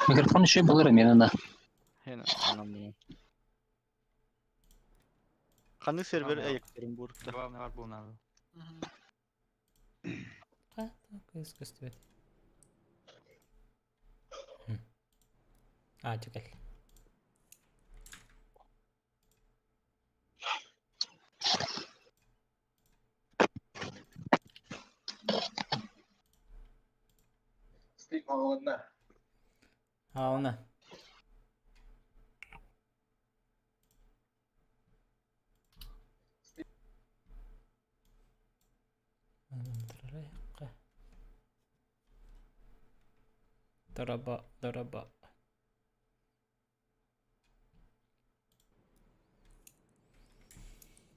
Микрофон еще был Рамина. Хен Ханнык сервер эйектерин буурта. Главное бар буолнаалы. Кыз көстүбэт. А, түгэл. Стрим оҕолонно. Аана. Дораба, дораба.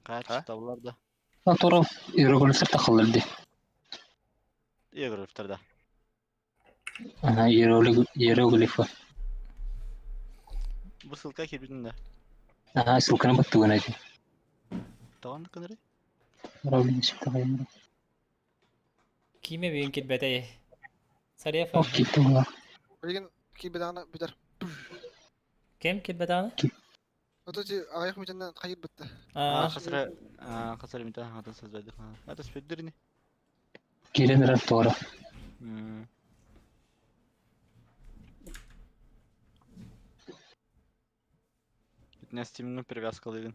Хаачыстабылар да. Натурал иероглифтер тахаллар дии. Иероглифтер да. Ага, иероглифы. Бу ссылка киирбитин да. Ага, ссылканы баттыгын эти. Тоҕон кыныры? Киме бүгүн кирбэтэй? Сарефа. Ох, киттим Билигин киирбэтэҕинэ бүтэр. Кем кирбэтэҕинэ? Ото ти аҕыйах мүтэннэн хайыр бытта. Аа, Хасыра хасыра митэ хатын сазбайды. Это спиддерни. Кирен эрэр туора. Итинэ Steam'ин привязкалыгын.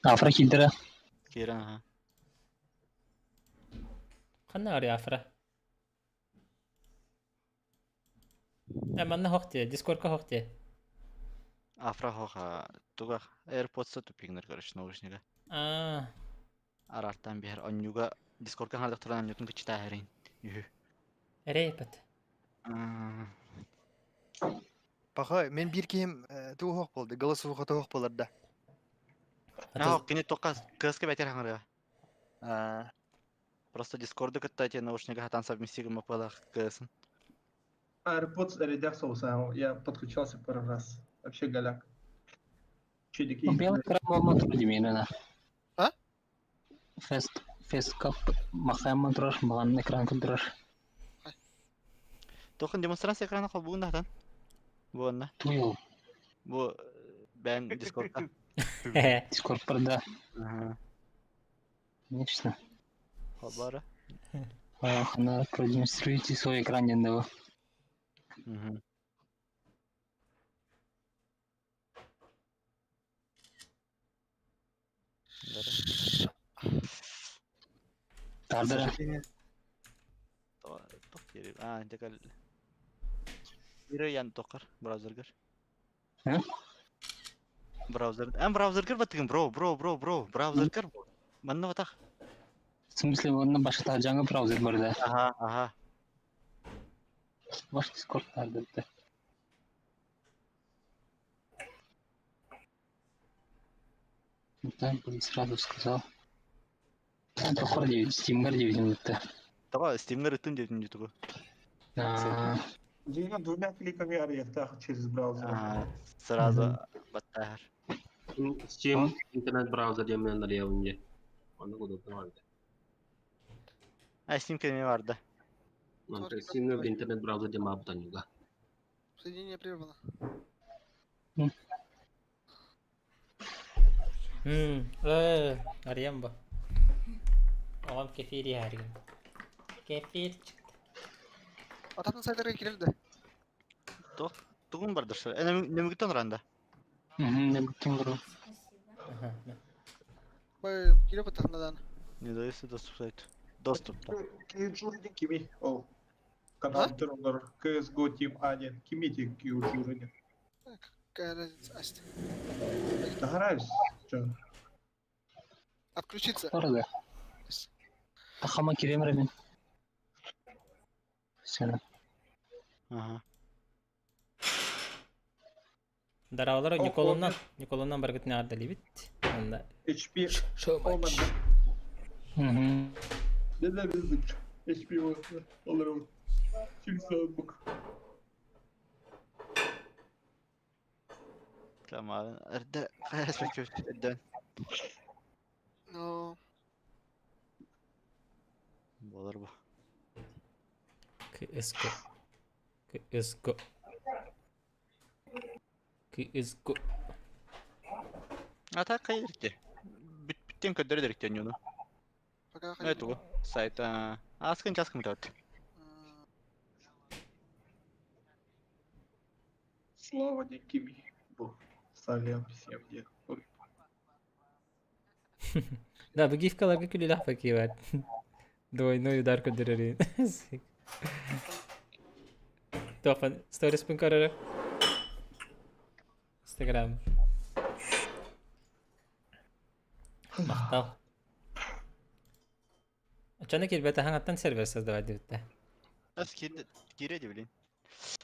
Афра киирдэрэ. Киирэн аха. Ханна арый Афра? Э, манна хох дии, Дискордка хох дии. Афра хоха туга AirPods тупигнер короче наушнига. Аа, Арартан биһэр онньуга Дискордка хардах туран онньутун кычытаа хэрин. Үһү. эрэй эппэт. Паха, мен биир киһим туох буолда, голосовуха туох буолар да. Аа, кини тоққа кыаска бэтер хаҥырыа. Аа, Просто Дискорду кытта эти наушнига хатан совместигы мапалах кыасын. AirPods эридэх соуса, я подключался пару раз. Вообще голяк. Чудики. Белый экран болма турар димейнена. А? Фест Фест кап махайма турар, маған экран турар. Тоқын демонстрация экрана холбугун да хатан. Бу онна. Туйыл. Бу бэн Дискордка. Дискорд барда. Ага. Конечно. Холбара. Она продемонстрируйте свой экран дендево. Мгм. Тардара. Тох кири. А, декал. Ире ян токар браузергер. Э? Браузер. Эм браузергер баттыгын бро, бро, бро, бро, браузергер. Манна батах. В смысле, онна башта жаңы браузер бар да. Ага, ага. Ваш Дискорд тардырды. Так бы сразу сказал. Тохор девять, Steamгар девять минутта. Давай, Steamгер ытын дедин ютубу. Аа, Дина двумя кликами арыйахтаах через браузер. А, сразу баттахар. Steam интернет браузер диэн нарыйабын Онно кудуттан барда. А, Steam кеме барды. Steam интернет браузер диэн баабытан юга. Соединение прервано. Э, арыйан бу. Оҕом кефир иһэригин. Кефир чыкты. Ататын сайтарга кирер да. Тох, тугун бардыр. Э, немигитен ранда. не буттым бро. Аха. Бай, кире баттахнадан. Не дается доступ сайт. Доступ. Киджурни кими. Ол. Канал Тернер. CSGO Team 1. Кимите Киджурни. Какая разница? Асть. Догораюсь. Чё? Отключиться. Барда. Тахама кирем мен. Сена. Ага. Дараалар О, Николуннан, Николуннан баргытын ардалибит. Онда HP шоу матч. Угу. Ненавижу. HP алырым. Через ноутбук. Tamam. Эрдэ хайас бэккэ эрдэн. Ну, Болар бу. КСК. КСК. КСК. А так хайырте. Бүттен көрдөрө директен юну. Пока Это тугу. Сайт аскын часкын бүтөт. Слава Никими. Бу. Салям всем где. Ой. Да, бу гифкаларга күлүлэх бакиеват. Двойной удар көрдөрөрүн. Тохан, сториспын көрөрө. Инстаграм. Махтал. Очону кирбете хаҥаттан сервер создавать диэбиттэ. Ас киирде киирэ блин.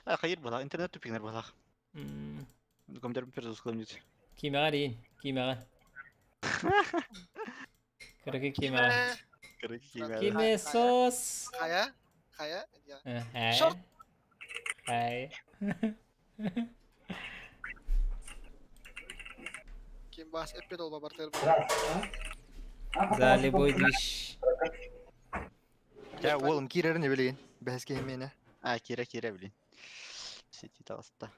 А хайыр була интернет тупигнер була. Компьютер перезагрузка Кимэҕэ эрийин, кимэҕэ. Кыракый кимэҕэ. Кыракый Киме сос. Хайа? Хайа? Хай. Шорт. Хай. Ким бас эппет ол бартыр. За любой движ. Я уолум киирэрин билигин. Бэһэскэ миэнэ. А, киирэ киирэ блин. Сети таҕыста.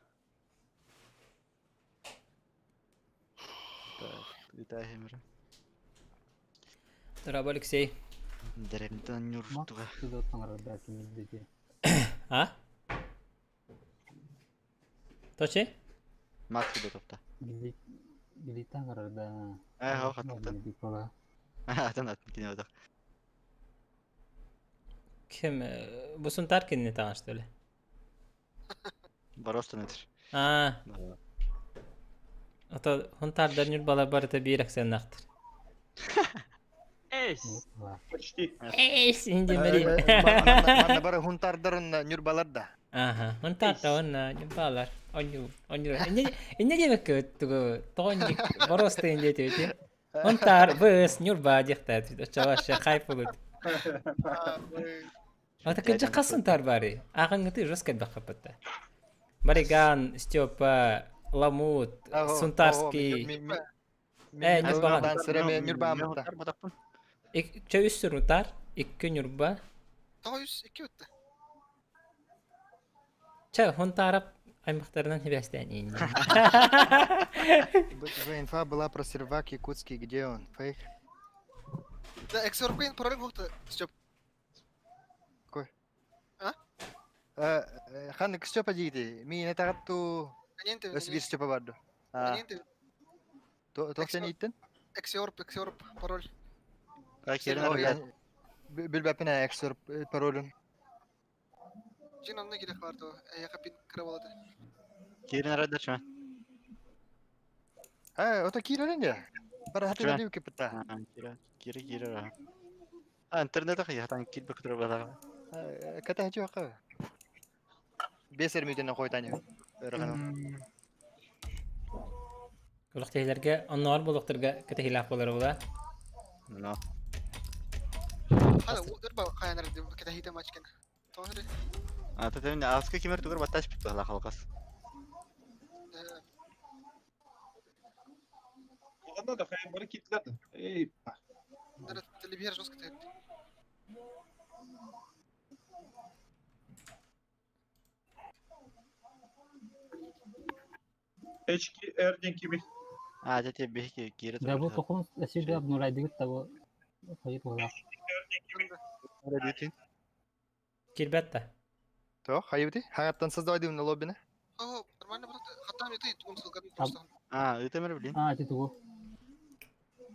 Так, летаем. Дорообо, Алексей. Дәрәмтан нюртуга. А? Точи? Макс Федотовта. Билитан да. Э, хатта. Атын атын кине одақ. Ким? Бу Сунтар кинини таҥас что ли? Боростан этир. А, ото хунтардар ньурбалар барыта биир аксеннаахтар. Эс! Почти. Эйс, инди мэри. Манна бары хунтардарын нюрбалар да. Аха, хунтарда онна ньурбалар. Онню, онню. Инне инне диэбэккэ тугу тоҕонньук боруостайын диэтибити. Хунтар быс ньурба диэхтээт. Оччоҕо хайп буолут. Ата кырдьык хас сунтаар баарый? Ааҕыҥҥыты жестко элбэх хаппытта. Бариган, Степа, Ламут, Сунтарский. Э, Ньурбаҕан. Нюрбаамытта. Чэ үс Сунтаар, икки Ньурба. Тоҕо үс икки бүтте. Чэ, Хунтаарап аймахтарынан хибээстээн иин. Инфа была про сервак якутский, где он? Фейк. Да, Эксоркуин пароль хохта. Степ. Какой? А? Хан Степа диити. Ми не тагатту өс бир Степа барды. А, то сен иттен? Эксиорп, эксиорп, пароль. Билбэппин эксорп паролун. Жин онно кирек бар то. Эйяка пин кыра болады. Кирин арайдачы. Э, ото киирэрин де. Бара хаты Чү. да кипта. Кира, кира, кира. А, интернет ахы ятан кил бөктөр бала. Ката хачы вака. Бесер мүтен койтаны. Өргөн. Улах теһилэргэ онноор буолуохтарга кэтэһиилээх буолар була. Но. Хада өрба хаянар деп кетехите мачкен. Тоғыры. А, тәтәмин аскы кимер тугыр батташ бит бала халкас. Ладно, да хайм бары китләде. Эй, па. Телевизор жестко тегет. HKR ден кими. А, тәтә бихки кире Да бу тохун сирге обнулайдыгыт того хайып була. Кирбэт да. То, хайбити. Хагаттан создавай на лоббине. О, нормально будет. Хатам это и ссылка просто. А, это блин. А, ти тугу.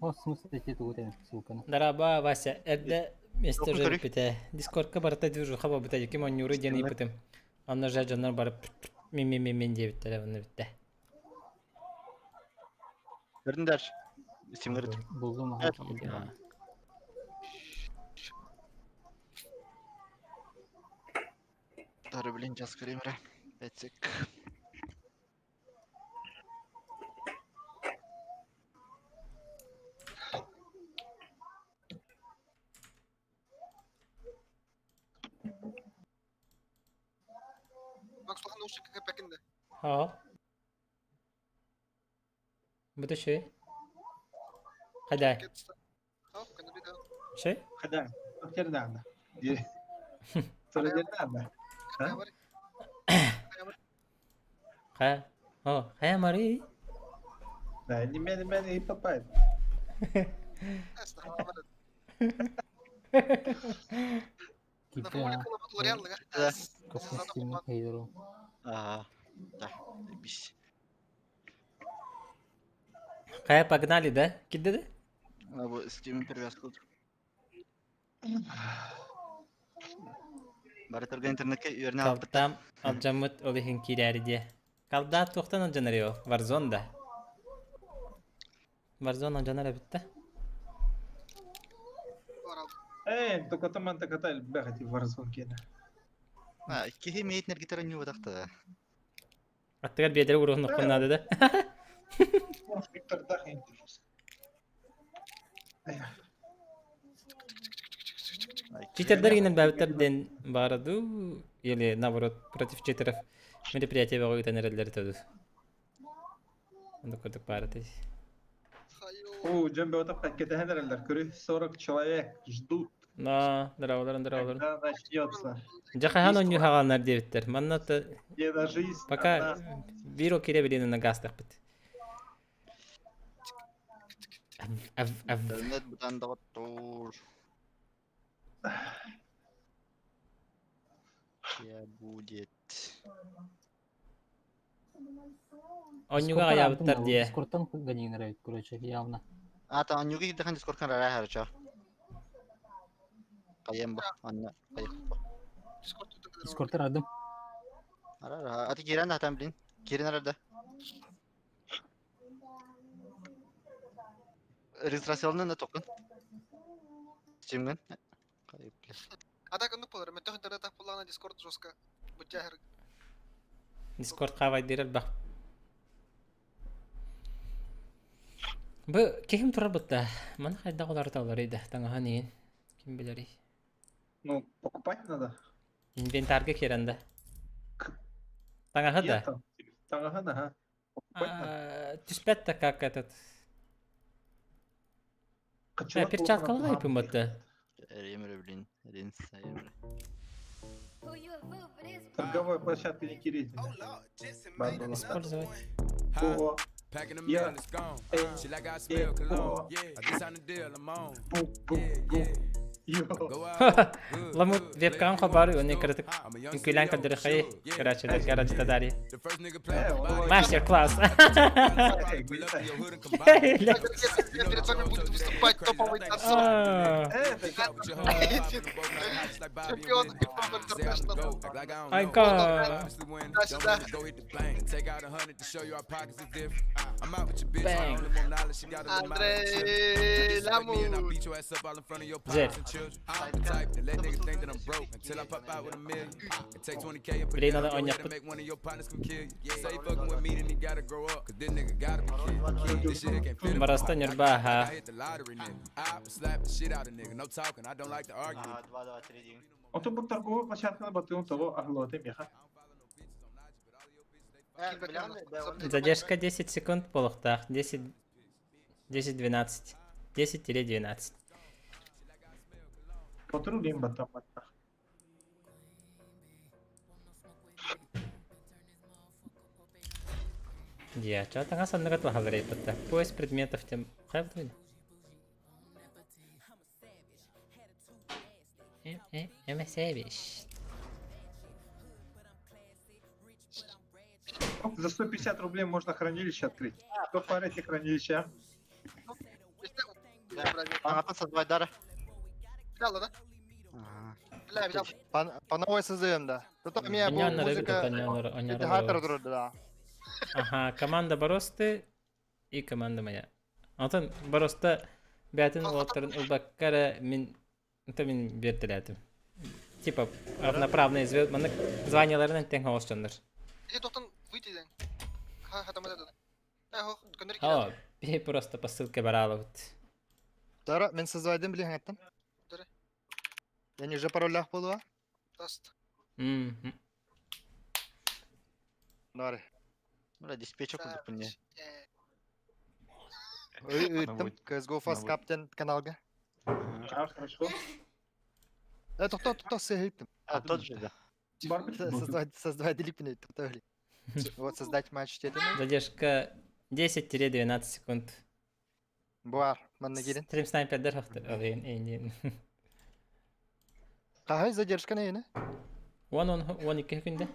О, смысл ти тугу тен ссылканы. Дараба, Вася, эрдэ месте Тохун уже көрүй. бүппүтэ. Дискордка барыта движуха буолбута, ким оонньууру диэн ыйыппытым. Онно же дьоннор барып мин мин мин мин диэбиттэрэ онно бүттэ. Көрдүн дальше. Стимгер. Булдум Evet. аха. Тары блин час көрөмрө. Этсек. Макс улахан наушник кэпэкинде. Оо. Бу шүй. Хадай. Хоп, каналида. Шүй? Хада. Актердагы. Сырыдьанаама. Ха. О, хая Мари. Да, не мен, мен и попает. Да. Космостим хейдеру. Ага. Да. Бис. Хая погнали, да? Кидеди? А бу Steam привязка. Бары торга интернетке үөрнэ албыт. Калтам алдьаммыт ол иһин киирээри диэ. Калдаат туохтан алдьанар ол? Warzone да? Warzone алдьанар эбит да? Эй, только там антаката элбэх эти Warzone киэнэ. А, киһи миэтинэр гитара ньуутахта. Аттыгар биэдэри уруһуннуххун наада да? Виктордах интерес. Читердер гинен бэбиттэр диэн баара дуу или наоборот против читеров мероприятие бөҕө ыытан эрэллэр этэ дуу? Оннук курдук баар этэ. О, дьон бөҕөтө кэтэһэн эрэллэр. Көрү 40 человек ждут. На, здраволарын, здраволарын. Когда начнется. Дьэ хаһан оонньуу хаҕаланар диэбиттэр. Манна то Где на жизнь пока одна. биир киирэ билиэн гаастахпыт. Ав, ав. Интернет бутан доҕоттоор. Я будет. Оонньууга аҕыйаабыттар диэ. Дискордтан ганин эбит, короче, явно. А, там оонньууга киирдэххин Дискордкан араа харча. Хайыам бу, анна хайыахпа. Дискордтар ардым. Араа, аты киирэн да хатан блин. Киирэн арарда. Регистрацияланан да тоққын. Steam'гын. Хайып, блин. А так оннук буолар. Мөтөх интернет буллаҕына Дискорд жестко бутяһыр. Дискорд хаабайдыыр элбэх. Бу киһим турар бытта. Маны хайдах уларыталларый да таҥаһын иһин. Ким билэрий. Ну, покупать надо. Инвентарга киирэн да. Таҥаһы да. Нет там. Таҥаһын, ага. Покупать надо. А, Түспэт да как этот. Качалап Перчаткалар болған айпын бытта. Эремре, блин. Ринс, эремре. Торговая площадка не кирите. Использовать. О, Я. Бу, бу, бу. Йо. Ламут вебкам хабары, он кырытык үҥкүүлээн көрдөрөхөй көрөөччүлэр көрөөччүтэ дарья. Мастер-класс. Перед вами будет выступать топовый танцор. А, Чемпион Интернешнл. Айка. Сюда. Бэнг. Андрей Ламут. Дьэ. Блин, надо оонньохпут. Бараста Нюрба, аха. Ага, 2, 2, 3, 1. Отон бу торговая площадканы батыгын того ахлоты меха. Задержка 10 секунд буолуохтаах. 10, 10, 12. 10-12. Потру лим батам батта. Дьэ, чё таҥас анныгар туһалар эппиттэр. Поиск предметов тем. Хайа бутуйна? МС За 150 рублей можно хранилище открыть. Кто парите хранилище, а? Аңатын создавать дара. Бля, да? Бля, бля. По новой создаем, да. Тут у меня Онньооннор эбит, музыка. онньооннор, Это хатер онньооннор. друг, да. Ага, команда Боросты и команда моя. Онтон Бороста бэйэтин уолаттарын ылбакка эрэ мин это мин биэртэлээтим. Типа равноправные звезд, маннык званияларынан тэҥ оҕус дьоннор. Иди тоқтан выйди ден. Ха, ха, там это. Э, хо, көннөр О, би просто по ссылке бараалабыт. Дара, мен создавайдым билин хаттым. Дара. Я не уже паролях буолуа. Даст. Мгм. Нары. Бля, диспетчер курдук мне. Ыйыттым. CSGO Fast Наводь. Captain каналга. А, хорошо. Тохтоо, тохтоо, сыһыттым. А, тот же, да. Создавать, создавать липнет, тохтоо. Вот создать матч дедим. Задержка 10-12 секунд. Буар, манна кирин. Стрим снайпердер хохтор. Ин. Хаһай задержка не? 10-12 күндө.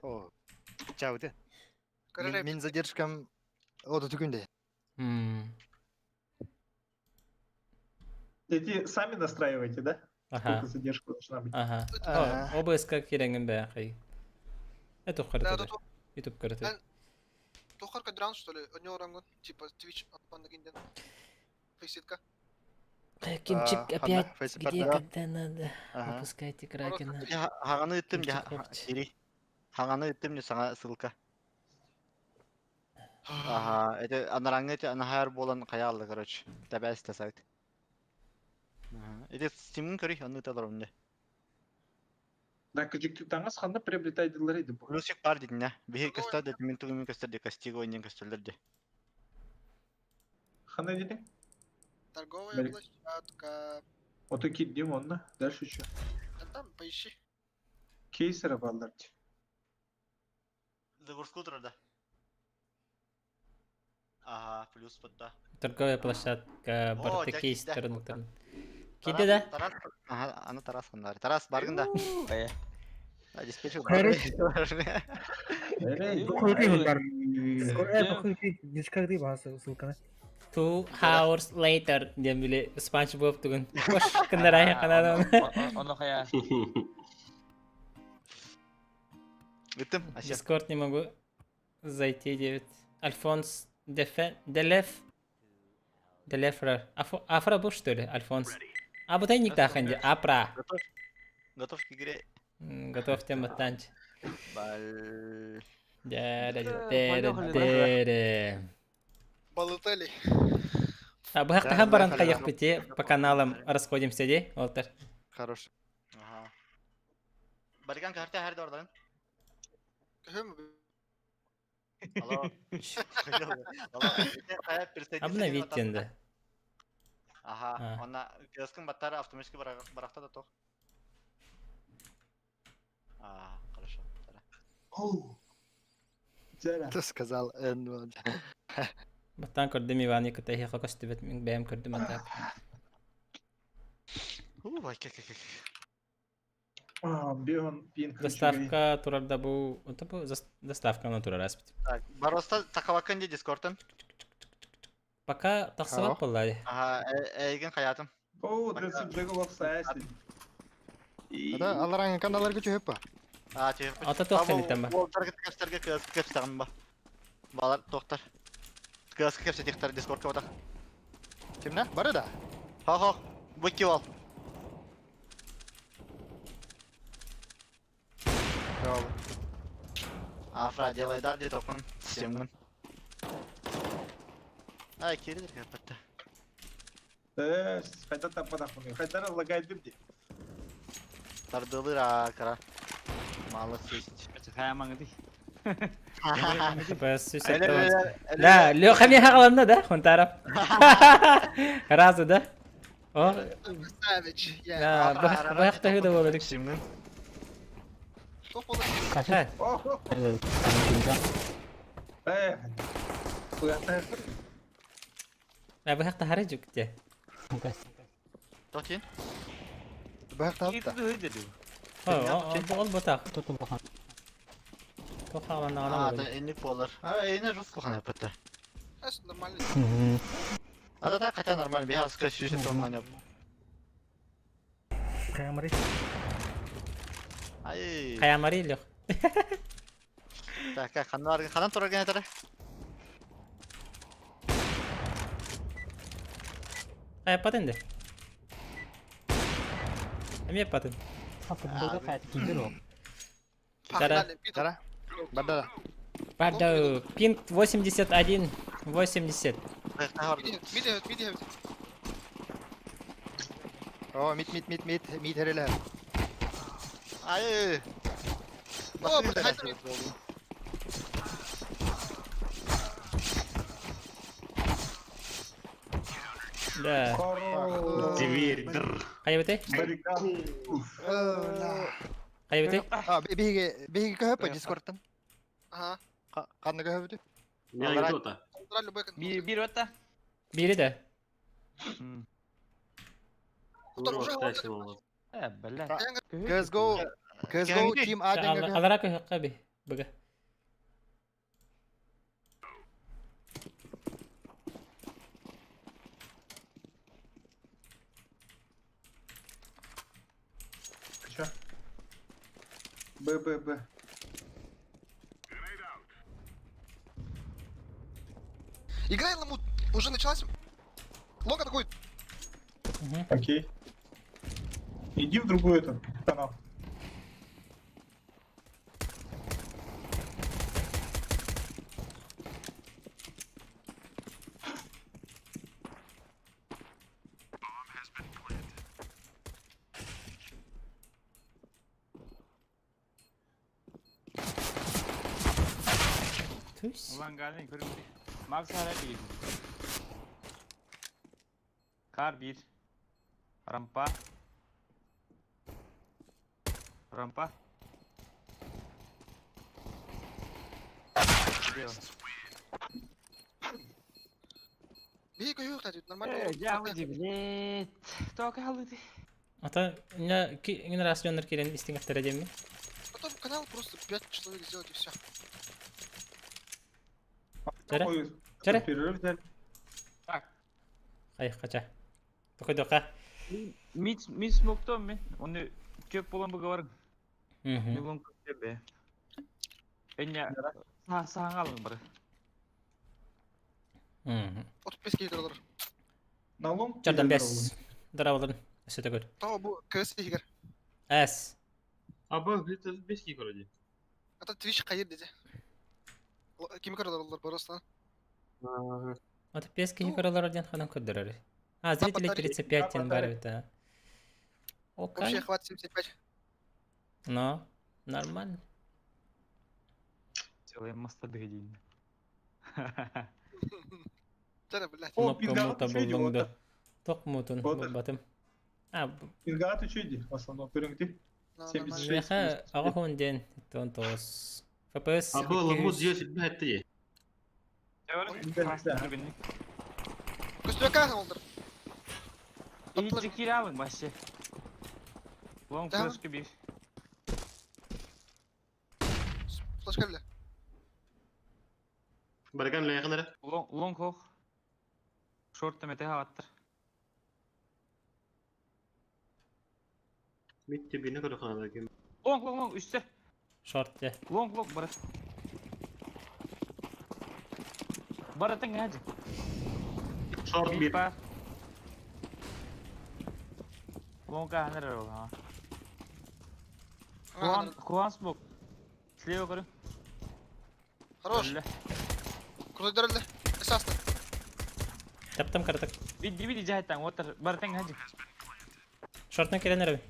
О. Чауды. Мин задержкам ода түгүндө. Эти сами настраиваете, да? Ага. Сколько задержка должна быть? Ага. OBS-ка кирэҥин бэйэхэй. Это Да, көрөтө. YouTube көрөтө. Тухар кадран, что ли? У него рангон, типа Twitch, пандагинден. Фейситка. Кимчик опять где, когда надо. Ага. Выпускайте Кракена. Хаганы ыттым Кимчик хопч. Кири. Хаганы ыттым не саңа ссылка. Ага, это анараңы это анахар болан каялды, короче. Табәс сайт. Ага, это Steam-ин көрүй, аны талар онда. Да, кыжык таңас ханна приобретайдылар иди бу. Плюсик бар дедин, не? Бихи көстөр деді, мен тугумен көстөр де, костиго ойнен көстөрлөр де. Ханна деди? Торговая Бери. площадка. Вот и киддим онна. Дальше что? Там, там, поищи. Кейсера баллар. Загрузку да. Ага, плюс подда. Торговая площадка О, Барты дядь, кейс да. турнутан. Киди да? Тарас, ага, аны Тарас ханнар. Тарас баргын да. А, диспетчер. 2 hours later диэн били Спанч Боб тугун. Кош кындарай канадан. Оно хая. Ыттым, ася. Дискорд не могу зайти, 9. Альфонс Дефе Делеф Делефра. Афра был, что ли? Альфонс. А вот ник таханди. Апра. Готов. Готов к игре. Готов тема танч. Бал. Дэ-дэ-дэ-дэ. Балытели. А бу баран каяк пити по каналам расходимся ди. Олтер. Хорош. Ага. Барган карта хәрдә ордан. Хм. Алло. Алло. Обновить енді. Ага, А. она киоскын баттары автоматически баракта да тох. А, хорошо. Тара. Оу. Зара. Ты сказал Н. Баттан көрдүм Иван Якутахи костүбет мин бэм көрдүм атак. У, вай, как как. А, Бион пинг. Доставка турарда бу, это бу доставка на турар аспит. Так, Бароста такавакын ди Дискордтан. Пока тахсыбат боллай. Ага, эйген хаятым. Оу, дресс джигл оф сайс. Да, алараңы каналлар күчү хөппа. А, тип. Ата тоқ сен ба. Ол таргет кепстерге киоск кепстагын ба. Балар тоқтар. Киоск кепсе тихтар Дискордка батак. Кимне? Бары да. Хо-хо, бу кивал. Жол. Афра делай да ди токун. Семгин. Ай, киридер кепетте. Э, хайда таппадах муну. Хайда лагайдым ди. Тардылыр а, кара. Мало сесть. Хая маңды. PS Да, Леха мне хагаланна, да? Хунтаров. Разу, да? О, Savage. Yeah. да, бу хыда болдык. Семгин. Что было? Ха, О, э. Куята. бу хакта хары жүк те. Токин. Бак тапта. О, ол ботак. Тохаланна А, ана да, болду. энник болар. А, эне жус кылган апатта. Это нормально. А да, хотя нормально, бия ска сюжет онлайн. Ай. Каямари Лех. Так, как ханар ханан турар генетер. Кая патенде. Эме патен. Тара. Тара. Бардада. Бардау, пинг 81, 80. Мид, мид, мид. О, мид, мид, мид, мид, мид херелер. Ай. О, блядь, Да. Хорош. Дверь, др. Хайабытай? Баррикад. Хайабытай? А, биһиги биһиги көһөппө Дискордтан. Ага. Ханна көһөбүтүй? Я иду то. Аллара любой кон- Бир бир отта. Бири да. Кто уже вот Э, бля. CSGO CSGO Team A диэн көһөп. Алара көһөккө би. Быга. Чё? Б, Б, Б. Играй ламут. Уже началась. Лонг атакует. Окей. Иди в другой этот канал. Тусь. Ulan geldi görüm. Max hala bir. Kar bir. Rampa. Rampa. Gidiyor. Бей көйө кстати, нормально. Я удивлет. Только халыты. Ата не ки раз дьоннор кирен истиңэхтэрэ диэмми. Потом канал просто 5 человек сделать и все. Чара. Ой, Чара. Перерыв взяли. Так. Хай хача. Токойдока. Мид мид смоктом ми. Оны көп болан бұғарың. Мгм. Милон көбе. Эня са саңалың бір. Мгм. От 5 кейдер На лонг. Чардан или на бес. Дарабаларын. Өсөтө көр. Того бу КС игер. Эс. А Б, это бески вроде. Это Twitch кайыр деди. Ким көрөр просто. Ата бес киһи көрөлөр диэн ханан көрдөрөр. А, зрители 35 диэн бар эбит. а. Вообще Окей. хватит 75. Но нормально. Целая моста дегедин. Чара, блядь. О, Кнопка пингат мута еще идет. буллуҥду. Ток мутун Вот. батым. А, Пингат еще иди, в основном. Көрүҥ На, 76. нормально. меха аҕа диэн тон тоос. ФПС. А Б, ламут здесь, это е. Көстөкә олдыр. İyice kiralın başı. Long Tamam. flash bir. Флешка бile. Баракан лайханара. Long long hook. Short da mete havattır. Митте бина көрөхана кем. Long long long üstte. Шорт дьэ. Long long барат. Баратын hadi. Шорт бир. Бар. Long hanır ol ha. Хуан Хуан смок. Слева көрү. Хорош. Крутой дөрөлдө. Эсасты. Таптам картак. Види види жайтан отыр баратын hadi. Шортна кирен эрэ.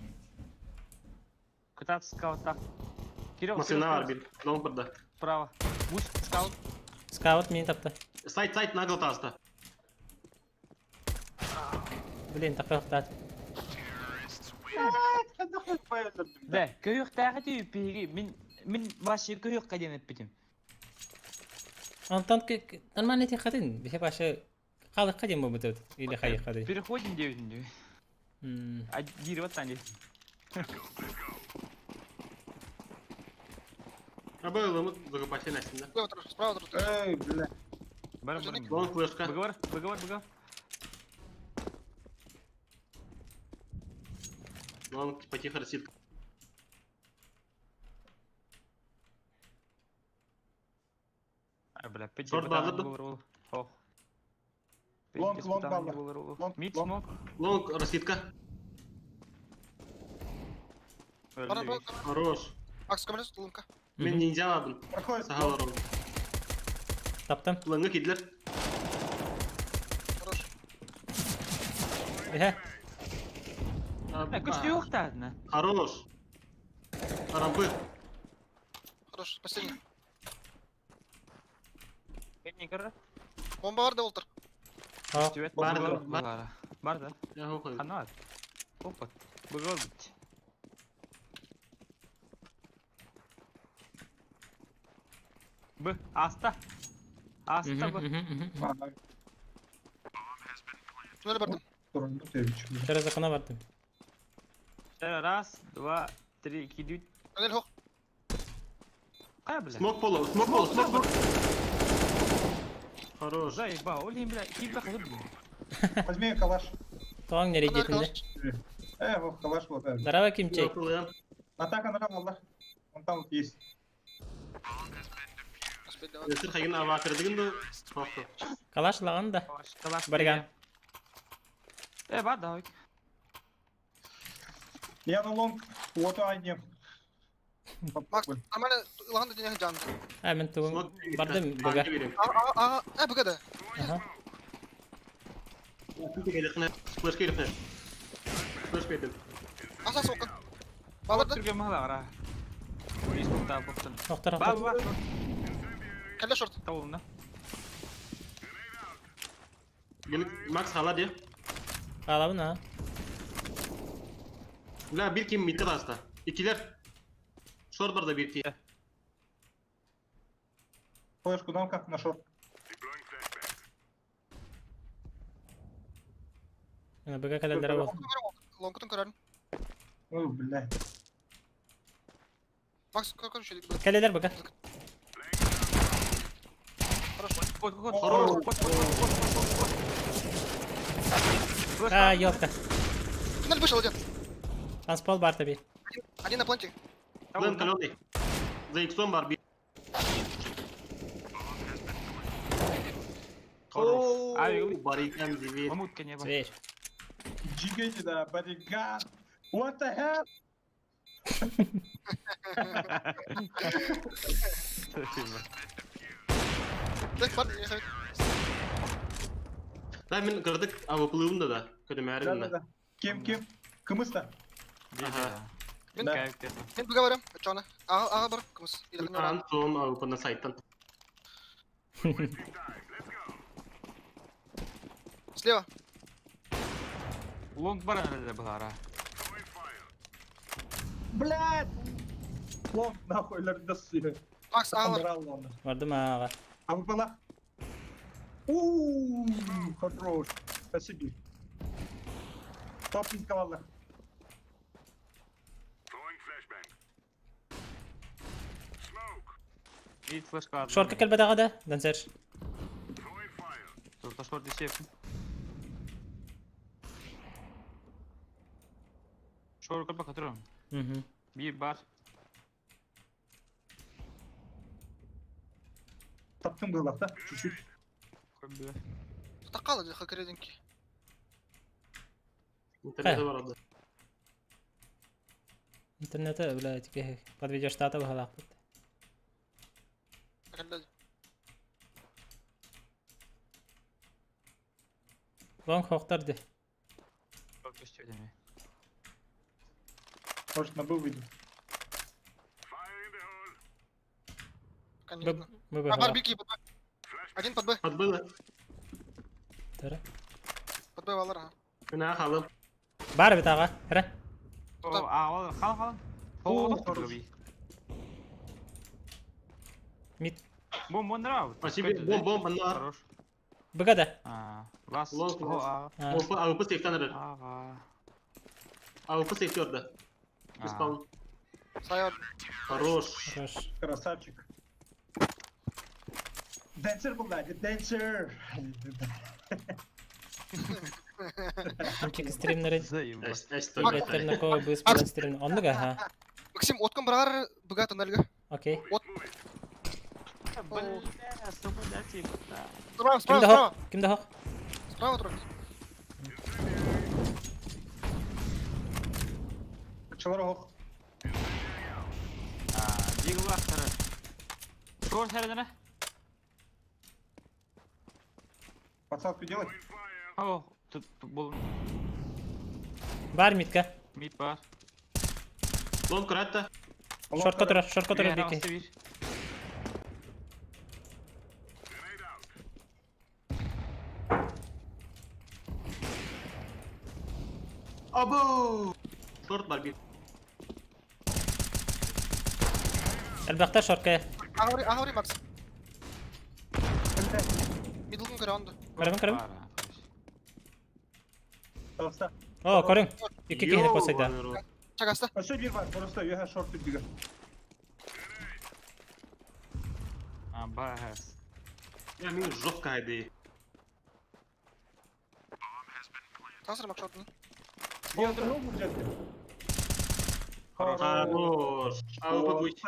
Кытат скаут так. Кирилл. Машина бар бир. Лонг барда. Справа. Буш скаут. Скаут мин тапта. Сайт, сайт нагл таста. Блин, таппахтаат. Да, көйөх тағы түйіп пиги. Мин мин башы көйөх қаден etпетим. Антон нормально ти хатын. Бихе башы халык кадим бу бутут или хай хады. Переходим девять дю. А дири вот там А Б, ламут закопаси на стене. Слева тұр, справа тұр. Эй, бля. Бар бар. Лонг флешка. Быгар, быгар, быгар. Лонг потихо растит. А бля, пять Шорт база да? Ох. Лонг, лонг база. Лонг, Мид лонг. смок. Лонг расситка. Бара, бара, Хорош. Макс, көмөлөс, лунка. Мен ниндзя ладым. Проходит. Сахаларым. Таптам. Лонгы кидлер. Хорош. Бихе. Көчтө yok да одна. Хорош. Рампы. Хорош, последний. Не көр. Бомба бар да олтыр. Көстүбэт. Бар Бар да, бар. бар. Бар да. Я хохой. Ханна бар. Опа. Быгыл бит. Б. Аста. Аста б. Ага, Туннель бардым. Турунду тевич. Через окно бардым. Раз, два, три, кидют. Туннель хох. Кая бля? Смок полу, смок полу, смок полу. Хорош. Заеба, олин бля, кибля хазыр бля. Возьми калаш. Тоң нерей детинде. Вот калаш вот. Здорово, Кимчей. Атака нрав, Аллах. Он там вот есть. Өсір қайын ава кірдігін де соқты. Калаш лаган да. Калаш. Барган. Бар да. Я на лонг, вот они. Макс, нормально, лаган да денег жанды. А, мен тугун бардым бага. Ага, ага, бага да. Ага. Флешка керекне. Флешка етем. Аса соқын. Балырды. Түрген махала қара. Бес тоқта боқтын. Тоқтар, Бар, тоқтар. бар. Кәлі шорт. Тауылына. Макс хала де. Қалабын, а. Ла bir kim mitti rasta. İkiler. Шор бар да bir ki. Флешку дам как на шорт. Ана бага кәләлдәре бол. Лонгтың көрәрін. Ой, блядь. Макс, көр көр шөйлек. Кәләләр бага. Хорошо. Кот, кот, кот, кот, кот, кот, кот, кот. А, ёлка. Туннель вышел один. Танспол бар таби. Один на планте. Лен каленый. За иксом бар bir. Хорош. Ай, Барикан зевет. Мамут кене бар. Зверь. Джигани, да, бодиган. What the hell? Так, бар, не совет. Да, мен кырдык авыплыым да да. Көтөмәрим Да, да. да, да. Кем, кем? Кымыста. Ага. Мен, Да. мен бага барам. Чона. Ага, ага бар. Кымыс. Иләкне Ан сон авыпына сайттан. Слева. Лонг бар әлі бұлара. Блядь! Лонг нахуй, лердасы. Макс, ага бар. Брал он. Бардым ага. А вы была? Ууу, хорош. Спасибо. Топ ковалла. Ит флешка. Шорка кәлбәдәгә да, Дансер. Турта шорт десеп. Шорка бак атырым. Мгм. Bir бар. Таптым было, да? Чуть-чуть. Көбі. Тақалы, хакерединки. Интернеті бар алды. Интернеты, блядь, подведешь штата в голах. Лонг хохтар де. Может, на Б выйдет. Конечно. Б Б А, бар, бики, под Б. Один под Б. Подбылы. Тара. Под Б валар, ага. Мына халым. Бар бит ага. Хара. А, ол хал хал. О, хорош. Мид. Бом бом нрав. Спасибо. Бом бом ана. Хорош. Бга да. А, лас. Лонг, лонг. А, Опа, АВП сейфтан ырыр. ага. АВП сейфте орда. Исполн. Сайор. Хорош. Хорош. Красавчик. Денсер был, да, денсер. Мчик стримнер. Заебал. Билеттер на кого быс белән стрим. Онны ага. Максим, откын барар бага туннельге. Окей. Бля, сука, типа. Справа, справа, Кимдә справа. хок? Кимдә хок? Справа трогай. Чалар А, дигл ахтары. Шор сәрдене. Подсадку делай. О, тут был Бар мидка. мид бар. Лонг кыратта. Шортка тора, шортка тора бики. Абу! Шорт бар bir. Элбэхтэр шорка. Ахори, ахори, Макс. Мидлгын көрө онду. Көрөбүн, көрөбүн. Толста. О, көрүң. Икки киһини косайда. Чагаста. Өссө биир бар, просто үөһэ шорт үрдүгэр. А, бас. Я мин жестко хайды. Тансыр Макс шортун. Хорош. Хорош. АВП будет.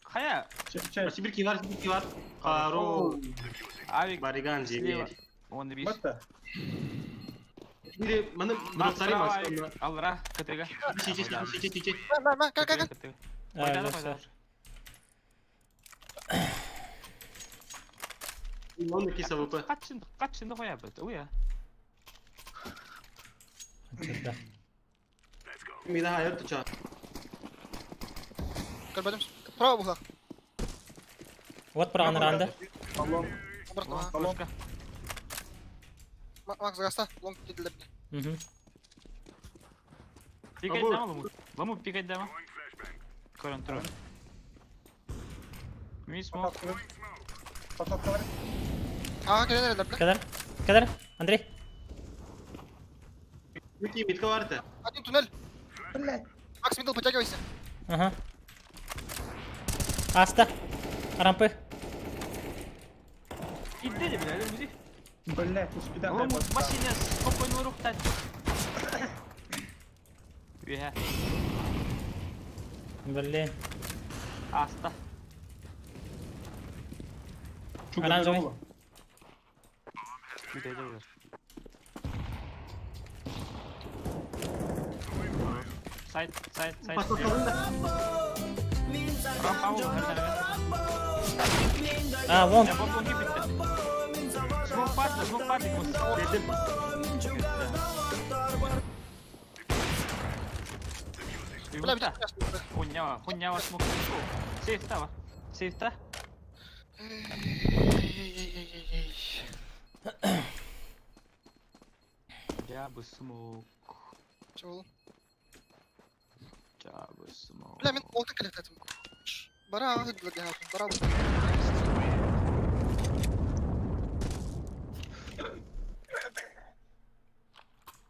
Хая, Спасибо, кивар, кивар. Хорош. авик Бариган слева. зере. Он бис. Батта. Или маны Макс бросари справа, Макс. авик. Алра, КТГ. Чи чи чи чи чи. Мә, мә, мә, кел, кел, кел. КТГ. А, Пайдалы, жақсы. пайдалы. Он икки АВП. Катчын, катчынды қоя бит. Уя. Да. Мида хайыр туча. Көрбөдүм. Право була. Вот праған ранды. Алло. Обратно. Алло. Флешка. Макс гаста, лонг диделер. Мгм. Пикать Абу. дама, ламу. Ламу пикать дама. Көрін тұр. Ми смок. Поток бар. Ага, келер эле. Кадар. Кадар. Андрей. Мики митка барты. Один туннель. Блять. Макс мидл подтягивайся. Ага. Аста. Рампы. Идели, бля, музи. Блять, успеда. Ламу машина спокойно рухтать. Уя. Блин. Аста. Оранжевый. Үйде бар. Сайт, сайт, сайт. Рампа ол, А, вон. Я бомбу не битті. Смок парты, смок парты. Дедим. Бля, бит. Хуйнява, хуйнява смок. Сейфта бар. Сейфта. Я бы смог. Чего? Я бы смог. Бля, мен олтын келет этим. Бара ага диделер. Бара.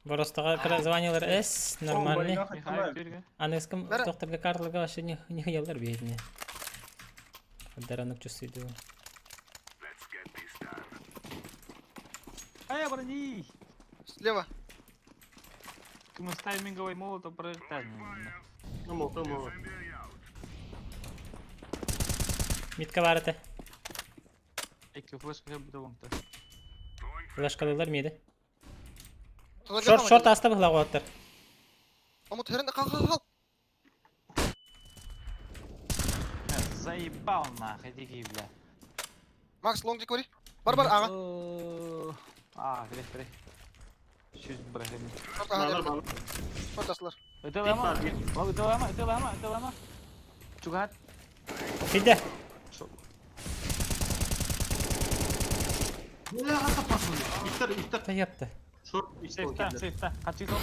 Боростаға кіре звонилар С, нормальный. Михаил Тюрьга. Анескім Бәрі. тоқтарға карталға вообще не не хыялар бейдіне. Даранық чувствует его. Ай, брони! Слева. Мы с тайминговой молотом пролетаем. Тому, тому. Митка барыты. Эки флешка буду лонгта. Флешкалылар мейді. Туннель Шорт, шорт аста бұғыла қуаттар. Ламут херен кал кал кал. Заебал нахуй, иди, бля. Макс лонг дикори. Бар бар ага. А, кире, кире. Чуть брахами. Шорт Балар ага. балар. Шорт аслар. Это лама, это лама, это лама, это лама. Чугат. Фиде. Бля, ата пасны. Ифтар, ифтар. Та япты. Шорт Сейфта, сейфта. Качи топ.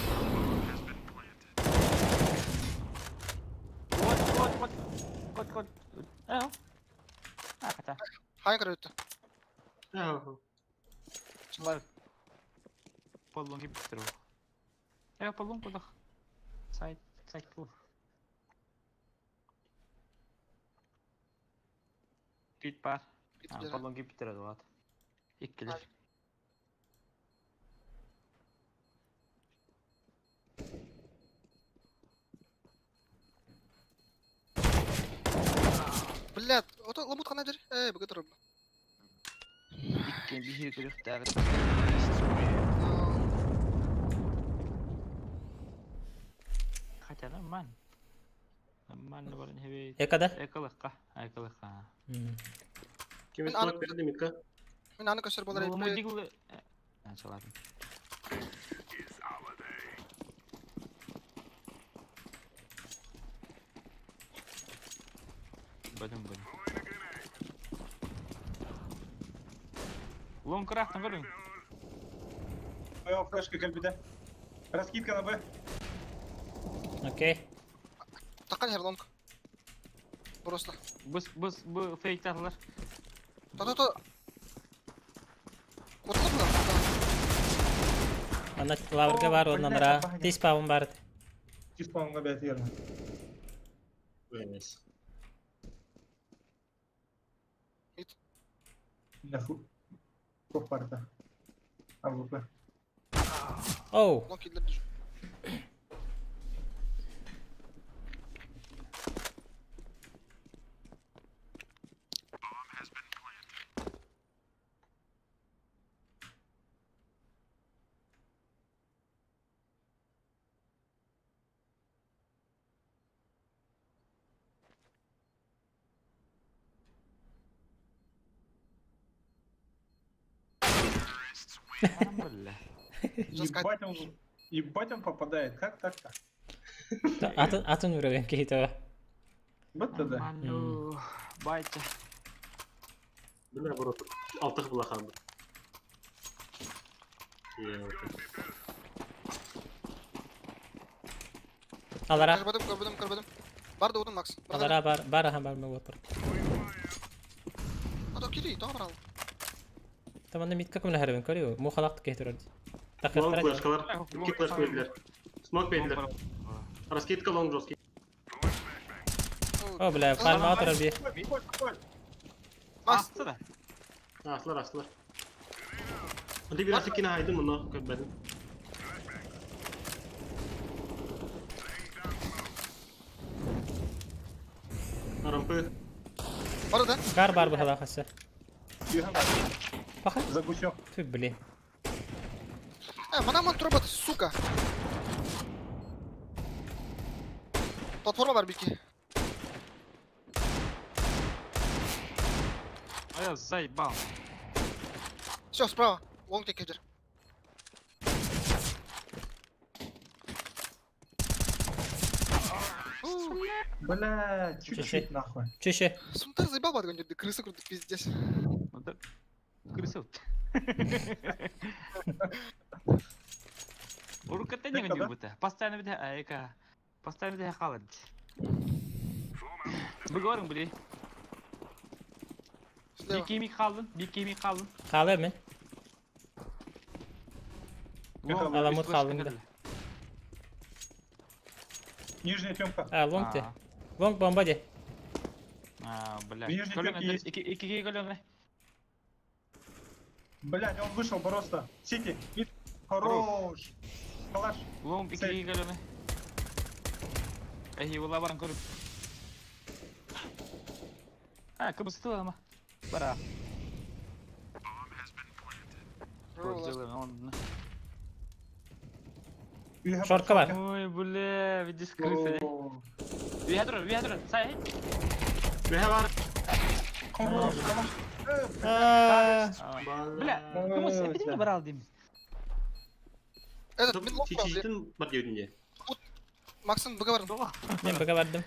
Вот, вот, вот. Вот, вот. Э. А, хотя. Хайын көрөттү. Бар. Подлонги биттер. Э, подлон куда? Сайт, сайт кул. Пит бар. А, подлонги биттер адуат. Иккилер. Блядь, ото ламут кана дер. Э, бүгө туруп. Икки бихи көрүктәге. Хотя нормально. Нормально бар не Экада. Эколыкка, эколыкка. Ким Мен аны- смок берди митка? Мен аны көстөр болар Ну, эди. дигл. Начала. Бадым бадым. Лонг крафтан көрүң. Ой, флешка келбиде. Раскидка на Б. Окей. Такан her long. Бросла. Быс быс бу фейктатлар. Та та та. Кутла mı? Ана лаврга бар, оннан ра. Тис павын бар. Тиспауҥҥа бэйэтигэр. Венес. Нахуй. Туох барда. АВП. Оу. Long killer düşün. Ебать он, ебать он попадает. Как так-то? Атын атын уровень киһитэ. Вот тогда. Байтя. Бля, наоборот. Алтых была ханба. Алара. Көрбөдүм, көрбөдүм, көрбөдүм. Бар да удум Макс. Алара бар, бар аха бар мотор. А кири, тоҕо барал. Таманда митка көмөлө харабын көрү. Му халакты киһитер. Лонг флешкалар. Икки флешка бердилер. Смок бердилер. Раскидка лонг жесткий. О, бля, фарма отыр би. Макс, Астı da. Аслар, аслар. Антı biraz ikini haydım bunu köpbedim. Рампы. бар да. Кар бар бу халакасы. Паха. За гусем. Тү, блин. Э, мана ман турбат, сука. Платформа бар бики. А я заебал. Все, справа. Лонг тек кедер. Бля, чуть-чуть нахуй. Чеше. Сунтар заебал бар гонит, крыса круто пиздец. Крыса. Уруката не гонит будто. Постоянно бит айка. Постоянно бит халат. Быгорың били. Слева. Bir кемик қалдın, bir кемик қалдın. Қалыр мен. Аламут қалдың да. Нижняя темка. А, лонг те. Лонг бомба де. А, бля. Нижний темки есть. Икиге көлөңө. Блядь, он вышел просто. Сити. Хорош. Калаш. Лонг икиге көлөңө. Эй, ула баран көрүп. А, кыбысты ама. Бара. Шортка бар. Ой, бля, видишь крыса. Вядро, вядро, сай. Бэхэ бар. Хорош, калаш. Бля, кымыс эпидемия бар алдым. Этот, мен лонг бар. Чичитин бар деудінде. Максым быга бар. Мен быга бардым.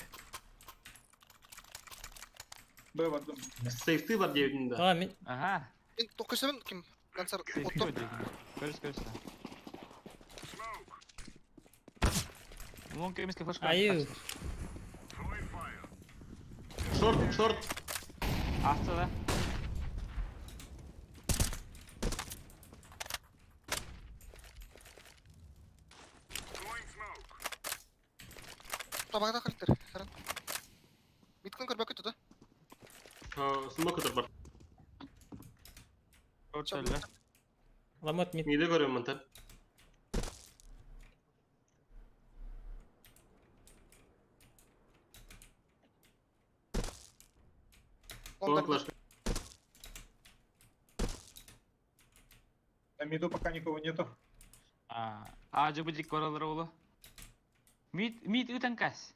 Б бардым. Сейфты бар деудінде. А, мен Ага. Мен токкөсөмүн ким? Гансар оттор. Көрүс, көрүс. Лонг эмеске флешка. Аю. Шорт, шорт. Асты да. Табагда калиттер. Харан. Биткоин көрбөк көтү да. Смок өтөр бар. Шорт Ламот мид. Миде көрөм мынтан. Лонг флешка. На миду пока никого нету. А, а жыбыдик баралар олу. Мид, мид үтен кас.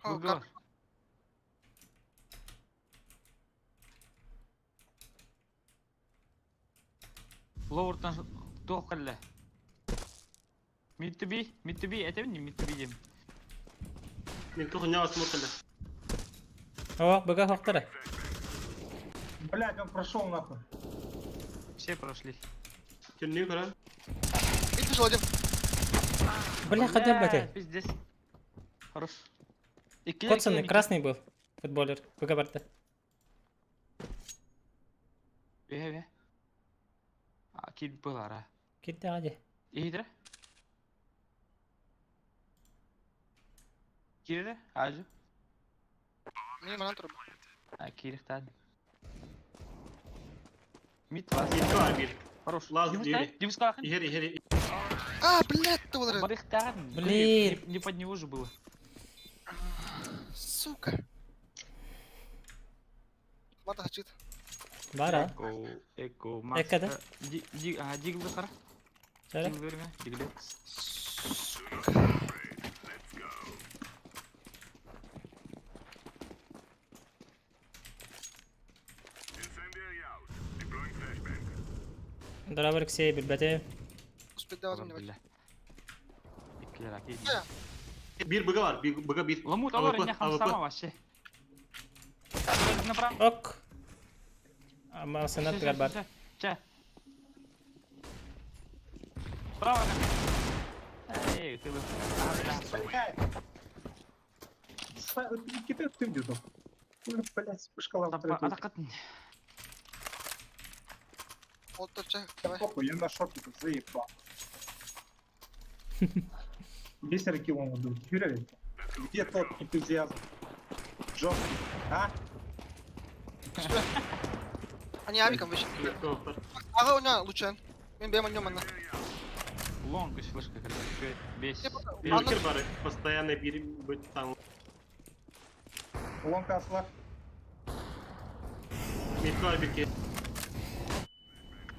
Бугор. Лоуртан туох калла. Мид to be, mid to be, этебин mid to be дем. Мен тухуня смок калла. О, быга хоқтары. Блядь, он прошел нахуй. Все прошли. Түннүү көрөм. Мид вышел один. Бля, хотел бы ты. Пиздец. Хорош. Коцанный, красный был. Футболер. Выговорты. Бе, бе. А, кит был, ара. Кит ади. Иһитре. Кирире, ажы. Мин манан турб. А, кирихтан. Мид лаз. Мидка бар бир. Хорош. Лаз двери. Димскахын. Иһер, иһер. А, блядь, ты вот Барыхтаган. Блин. Не под него же было. Сука. Мата хачыт. Бара. Эко, эко, Макс. Эко, да? Ди, ди, а, диглы кара. Чара. Диглы берме, диглы. Дорогой Алексей, билбэтим. Успеть давать мне. Бля. Иккилер аки. Бир быга бар, бир быга бир. Ламут алар АВП, не АВП. хамсама вообще. Направо. Ок. Ама сенат бар. Ча. Право. Эй, ты бы. Никита, ты где-то? Блять, вспышка Атакат. Вот тот чай, давай. Похуй, я на шорте тут заебал. Весь ракилон был. Где тот энтузиазм? Жесткий, а? Они авиком вышли. Мидка бар. Ага, у меня лучше. Мен бэм нем она. Лонг еще флешка, короче. Бес. Бир бар, постоянно бир быть там. Лонг асла. Мидка бар бирке.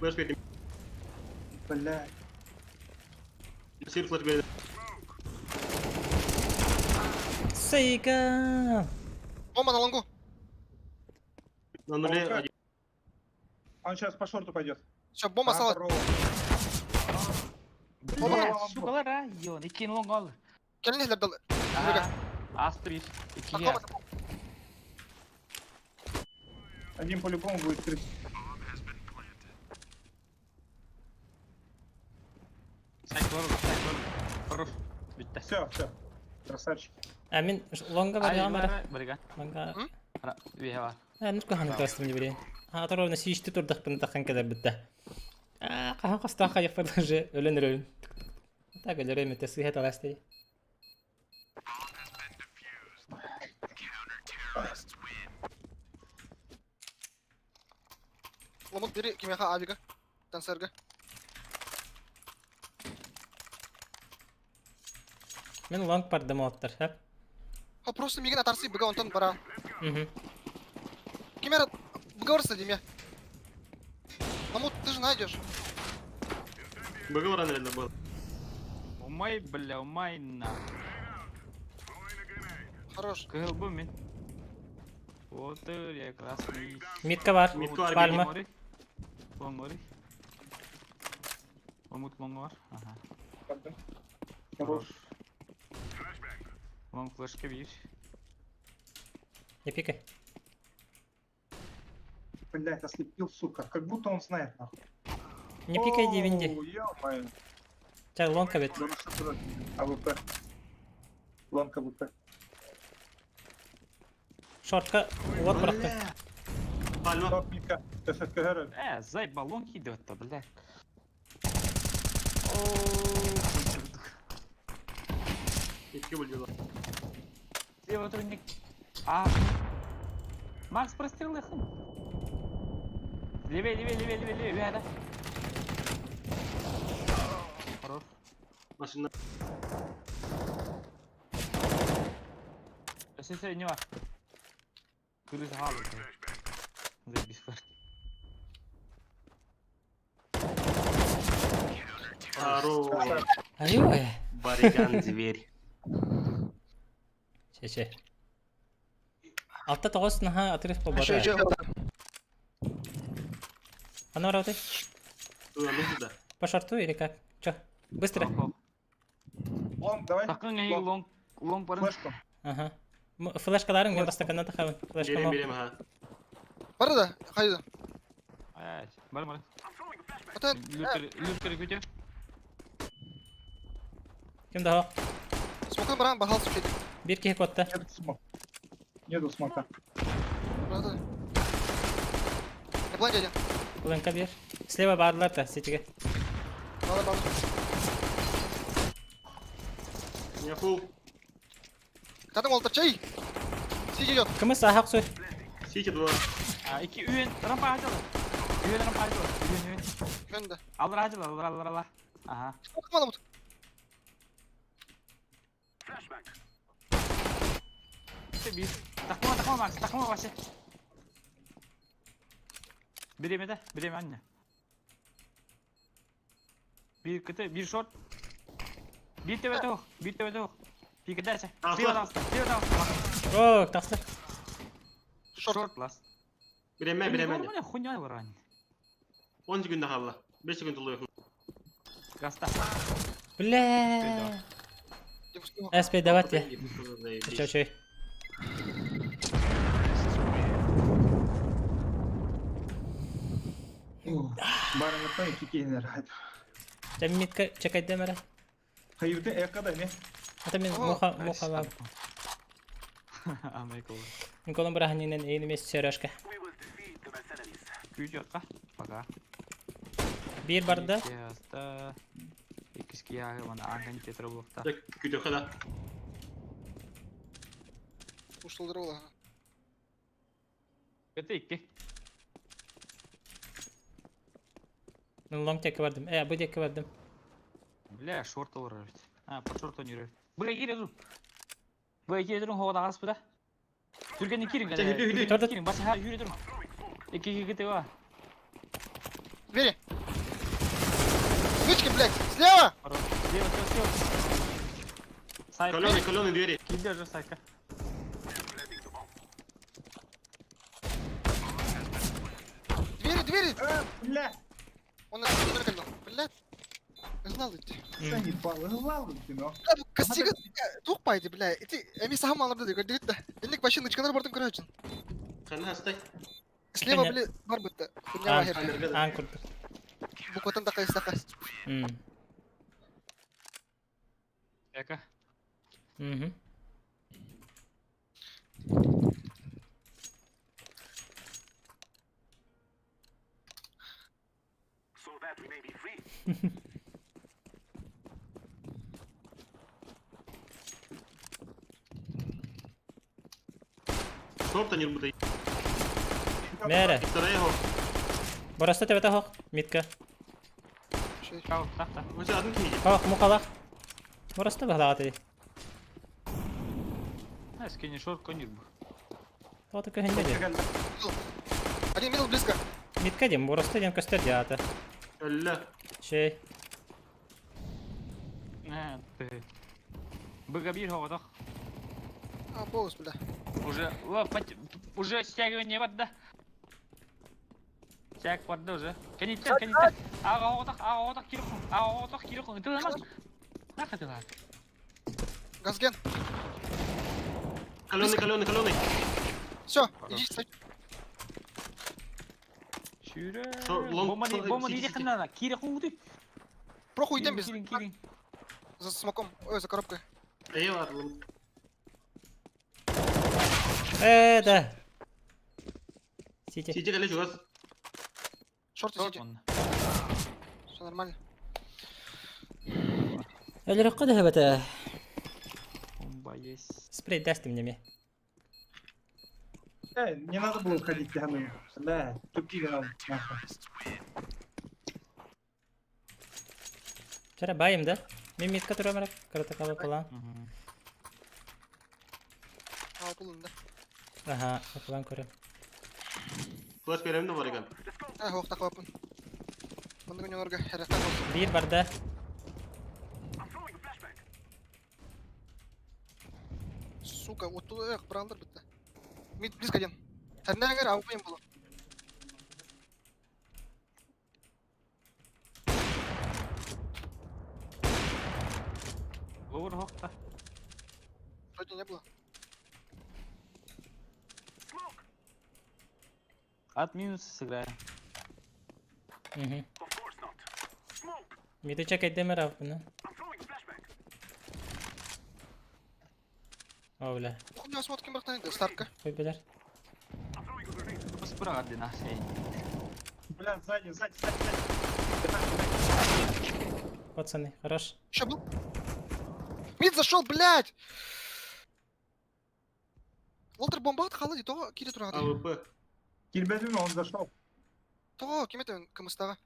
Флеш бердим. Блять. Сир флеш бердим. Сейка. Бомба на лонгу. На нуле один. Он сейчас по шорту пойдет. Все, бомба стала. Здорово. Бля, сука, лара, ё, иккин лонг ал. Келин хлеб дал. Астрис. Икки. Один по-любому будет крыть. Сайт бар, сайт бар. Хорош. Битте. Все, все. Красавчики. А мин лонга бар я мара. Барыга. Лонга. Ара, веhe бар. А нурка ханы тастым диби. А торовна сийишти турдах бын тахан кадar битте. А кахан кастаха япар же өлөн өрөбүн. Так өлөрөм эте сыйхат аласты. Ломут бери кимеха авика. Тансерга. Мен лонг бардым оттар, хап. А просто мигин атарсы быга онтон бара. Мгм. Кимера быга деме. Ламут, ты же найдешь. Быга бар ана был. Умай, бля, умай на. Хорош. Кыл бу мен. Вот я красный. Митка бар. Митка бар, Пальма. Лонгори. Ламут лонгор. Ага. Хорош. Лонг флешка бир. Не пикай. Блять, ослепил, сука. Как будто он знает, нахуй. Не пикай, дивинди. Оу, ё-моё. Ча лонг бит. Да ну что ты, АВП. Лонг АВП. Шортка вот бырахтым. Пальма. Топ мика. ТФКР. Зай баллон кидет-то, бля. Икки булдылар. Слева трудник. А. Макс прострел их. Левее, левее, левее, левее, левее, да. Хорош. Машина. Все, все, не var. Kırmızı halı. Заебись флешки. Хорош. Айой. Бариган зверь. Че че. Алта тоғыз наха отрыв по Еще, бара. еще. Ана рауты. Ну сюда. По шорту или как? Чё? Быстро. Лонг, давай. Такын эй лонг лонг барын. Флешку. Ага. Флешкаларын мен бастаканна тахабын. Флешка Берем, мо. берем, ага. Бары да, хайда. Ай, бар бар. Отен. Люкер, люкер күтө. Ким да Смокун баран бахал сүчэди. Бир киһи куотта. Нет смок. Нету смока. Брата. Не план дядя. Лынка бир. Слева баарлар да, ситиге. Бала бала. У меня фул. Кадым олтыр чай. Сидь идет. Кымыс ахак суй. Сити 2. А, икки үйен рампа ажылы. Үйен рампа ажылы. Үйен үйен. Жөнді. Алыр ажылы, алыр алыр алыр. Ага. Смокун аламыт. Bir. Takma takma bak, takma başı. Bir de, bir anne. Bir kıtı, bir short. Bir tebe toh, bir tebe toh. Bir kıtı açı. Bir adamsın, bir adamsın. О, тахса. Шорт. Short last. Биреме, биреме. Ne хуйня var anne. 10 секунд қалды. 5 секунд ұлы. Gasta. Бля. СП давайте. Чё, чё? Барыңыттан iki кейінер. Митка чекайда мара. Хайырды экада не? Ата мен муха муха лав. Америка. Николам браханинен эйнеме сережка. Күйт жаққа. Пока. Бир барда. Аста. Икки яғы мана анган тетры болықта. Күтө қада. Ушылдыр ола. Кыты икки. Мен лонг теке бардым. Э, бу теке бардым. Бля, шорт олар ведь. А, по шорту не үрер. Бля, кире тур. Бля, кире турун хоғда ағас бұда. Түргенде кирин Хүлі, хүлі. Торды. Кирин, басы ха, жүре турун. Икки икки кыты ба. Двери. Вычки, блядь. Слева. Слева, слева, слева. Сайка. Каленый, каленый двери. Киде уже сайка. Двери, двери. Бля, Он на двери Блядь. Знал идти. заебал, знал идти, но. Бля, бу костига тух пайды, бля. Ити эми сахам алып dedi, көрдүк да. Энник башын ычканар бардым көрөчүн. Қана астай. Слева, бля, бар бітті. Хуйня Ан, бахер. ан курдук. Букватан така истака. М. Эка. Мгм. Шорта не буду. Мэре. Вторая его. Бороста тебе тахок. Митка. Шей. Кау, так, так. Өте атын кім Хок, мукалах. Бороста бахлааты. А, скини шорт конир бу. Тоты көһүндө. Один мидл близко. Митка дем, бороста дем көстөр диата. Өлі. Шей. Э, ты. Быга бир хоғдақ. А, полос, бля. Уже, о, уже стягивание бар да. Стяг бар да уже. Кенеттен, кенеттен. Аға хоғдақ, аға хоғдақ, кири қон. Аға хоғдақ, кири қон. Тыламас. Нақа тылар. Газген. Каленый, каленый, каленый. Все, иди, стой. Шүрі. Шор- лонг- Бомба шор- бомба сити, дейді сити. қыннана. Кири қон өті. Прохуй идем без. Кирин, кирин. За смоком. Ой, за коробкой. Эй, бар. Э, да. Сити. Сити кәле жүгаз. Шорты Шорт сиди. онна. Все нормально. Өлөрөккө да хэбэтэ. Бомба есть. Спрей даст мне ме. Не надо было ходить пьяным. Бля, тупили нам, нахуй. Вчера баем, да? Мен митка тура марак. Карата кала план. Мгм. А, пулын, да. Ага, план көрөм. Флеш беремін де бар екен. А, хоқ тақы бапын. Мында күн оларға хәрәкәт болсын. Бир барда. Сука, вот тут эх, брандер бітті. Мид близко один. Хәрнәгәр ауыпайым болу. Ловыр хоқта. Вроде не было. От минуса сыграем. Мгм. Миды чекай демер авпына. О, бля. Хуйня смотки мартан старка. Хуй билэр. Быс быраҕар дин эй. Бля, сзади, сзади, сзади, сзади. Пацаны, хорош. Еще был. Мид зашел, блядь! Уолтер бомба хаалла дии, тоҕо киирэ тураҕа дии. АВП. Килбедин, он зашел. Тоҕо ким этэ кымыстаҕа?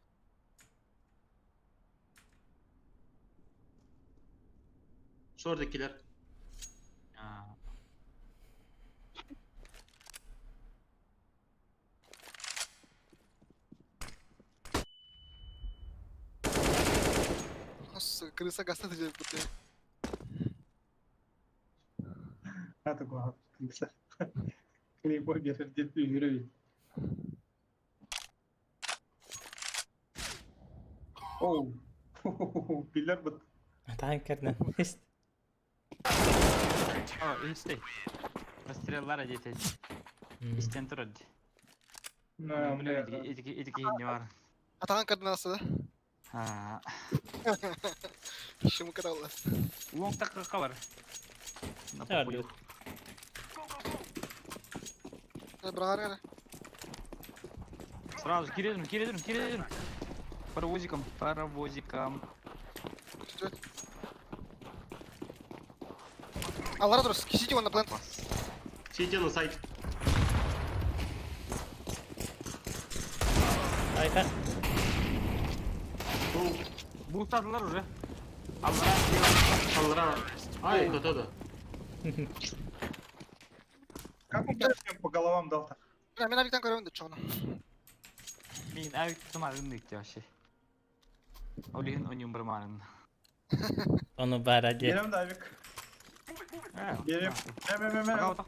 Шорт иккилэр. Крыса гаста диэбит А такого крыса. Клеймо берер диэн үһүрэ Оу. Билэр бут. Таан кэрнэ. О, истей. Расстреллара диэтэ. Истэн турар дии. Ити ити киһини бар. Атаҕын кардинасы да? Аа. Шымы кыталла. Лонг такка бар. На похуй. Браҕар эрэ. Сразу киредим, киредим, киредим. Паровозиком, паровозиком. Аллара турар, кисите он на плент. Сидя на сайт. Айта. Бултадылар уже. Аллара. Аллара. Ай, кто да. Как он так по головам дал-то? Бля, мен авиктан көрөбүн да чоҕуна. Мин авик тумарын дикти вообще. Ол иһин оньюн бармарын. Ону баара диэ. Берем давик. Берем. Мэ, мэ, мэ, мэ.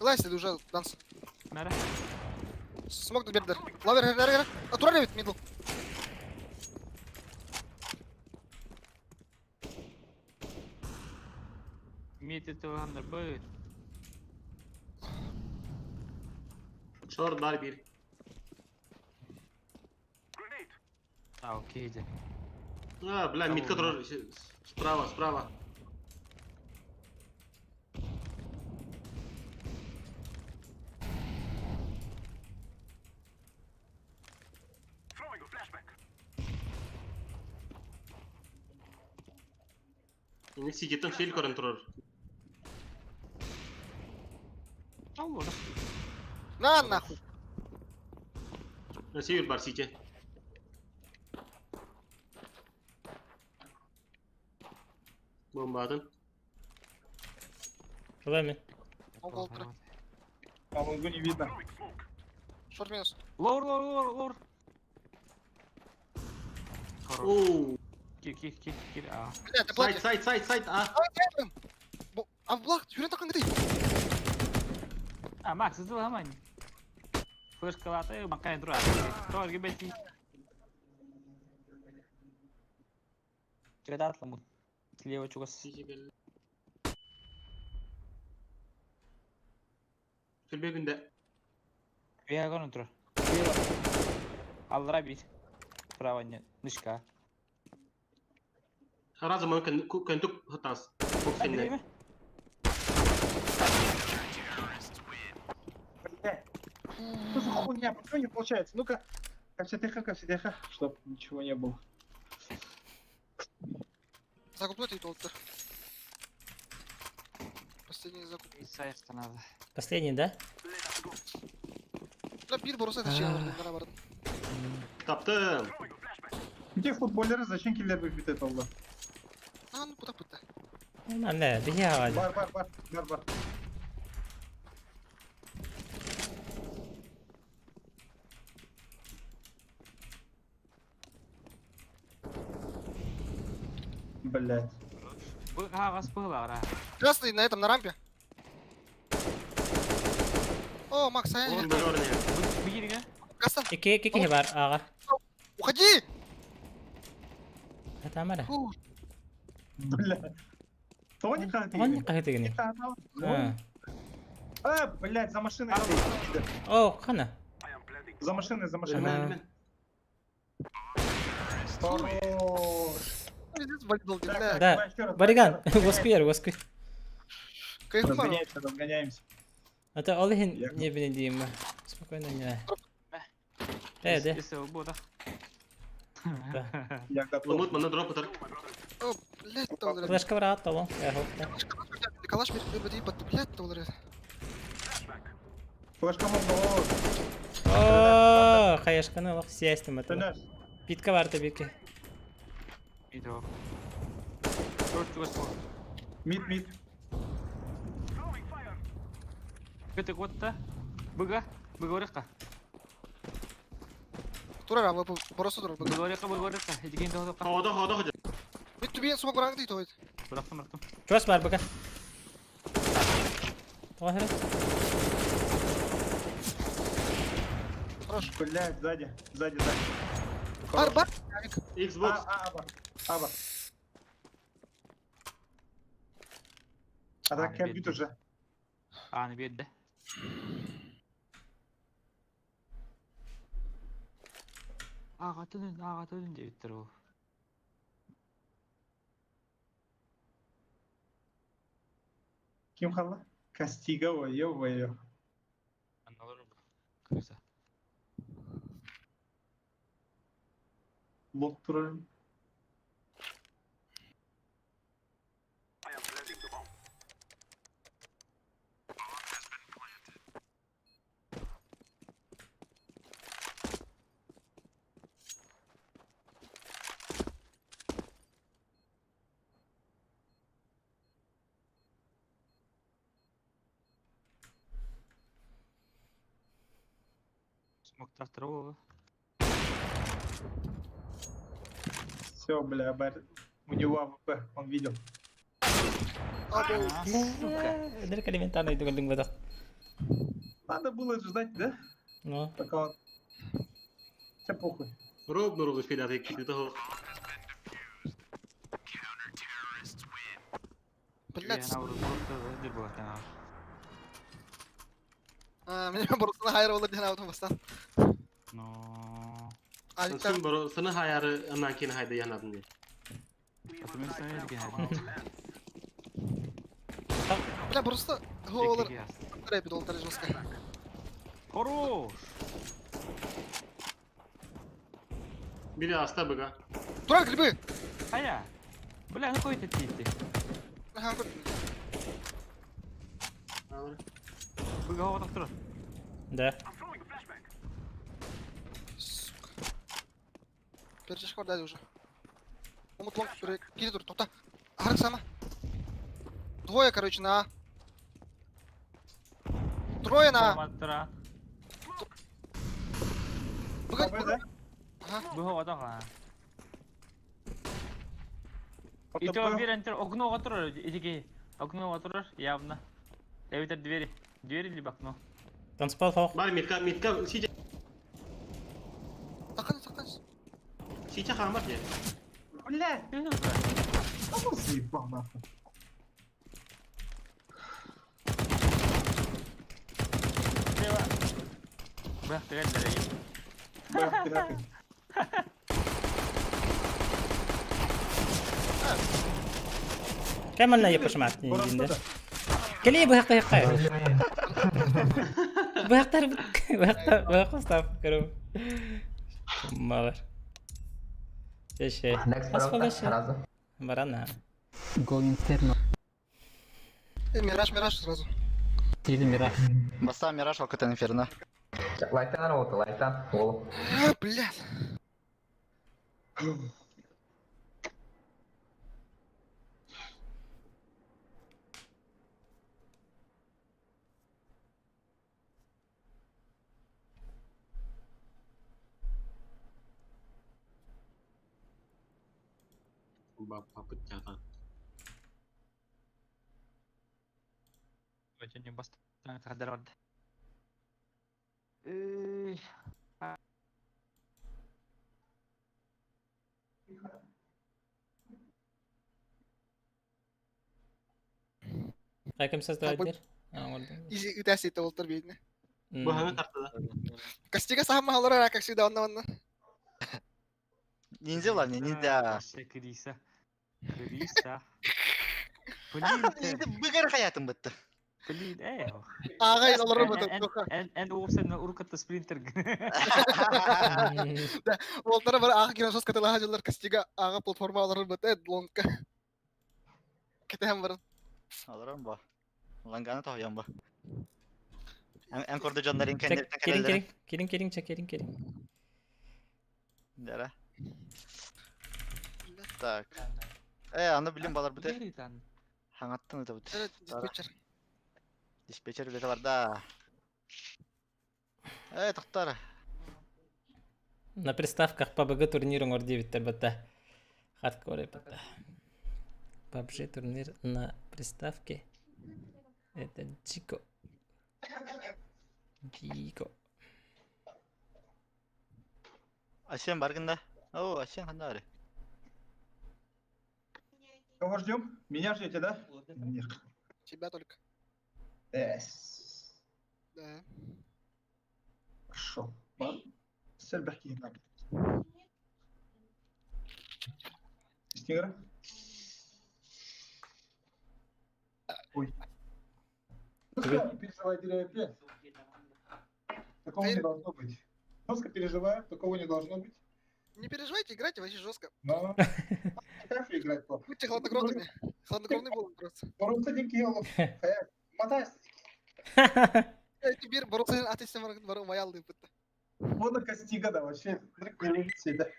Ылайся уже данс. Мэра. Смог бердер. Лавер, эр, эр, А турар эбит мидл. Мити тыландар бы. Шорт бар бир. А, окей, иди. А, бля, мидка турар. Справа, справа. Не сидит там щель контроль. На нахуй. На север бар сити. Бомба атын. Ылами. А лонгу не видно. Шорт минус. Лор, лор, лор, лор. Оу. Кир, кир, кир, кир. А. Бля, ты Сайт, сайт, сайт, сайт, а. А блах, юрен такын гыды. А, Макс, это ламань. Флешка латы, макай друг. Тоже гибети. Чегатат ламут. Слева чугас. Сүлбегінде. Я гоню тур. Аллара бит. Право не. Нышка. Разом он көнтүк хатас. Бля. Что за хуйня? Почему не получается? Ну-ка. Как все тихо, как все тихо, чтоб ничего не было. Закупной ты толтер. Последний закуп. Надо. Последний, да? Бля, бир боруса это чего бардым, бардым. Таптым. Где футболеры? Зачем киллер выпит это алла? А, ну куда пытта. Манна, биһи аҕа. Бар, бар, бар, бар, бар. Блять. Красный на этом, на рампе. О, Макс, а я... Касса. Ики ики бар аҕа. Уходи! Атамара. Бля. Тони Тони хаһытыгыный. А, блять, за машиной. О, хана. За машиной, за машиной. Хорош. Да. Бариган, воскуер, воскуй. Кайф бар. Разгоняемся, разгоняемся. Это ол иһин Я- не бини диим. Спокойно не. Э, да. Если буду. Я готов. Лымыт манна дроп ытар. О, блядь, толры. Флешка бараат толон. Э, хоп. Калаш бер бер бер блядь, толры. Флешка можно. О, хаешканы олох сиэстим это. Төнөр. Питка барта битке. Иду. Шорт чугас бу. Мид, мид. Көтө куотта. Быга. Быга орыққа. Турар а просто турар. Быга орыққа, быга орыққа. Эдиген тоғытыққа. Хода хода хода. Бит түбен сумак бараңды дейді ғой. Бырақтым, бырақтым. Чуас бар быка. Тоға хәрі. Хорош. Блядь, сзади. Сзади, сзади. Бар, бар. Xbox. А, аба. Аба. А так А, бит уже. Аны берді. Аға түнін, аға түнін деп тұр ол. Ким хала? Кастигова, ё-моё. Аналар крыса. Лок турар. Смок трактор ол. Все, бля, бар. У него АВП, он видел. Або. Сука. Дырк элементарный дүгілдің бадақ. Надо было ждать, да? Ну, Пока он... Все похуй. Роб нургу фида тек того. Блядь. Ана просто дир болады. А, мен бұрысына хайыр olur diyen avdım bastan. Но. Аликтар. Сен боро сыны хаяры анан кин хайда янадын ди. Атымен сен деген. Бля, бұрысты olur. Рэпид ол тәрі жестко. Хорош. Бири аста быга. Турар грибы. Ая. Бля, ну қой тетті. Ага, көр. Быга оғатақ тұр. да. Сука. Перчашка бар дәл уже. Умут лонг кире тур, тоқта. Арық сама. Двое, короче, на А. Трое на А. Тұра. Быга, АВ, быга. да? Ага. Быга оғатақ. а. ОТП. И то бир энтер окно отурар, эдиге. Окно отурар, явно. Эвитер двери. Двери либо окно. Танцпал хоқ. Бар митка митка сиче Тақын, тақын. сиче хамар ди. Блядь, а ну заебал нахуй. Бах, деген дәрей. Бля, пираты. Кәмәлна епашмат. Просто да. Кели бұяқта яққа. Бұяқтар бұяқта бұяққа ұстап көру. Малар. Жеше. Next Бас баран фалашы. сразу. Барана. Go Inferno. Э, Мираж, Мираж сразу. Или Мираж. Баста Мираж алкатан Инферно. Лайтан работа, лайтан. Ол. А, блядь. Бапа пытята. Очень бастан қадар барды. Эй. Қай кім А, бұл- создавать? А, олды. Изи үтәс етті олтыр бейдіне. Бу ханы тарта да. Костига сама алар, как всегда, онна онна. Ниндзя ла, не ниндзя. Вообще Криса. Криса. Блин, Быгар хаятым бытты. Блин, э. Ағай олорор бытын. Эн эн уопсайна уруккатта спринтер. Уолтара бар ааҕа кирен сос катылаха дьыллар кастига ааҕа платформа олорор быт лонгка. Кэтэһэн баран. Олорон бо. Ланганы тоһуйан бо. Эн курду дьоннорин Чэ, кэнниттэн Кирин кэлэллэр. кирин кирин кирин чэ кирин кирин. Дара. Так. Э, аны билим балар бute. Хаңаттан ыта бут. Диспетчер. Диспетчер үлете бар да. Э, тоқтар. На приставках PUBG турнир оҥор диэбиттэр бата. Хардкор бата. PUBG турнир на приставке. Это Джико. Джико. Асен баргында. О, Асен ханда бары. Кого ждем? Меня ждете, да? Нет. Тебя только. Эс. Да. Хорошо. Сел бахки надо. Стингера? Ой. Ну что, не переживай, теряю пять. Такого не должно быть. Жестко переживаю, такого не должно быть. Не переживайте, играйте вообще жестко. Но как же играть плохо? Будьте хладнокровными. Хладнокровный был просто. Бороться дикий Мотайся. Теперь бороться от этих маялды бытта. Вот на Костига, да, вообще. Всегда.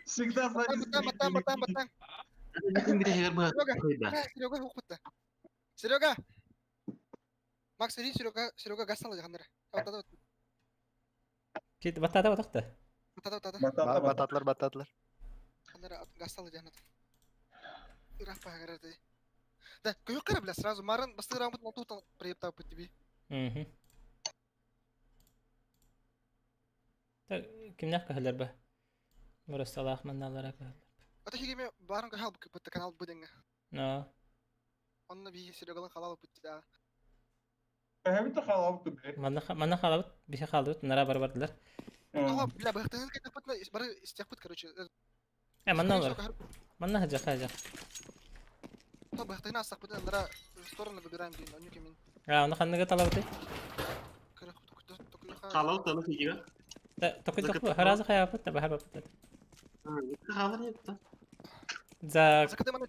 Всегда сзади. Там, там, там, там, Серега, Серега, ухутта. Серега! Макс, иди, Серега, Серега, газ стал, Хандра. Кит батата батакта. Бататылар, бататылар. Хандра, газ стал, Хандра. Ирах пагара ты. Да, көйөк бля, сразу марын бастыгы раунд тут приептап тебе. Мгм. Так, кимнәх каһалар ба? Мурасталах манналара каһалар. Ата хигеме барын кахал бу канал буденге. Но. Онны би Серегалан халал бу да. Это халавка, блядь. Манна манна халабыт, биһи халабыт, нара бар бардылар. Ага, бля, бахтыгын кайтып бут бары истяк бут, короче. Э, манна олар. Манна хаҗа хаҗа. То бахтыгын асак бут, нара стороны выбираем дин, онюк мин. А, оны ханныга талабыты? Халал таны хигига. Токуй токуй, харазы хаяпыт, та бахар бапыт. Халар нет. За За КД мана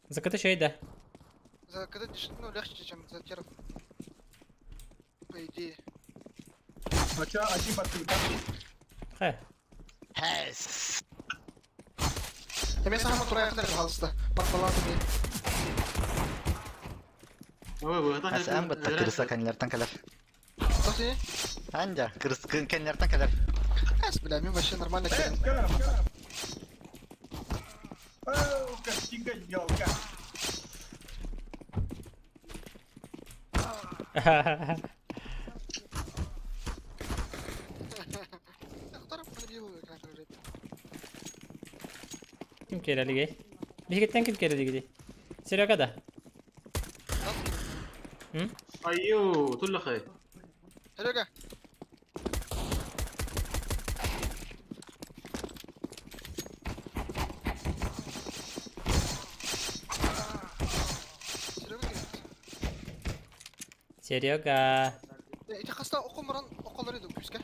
за КТ шейда. За КД ну легче, чем за теров. По идее. А чё, один под Хэ. Хэс. Я сам турая пожалуйста. Под балансами. Ой, bu Асен бытта кырса кэннилэртэн кэлэр. Тоси? Анда, кырыс кэннилэртэн кэлэр. Эс, бля, мен вообще нормально Э, кирен. Оу, Костига, елка. Ким келелиге? Бихиттен ким келелиге? Серега да. Айо, тулла хай. Серега. Серега кирен. Серега. Ити хаста окоморон околор иду күскә.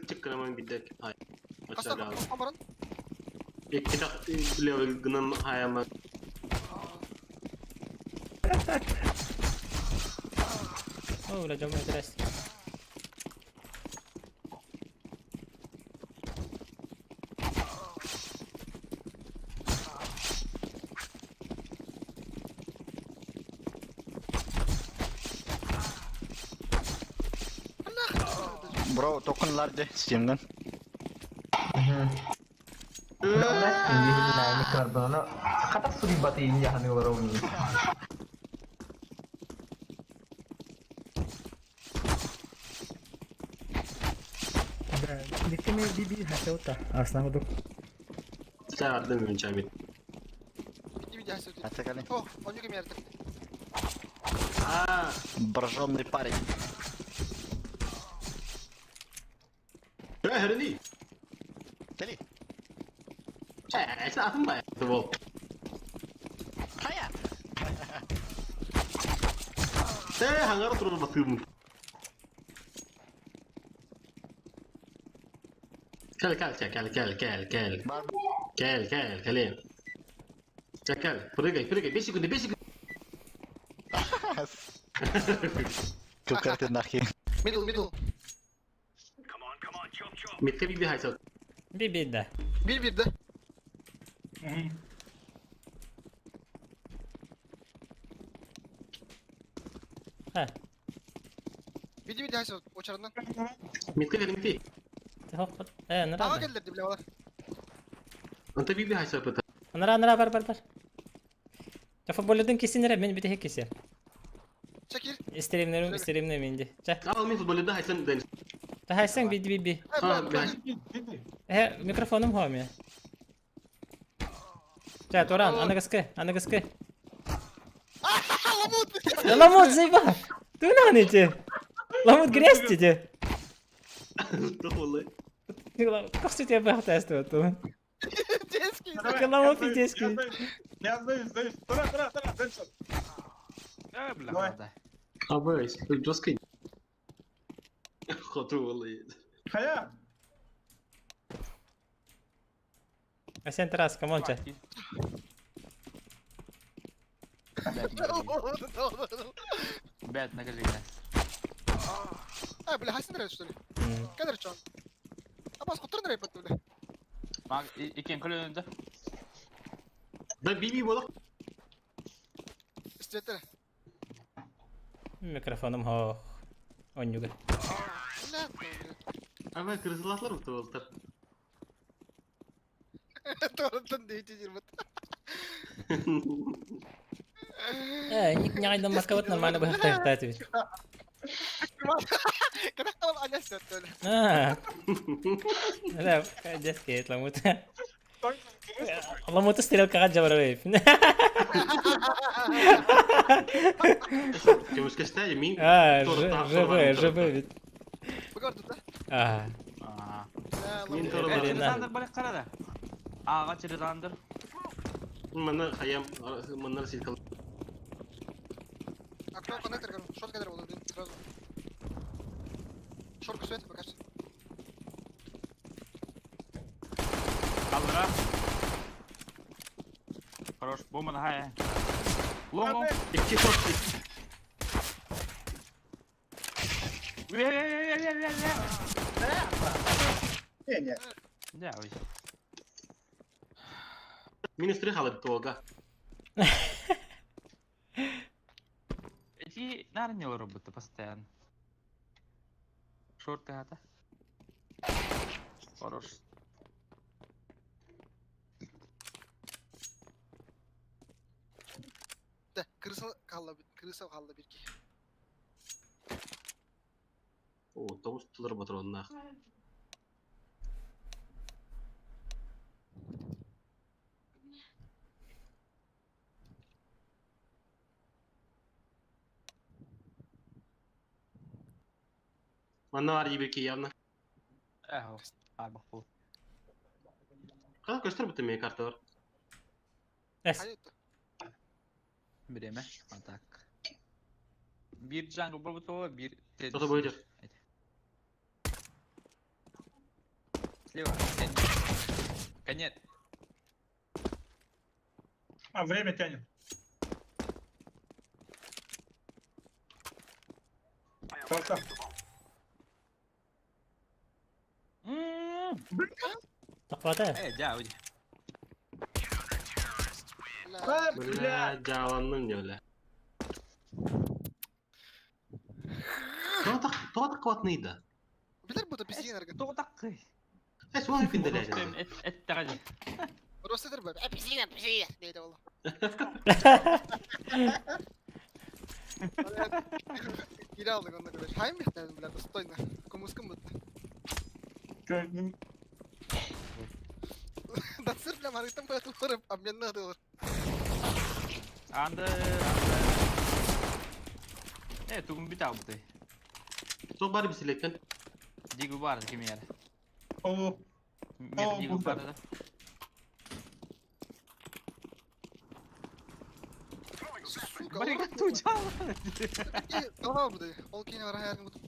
Чыкканаман бидек. Ай. Хаста окоморон. Икки левел гынан хаяма. О, бля, жомой здрасте. Бро, токынлар де Steam'den. Хата сурибаты яханы олар. Биттеме биби хасаута. Арслан удук. Саардым мен чамит. Бити Ата кэлин. О, онюк мердик. А, Броженный парень. э, херни. Кэли. Чай, саатым ба. Бу. Э, хангара турар батыыбын. Кэл, кэл, кэл, кэл, кэл, кэл, кэл. Кэл, кэл, кэлин. Кэл, кэл, прыгай, прыгай, 5 секунды, 5 секунды. Кылкар нахи. Мидл, мидл. Мидке биби хайсал. Би-би да. Bir bir de. Ха. Биди биди хайсы очарынан. Мидке кэлин Хоппот. Э, Ага нара. келдер бля олар. Анта биби хайсал быта. Нара, нара, бар, бар, бар. Футболдун кисинере, мен бите кисе. Чекил. Истеримнерим, истеримне минди. Ча. Ал мен футболда хайсан ден. Та хайсан биди биби. А, бля. Э, микрофоным хоме. Ча, Туран, аныгыскы, аныгыскы. Ламут. Ламут, заеба! Ты на эти? Ламут грязь тебе. Тохолы. Как все тебя бахтаствует? Детский. Ламут и детский. Я сдаюсь, сдаюсь. Тура, тура, тура, дальше. Э, бля, Давай. да. Абай, жесткий. Хоту Хая. Асен Тарас, камон, ча. Бэт, накажи, да. А, бля, хайсын нравится, что ли? Кадр чон. А бас кутыр нравится, бля. Маг, икен көлөнүндө. Да биби болок. Истетер. Микрофоным хо. Онюга. Бля. Абай кырсылатлар бу болтар. Торренттен дейти жирмет. Э, ник не айдан маскават нормально бы хтахтать ведь. Кана калам аняс бля. А. Да, детский ламут. Ламут стрелка жабарып. Кемешкеште мин. А, ЖБ, ЖБ ведь. Бу көрдү да. А. Аа. Мин Александр балек карада. Ага, Александр. Мана хаям, мана силкал. Окно коннектор, шорт кадр был, блин, сразу. Шорку светит пока что. Алра. Хорош, бомба на хая. Лонг, лонг. Икки шорт. Не, не. Да, ой. Минус 3 халат туга. Эти наверное, роботы постоянно. Шорты хата. Хорош. Да, крыса kaldı, крыса kaldı bir ki. О, тоғыз тылыр патроннах. Манна бар ебеки явно. Эхо. А, бахпул. Када көстөр бутын мен карта бар. Эс. Биреме. А так. Бир джангл бар бир... Что-то будет. Слева. Конец. А, время тянет. Просто. Тақвата. Э, да, уйди. Бля. Бля, жаланным не бля. Тоқ кватный да. Билер bu da biz yener. Кто такой? Э, суан күнделе. Это ради. Rostedir bu. E biz yener, biz yener. Neydi oğlum? Hile aldık onunla kadar. Hain mi dedim bile, достойно. Кумускум бутты. Да сыр бля марыктан поэтому обменный доллар. Анды, анды. Э, тугун бит албыты. Тоқ бар бисилектен. Дигу бар кемер. О, Мер дигу бар да. Сука, Барыга олорор тучал. Голова буду. Ол кини варахайар буду.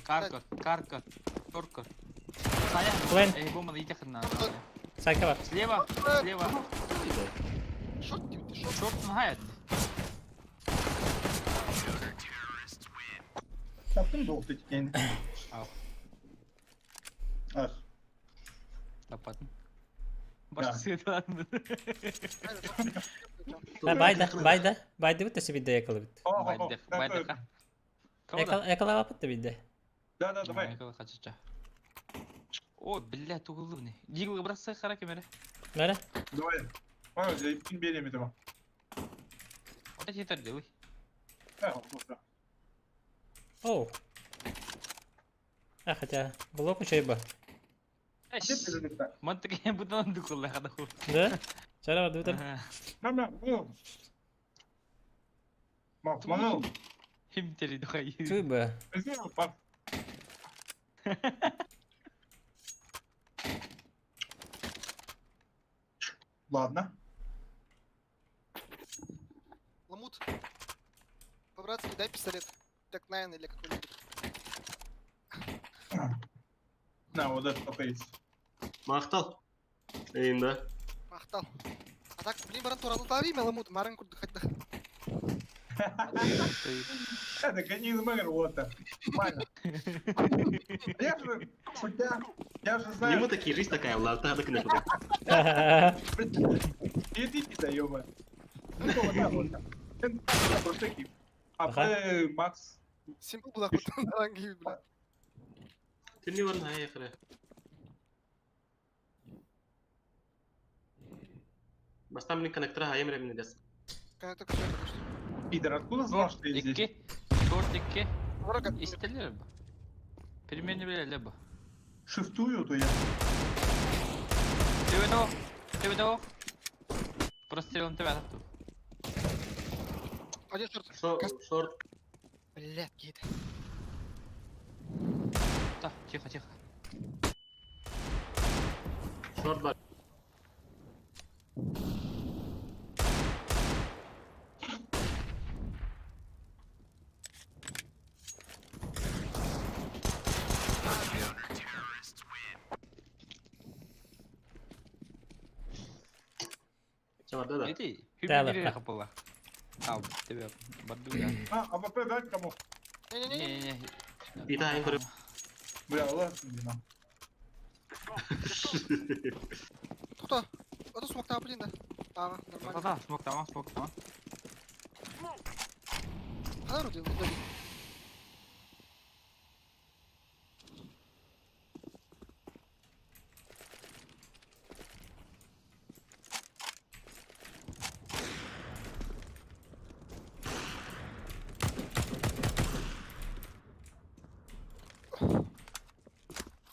Карка, карка, торка. Саня, Плен. эй, бомба, иди хрена. Сайка бар. Слева, слева. Шорт тебе, шорт. Шорт нагает. Таптым да ухтыть. Ал. Ах. Тапатын. Башка сыйталатын. Ha bayda, bayda. Bayda бит өсө бидде якалыбыт. Байдык, байдык. Якал якалабапыт да бидде. Да, да, давай. О, бля, тугулыбны. Дигл бросай хара камера. Нара? Давай. Ой, я берем этого. Вот эти это делай. Да, вот, да. Оу. А хотя, блок учайба. Где ты залетаешь? Мантык будан дукулла хада ху. Да? Чара бар дутар. Мама, ну. Мам, манул. Хим тери духай. Туйба. Возьми пап. Ладно. Ламут. По-братски дай пистолет. Так, найн или какой-нибудь. На, вот это только есть. Махтал. Эйнда. Махтал. А так, блин, баран туралы тари, ламут, маран курды хоть Это гони из мэр, вот так. Нормально. Я же, шутя, я же Не знаю, мы такие, жизнь такая, ладно, так не буду. иди ты, ё Ну, вот так вот. Просто такие. А П, Макс. Симпл была хоть ранги, бля. Ты не варна, ехали. Бастан мне коннектора, а я мне дес. Когда только что это что. Пидор, откуда знал, что я здесь? Икки. Шорт икки. Врага. Истелер бу. Перемене биле бу. Шифтую, то я. Тебе того. Тебе того. Прострелом тебя тут. Один шорт. Шорт. Блядь, гид. Так, тихо, тихо. Шорт бар. Да, да. Иди. Да, Хюбили да. хапала. А, тебе баду я. А, АВП дать кому? Не-не-не. Не-не-не. Ида, я говорю. Бля, ладно, не знаю. Кто? Это смог там, блин, да. А, нормально. Да-да, смог там, смог там. А, вроде, вроде.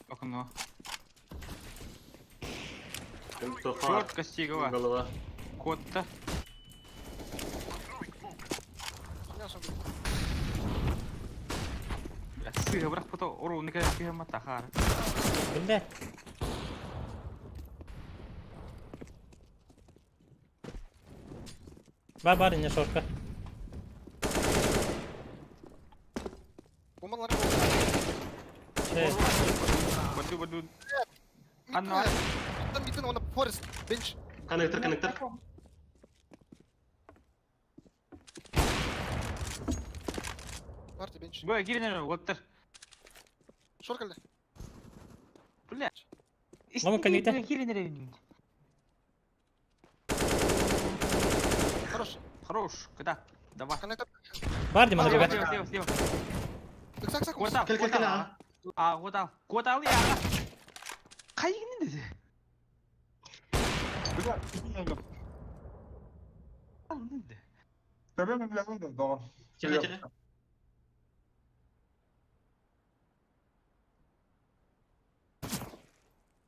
Окно. Тоха. Шорт Костигова. Голова. Кот-то. Мясо, Бля, сыга, брат, потом ору, никогда не матахар. Бля. Бар бар ине шорка. Бомбалар. Şey, Баду, баду. Анна. Там митин, он форест, бенч. Коннектор, коннектор. Парти бенч. Бля, кирин, вот тер. Шоркали. Бля. Мама, коннектор. Кирин, Хорош. Хорош, когда? Давай. Коннектор. Бар дим ана Слева, бега. слева, слева, слева. Так, так, так. Кот ал, Кел, кел, кот кел, ал. А, кот ал. Кот ал, я. Кайгын деди. Бля, Ал, деди. Проблема для Лондона, да. Тихо, тихо.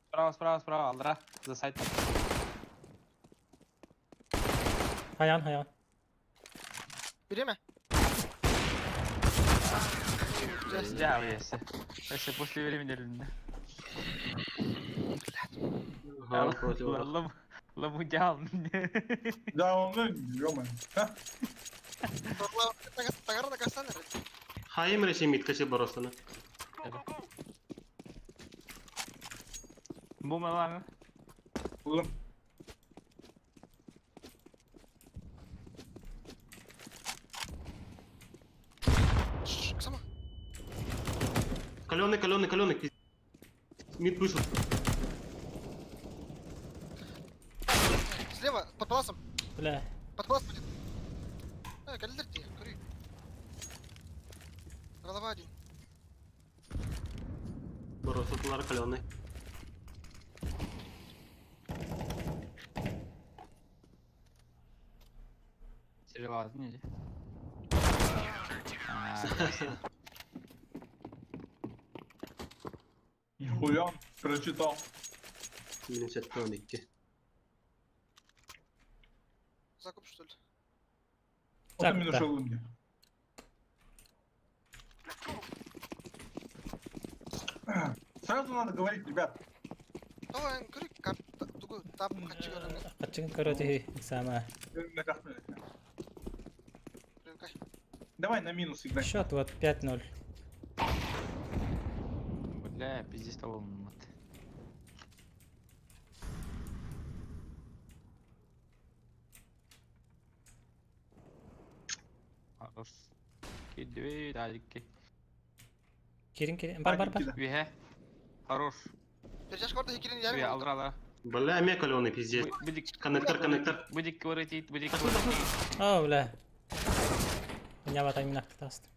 Справа, справа, справа, алдыра. За сайт. Hayан hayан. Береме? Да, если. Если после времени. Ага, против. Ладно. Ламудял. Да, он, ну, ё-моё. Тагар да кастан Хайым речи митка че боростаны. Бу маланы. Улым. Сама. Каленый, каленый, каленый. Мид вышел. Слева, под паласом. Бля. Под палас будет. Э, календер тебе, кури. Голова один. Боростатылар каленый. Серега, не Нихуя, прочитал. Минус 12. Закуп, что ли? Вот Так, минус да. шелунги. Сразу надо говорить, ребят. Давай, кури, кап, тугу, тап, хачи, Хачыгын көрөтү сама. Давай на минус играй. Счет вот 5-0. Бля, пиздец того мат. Хорош. Кидвей, далеки. Кирин кирин. Бар бар бар. Вихе. Хорош. Перчашка орда хикирин Вихе, ярым. алрала. Бля, ме каленый пиздец. Будик. Коннектор, коннектор. Будик воротит, будик воротит. О, бля. Меня вот именно даст.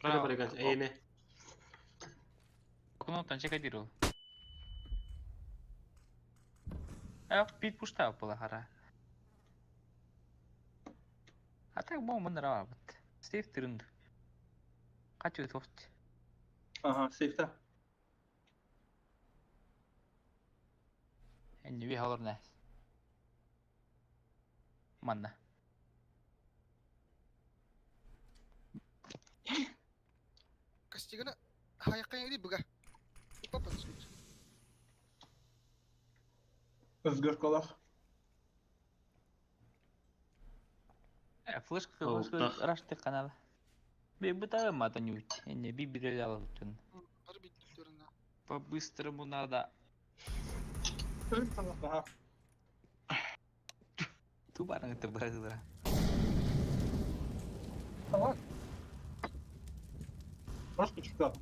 Право, Эй, ме. Ну, там чекадировал. Э, пить пушта была гора. А так бомба нравит. Сейф трынд. Хочу тофт. Ага, сейф, да. Не вихалорне. Манна. Кастигана хайакка иди буга. Папа, Сгашкалах. Э, флешка, Ол, флешка, тах. рашты канал. Би бытары мата нють. Не би бирелял тун. По-быстрому надо. Ага. Тубарың это бразила. Ага. Просто читал.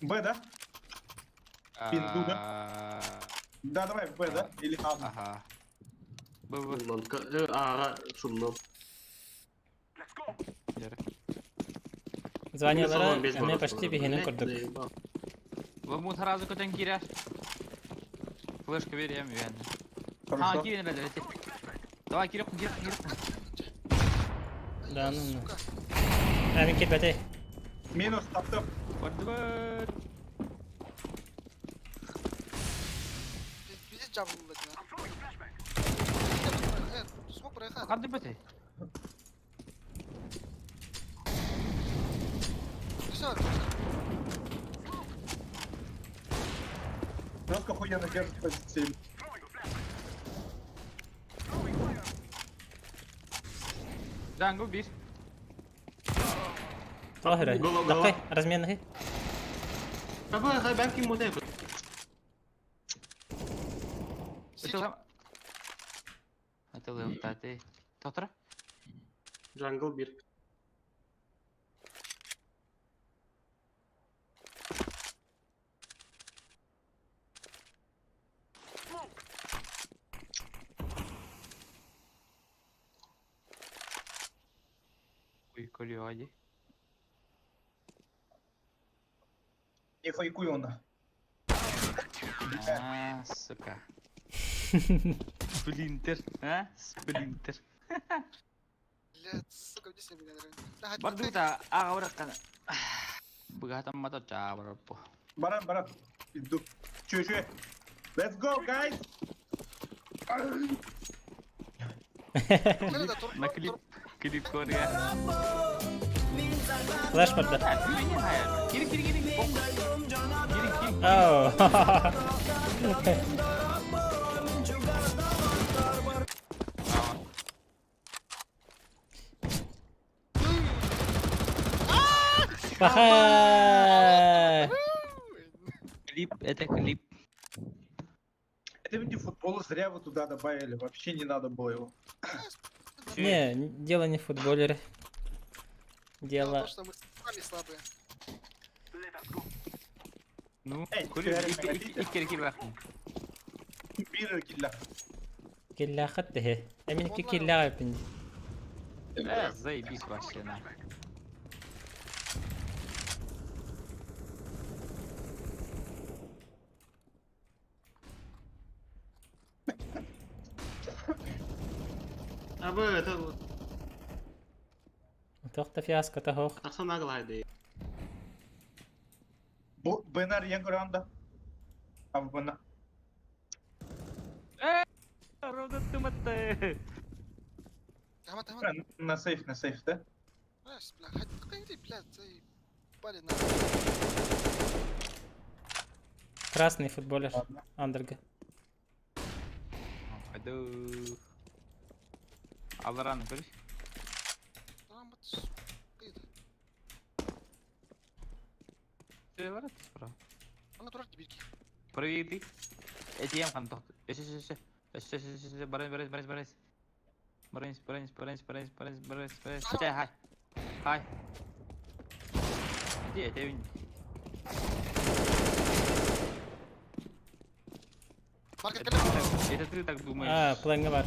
Б, да? Пинду, да? Да, давай Б, да? Или А? Ага. Б, Б. Лонка. Ага, шумно. Званиялара эме почти бихинин көрдүк. Ломут сразу көтен кирер. Флешка берем, верно. А, Хорошо. кирин бәле, Давай, киреп, киреп, киреп. Да, ну, ну. Әмин кирбәте. Минус, топ-топ. Вот, Пиздец жабыл, блядь. Смог проехать. Қандай бәте? Все, Жестко охуенно держит позиции. Джангл бир. Тоһыры. Голова, голова. Такай, размены. Баба, хай бәм ким мотай. Это Это леутаты. Тотра? Джангл бир. Ой, колёди. Не фейкуй он. А, сука. Сплинтер, а? Сплинтер. Блядь, сука, где себе, блядь. Бардута, а, уракана. Богатом мата чабрапо. Баран, баран. Иду. Че, че? Let's go, guys! На клип. Клип Корея. Флеш барда. Кири кири кири. Кири кири. Оу. Паха! Клип, это клип. Это ведь футбол зря вы туда добавили, вообще не надо было его. Не, дело не в футболере. Дело Дело... в том, что мы сами слабые. Ну, Эй, кури, икки кири бахны. Бир килля. Килляхат дехе. Эминки килляга пинди. Заебись вообще, на. А бы это Тохта фиаско тахох. тахсан наглайды. Бенар Янгуранда. А в Бена. Ровно ты маты. Тахма, тахма. На сейф, на сейф, да? Бля, хоть блядь, заебали на. Красный футболер. Ладно. Андерга. Пойду. Аларан, көрүш. Бар справа. Ана турар бирки. Привет. Этием хан тохт. Эше эше эше. Эше эше эше баран баран баран баран. Баран баран баран баран баран баран баран. Чэ хай. Хай. Иди этебин. Маркет кэлэ. Это ты так думаешь. А, планга бар.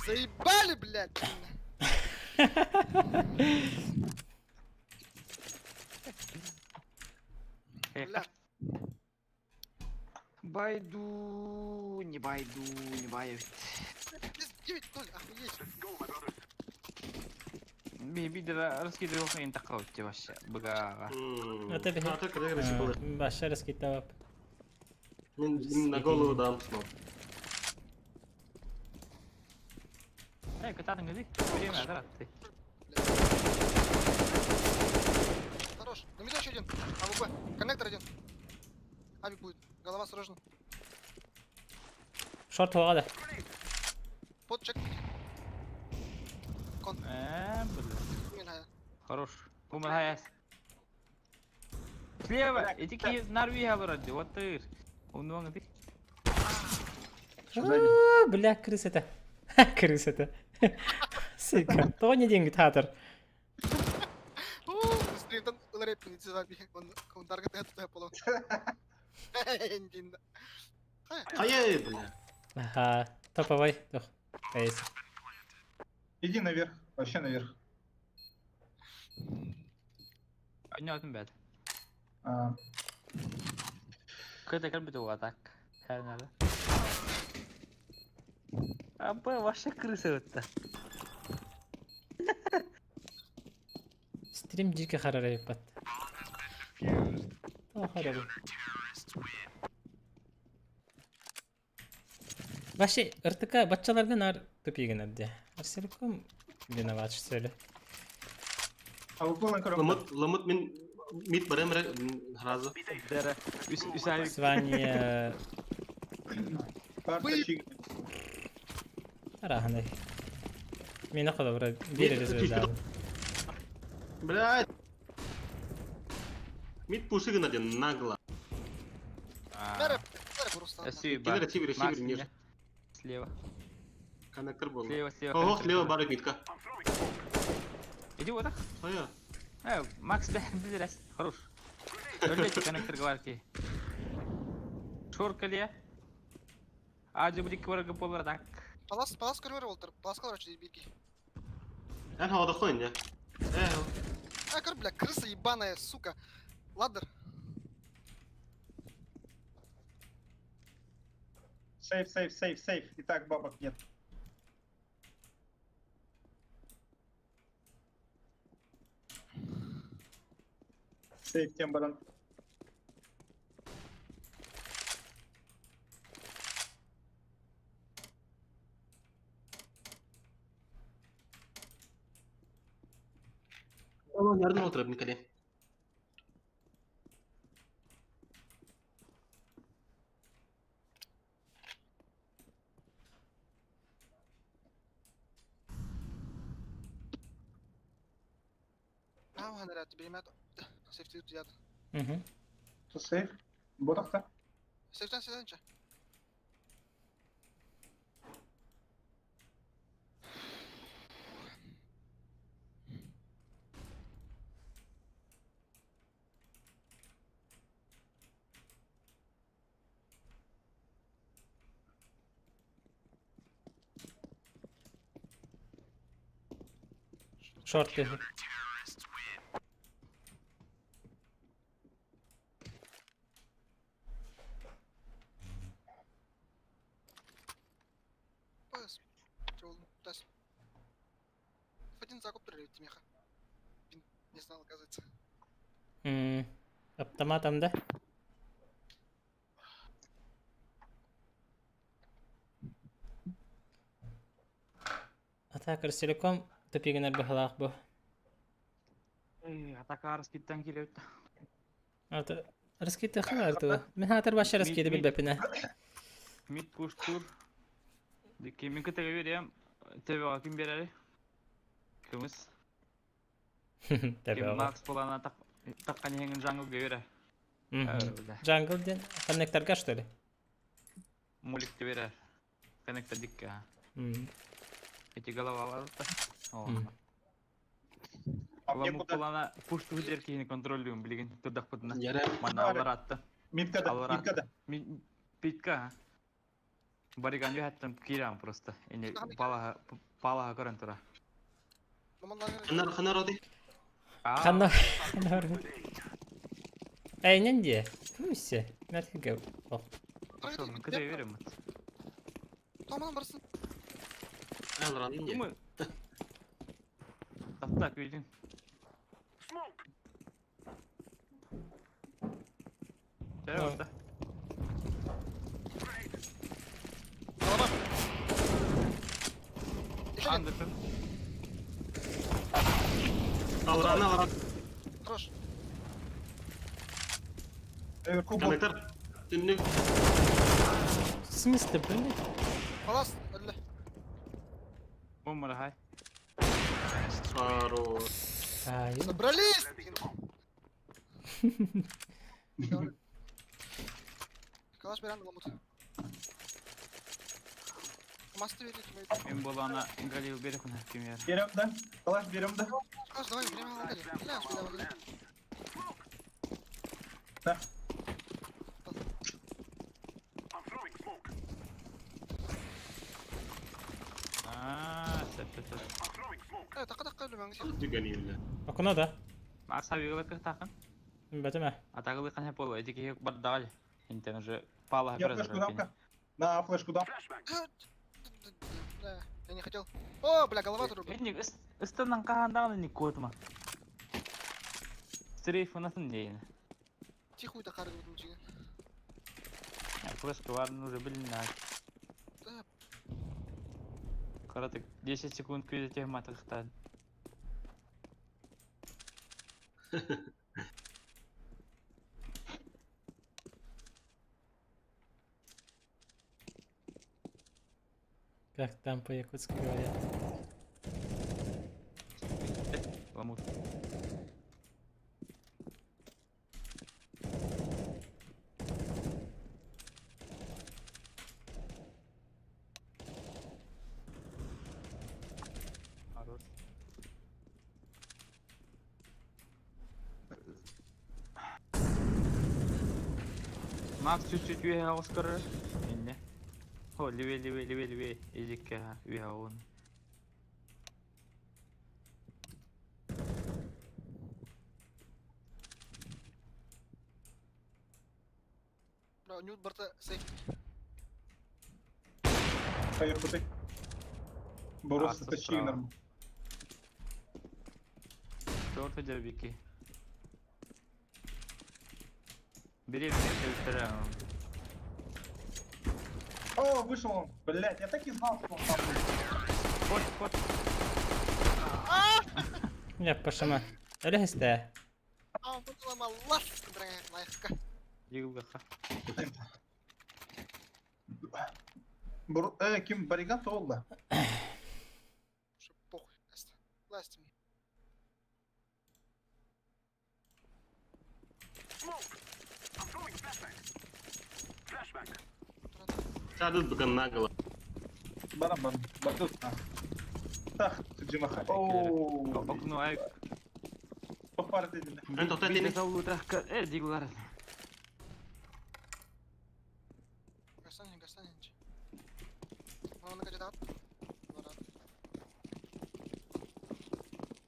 Заебали, блядь. Бля. Байду, не байду, не байду. 9-0, охуеть. Би раскидывал мен тақау вообще. Бага. Это А так красиво. Баша раскидал. Мен на голову дам снова. Эй, катаны гыды. Время, да, ты. Хорош. На миду еще один. АВП. Коннектор один. Авик будет. Голова срочно. Шорт хуага. Под чек. Бля. Хорош. Умраяс. Слева, эти ки Норвегия вроде, вот ты. Он ты. Бля, крыс это. Крыс это. Сука, то не деньги татар. Стримтан ылар Он таргет это поло. Ай, бля. Ага, топовой. Ох, эйс. Иди наверх, вообще наверх. Не один бед. А, Кыта как бы так. Надо. А б ваша крыса вот-то. Стрим дико харарай пат. О, харарай. Вообще, РТК баччаларга нар тупигин әбде. Арселком виноват что ли. а вы план коробка. Ламыт, ламыт мен мид барам разы. Дара. Үс Звание Карта чик. Араханай. Мені холовра бір звезда. Блядь. Мид пуши гына ден нагло. Спасибо. Кидер, север, север, ниже. Слева. Коннектор был. Слева, слева. Ого, слева барык мидка. Иди вот так. Ая. Макс, бля, блядь, хорош. Өлете коннектор говорки. Шоркале. Аджи блик варга полар так. Палас, палас көрөр болтыр. Палас короче бирки. Эн хавада хойн я. Э. А, көр, бля, крыса ебаная, сука. Ладер. Сейф, сейф, сейф, сейф. И так бабок нет. Сейф тем баран. Yardım oturabilin кэлин. Угу. Сейф. Ботахта. Сейфтен сейфтен Шорт лежит. Автоматом, да? Атака Ростелеком тупигинер быһалаах бу. Эй, атака раскиттан килет. Ата раскиты хаар ту. Мин хаатар баша раскиты билбеппин. Мид пуштур. Дики мин кытта берем. Тебе ким берери? Кымыс. Ким Макс булана так таккан еңин jungle бере. Jungle ден коннекторга что ли? Мулик бере. Коннектор дикке. Эти голова бар. О. А мне Ламу куда? булана пушту дер кихини контроллюм билген турдак бутына. Яра. Манна алар атты. Миткада, Аллара. миткада. Питка. Бариган юхаттан кирам просто. Эне палаха палаха көрөн тура. Ханар ханар оти. Ханна. Эй, ненде? Пусть. Мәтхиге. Кыда берем. Томан барсын. Алран не. Думаю. Так, үйдүн. Чай Андерсон. Алран алран. Хорош. Наверху был. Коннектор. Түннүк. В смысле, блин? Палас, өллө. Бомбара хай. Хорош. Ай, Собрались! Калаш берен ламут. Масты берет. Мен болана Галил берек уна ким яр. Берем, да? Калаш берем, да? Калаш, давай, время алгали. Да. Аа, сәп сәп сәп. Така така үлүмәң. Түгәниле. Окуна да. Макс абигылы кытакын. Бәтеме. Атагылы каня болу. Эти кихи бардагал. Интен уже палаха Я көрөз. флешку дам-ка. На, флешку дам. Да, я не хотел. О, бля, голова тут. Эник ыстынан кахандагы не котма. Стрейф унасын дейін. Тихую да қары өтін жеген. Флешка барын уже билин. Да. Каратык 10 секунд күзөтө матыктан. Как там по-якутски говорят? Ламут. Хорош. Макс чуть-чуть үйе оскар. Инне. О, левее, левее, левее, левее. Изикке үйе он. Бля, нют барта сейф. Поехали. Боролся А, с справа. нормально. Торты дербики. Бери, бери, бери. О, вышел он. Блять, я так и знал, что он там будет. Кот, кот. Я пошама. Өлө истэ. А, бу лас лайкка. Дигылгахха. Ким Бариган олла? Уже похуй. Ластим. Садыз бүгін нагло. Барам барам. Батут. Тах, Джимаха. Оу. Окну ай. Похвар дедим. Эн тоқта тени. Э, дигылар. Гастан, гастан. Оны кача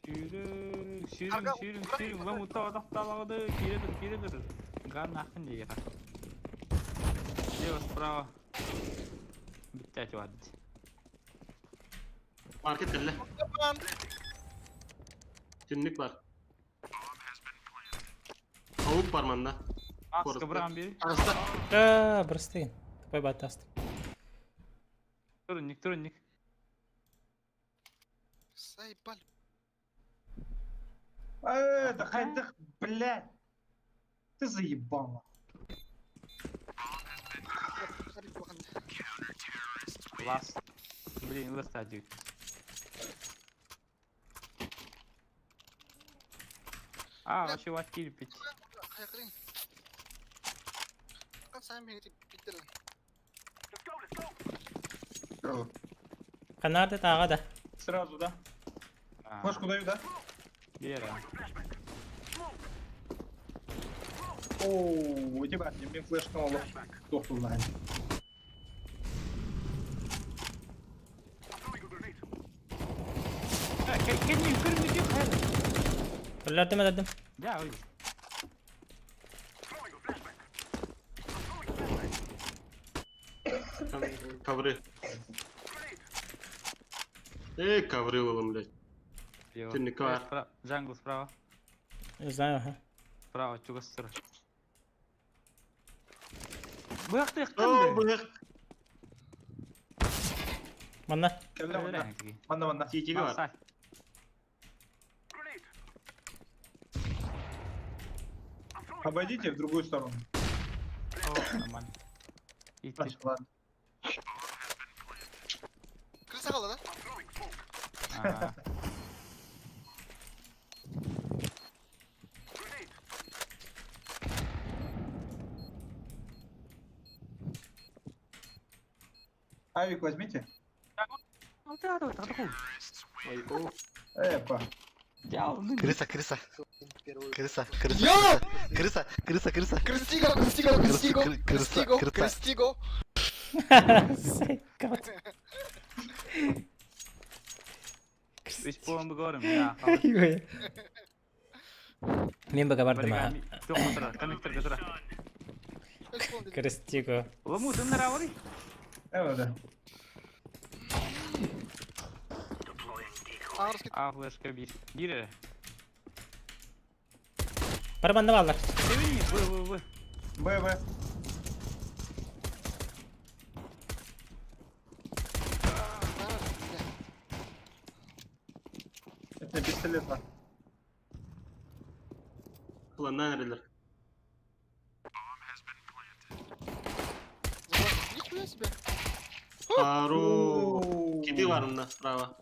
Сүүрүң, сүүрүң, сүүрүң, сүүрүң. Ла мутта одохталагы кире тур, кире тур. Ган нахын дии. Слева, справа. Бүттәти барды. Маркет кэллэ. Түннүк бар. Авук бар манна. Маска бран бери. Арыста. А, бырыстыгын. Тупой баттасты. Турунник, турунник. Заебали. Да хайдах, блядь. Ты заебал. Лас. Блин, лас тадик. А, вообще вот кирпич. Канарды тага да. Сразу, да? Флешку даю, да? Вера. Оу, у тебя мне флешка Тохту знает. Өлөрдүм өлөрдүм. Я, ой. Ковры. Эй, ковры улым, блядь. Түннүк бар. Джангл справа. Не знаю, ага. Справа, чугастыр. Быхты О, бых. Манна. Кэллэ манна. Манна манна. Титиги бар. Обойдите в другую сторону. О, нормально. Значит, ладно. Крыса калды, да? Авик возьмите. Эпа. Крыса, крыса. Крыса, крыса. Йо! Крыса, крыса, крыса. Крыстиго, крыстиго, крыстиго, крыстиго, крыстиго. Үч буолан бу көрүм я. Мен бага бардым а. Коннектор тура. Крестиго. Ламу тыннара ори. Эва, да. А флешка бир. Бир. Барбанда баллар. Б, Б, Б. Б, Б. Это пистолет бар. Планнан эрелер. Нихуя себе. Пару. Кити бар мында справа.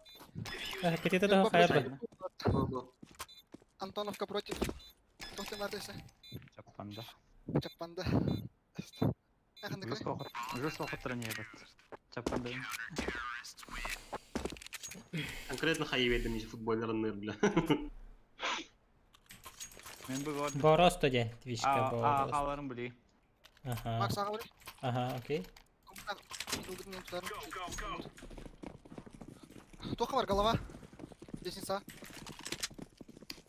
Кити да хайыр. Антоновка против. Кто надо Чаппанда. Чаппанда. Жестко тренировать. Чаппанда. Конкретно хайы бердим футболлерын бля. Мен бүгін Боросто де, твичка А, боросто. халарым били. Ага. Макс аға били. Ага, окей. Тоқа бар, голова. Лестница.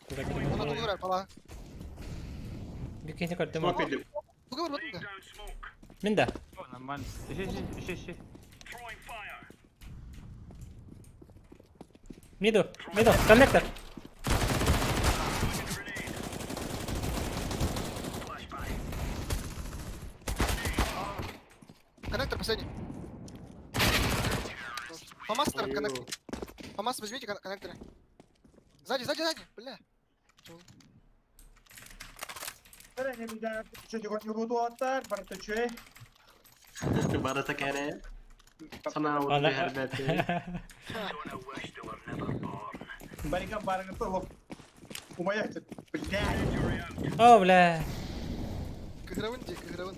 Она тугу бар, пала. Бүкені көрдім. Тугу бар, бітті. Мен да. Нормально. Еще, еще, еще. Миду, миду, коннектор. Коннектор последний. Фамас коннектор. Фамас возьмите коннекторы. Сзади, сзади, сзади, бля. Барыта кэрэ. Санаабыт Ана- түһэрбэти. О, бля. Кыһырабын дии, кыһырабын.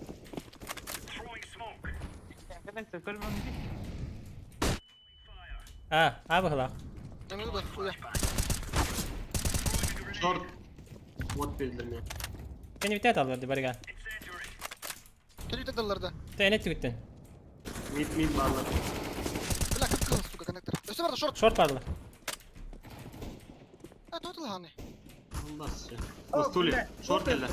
Коннектор көрмөҥ дии. А, а быһылаах. Эми да, хуя. Шорт. Вот передо Кени битэ таллар ди барыга. Кэлүүтэ далларда. Тэ эне түгүттэн. Мид мид баллар. Бля, кып-кызыл, сука, коннектор. Өссө барда, шорт. Шорт бардылар. А, тоҕо тылаһаный? Аллас. На стуле. Шорт кэллэ.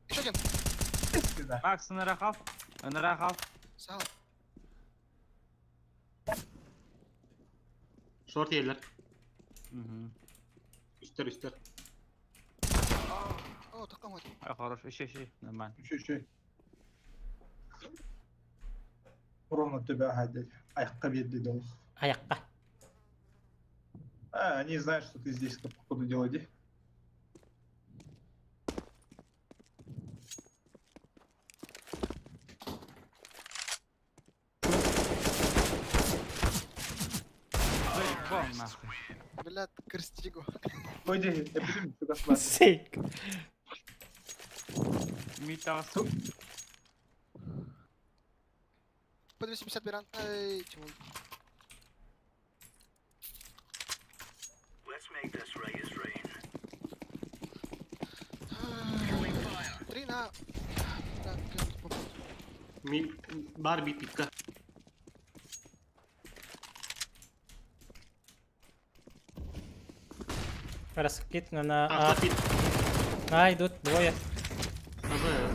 Еще один. Макс, ыныраа хал. Ыныраа хал. Саал. Шорт еллер. Мгм. Үстер үстер. О, таком вот. Ай, хорош. Еще, еще. Нормально. Ровно тебя гадят. Ай, дол. Аякка. А, они знают, что ты здесь, по ходу дела, иди. Заебал нахуй. Бля, крестиго. Пойди, я буду сюда с вами. Сейк. Мид тағыс. По 250 беран. Эй, чего? Три на... Так, попал. Мид бар бит питка. Раскид на А, А. пит. А, идут двое. Разрыв.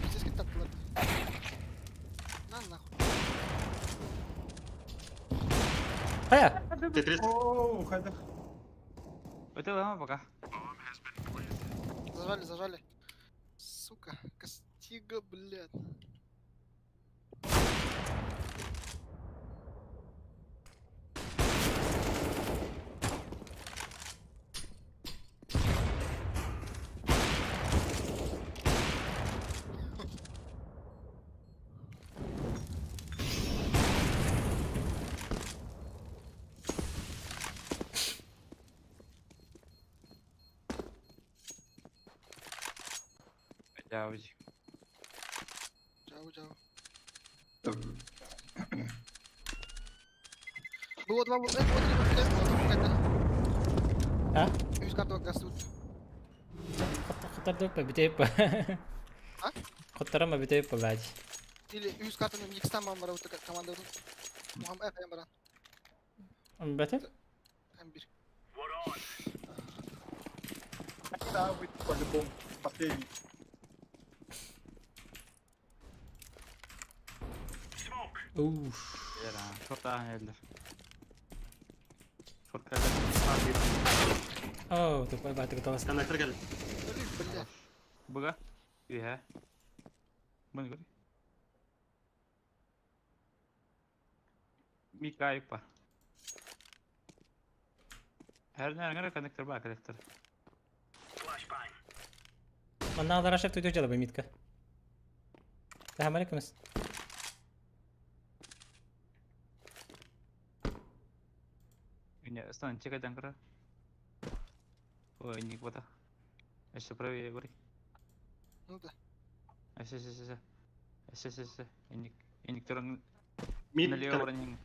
Пиздец, как так было. На нахуй. Хая. Тетрис. Оу, хайда. Это лама пока. Зажали, зажали. Сука, Костига, блядь. Жабыч. Чау, чау. Было два, было три, было три, было два, А? Үс карта гасут. Хотар битеп. А? Хотарама битеп бач. Или үс картаны Никстан мамара вот команда. Мухаммед Эф баран. Бәтер? М1. Да, выйти по-любому. Последний. Уф. Шорт ағын Шорт кәлі. О, тупой батыр талас. Коннектор кэллэ. Бля. Бұға. Үйә. Бұны көр. Мика па. Her nerede коннектор бар, коннектор. Манна алар шеф туйду жалабы митка. Тахамары кымыс. Не, стан чекай кыра. Ой, не бота. Еще правее бери. Ну да. Еще, еще, еще. Еще, еще, еще. Эник, эник туран Мид. налево бронин.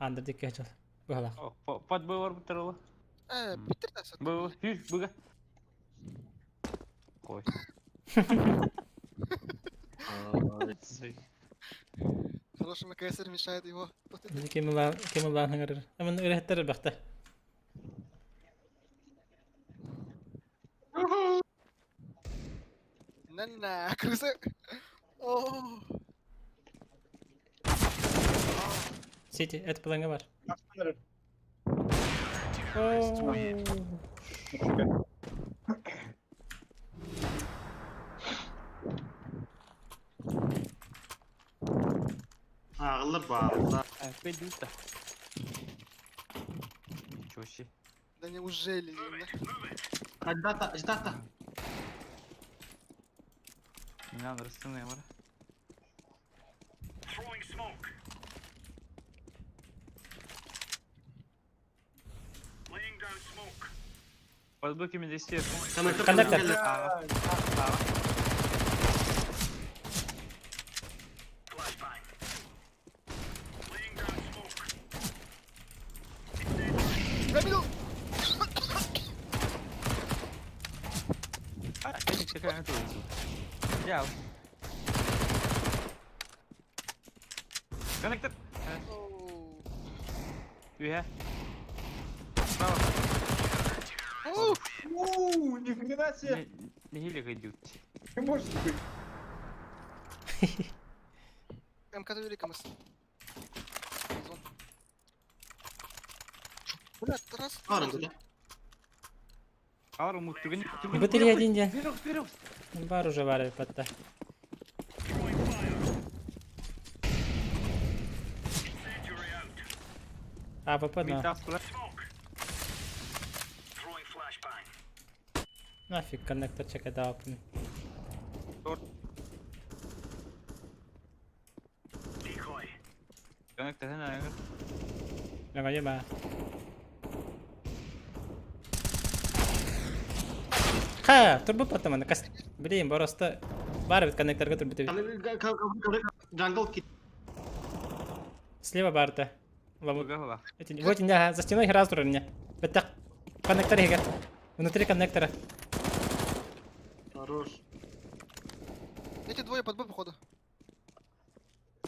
Андыр дикке жал. Бухала. О, под был бар Э, Питер да, Был, юр, буга. Ой. Хороший МКСР мешает его. Кемулан кемулан хаңарыр. Амын өрәттер бахта. На-на, крысы. О, Сити, это планга бар. О. Баалла. Пойдут-то. Ничего себе. Да неужели, да? Ждата, ждата. Не надо расцены, мара. Под блоками здесь все. Коннектор. Коннектор. А, Пробил! а, какая она тут. Я. Коннектор. Оу. Уя. Справа. Оу! Ууу, ни хрена себе! Не гилик идут. Не может быть. МК великомыс. Зон. Бля, раз. Арын куда? Алар умут түгін. Бытыр один день. Вперед, вперед. Бар уже бар батта. АВП на. Нафиг коннектор чекай дал. Коннектор хана. Лага Ха, турбо потом на кас. Блин, просто бар бит коннекторга турбо. Джангл кит. Слева барта. Лабу. Голова. Вот меня за стеной раз меня. Это коннектор егер. Внутри коннектора. Хорош. Эти двое под Б, походу.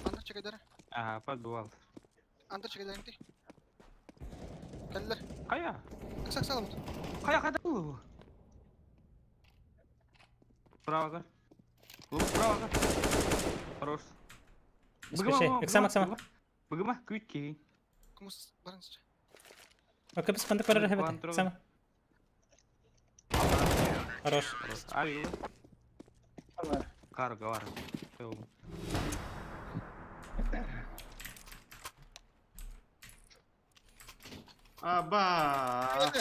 Андр чекай дары. Ага, подбывал. Андр чекай дары ты. Каллер. Кая? Акса, акса, вот. Кая, кая был? Справа, кар. Лук, справа, кар. Хорош. Спеши. Иксама, иксама. Быгыма, күт кей. Кумус барынсыча. Окей, без коннектора ребята. Контрол. Иксама. Хорош. Хорош. Ай, Кар, гавар. Аба.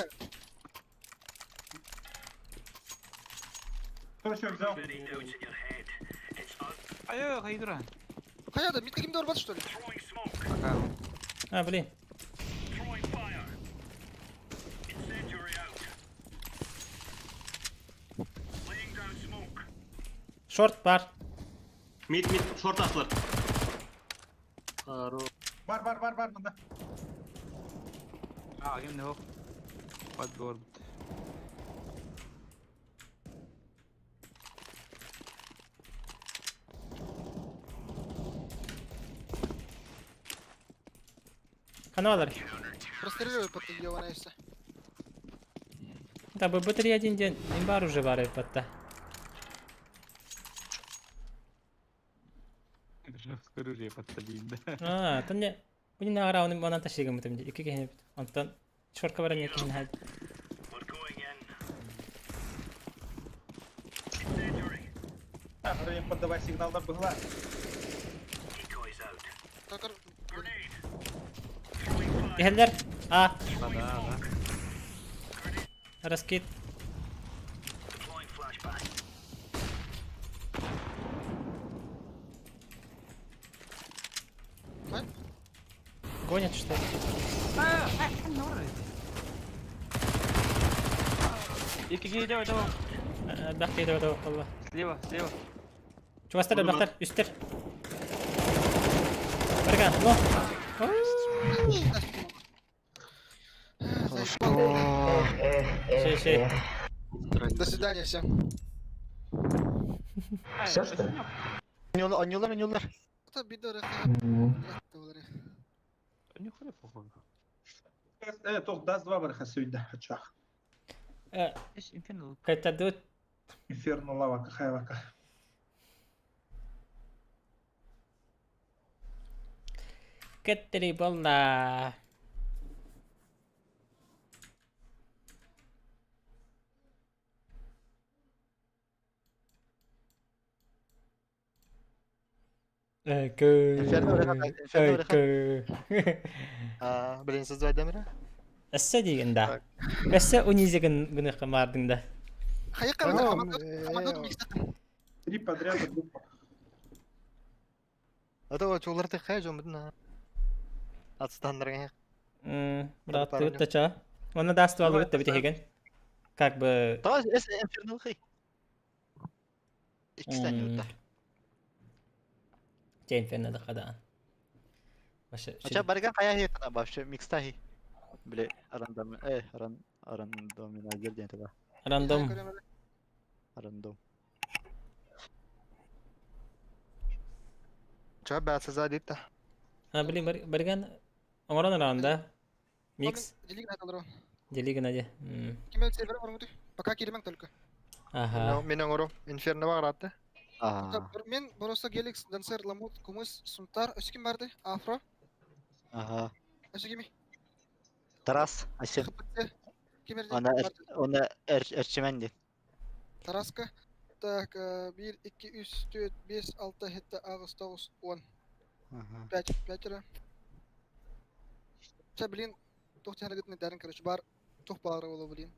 Кто еще взял? Ай, хайдура. Кая да, мид каким-то орбат, что ли? Пока. А, блин. Шорт бар. Мид, мид, шорт аслар. Хорош. Бар, бар, бар, бар, мында. А, ким не хок. Подбор. Каналар. Простреливай под ёбаешься. Да, б 3 один день. Имбар уже бар батта. Оружие подсадим, да. А, то не. Блин, на раунд манан ташигам там. Ики кихне. Антон. Шорт кабара не кихне хад. А, вроде подавай сигнал на быгла. Так, Ихеллер. А, Да, да, да. раскид. Ай. Гонят что ли? А, Екі кей давай, давай. Бах кейде бата болла. Слева, слева. Чувастар, бахтар, үстер. Барган, ну. Шей, шей. До свидания всем. Все, что ли? Ойнолар, ойнолар. Это беда, Нихуя похоже. Тох, даст два барха сегодня, очах. Инферно. Кайтадут. Инферно лава, какая вака. Кеттери болла. Инферно Инферно Эко. А, блин, создавай мира. Өссө диигин да. Өссө унизигин гыныхха маардыҥ да. Хайыкка Aa, команда микстаттым. Три подряд группа. А то чулар ты хай жомбут на. Отстандарга. Бырааттыгыт да ча. Онно даастыбалыгыт да битиһигин. Как бы Давай, эс Инферно хый. Иккистен юрта. Чэ Инферно да хадаан. Вообще Ача барыга хайа хи тана вообще микста хи. Биле рандом ран рандоминайзер диэн тыла. Рандом. Рандом. Ча бәсі задит та. А, блин, барган оҥорон араанда. Микс. Делигин айталар. Делигин ади. Ким сервер оҥорбутуй? Пока кииримэҥ только. Ага. Мин оҥору Инферно бағаратты. Ага. Мен просто Геликс, Дансер, Ламут, Кумыс, Сунтар, өссө ким барды? Афро. Ага. Өссө кими? Тарас, Асен. ХПЦ. Ким эрди? Она она эрчимен диэн. Тараска. Так, 1, 2, 3, 4, 5, 6, 7, 8, 9, 10. Ага. 5, пятеро. Ча, блин, туох тиһэргитин этэрин, короче, бар, туох баара буолуо, блин.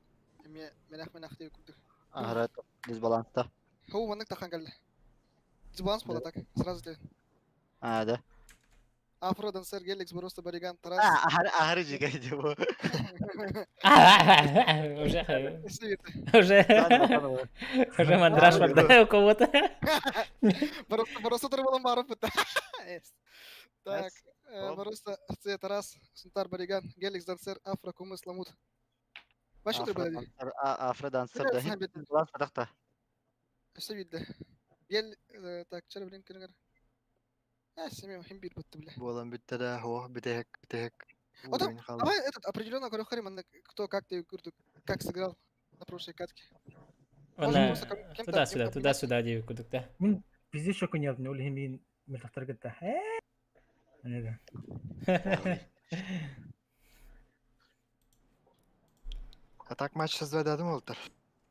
Эмиэ мэнэх-мэнэх диэбит курдук. Ага, дисбаланста. Һуу, маннык тахан кэллэ. Дисбаланс буолла так, сразу тебе. А, да. Афро, Дансер, Геликс, Боросто, Бариган, Тарас. А, ахары ахары жигай бу. Уже Өссө уже уже мандраж барда у кого-то. Боросто, Боросто турбалан барып бутта. Так, Боросто, Ц, Тарас, Сунтар, Бариган, Геликс, Дансер, Афро, Кумыс, Ламут. Вообще турбалан. Афро дансер да. Дисбаланс батахта. Өссө биирдэ. Гел, так, чара блин көнүгэр. А, семья хим бир бутты бля. Буолан бүтте да, о, бүтehek, бүтehek. Ота, давай этот определенно көрөхөр маннык кто как ты курдук, как сыграл на прошлой катке. Она туда-сюда, туда-сюда диэбит курдук да. Мин пиздец шокуньябын, ол иһин миин мөлтөхтөргө да. Ээ. А так матч создадым олтар.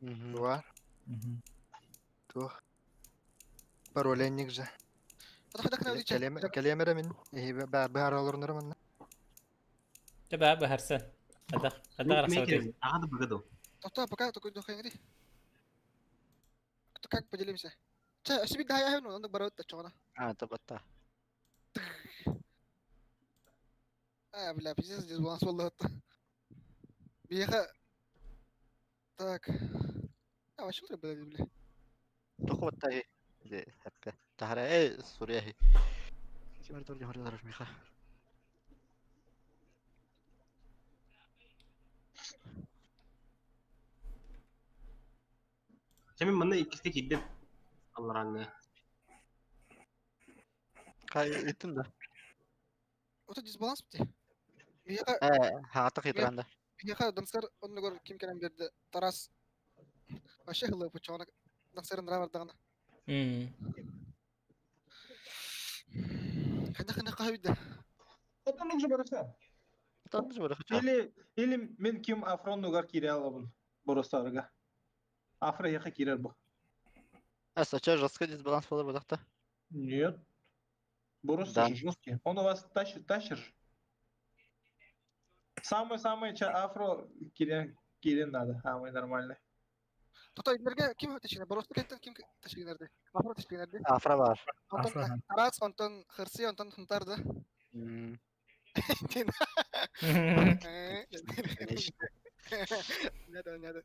Два. Туох. Пароленник же. Кэлиэмэрэ мин. Баар олорунара манна. Чэ баа быһарсан. Хадах хадах арахсабытый. Аҕа да Тоқта, пока такой дохайнгри. Как поделимся? Чэ, өссө биир даһай аһын, оннук барабыт таччоҕуна. А, табатта. А, бля, пиздец, дисбаланс буолла Биэхэ... Так. А, вообще бля, бля. Тоху батта хи. Тахара сурия хи. Кимер тор жохор миха. Чэ мин манна иккисте киирдим. Аллараанна. Кай иттин да. Ото дисбаланс бити. Биэхэ... Хаата хитранда. Биэхэ Дансер оннугар ким кэлэн биэрдэ Тарас. Вообще хылы пучоҕуна Дансерын бардаҕына. Ханна ханна хаһыйда. Это нужно барыса. Или или мен ким Афрон нугар кире алабын. Боростарга. Афро яха кирер бу. А, сначала жесткий дисбаланс был батахта. Нет. Борос Да. же жесткий. Он у вас тащит, тащишь. Самый-самый ча афро кирен, кирен надо. Самый нормальный. Тоқта инерге ким ташигинер? Боросто кеттен ким ташигинерди? Афро ташигинерди. Афро бар. Онтон Тарас, онтон Хырси, онтон Хунтар да. Не надо.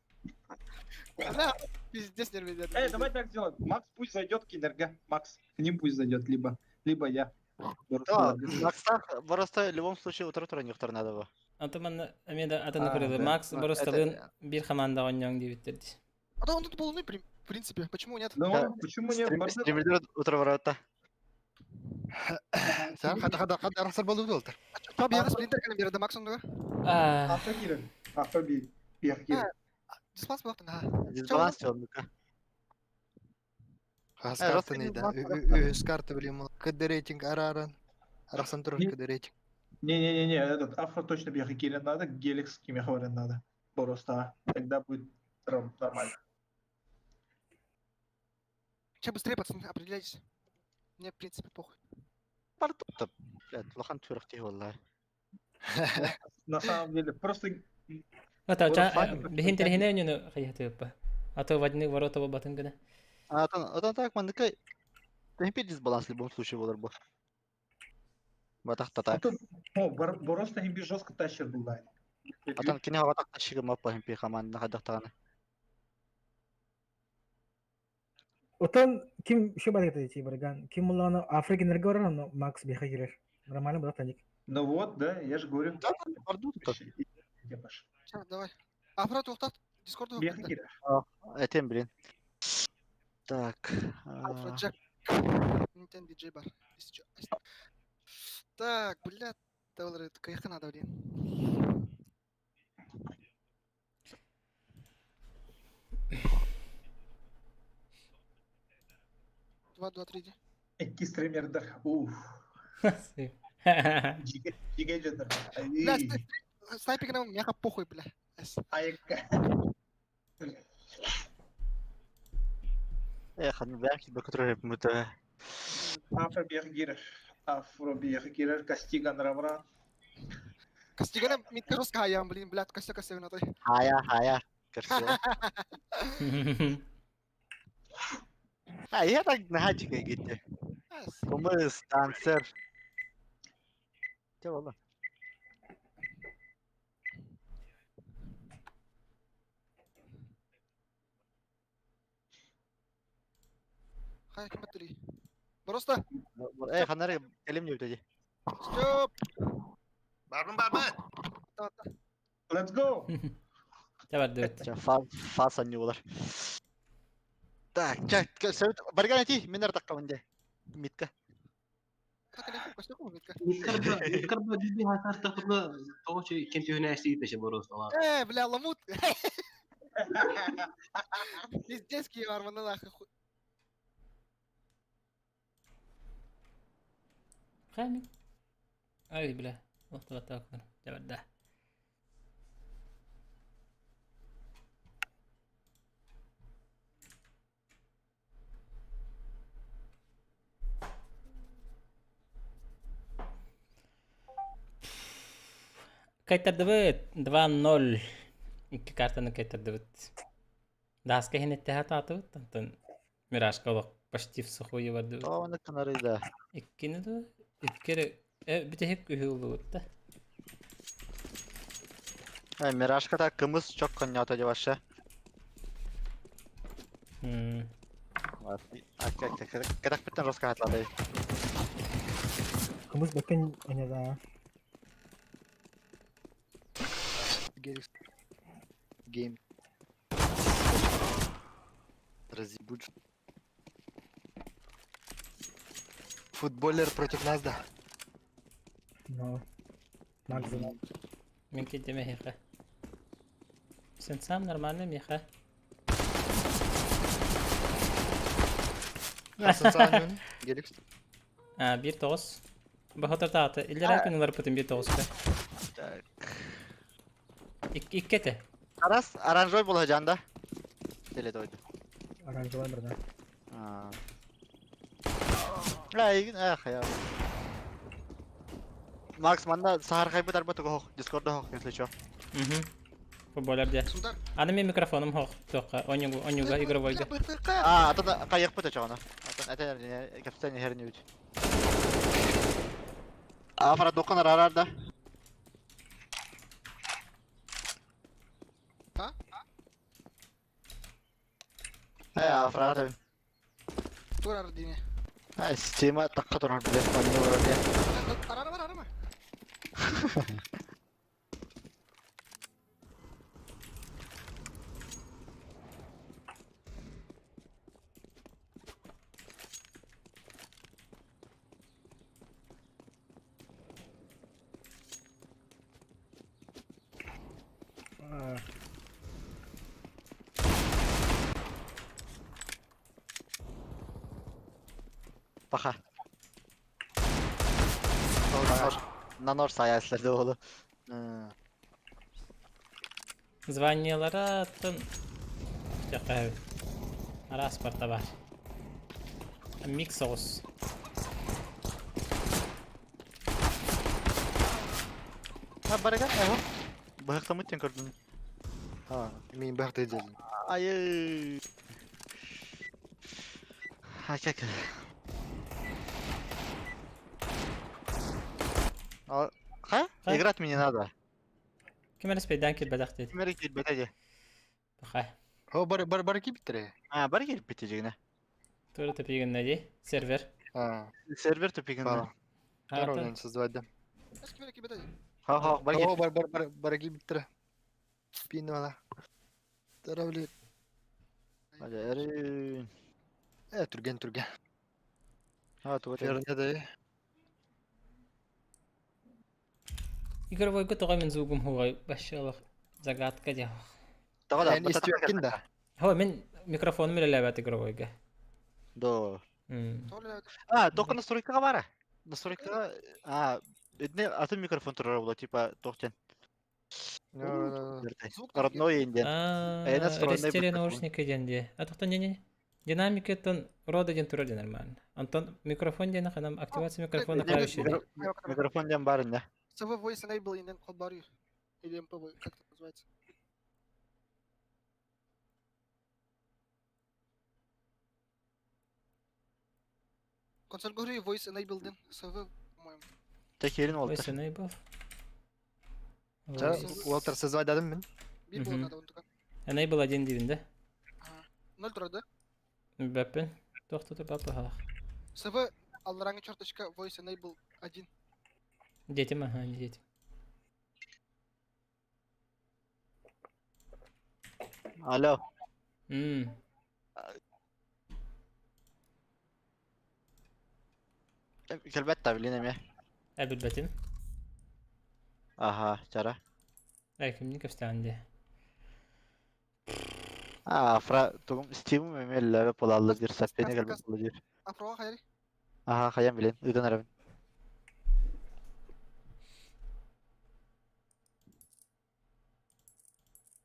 Она пиздец нервный. Эй, давай так сделаем. Макс пусть зайдет к Кинерга. Макс, к ним пусть зайдет, либо, либо я. Да, Макстах просто в любом случае утро турнир надо было. Антон эмиэ атын көрөдө. Макс Боросталын бир команда оонньооҥ диэбиттэр дии. А то он тут полный, в принципе. Почему нет? Да, почему нет? Стримердер утро ворота. Сен хада хада хада арахсар болду олтар. Чо биэҕэ сплинтер кэлэн биэрдэ Макс оннугар. Афро кирен. Афро би. Биэх кирен. Дисбаланс буолуохтун аха. Дисбаланс чё, Хас картаны да. Үс карта билем. КД рейтинг араран. Арахсан турар КД рейтинг. Не-не-не, этот Афро точно биэх кирен надо, Геликс кимеховарен надо. Просто тогда будет нормально. Че быстрее, пацаны, определяйтесь. Мне, в принципе, похуй. Барда, блядь, улахан түөрэх буолла. На самом деле, просто Ата биһин тэрһинэ өнүнү хайатыппа. А то в одни ворота батын гына. А там так манныка Темпе дисбаланс в любом случае болар бу. Батах тата. Просто химби жестко тащер был да. Атан кини хаватак тащыгы маппа химпи хаман хадахтаганы. Отон ким еще бар это барган? Ким мулланы Африка энергорар, но Макс биха кирер. Нормально было таник. Ну вот, да, я же говорю. Да, барду тут. Сейчас, давай. Афра туохтат Дискорду Биха кирер. Этем, блин. Так. Афра Джек. Nintendo DJ бар. Так, блядь, доллары кайха надо, блин. Два, два, три, иди. Икки стримердер. Уф. Жиге жедер. Бля, снайпер нам мяха похуй, бля. Айка. Эх, ну бяки бы который мы то. Афро бергирер. Афро бергирер. Кастиган равра. Кастигана митка жестко хаям, блин, блядь, костя костя винотой. Хая, хая. Красиво. А, я так на хачика гитте. Кумыс, танцер. Че болду? Хай, ким баттери? Просто. Эй, ханары, келим не өтеди. Стоп. Барбын барбын. Let's go. Табардыбыт. Фаса не болар. Так, чак, барган эти, мен артакка менде. Митка. Миткарба диби хатар тахна тоочи кенти хүнәсти итеше борос ала. Э, бля, ламут. Пиздец, арманы нахуй. Хамик. Ай, бля. Лохтабаттаакнар. Табарда. Кайтардыбыт 2-0. Икки картаны кайтардыбыт. Даска хинетте хатаатыбыт. Антон Миражка олох почти в сухую бардыбыт. Тоны канары да. Иккини да. Иккери бүтэһик үһү улубут да. Э, Миражка та кымыз чок коннята деваша. Катак питтен роска хатлады. Кымыз бөккен оняда. Гейм. Разъебут. Футболер против нас, да. Но. Макс за Мен кетеме хеха. Сен сам нормально меха. Геликс. А, бир тоғыз. Бахатыр тааты. Иллер күнүлөр путин бир тоғызка. Так. Иккете. Арас оранжевый була жанда. Теле дойду. Оранжевый бір, да. Ай, ах, я. Макс, манна сахар хайбыт арба туго хох, Дискорда хох, если чё. Угу. Футболер де. Аны мен микрофоным хох, тоққа, онюгу, онюга, игровойга. А, атын кайык быта чоғына. Атын әтен капитан херни үт. Афра докын арарда. А? Э, афра да. Турар дине. Ай, стима такка турар билет, манны вроде. Арара бар, арама. Паха. Нанор саясыларды олу. Званиялара аттан жаққа Арас барта бар. Микс соғыс. А барыга, аһа. Быһахтамыт диэн көрдүм. А, мин быһахты дьэлин. Айы. Хачак. А, ха? Ха? Играть мне не надо. Ким эрэ спейдаан киирбэтэх диэт. Ким эрэ киирбэтэ дии. Пахай. О, бар бар бар киирбиттэрэ. А, бары киирбит дьигинэ. Тура тупигинна дии. Сервер. А, Сервер тупигинна. ба. Пароль создавать да. Эс ким эрэ киирбэтэ дии. Ха ха, бары О, киирбит. бар бар бар бар киирбиттэрэ. Пинвала. Таравли. Hadi эрин. Э, түргэн түргэн. А, туга Верне да. Игровойга тоҕо мин звугум хугай вообще загадка дии. Тоҕо да, Эн истиэккин да. Хо мин микрофонум үлэлээбэт игровойга. До. М. Тоҕо үлэлээбэт? А, только настройкаҕа баара. Настройкаҕа, а, итини атын микрофон турар буолла, типа, туох диэн. Звук Родной диэн. А, Эйнес родной рестили микрофон. наушники диэн дии. А тоқтон не-не. Динамики тон рода диэн турар диэн нормально. Антон микрофон диэн ханам активация микрофона клавиши диэн. Микрофон диэн баар иннэ. CV Voice Enable инен холбарый. Или МПВ, как это называется? Консоль говорю, Voice Enable ден. CV, по-моему. Чэ киирин Voice уолтар. enable. Voice. Уолтер создавать дадым мин. Бир было Мгм. надо, он только. Enable один диибин да? Ага. Ноль трое, да? Бэппин. Туох туту папа халах. CV, алларанга черточка, Voice Enable 1. Детям, ага, не детям. Алло. М. Кэлбэт да билин эмиэ. Эбилбэтим. Аха, чара. Эй, кимни көстөөн дии. А, фра, тугум Steam эмиэ эллэбэ буолаллар диир, саппине кэлбэт буолла диир. Афроға хайри. Аха, хайан билин, ыытан эрэбин.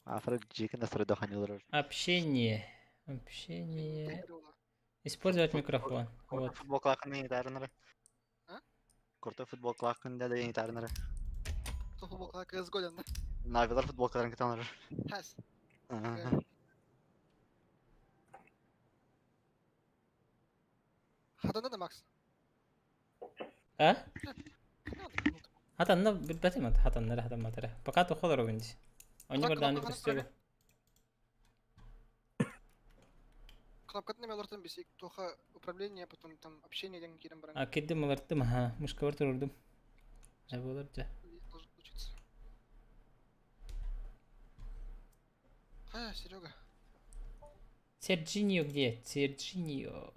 Афра дьиэкин настройда ханьылар. Общение. Общение. Использовать микрофон. Вот. Футбол клакын гитарынары. А? Курта футбол клакын да деген гитарынары. Футбол CSGO ден, да? Навилар футболкаларын кытанары. Хас. Аха. Хатанда да, Макс? А? Хатанда. Хатанна билбэтим ат, хатаннары хатамматары. Пока тухолор угунди. Они Кнопка, бардааны кнопка, көстөбү. Кнопкатын неме олортон бисик тоха управление, потом там общение деген кирен баран. А киддим олордум, ха, мышка бар турурдум. Ай болор жа. Должен получиться. А, Серега. Серджинио где? Серджинио.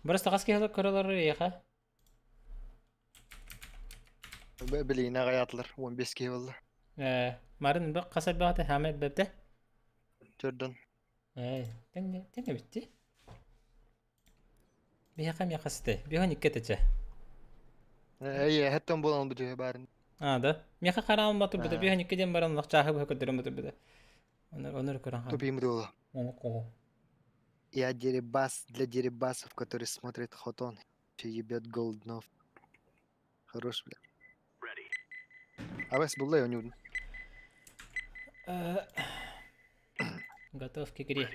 Просто хаски хала королор яха. Билигин аҕайаатылар, 15 киһи буолла. Э, марын бак касар багаты хамет бепте. Төрдөн. Э, теңге теңге битти. Бияка мияка сте. Бихон иккетече. Ээ, хэттэн буолан бүтүө баарын. А, да. Мияка караан батыр бите. А. Бихон иккеден баран лакчахы бу көдөрөм батыр бите. Онор онор көрөн хан. Тупим буолла. Оны кого. Я деребас для деребасов, который смотрит Хотон. Еще ебет Голднов. Хорош, бля. Абас булла я не Э, Готов к игре.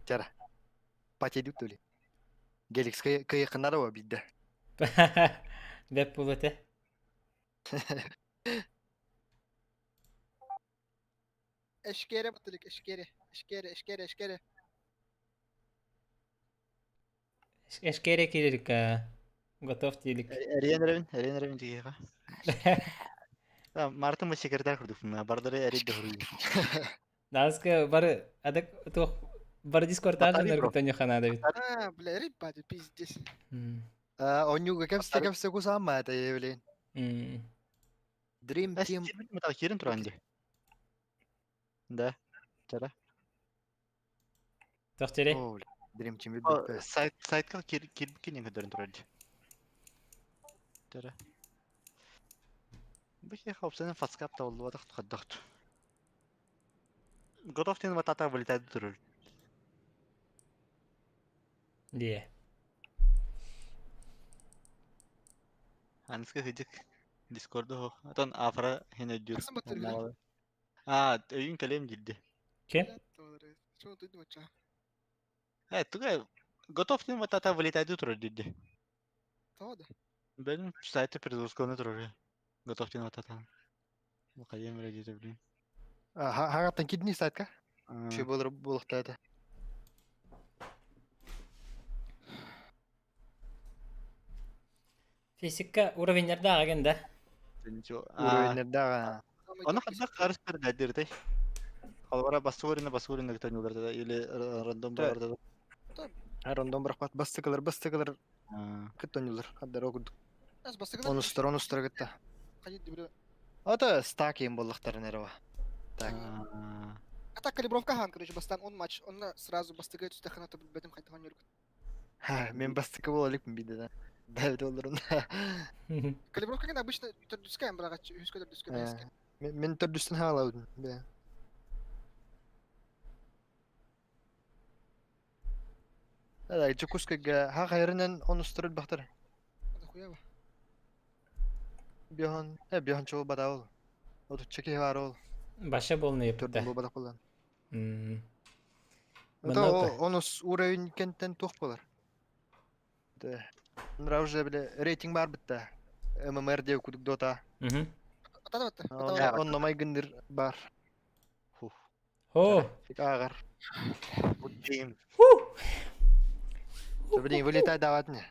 Чара. Патедю тули. Геликс кайыкынара бидде. Беп булыты. Эшкере батылык, эшкере. Эшкере, эшкере, эшкере. Эшкере кирилик. Готов тилик. Эриэн эрэбин, эриэн эрэбин дьиэҕэ. Мартын бу секретарь курдукпун, бардары эрийдэ хоруйу. Наска бары адак туох бары дискордтан Батарей бро. нөргүтөн ханада бит. А, бля, ребята, пиздец. Оннюга кепсте кепсте кусаама это блин. М. Dream Team. Металл киирин туран дии. Да. Чара. Туох тире? О, бля. Dream Team О, бит. Сайт сайтка кир кирбикин көдөрүн турар дии. Чара. Бу хопсен фаскап та болду бадах хаддахт. Готов тен ватата вылетает турар. Дии. Аныска хыдьык Дискорду оһох. Отон Афра хин өйдүүр. Хасан баттыргы. Аа, өйүн кэлиэм диирди. Ким? Чего ты думаешь? Э, туга готов ним вот ата вылетайды турар диирди. Того да. Бен сайты перезагрузканы турар. Готов ним вот ата. Хайым эрэ диэтэ блин. Хаҕаттан кидни сайтка. Şu болар булуктады. Физика уровеннердаах аген да. Уровеннердаах. Ону ханна харыс передадиртэй. Холбора басурина басурина гытанылар или рандом барда. Рандом бырахпат бастыкылар бастыкылар кыттанылар. Хаддар окудук. Онустар онустар кытта. Ата стак им боллахтарын эрева. Так. А так калибровка хан, короче, бастан он матч, он сразу бастыгай түстәхана табып бетим хайтаган йөрүк. Ха, мен бастыкы бола элекмин биде да. Дәбит олорун. Калибровка гена обычно төрдүскә эм бирага үскә төрдүскә бәскә. Мен төрдүстен хаалаудын. Бе. Да, Чукускага ха хайрынан онустурul бахтар. Хуява. Биохан, э биохан чоо бадаул. Отучча киһи баар ол. Баша болны епті. Бу бадах болан. Это онус уровень кентен тух болар. Да. Нра уже биле рейтинг бар битте. ММР деп кудук дота. Он номай гындыр бар. Хо. Агар. Good Ху. Блин, вылетай давать мне.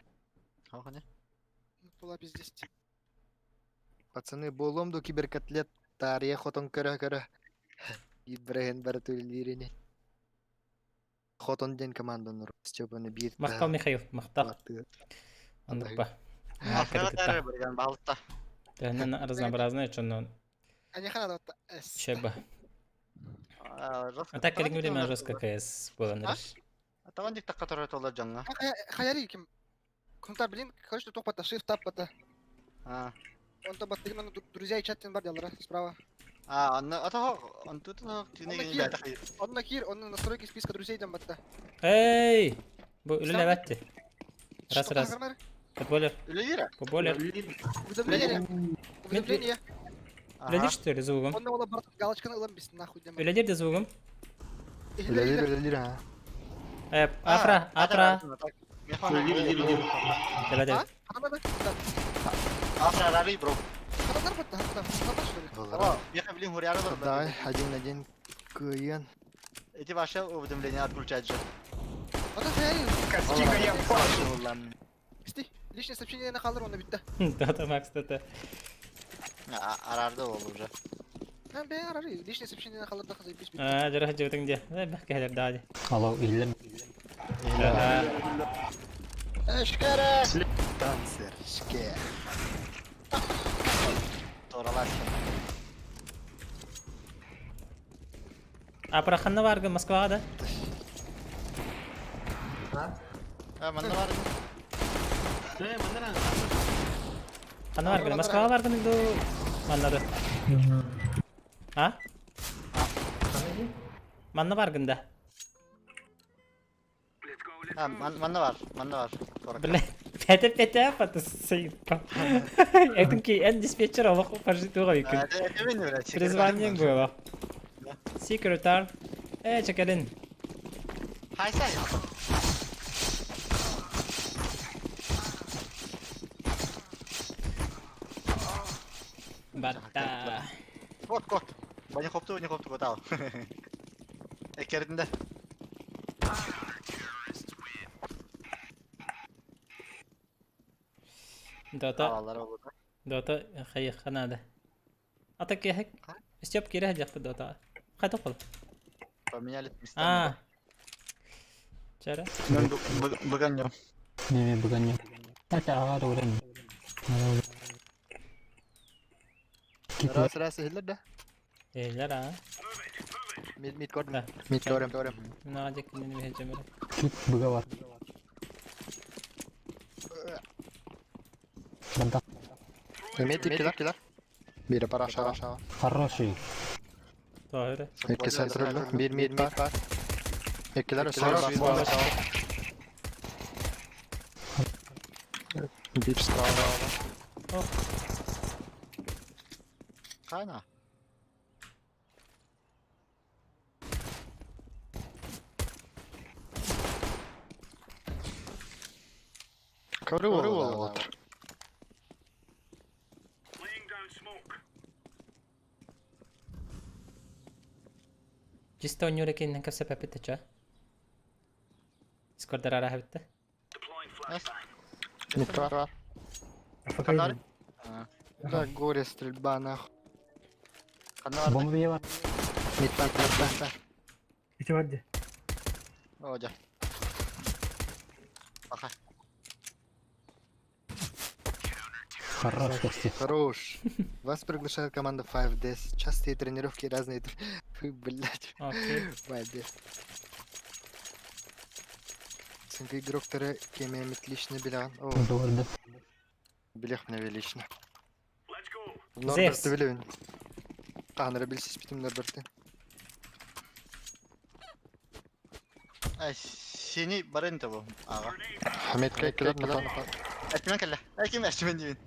Была без 10. Пацаны, болом до киберкотлет тария хотон көрө-көрө. Ибрахим Бартулирини. Хотон ден команданыр. Степаны бир. Махтал Михаил, махтал. Андыкпа. Балта. Тәһнен разнообразная чоннон. Они хана да С. Шеба. А так кэлиҥҥи время жестко КС буолан эрэр. Атаган дик такка турар толар жаңа. Хаяри ким? Кунта блин, короче, тух бата, shift tab бата. А. Он то баттыгы мен друзья и чаттен бар делара справа. А, анна ата он тут на тине Он на кир, он на настройки списка друзей там батта. Эй! Бу үлэлээбэтти. Раз раз. Футболер. Үлэлиир. Футболер. Уведомление. Уведомление. Үлэлиир что ли звугум? Он на барт галочканы ылам бис нахуй дем. Үлэлиир да звугум? Үлэлиир үлэлиир а. Э, Афра, Афра. Давай, давай. Афра рали, бро. Давай, один-один. Кыян. Эти ваши уведомления отключать же. Исти, личное сообщение на халыр, он битте. Да, Макс, да. Арарды ол уже. Личное сообщение на халыр да хазай бис. А, жара жөтүң де. Бәк кәлер да. Алло, иллем. Эшкере. Танцер, шке. Торалар. А проханна баргы Москвага да? А, манна бар. Э, манна. Ханна баргы Москвага баргы ду маннары. А? Манна баргын да. А, манна бар, манна бар. Бля, пәтә пәтә паты сыйпа. Этин ки эн диспетчер олох пожитуга викин. Призвание было. Секретарь. Э, чекалин. Хайсай. Батта. Кот, кот. Бани хопту, бани хопту котал. Экердинде. Дота. Дота хайханада. Ата кехек. Степ кире жакты дота. Кайта кол. Поменяли местами. А. Чара. Мен быганнем. Неме быганнем. Это ага урен. Раз раз ehiller да. Ehiller а. Мид мид көрдүм. Мид көрөм көрөм. Мына жек неме хежемер. Кит быга бар. Банда. Мид килер килер. Бири пара aşağı aşağı. Хороший. Doğru. Екі центрlı. Bir mid бар. Екілер үстіне бар. Биир справа. Хайна. Ковры уоллар. Чисто оонньуур экиннэн кэпсэппэппит ча. Дискордар араһабытта. Не прав. АФК Да, горе стрельба нахуй. Бомба бие бар. Не так, не так, так. Ити бар дии. О, дьэ. Аха. Хорош, Костя. Хорош. Вас приглашает команда 5DS. Частые тренировки разные. Фу, блядь. Окей. 5DS. Сенки игроктары кемемит лично биляган. О, Doğru. билех мне лично. Зевс. Норберты билебин. Каныры билсиз битим Норберты. Ай, сени барын табу. Ага. Хаметка килер на Этмен кэллэ. Ай, ким эчмен диин.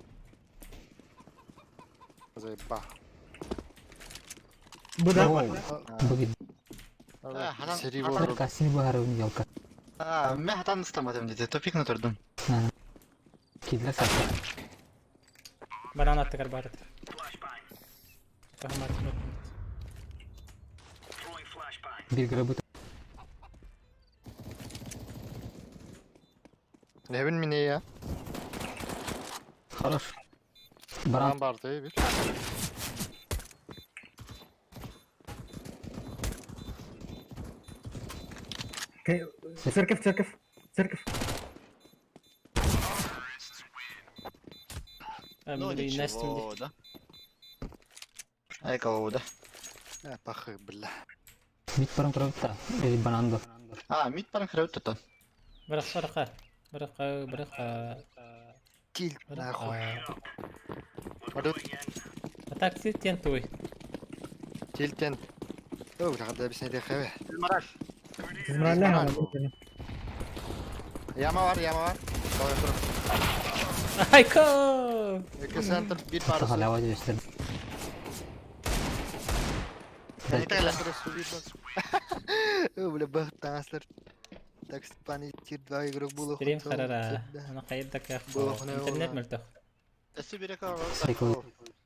Заеба. Бу да. Бүгін. Хатан. Сери Хатан. болду. Касini бахарым ялка. А, мен хатан ыстамадым диде. Топик на турдум. Кидлер сатты. Банан аттыгар баар. Тахмат. Bir грабы. Небин мине я. Хорош. Баран. Баран барды бир. Церковь, церковь, церковь. Ну, Блин, Настя. ничего, да. Ай, кого, да. Э, пахы, бля. Мид баран көрөптө. Или бананды. А, мид баран храбыт тотон. Бырах, быраха. Быраха, быраха. Тильт нахуй. Быраха. Орут А так ты тентуй. тильтен. О, бля, да объясни хеве. Мараш. Измралля. Яма бар, яма бар. Давай, тур. Айко! Эки центр бир парысы. Халява дешти. О, бля, бах, таслар. Так спани тир два игрок было. Стрим харара. Ана хайдак Было хуне Интернет было. мөлтөх. Эсси бирека. Сайкл.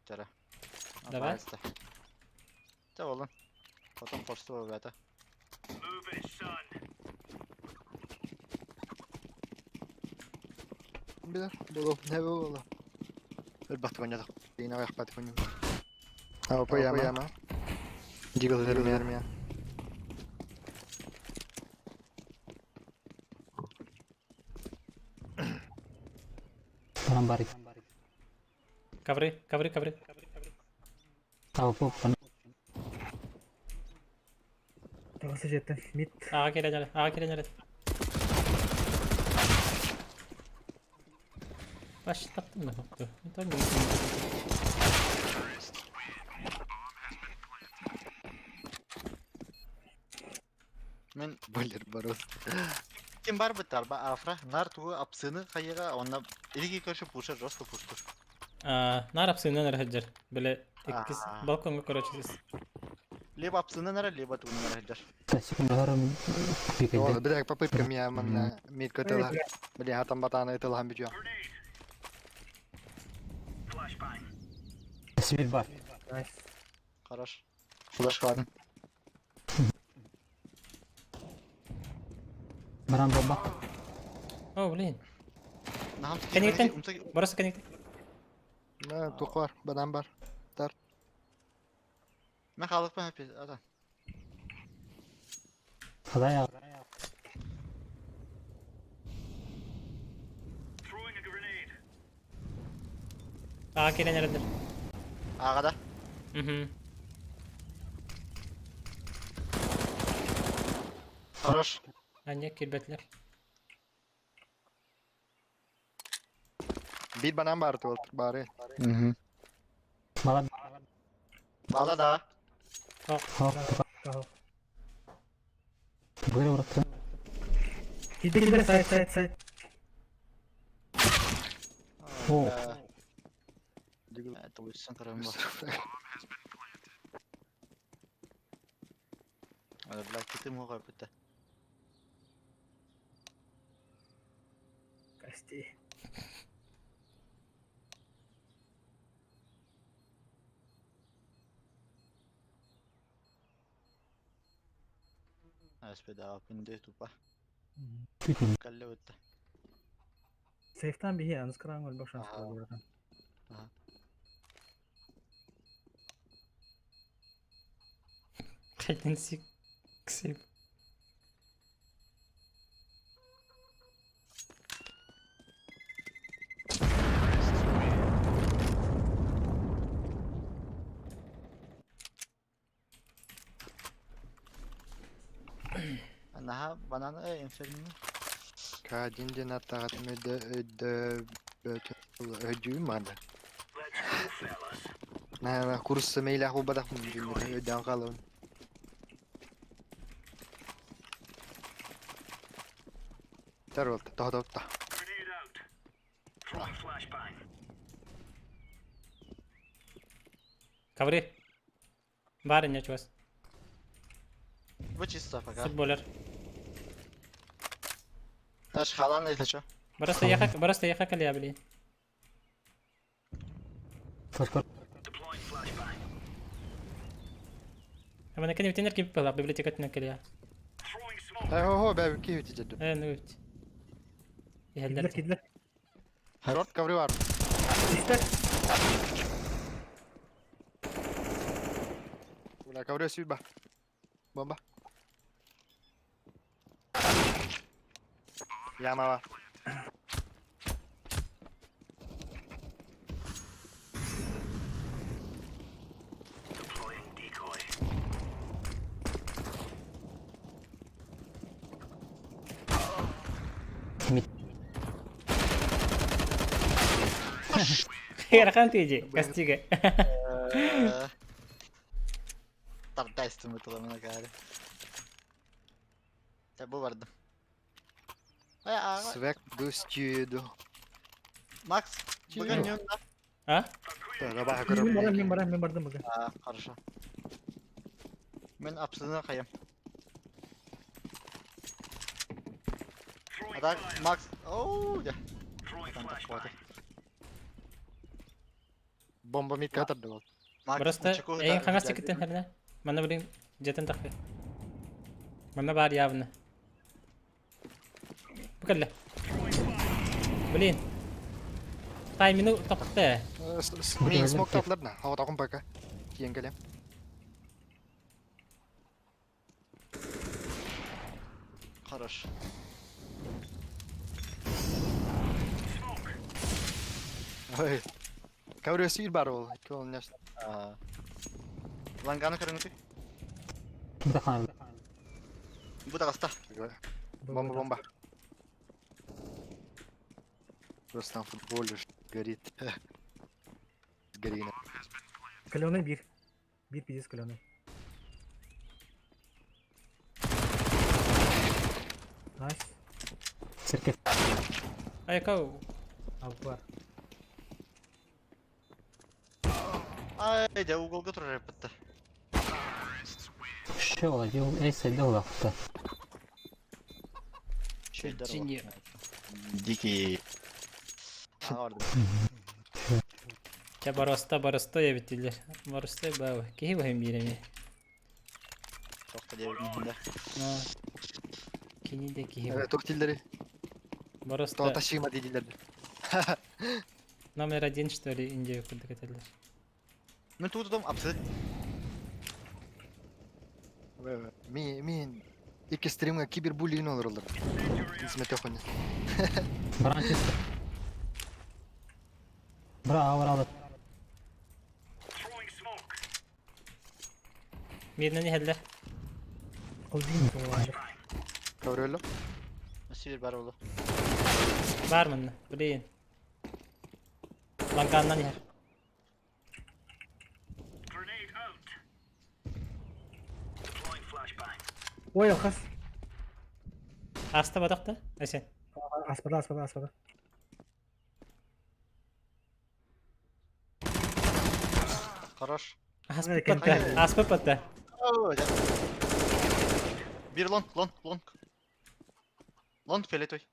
Тара. Давай. Та болон. Потом форсу ребята. Билер, было, не было. Бах, понятно. И на верх пат понятно. А, по яма. Яма. Дигл вермия. Баран барик. Ковры, ковры, ковры. Тау поп. Тоҕус жеттен. Мид. Ага келе ага келе Баш таптым да тоқту. Мен Булер борос. ким бар бит арба афра нар тугу апсыны хайыга онна илги көршү пуша жестко пуштур. Нар апсыны нар хаджар. Биле иккис Аа. балконга короче. Либо апсыны нара, либо тугу нара хаджар. Секунда барым. О, бля, попытка меня манна мид котела. Бля, хатам батана это лам бичо. Сибир бар. Найс. Хорош. Флеш ладно. Баран бомба. О, блин. Нахам Коннектен. Бороса коннект. На, тук бар, банан бар. Мен халык мен хапи ата. Хадай. Ага келе нердер. Ага да. Угу. Хорош. Анне келбетлер. Бир банан бар тук бары. Угу. Мала. Бала да. Хоп. Тоҕус. Бүгүр ураттı. Киди киди сайт сайт сайт. О. Тулуйсан көрөм бу. Бля, китим хоҕой бүтэ. Прости. Аспедаапын дии тупа. Кэллэ бүтэ. Сейфтан биһи аныс кыраан өлбөх шанс буолар. Хайден сик сейф. Наһаа банан э инферно. К1 диэн аттаҕатым өйдө өйдө өйдүүм баанда. Наһаа курса мейлээх буолбатахпын өйдөөн хаалабын. Тар буолта, тоһотопта. Ковры. Бар инне чугас. Бу чисто пока. Футболер. Таш халан это чё? Бараста яха, бараста яха калия, блин. Амана кene битенер кип бала библиотекатына кэлиэ. Хо-хо, бә киһи тиҗәде. Э, ну бит. Кидлер, Иһэллэр. кидлер. Рот ковры бар. Истер. Бля, ковры сүйба. Бомба. Ямава. Ыарахан тиди, кастига. Тардайстым бытыламына каары. Та бу бардым. Свек дустюду. Макс, бүгін не А? Мен барам, мен барам, мен бардым бүгін. А, хорошо. Мен абсолютно хаям. А так, Макс, оу, да. Бомба мид катарды бол. Просто эйин хаңас тикиттен хәрнә. Мана блин, жетен тахы. Мана бар явно. Бу кэллэ. Блин. Таймину топты. Мин смок татларна. Хава тагын пока. Киен кэлем. Хорош. Ой. Ковры сүйр бар ол. Кол неш. Ланганы көрүңүтү. Бу да каста. Бомба, бомба. Просто там футболишь, горит. Сгори на. Каленый бир. Бир пиздец каленый. Найс. Церковь. Айкау. Алпар. Ай, да уголга турар битте. Шо, эл эсэлдэ улаатта. Чинье. Дикий. Ча бароста бароста я битилер. Бароста баба. Киһи баһым биреме. Тохта дебит. Кини де киһи. Тух тиллери. Бароста. Тота шима дидилер. Номер один, что ли, Индию кудыкателлер. Мен тутудum абсы. Мин мин икки стримга кибербуллинг олороллор. Смете хуйня. Бранчис. Браво, браво. Мирнени хелле. Колдин солар. Ковры Сибир бар oldu. Бар мынна. Блин. Ланганнан иһэр. Ой, алхас. Аста батакта. Эсен. Аспада, аспада, аспада. Хорош. Аспыт Аспыт Bir long long long. Long фиолетовый.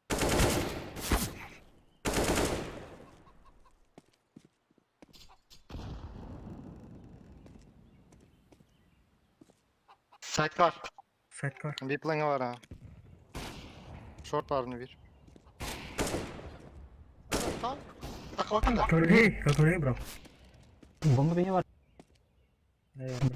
Site var. Сайт var. Bir planı var ha. Short var mı bir? Tamam. Tak bakın da. Көргей, көргей, бро. Бомба меня бар. Наверное.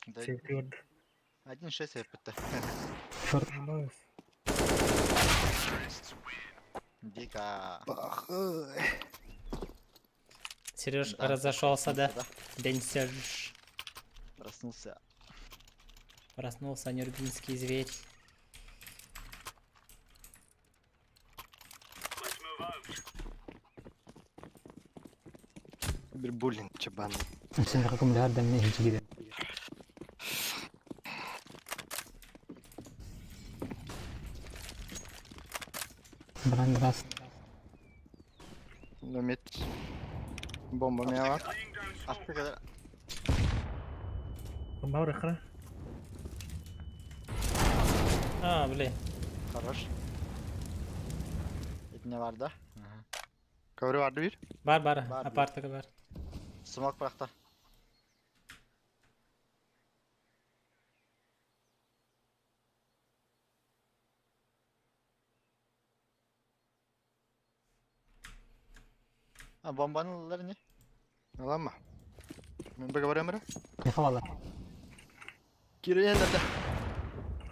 Да, Четвёрт. 1.6 yaptı. Шорт. Nice. Дико. Сереж Да. разошелся, да? Да. День Серж. Проснулся. Проснулся нюрбинский зверь. Bir буллинг чабан. Sen каком лярда мне хичигиде. Бран раз. Mid. Bomba ne var? Attığı kadar. Бомба бар охра. А, блин. Хорош. Ne var da? Cover vardı bir. Бар, бар, Бар, апартыгы бар. Smoke bıraktı. Ha bombanın ne? Alan mı? Ben bak var Не хавала. Giriyen de.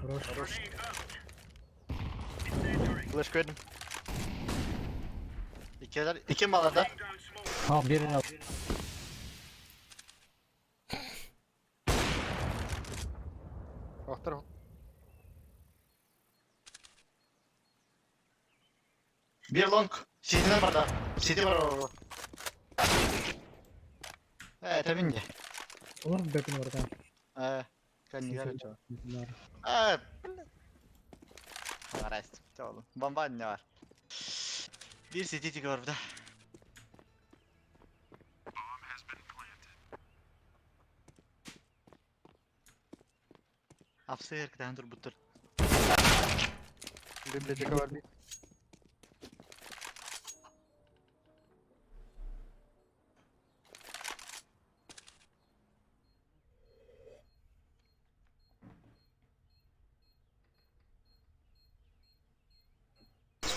Хорош. Хорош. Flash koydum. İkiler, iki malada. А, bir Охтар. Bir long. City'den var da. City var orada. Evet tabii ki. Olur mu бэкин бар там? Kendi garajı. Бар. Evet. Var oğlum. Bomba ne var? Bir city çıkıyor burada. Апсыр кытаан турбуттар. Библиотека var bir.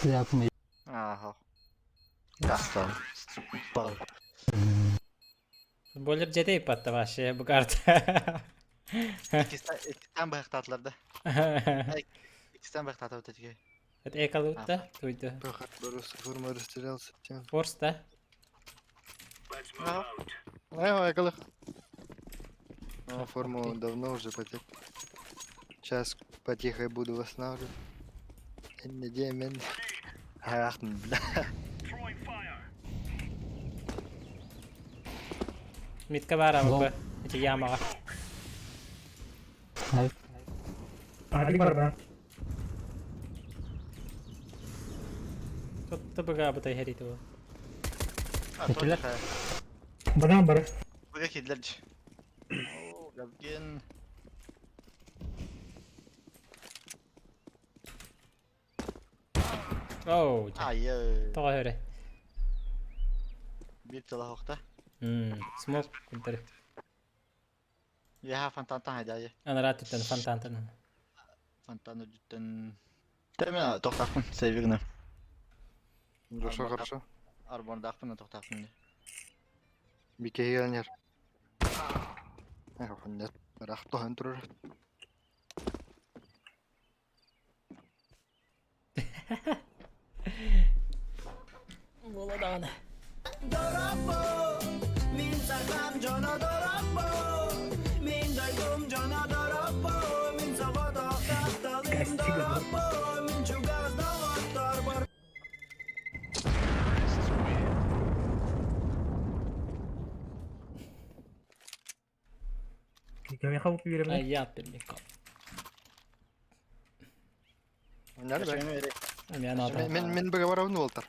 Сюда Аха. Кастан. Бал. Футболер жете ипатта вообще бу карта. Икистен байықтатылар да. Икистен байықтатып өтетіге. Это экалутта, туйду. Просто форма растерялся. Форс, да? Ай, ай, Ну, форму давно уже потек. Сейчас потихо буду восстанавливать. Не Ах, бля. Митка бара бу. Эти ямага. Ардик бар да. Тут быга бутай херит бу. Екілер. Банан бар. Бұға келділер. Габген. Оу. Ай, Тоға хөре. Bir тала хоқта. Смок кунтары. Я фонтантан хайдайы. Анара түттен фонтантан. Фонтан үдіттен. Тәмен тоқтақпын, сейвігіні. Хорошо, хорошо. Арбордақпын, тоқтақпын. Бикеге gelер. Эх, нет. Бірақ тохан тұрыр. Боладаны. Min sakam cana Кимиэхэ бу А я пермикал. Нары бе. Эмиэ наада. Мен мен быга барабын уолтар.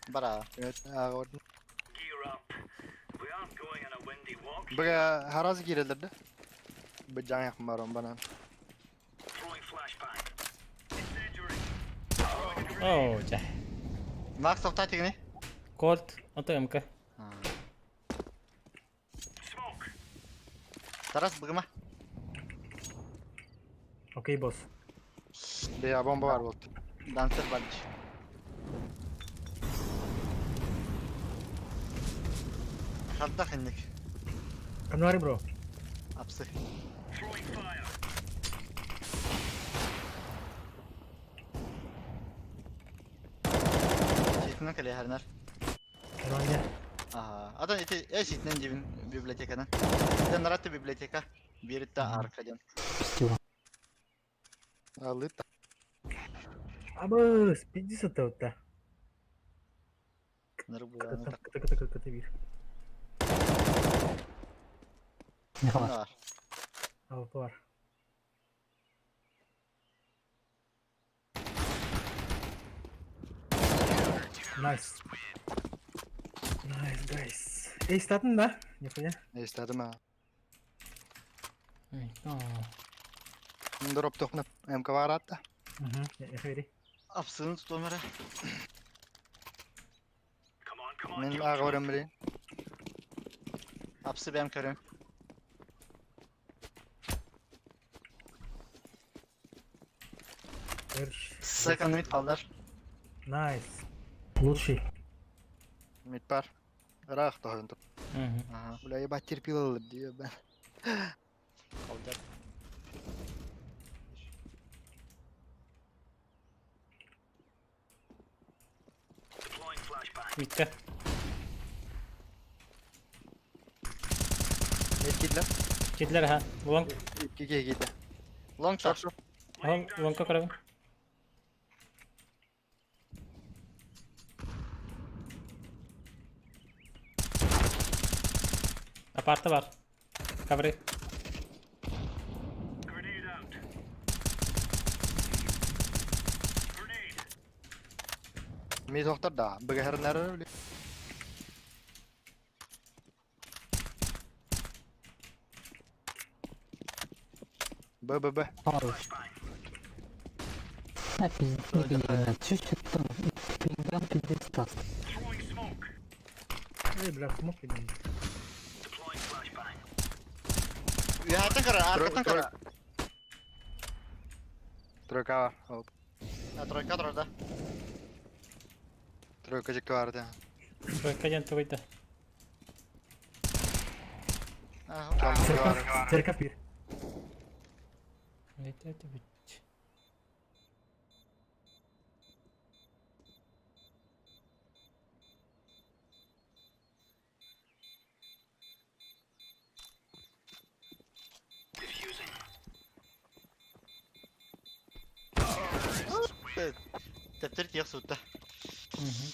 Бара. Быга хараз киирэллэр да. Бу жаңах барон банан. Оо, дьэ. Макс тоқтаа тигини. Кольт, ото МК. Тарас быгыма. Окей, босс. Бия бомба бар болт. Дансер бардыш. Хардах инник. Канвари, бро. Апсы. Ситинен кэлэ харнар. Канвари. Ага. Атын ити э ситинен дибин библиотеканан. Ити наратты библиотека. Бииритте арка диэн. Алыт. Абыс, 50 та. Ныры буяны так. Кыта кыта кыта бир. Бар. Алты бар. Nice. Nice, guys. Эй, статын да? Нихуя. Эстадым а. Ой, оо. Дроп тохна МК бар атта. Угу, я Апсыны тутуом эрэ. Мен ага барам билин. Апсы бэм көрөм. Second mid kaldır. Nice. Лучший. Мид бар. Ыраах тоһун тур. Мгм. Ага. Бля, ебать терпилалар дии бен. Kaldır. Бүттэ. Мид кидлер. Кидлер ха. Лонг. Киге киде. Long Шор shot. шор. Лонг, лонгка көрөбүн. Апарта бар. Ковры. Мид тохтар да. Быга харнар били. Б Б Б. А пиздец, не понимаю, чё чё там, пингам пиздец даст. Эй, бля, смог ли Үһәтен көрөр, аркатын көрөр. Тройка бар. Оп. А, тройка турар да. Тройка жекке бар да. Тройка диэн тугуйда. Ага. Чалмы бар. Церковь бир. Это это бит. Тептер тиэх суутта. Мгм.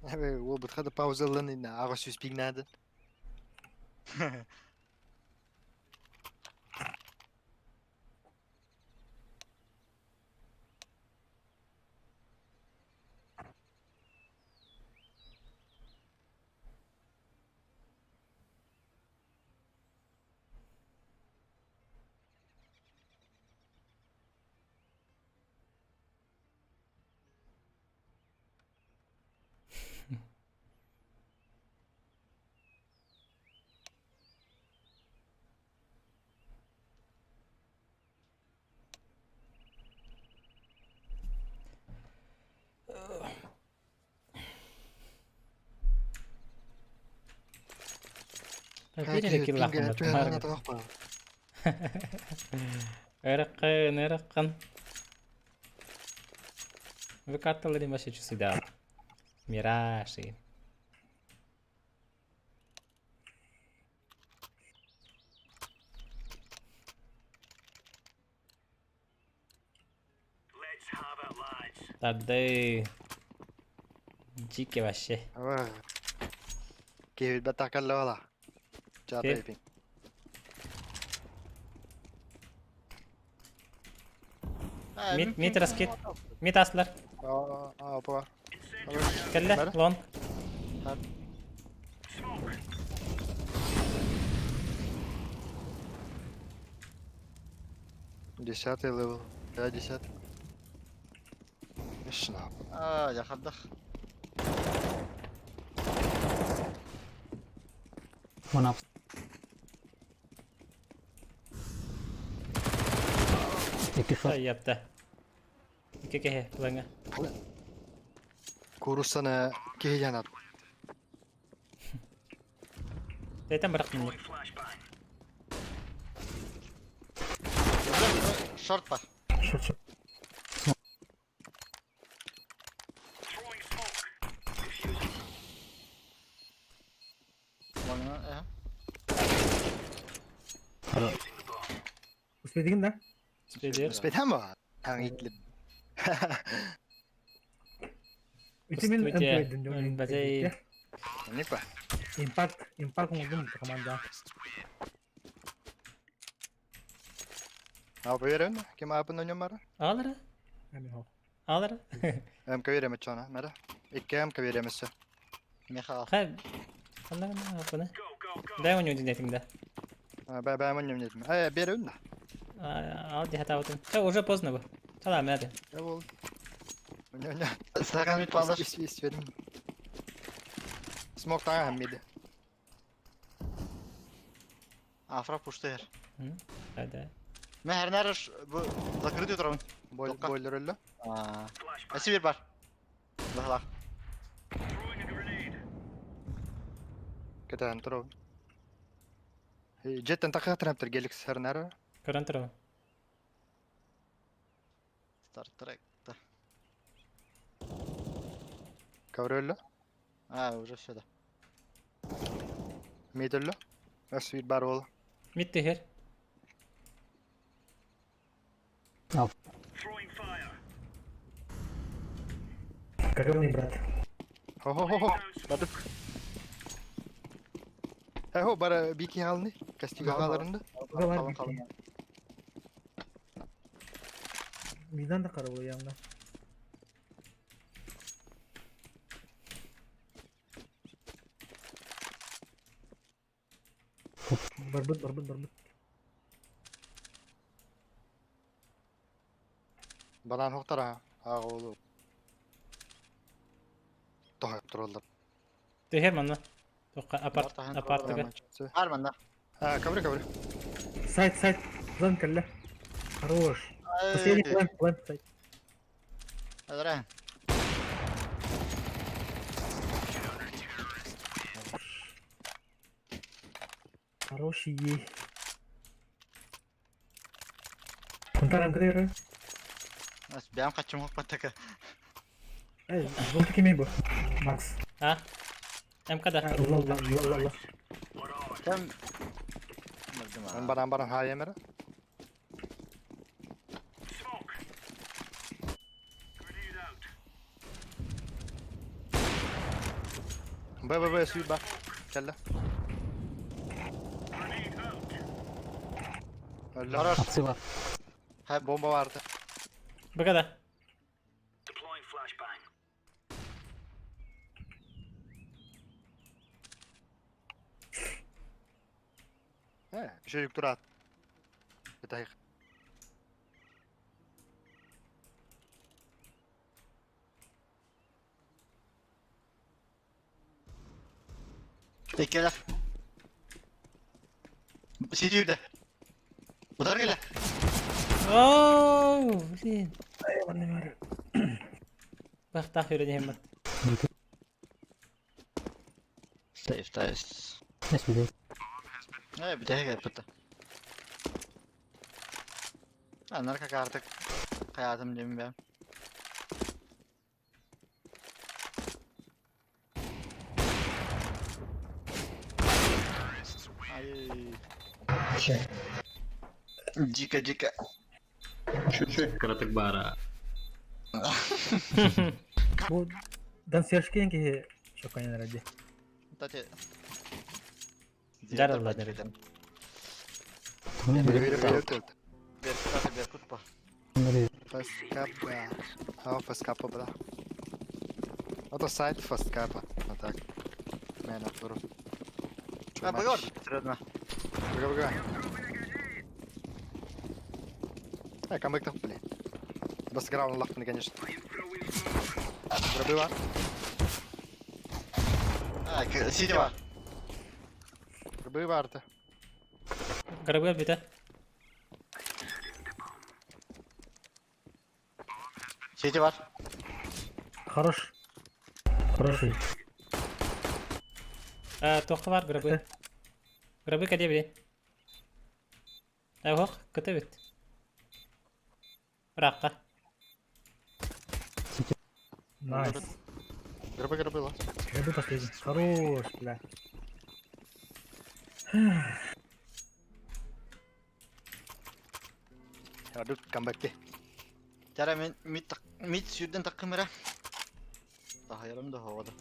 Эбе, ол бутха да паузалан инна ага сүз пигнады. Биир эрэ киллаах Эраккын, эраккын. Выкатывали вообще сюда. Мираши. Тарды. Дьике вообще. Киһи билбэт кэллэ Кип. Чата Мид, мид раскид. Мид аслар. Опа. Кэллэ, лонг. Десятый левел. Да, десятый. Шнап. А, я хаддах. One up. Икки short. Япта. Икки киһи плаҥа. Куруссаны киһи янат. Тэтэн бырахтым. Шорт бар. Short, short. Лонгна, Успейдигин да? Успейдер. Успейтам ба? Таң итлеп. Үтү мин Устуйте. МП Базей. Не па. Импакт, импакт оҥордум команда. А берем? Ким апын ойном бара? Алара. Эми хоо. Алара. МК берем чана, мара. Икки МК берем өссө. Меха. Хай. Ханна апына. Дай у него динетиң да. Бә бә мен немнетим. Э, берем да. Ал дихата отын. Ча уже поздно бу. Чала мәде. Я бол. Не не. Саган мид балар. Ис берем. Смок тага хаммиди. Афра пуштыр. Да, да. Мен her нәрі bu закрытый турабын. Бойл Тоққа. бойлер өллө. Аа. Әси бир бар. Лах. Кетен тур. Жеттен такы траптер гелик сарнары. Көрөн турабын. Star Trek. Каврөллө. А, уже все да. Мид өллө. Өс бир бар бол. Мид тихер. Up. Какой мне брат? Хо-хо-хо. Бадып. Хе хо бара бики халны. Кастига халарында. Бар Қалың қалың. Мидан да карабыл янда. Барбыт, барбыт, барбыт. Банан хоктара. Ага олу. Тохап туралдар. Тихер манна. Тоққа апарт Бар, апартыга. Бар манда. А, кавры кавры. Сайт, сайт. План кэллэ. Хорош. Последний план, план, сайт. Адра. Хороший. Кунтарам кадыр. Ас бәм качым хоп паттака. Эй, золото кеме бу? Макс. А? МКда. Алла, алла, алла, алла. Кем? Мен баран баран хайемер. Б Б Б сүй ба. Келді. Өллө. Хорош. Апсы бар. Бомба барды. Бгада. Э, жүк турат. Битайық. Текелер. Сидюде. Удар келе. Оу, блин. Эй, манна бар. Бахтах үйренемін. Сейф, тайс. Эс бит. Э, битеге пытта. Анар как artık hayatım diyeyim ben. Ay. Дико, дико. Чуть-чуть. Краток бара. Бу Дансершкин киһи шокканен ради. Кстати. Жарылла дэридем. Беркут па. Фаскапа. А, фаскапа, бра. Это сайт фаскапа. А так. Мен атуру. А, багор, серьезно. Бага, бага. Ай, камбэк там, блин. Бас граунд лахпны, конечно. Грабыва. А, сидева. Грабыва арта. Грабы бите. Сети бар. Хорош. Хороший. Туохха бар грабы. Грабы каде били. Ох, кыта бит. Раққа. Найс. Грабы, грабы, ла. Грабы последний. Хорош, бля. Радук камбэкте. Тара мен мид мид сюрден таккымыра. Тахаярым да хавада.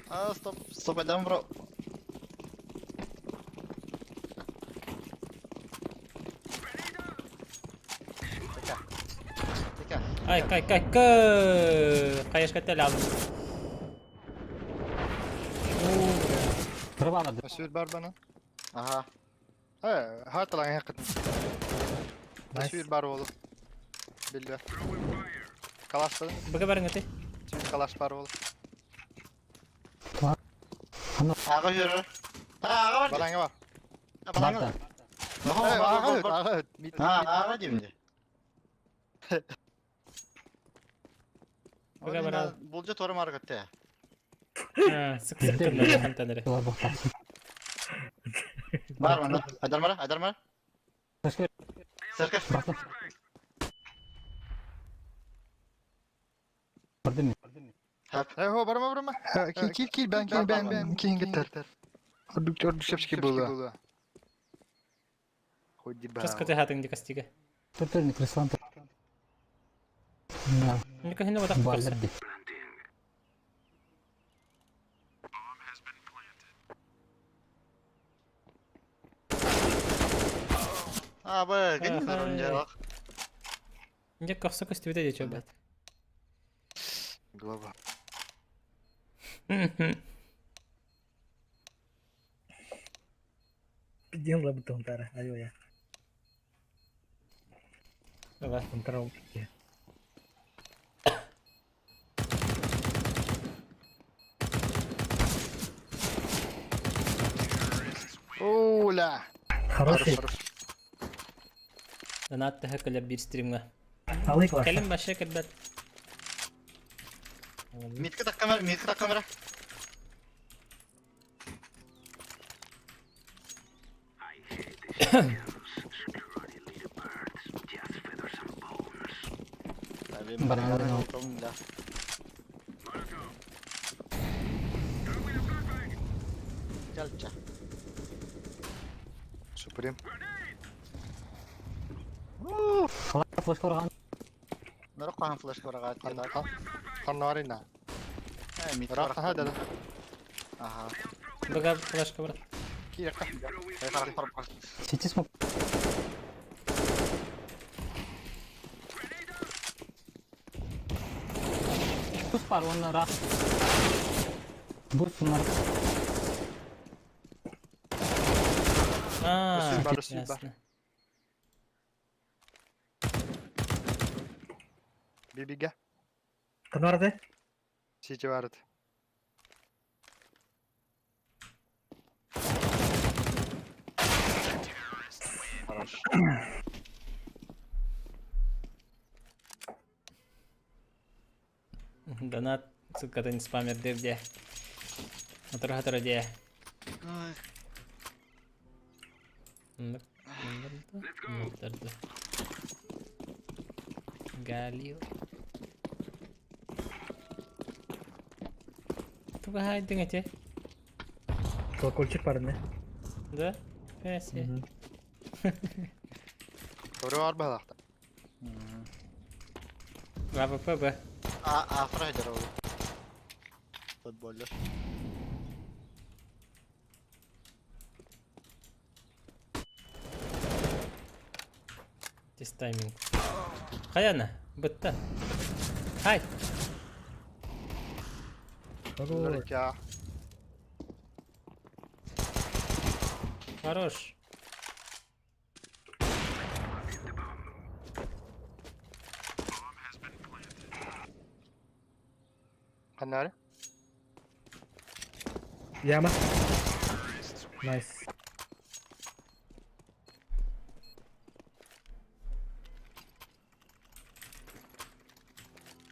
А, стоп, стоп, адам, бро. Тека. Тека. Ай, кай, кай, кай. Кайышка тел алдым. Сүр бар бана. Ага. Э, хаталан хакыт. Найс. Сүр бар болу. Билбе. Калаш бар. Быга барың өте. Сүр калаш бар болу. Ага yürü. Ага бар. Балаңа бар. Балаңа. Э, ага өт, ага өт. Мид, Ha, ага деймін де. Быга бар. Булжа торым аргытты. Сык сык кырнары хантанары. Бар мында. Айдар мара, айдар мара. Сыркы. Э, хо, барма, барма. Кил, кил, кил, бен, кил, бен, бен, кил, гитар. Ордук, ордук, шепшки было. Ходи ба. Час кыты хатың дикастиге. Ника хинне батак көрсө. А, бы, гын Ага. жақ. Нде көрсө көстүбүтэ дече бат. Глава. Пизден лабы Тонтара. Айо я. Давай. Тонтара Оля. Хороший. Донат тахы кэлэр бир стримга. Алый класс. Кэлим башы кэлбэт. Митка так камера, митка так камера. Баранга. Чалча. Суприм. Нұрық қаған флешка бараға. Ханнарина. Митка Рах хада. Ага. Быга флешка бар. Кир. Қарақ барып А, Бар, бар, бар. ясно. Бибиге. Канарды? Сити барыт. Хорош. Донат ссылкатын спамер дебде. Моторха де. Ой, Галил. Туга хайдың эте. Колокольчик бар не? Да? Пәсе. Көрө бар балакта. АВП Б. А Афра хедер ол. Футболлер. This timing. Хайана, бытта. Хай. Хорош. Хорош. Ханнары? Яма. Найс.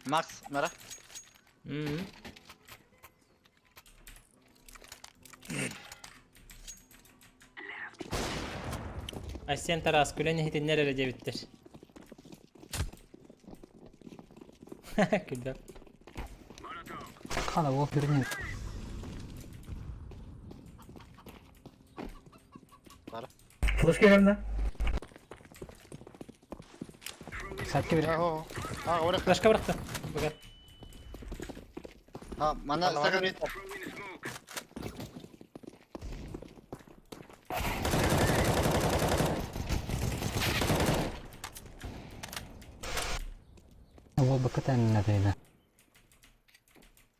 Макс, нара. Айсен Тарас күлэн иһитиннэр эрэ диэбиттэр. Күлдüm. Хана ол көрүнү. Флешка geldi. Сәтке бер. Флешка бырахты. Бүгін. Ha, mana sakın. Ол бакытан надайда.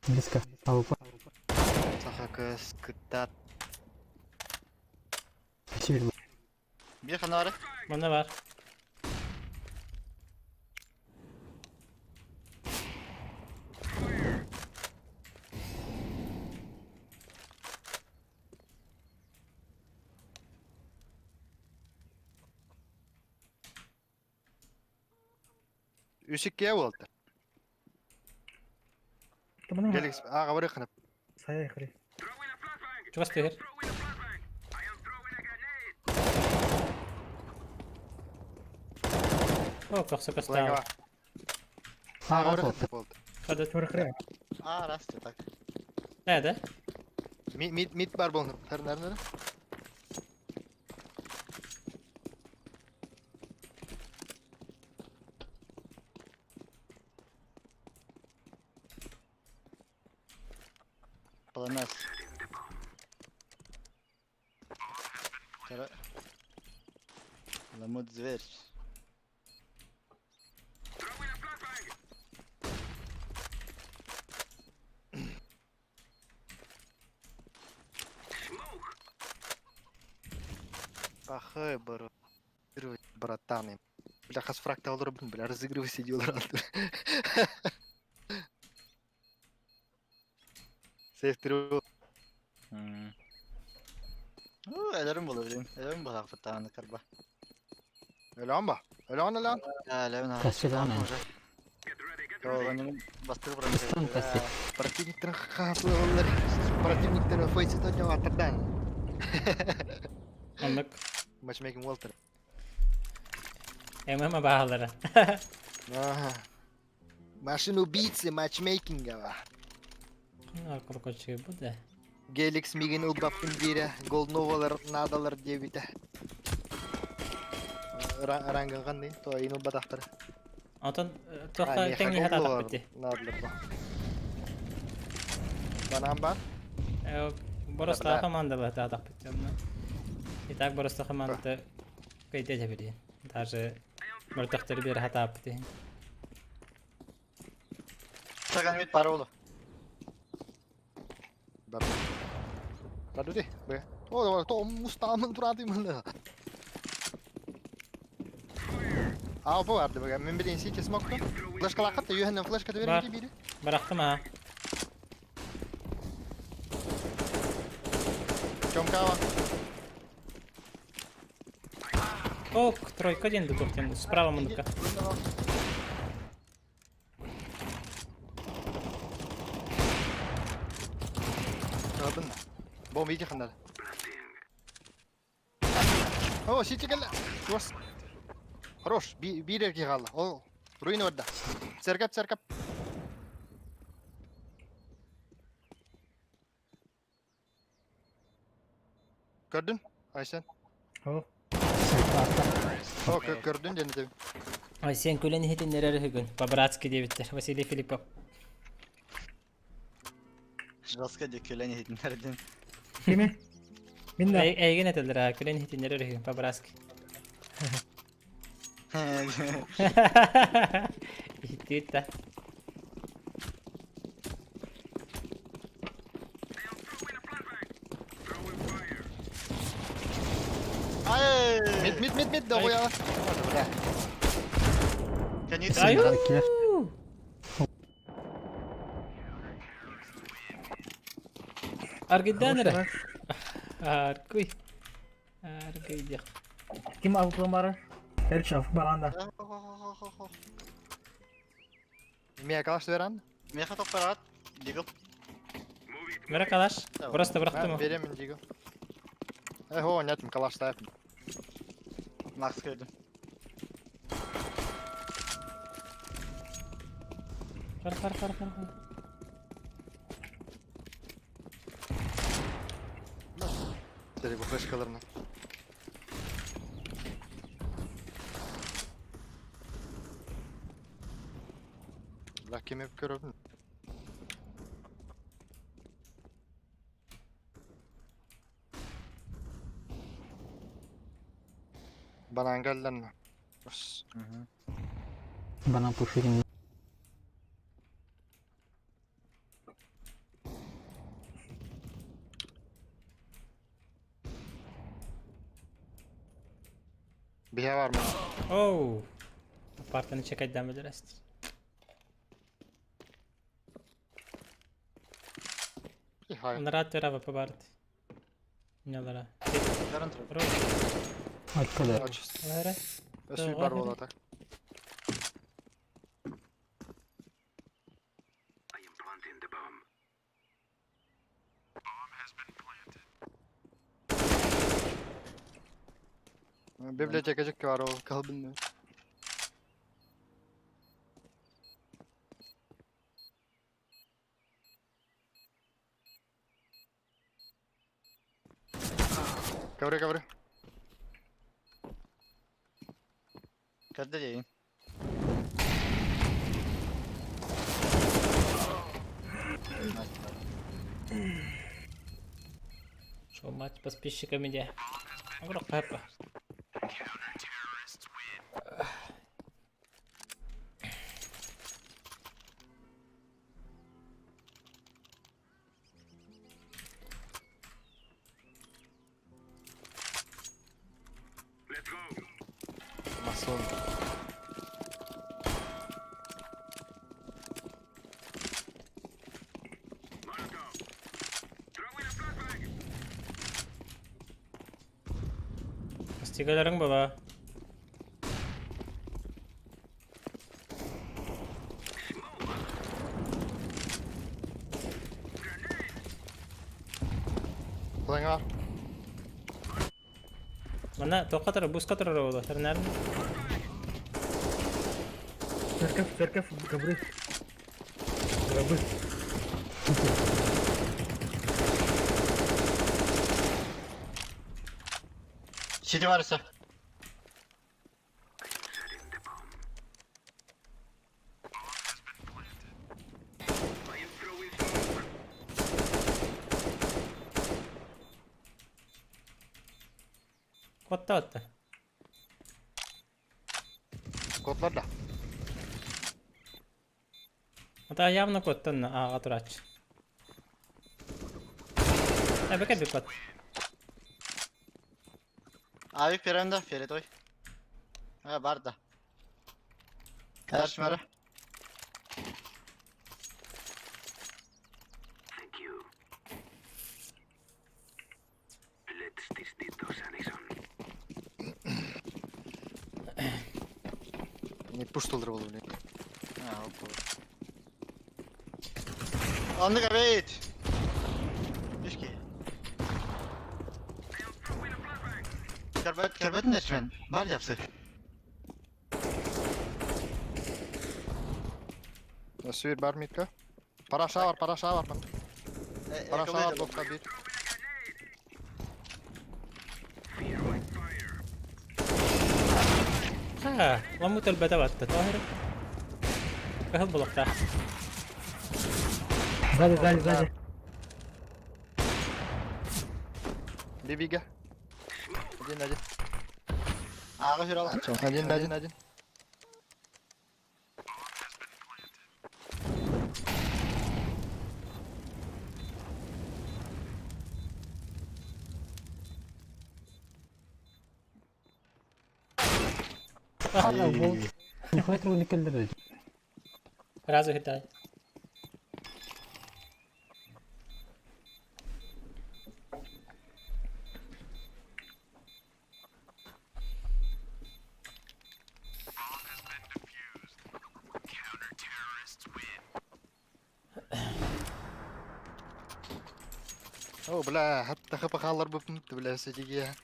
Близко. АВП. Саха кыз кыттат. Сибирь. Bir хана бар. Мана бар. Үсікке болды. Геликс, аға бары қынып. Сая хри. Чугас түһэр. О, көхсө көстөө. Аға бары қынып болды. Хады. Хри. А, расты так. Nerede? Мид, мид бар болны. Нары, нары. Полонез. Ламут зверь. Пахай, бро. Братаны. Бля, хас фракта олар бля, разыгрывай сидел Сейф трю. Элерим бола билим. Элерим бола фытааны карба. Элен ба? Элен элен. Элен. Кассилан. Бастыр бұрын. Противниктер хаслы олар. Противниктер фейси тоня атырдан. Онлук. Матчмейкинг Уолтер. ММА баалара. Ага. Машина убийцы матчмейкинга. Коркочу буде. Геликс мигин улбаппын дире, голдновалар надалар дебите. Ранган қандай, то ин улбатақтар. Онтон туохта тэҥни хатаатах бити. Надалар ба. Банан бар? Бороста командалар таатах бити. Итак бороста команда кайда жабири. Даже мөртөхтөр бир хатаап бити. Саган мид бар олу. Бар. Бар ди. Бе. О, то мустамын турады мында. А, бу барды бе. Мен билин сити смокты. Флешка лакатты, юхеннен флешка да берген бири. Барахтым а. Чомкава. Ок, тройка один дутухтен. Справа мындыка. Рабын. Бомба иди хандар. О, сити келді. Жос. Хорош, бир ерге қалды. Ол, руин орда. Церкап, церкап. Көрдің? Айсен. О. О, көрдің және де. Ой, сен күлэн иһитиннэрэр үһүгүн, по-братски диэбиттэр Василий Филиппов. Жестко диye күлэн иһитиннэрдин. Кими? Мин да. Эйигин этэллэр аа, күлэн иһитиннэрэр үһүгүн, по-братски. Иһиттиит да. Ай! Mid mid mid mid да Бля. Can you Аю! Аргыйдаан эрэ. Аргый. Аргыйдых. Ким алпылым барар? Эрчев, баранда. Мия калаш веран? Меха топпарат. Дигл. Бара калаш. Просто бырахтым. Беремин дигл. Э, о, нет, калаш ставь. Макс көрдüm. Хар хар хар хар. Дери бу флешкаларына. Бля, ким hep көрөбүн. Банан гэллэн. Ус. Банан пушили. Биһэ бар mı? Оу. Апартаны чекайдан билерестир. Хай. Нарат вера ВП барт. Нялара. Гарант. Откуда? Лара. Өсүй бар болот. Библиотека жекке бар ол калбын. Ковры, ковры. Көрдө дейин. Шо мать подписчиками де. Агро пепа. Масон. Стигаларың бала. План бар. Мана тоққа тұр, бусқа тұр ола. Сәрнәрін. Церковь, церковь, ковры. Гробы. Сити барыса. Котта отта. Кодлар да. Ата явно коттан аға тұрач. Ә, бәке бик кот. Abi Piranda Feridoy. Ha var da. Kaç mara? Не пуштылдыр болу блин. Ha o Anlık evet. Düşki. Kerbet kerbet neçmen. Var yapsı. Өсүй бар митка. Параша бар, параша бар. Параша бар, блокта бир. Бля, ламмыт өлбөтө батта. Тоҕо эрэ? Кыһыл булуохтаах. Сзади, сзади, сзади. Бибига. Один, один. Ааҕы хүрэл. Один, один, один. Нихуя трудно келдер. Сразу хитай. О, бля, хатта хапа хаалар буппун, бля, сидиге.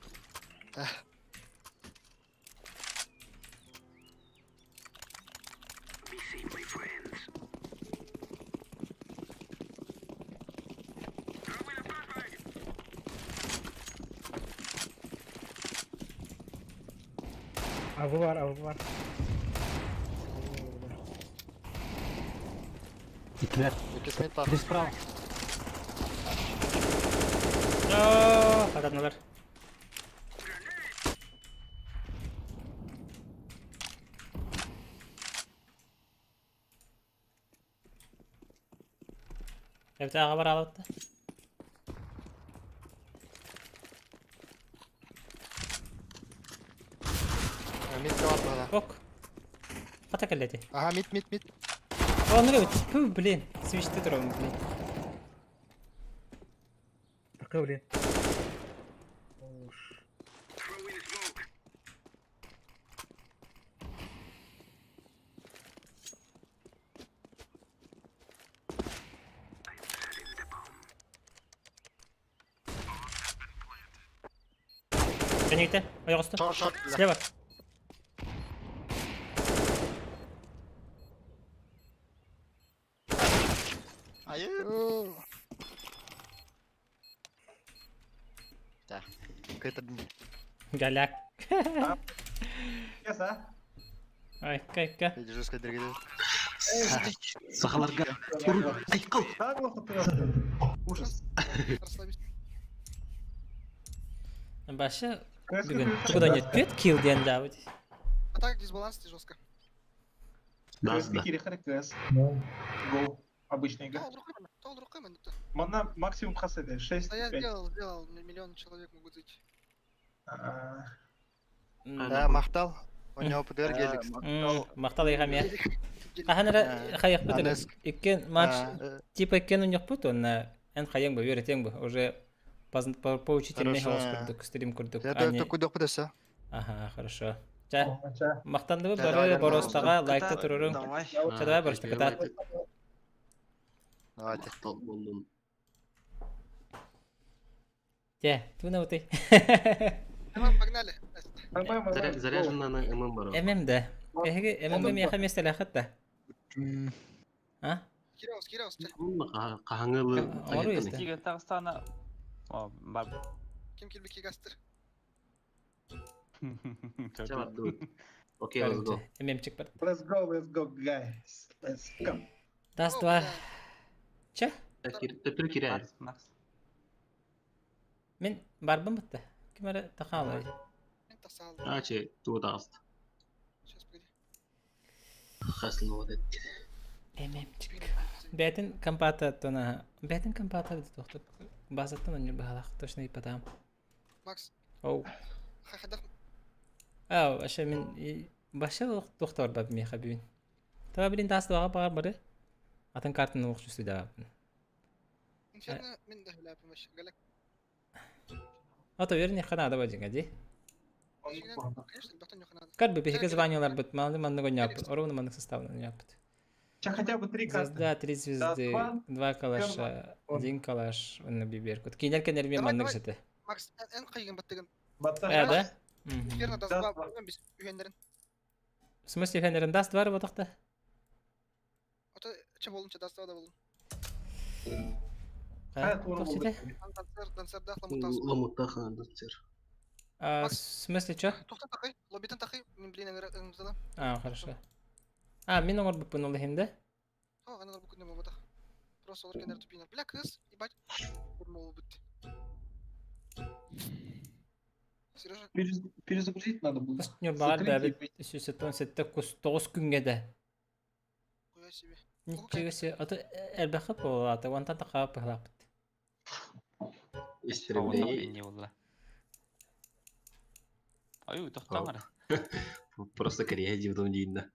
Авы бар, авы бар. Итлер. Иккис мид бар. Ты справа. Оо, хатанылар. Эбэтэ аҕабар аалбытта. Мид бар бала. Ок. Хата кэллэ ити. Ага, мид, мид, мид. Оннук эбит. Фу, блин. Свичти тураммын, блин. Такой, блин. Уж. Кэнигитэ, ойоҕосто. Шор шор. Слева. Айы. Кайтардым. Голяк. Сейчас, а? Ай, кайка. Я держу скайдергеде. Сахаларга айкал. Наглухо просто. Ужас. Расслабись. Баша КС бүгүн тугу да нет килл диэн даабыт. А так дисбаланс ты жестко. Да, КС да. кири КС. Ну, Го. Обычная игра. Тоғыз руками, Манна максимум хасады. 6, Да я 5. сделал, сделал, миллион человек могут зайти. Да, махтал. У него ПДР гелик. Махтал ыйга мия. Хаһан эрэ хайахпыт эрэ. Анеск. Иккен матч типа иккен уньохпут уонна эн хайаҥ бу үөрэтиэҥ бу уже поучительный Хорошо. хаос курдук стрим курдук. Я Ани- только куда куда Ага, хорошо. Ча, махтандыбы Ча, бары давай, боростаға лайкта туруруң. Давай. Ча, давай боросты кытаат. Давайте. Болдум. Те, туна уты. Давай, погнали. Заряжена на ММ баро. ММ да. Эһиги ММ миэхэ миэстэлээхит да. А? Кирилл, Кирилл, чэ. Кахаңылы. Оҥору истэ. Тиге тагыстана. О, бар. Ким килбики гастыр. Окей, let's go. ММчик бар. Let's go, let's go, guys. Let's go. Даст два. Чэ? Төптөрү кире. Макс, Макс. Мин барбын бытта. Ким эрэ тахаалай. Мен тасалды. Ачы, туутааст. Сейчас, погоди. Хаслоо дет. ММчик. Бэтин компата тона. Бэтин компата дит тохтоп. Базаттан онньур баһалаах точно ипатаам. Макс, Оу. хахадах. Аа, аша мин баша тохтор баб миэхэ бүгүн. Таба билин таас дуаҕа баҕар бары. Атын картаны олох чувствуйдаабын. Инферно мен да хляпы вообще. Галак. Ото верни хана да бажинга ди. Конечно, бахтан нюханада. Кар бы биһиги званиялар быт, малды маннык ойнааппыт, оруну маннык составын ойнааппыт. Сейчас хотя бы три карты. Звезда, три звезды, два, два калаша, один калаш, онна биберкут. Кинер кенер мен Давай, маннык давай. жете. Макс, эн кайгын баттыгын. Батта. Э, да? Мгм. Инферно Даст даст два. два. Биз үйендерин. В смысле, Фенерин даст два работахта? Ото че болун, че даст два да болун. Хайа туора Тоқ болду. жете? Ан дансер, дансер да ламутас. Ламуттаха дастер. А, в смысле, чё? Тухтан тахай, лоббитан тахай, мин блин ыҥырдылам. А, хорошо. А, мин оҥорбуппун ол иһин да? О, аны оҥорбуккун да буолбатах. Просто олор кэннэр тупинар. Бля, кыз, ебать, курмол бут. Сережа. Перезагрузить надо было. Ньурбаҕар бэбит 177 кус 9 күҥҥэ да. Хуя себе. Ничего себе. А то элбэхэ буолаата, уонтан тахаа быһалааппыт. Истребляй. Не буолла. Ой, тохтоон эрэ. Просто Корея дивдом диинна.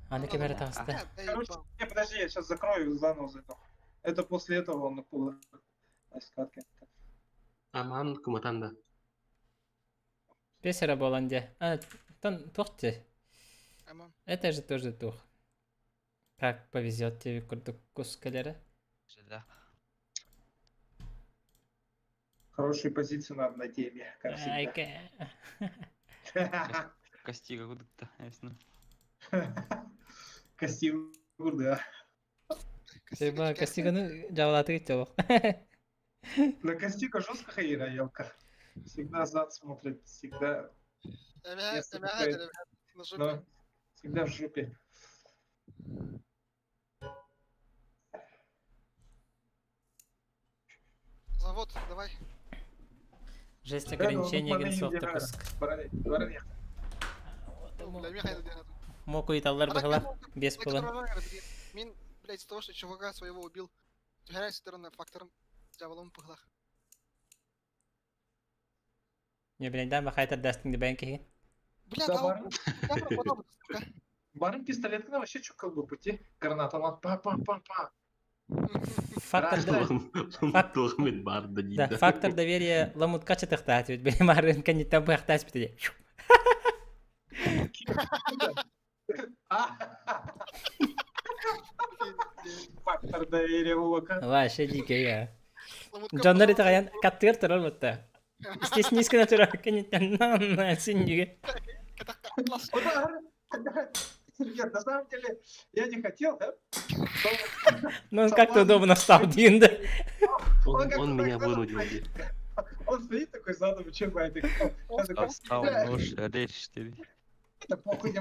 Аны кем эрэ таҕыста. Короче, не, подожди, я сейчас закрою и заново зайду. Это после этого он на скатке. Аман куматан да. Бес эрэ буолан дьэ. А, тон туох дьэ? Это же тоже туох. Как повезет тебе курдук кус кэлэрэ. Да. Хорошие позиции надо на теме, как всегда. Костига кудыкта, ясно. Костига, да. Тыба, Костиганы жабалаты кетті На Костига жестко хаира, елка. Всегда зад смотрит, всегда... Но, всегда в жопе. Завод, давай. Жесть ограничение генсофта куск. Мокуйталлар быһыла бес буолан. Мин, блядь, из того, что чувака своего убил. Түһэрэ сторона фактором дьяволом пыхлах. Не, блядь, да, махайтар дастың дебен киһи. Бля, да, барын... Барын пистолеткана вообще чукал бы пути. Граната, па-па-па-па. Фактор, да, фактор доверия ламутка чатахтаат ведь били марын каниттан быахтаас бите. Фактор доверия улака. Вообще дикий я. Дьоннор итэҕэйэн каттыгар турар бутта. Естественно, низко турар каниттан на синьиге. Нет, на самом деле, я не хотел, да? Ну, он как-то удобно встал, Дин, да? Он, он меня вынудил. Он стоит такой задом, чем это? Достал нож, речь ты. Это похуй, не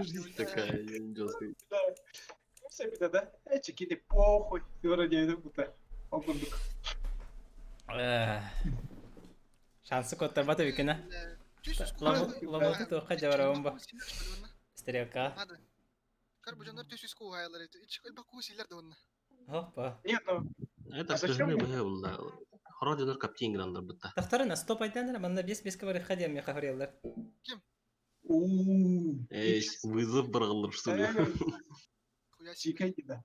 Жизнь такая, жесткая. Да. Все беда, да? Эчики, похуй. Вроде будто. Шансы коттарбата бүкүнэ. Ламуты туохха дьабарабын ба. Стрелка. Кар бу дьоннор түс кууһаялар ич элбэх куусилер да онна. Опа. Нет, ну. Это скажи было. Хоро дьоннор каптин грандар бытта. Тахтарына стоп айтанара манна бес беске бар хадиям меха хореллар. Ким? Эй, вызов баргаллар что ли? Чикайте, да.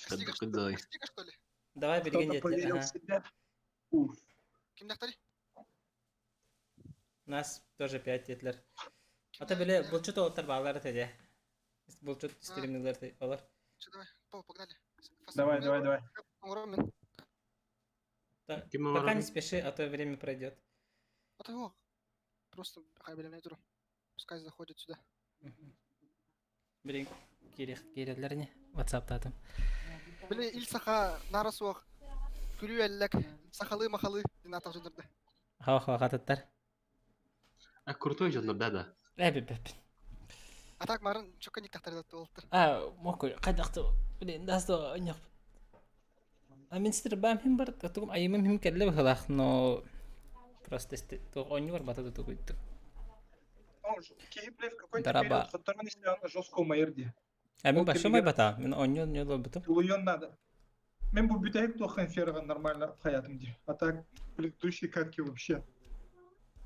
Костига, что ли? Давай билигин Кто-то поверил в себя. Уф. Ким дактари? Нас тоже пять детлер. Ата биле булчут олтар баалар теде. Булчут стримнилер олар. Че, давай, погнали. Давай, давай, давай. Пока не спеши, а то время пройдет. А то его. Просто хай Пускай заходит сюда. Блин, кириэллэр не? WhatsApp татым. Били ил саха нара суох күлүү эллек сахалы махалы дин атах жонорду. Ха-ха хататтар. А крутой дьоннор да да. Э бip бip. А так марын чокка ник тахтар болуптур. А, мокуй кайдакты блин дасто ойнок. А мен ситер бам хим бар, тугум айымым хим келле быхалах, но просто ойнугар бата тугуйтту. Киһи в какой-то период хотторон истэҕинэ жестко умайыр дии. А мен башымай бата, мен онньон ньолор бутум. Тулуйон надо. Мен бу бүтэһик туохха инферга нормально хаятым дии. А так предыдущие катки вообще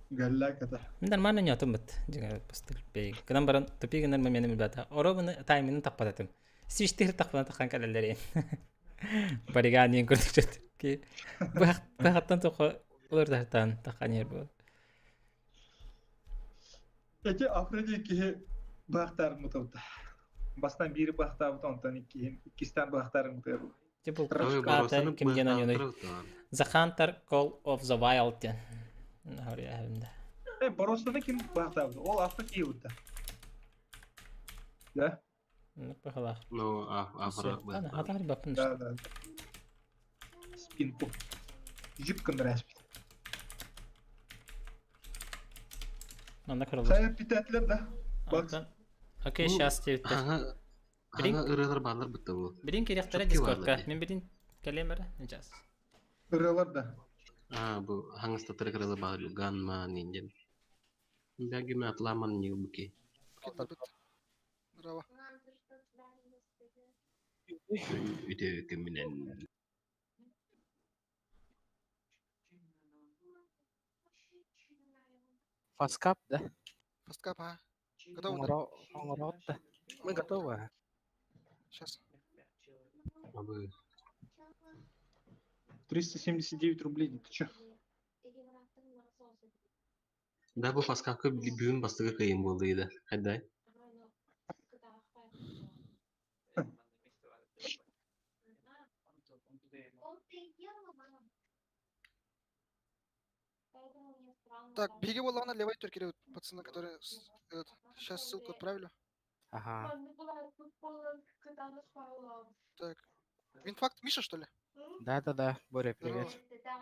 галяк это. Мен нормально ньотум бут. Жига постыл бей. Кынан баран тупи гынар мен бата. Оробуны тайминын таппататым. Свиштир таппана тахан калаллери. Барига нин көрдүк чөт. Ки бахаттан тоқо олар тартан тахан ер бу. Эти Африки киһи баахтарын мутабыта. Бастан бири баахтаабыта, онтон иккиһин, иккистэн баахтарын мутабыта. Типа ата ким диэн ойнуй. The Hunter Call of the Wild диэн. Хория хэмдэ. Э, Боростаны ким баахтаабыта? Ол Африка киһи бутта. Да? Ну, пахала. Ну, афро. Ладно, хатар бапын. Да, да. Спинку. Жип кындыраспит. Манна кырылыр. Хайа питателер да. Бакс. Окей, сейчас тебе. Ага. Билин- Ага, ырыалар баалар бытта бу. Билин керектері Чөкке дискордка. баалар. Мен билин кэлиэм эрэ, сейчас. Ырыалар да. А, бу хаңыстатыр кырылы баар ганма нинжен. Бәгиме атламан ньюбки. Браво. Үтө көмүнен. Фаскап, да? Фасткап, ага. Готовы, да? Оҥоро да. Мы готовы. Сейчас. Абы 379 рублей. Ты чё? Да бу фаскапка бүгүн бастыгы кыйын болду иде. Хайдай. Так, беги вот на левой туркире, пацаны, которые... Сейчас ссылку отправлю. Ага. Так. Винфакт Миша, что ли? Да-да-да, Боря, привет.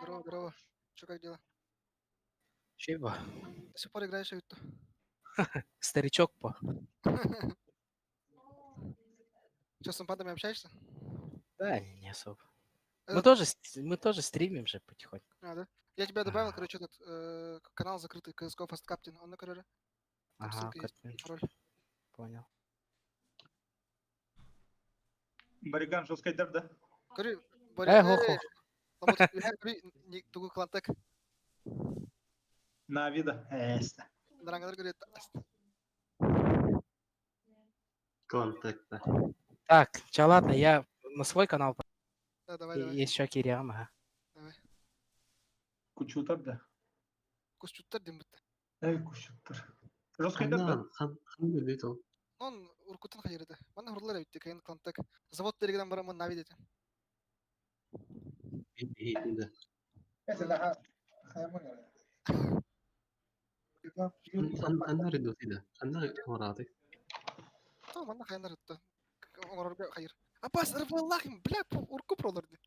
Здорово, здорово, здорово. Чё, как дела? Чего? До сих пор играешь, ведь Старичок по. Чё, с импадами общаешься? Да, не особо. Мы тоже стримим же потихоньку. А, да? Я тебя добавил, короче, этот канал закрытый, CSGO Fast Captain, он на короле. Там Ага, ссылка есть, капец. пароль. Понял. Бариган жесткий да? Говори, Э, Боря, хо-хо. Ламут, говори, не тугу клантек. На вида. Эста. Дрангадар говорит, «Аст». Клантекта. Так, ча, ладно, я на свой канал. Да, давай, давай. Еще Кириам, ага. Давай. Кучутар да. Кусчуттар дейм бітті. Эй, кучутар. Жесткий да? Ханна хан хан ол. Он уркутун хайырды. Мана хурлар битти, кайын клантек. Завод дерегеден барамын нави деди. Бейдинде. Эсэ да. Хаймон. Анна редутида. Анна хораты. То мана хайнар этти. Оңорорго хайыр. Абас, рваллахим, бля, урку проларды.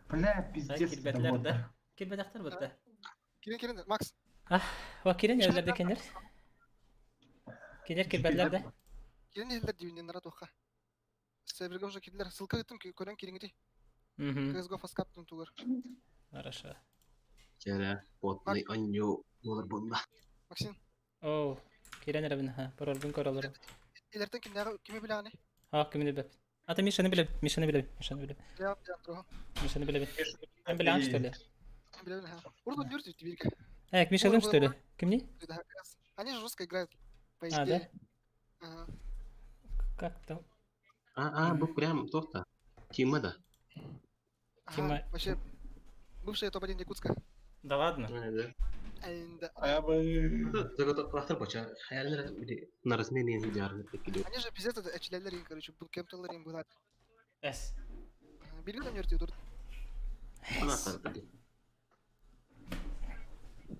Бля, пиздец. Кирбәтләр да. Кирбәтәхтәр бітті. Кирен, кирен, Макс. Ва кирен yerlerde кенер. Кенер кирбәтләр да. Кирен елдер дүйінен нарат оқа. Серверге уже кирдилер. Ссылка гыттым, көрөн кириңити. Мгм. CSGO Fast Captain тугар. Хорошо. Кere потный анню болар бунда. Максим, Оу, кирен рабин ха. Паролбын көралар. илертен кимдәге кими биләгәне? Ха, кимне беп. Ата Мишаны билеп, Мишаны билеп, Мишаны билеп. Я, я, друга. Мишаны билеп. Мен биләм, что ли? Биләген, ха. Урду дүрт бит бирге. Э, Миша дым, что ли? Кимни? Да, как раз. Они же жестко играют. По А, да? идее. Ага. Как там? А, а, бу прям тохта. Тима да. Ага, Тима- Вообще, бывшая топ-1 Якутска. Да ладно. Да. Да. А бы... Заготовкалар бача. Хаяллар бири нарасмени жарны текиле. Они же пиздец, это эчлелер, короче, буткемпталар им было. Эс. Билгеле нөртү дур. Анатар.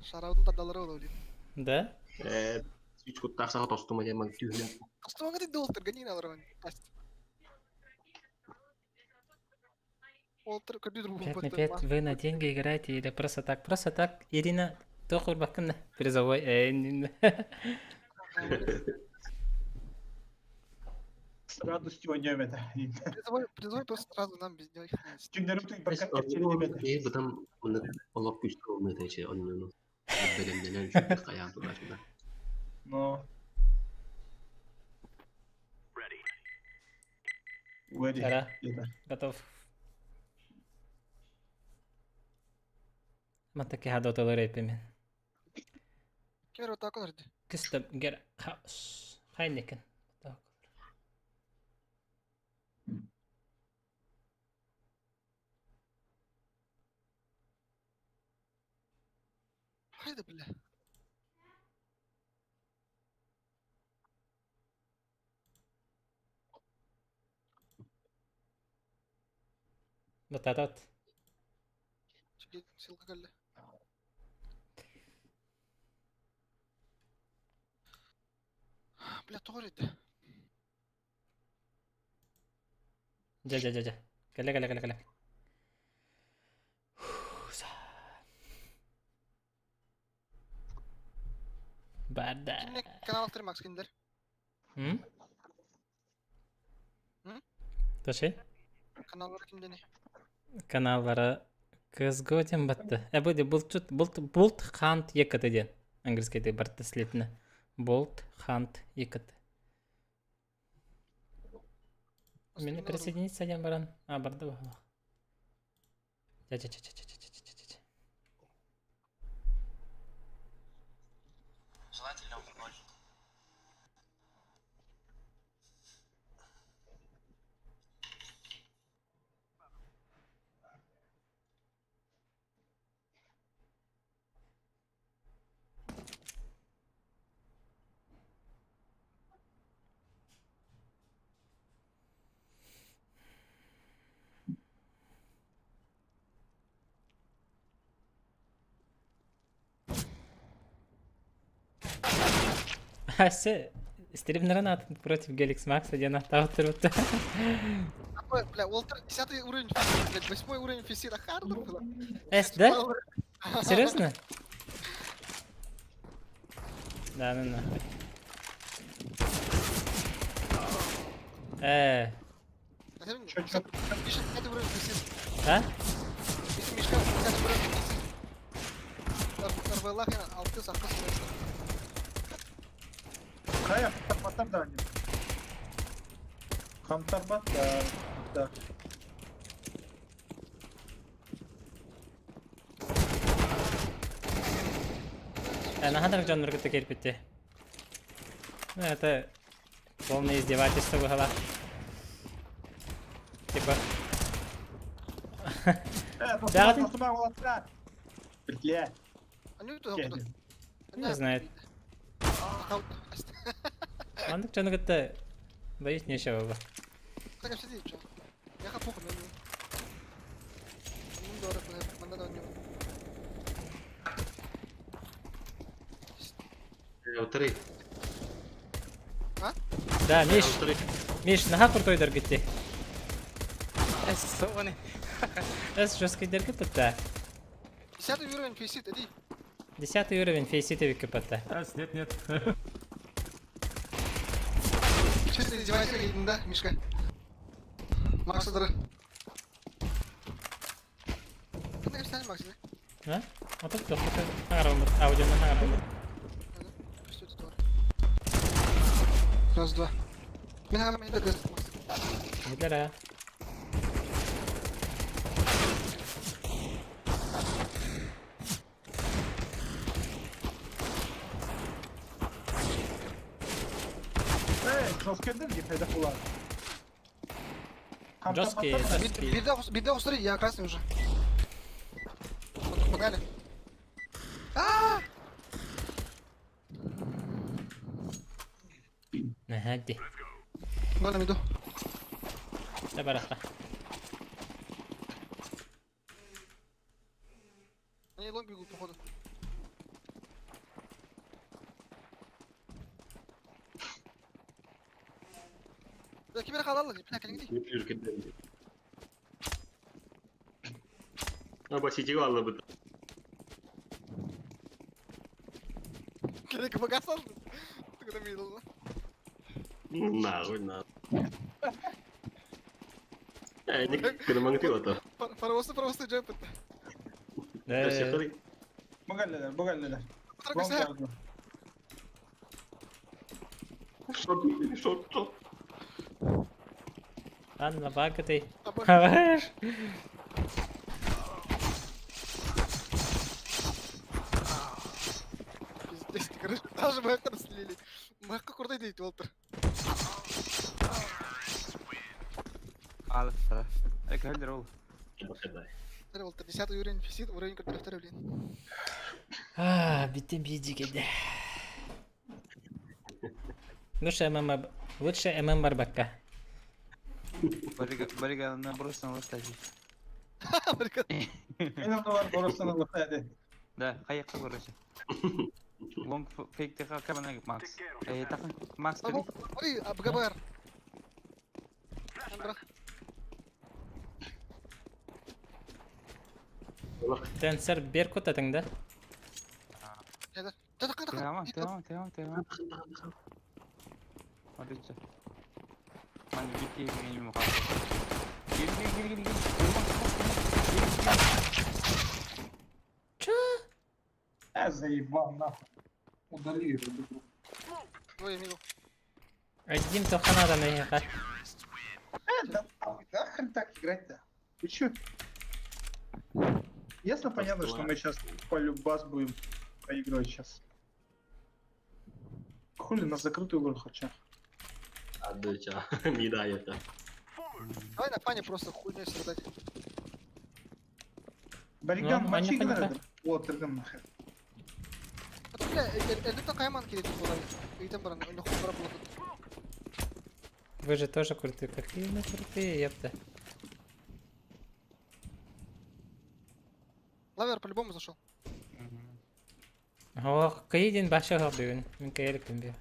Шараудын тадалары ол блин. Да? Э, свич куттарса тостума яман түйүнө. Тостуңа диде олтыр, гани алар Аст. Олтыр көрдү бу. 5 на 5 вы на деньги играете или просто так? Просто так, Ирина, тохур бакын призовой. С радостью ойнем это. Призовой, призовой просто сразу нам без него. Түндөрүм түн бакка кетчелі это. Э, бутам мында олоп күчтүү болмойт эче оннуну. Белемденен жүк каян турар. Но. Ready. Ара, Это. готов. Матаки хадоталар эпимен. Кемер вот так олар. Custom get house. Хайнекен. Хайда бля. Бататат. Чеки ссылка келди. Бля, тоғыр еді. Дьэ, дьэ, дьэ, дьэ. Кэлэ, кэлэ, кэлэ, кэлэ. Барда. Кимне канал автор Макс кинилэр? М? М? Тоши? Каналлар кимдени? Каналлара CSGO диэн батты. Э, бу булчут булт булт хант ЕКТ диэн. Английскайда барта слетіне. Болт хант ЕКТ. Мені присоединиться диэн баран. А, барды баһылах. Ча-ча-ча-ча-ча-ча-ча-ча. Желательно в ноль. Ася, стримнерын атын против Геликс Макса диэн аттаабыт турбут. Какой, бля, Уолтер, 10 уровень фисит, блядь, 8 уровень фисит, а хардер было. Эс, да? Серьезно? Да, ну нахуй. Чё, чё? Миша, 5 уровень фисит. А? Миша, Мишка, 10 уровень фисит. Арвелах, алтыс, алтыс, Хайа, хамтарбаттар да они. Хамтарбаттар. Да. Наһаа дьоннорго кэлбитти. Ну, это полное издевательство было. Типа... Да, Бля. Не знает. Маннык дьону кытта боюсь нечего было. Так, сиди, чё? Я хапуху, мен. Утары. А? Да, Миш. Миш, наһаа крутой дэргитти. Эс, соны. Эс жесткий дэргит да. 10 уровень фисит, иди. 10 уровень фейсит кпт. Эс, нет, нет. Чисто издевательство, да, Мишка? Макс, удары. Макс, да? А? Вот это аудионы хаҥарбыт. Раз, два. Мен хаҥарам иһитэ кыз. Иһиллэр Эй, жесткий дырги, это хула. Жесткие, жесткие. Беда, смотри, я красный уже. Погнали. А! Наһаа Ладно, иду. Да барахта. Они long бегут, походу. Да, кибер халал, бля, кэлиҥ Аба ситигэ аллабыт. Кэлик багасал. Ты куда видел? Нахуй на. Э, не кырмаң ти ото. Паровозы, паровозы джемп. Да. Бугаллелер, бугаллелер. Шот, шот, шот. Анна, багатый. Хорош. Пиздец, короче, даже мэхтер слили. Мэхка курдай дейт Уолтер. Алыстара. Экөлдөр ол. Уолтер, 10 уровень фисит, уровень который второй, блин. А, битим биджи Лучше ММ, лучше ММ барбакка. Барига, барига на бросна ластази. Менің бар боростан ластази. Да, каякка короче. Лонг фейк теха кабана Макс. Э, тахан Макс. Ой, БГБР. Тенсер Беркут этиң да? Тема, тема, тема, тема. Отлично. Ман бити минимум хаппа. Гир, гир, гир, гир, гир. Чё? Я заебал нахуй. Удали его. эту Ой, мидл. Один тохана да эһиэхэ. Э, да нахуй, да хрен так играть-то? Вы чё? Ясно, понятно, что мы сейчас по любас будем проигрывать сейчас. Хули на закрытую игру хочу. Адыча, не дай это. Давай на фане просто хуйню страдать. Бариган, Ну, мочи они играет. понятно. Вот, тогда нахер. А то, бля, элитан кайман кирит була. Илтен баран, ноху бара була. Вы же тоже крутые. Какие мы крутые, ёпта. Лавер по-любому зашел. Ох, кыйдин башы бүгүн. Мин кыйылык би.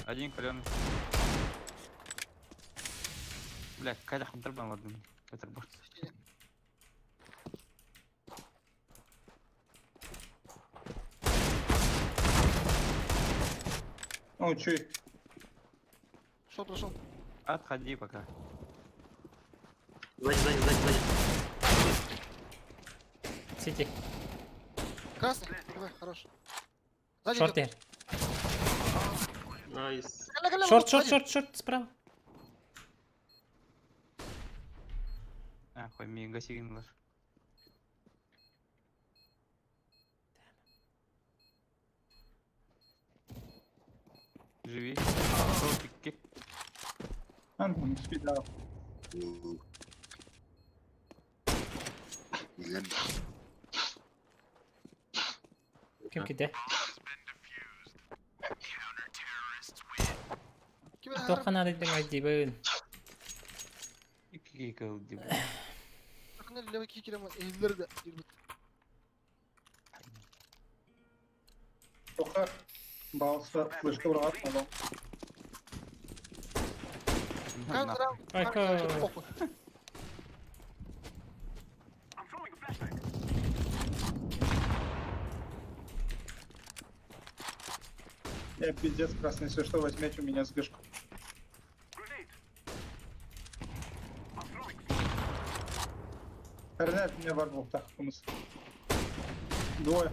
Один каленый. Бля, какая хантер была, ладно. Это борт. О, чё? Шел, прошел. Отходи пока. Сзади, сзади, сзади, сзади. Сити. Красный, давай, хорош. Сзади Шорт идет. Найс. Галя, галя, Шорт, вот, шорт, сзади. шорт, шорт, справа. А, хуй, ми гаси лаш. Живи. Шортики. Антон, спидал. Ким киде? Ким это? Тохана дедим айдибын. Икки кылды. Левый кикерем, эллер да. Тоха, балса, флешка враг, надо. Каждый раунд, Ай, каждый ка. похуй. Я пиздец красный, если что, возьмете у меня с гэшку. Ренат, меня ворвал, так, кумыс. Двое.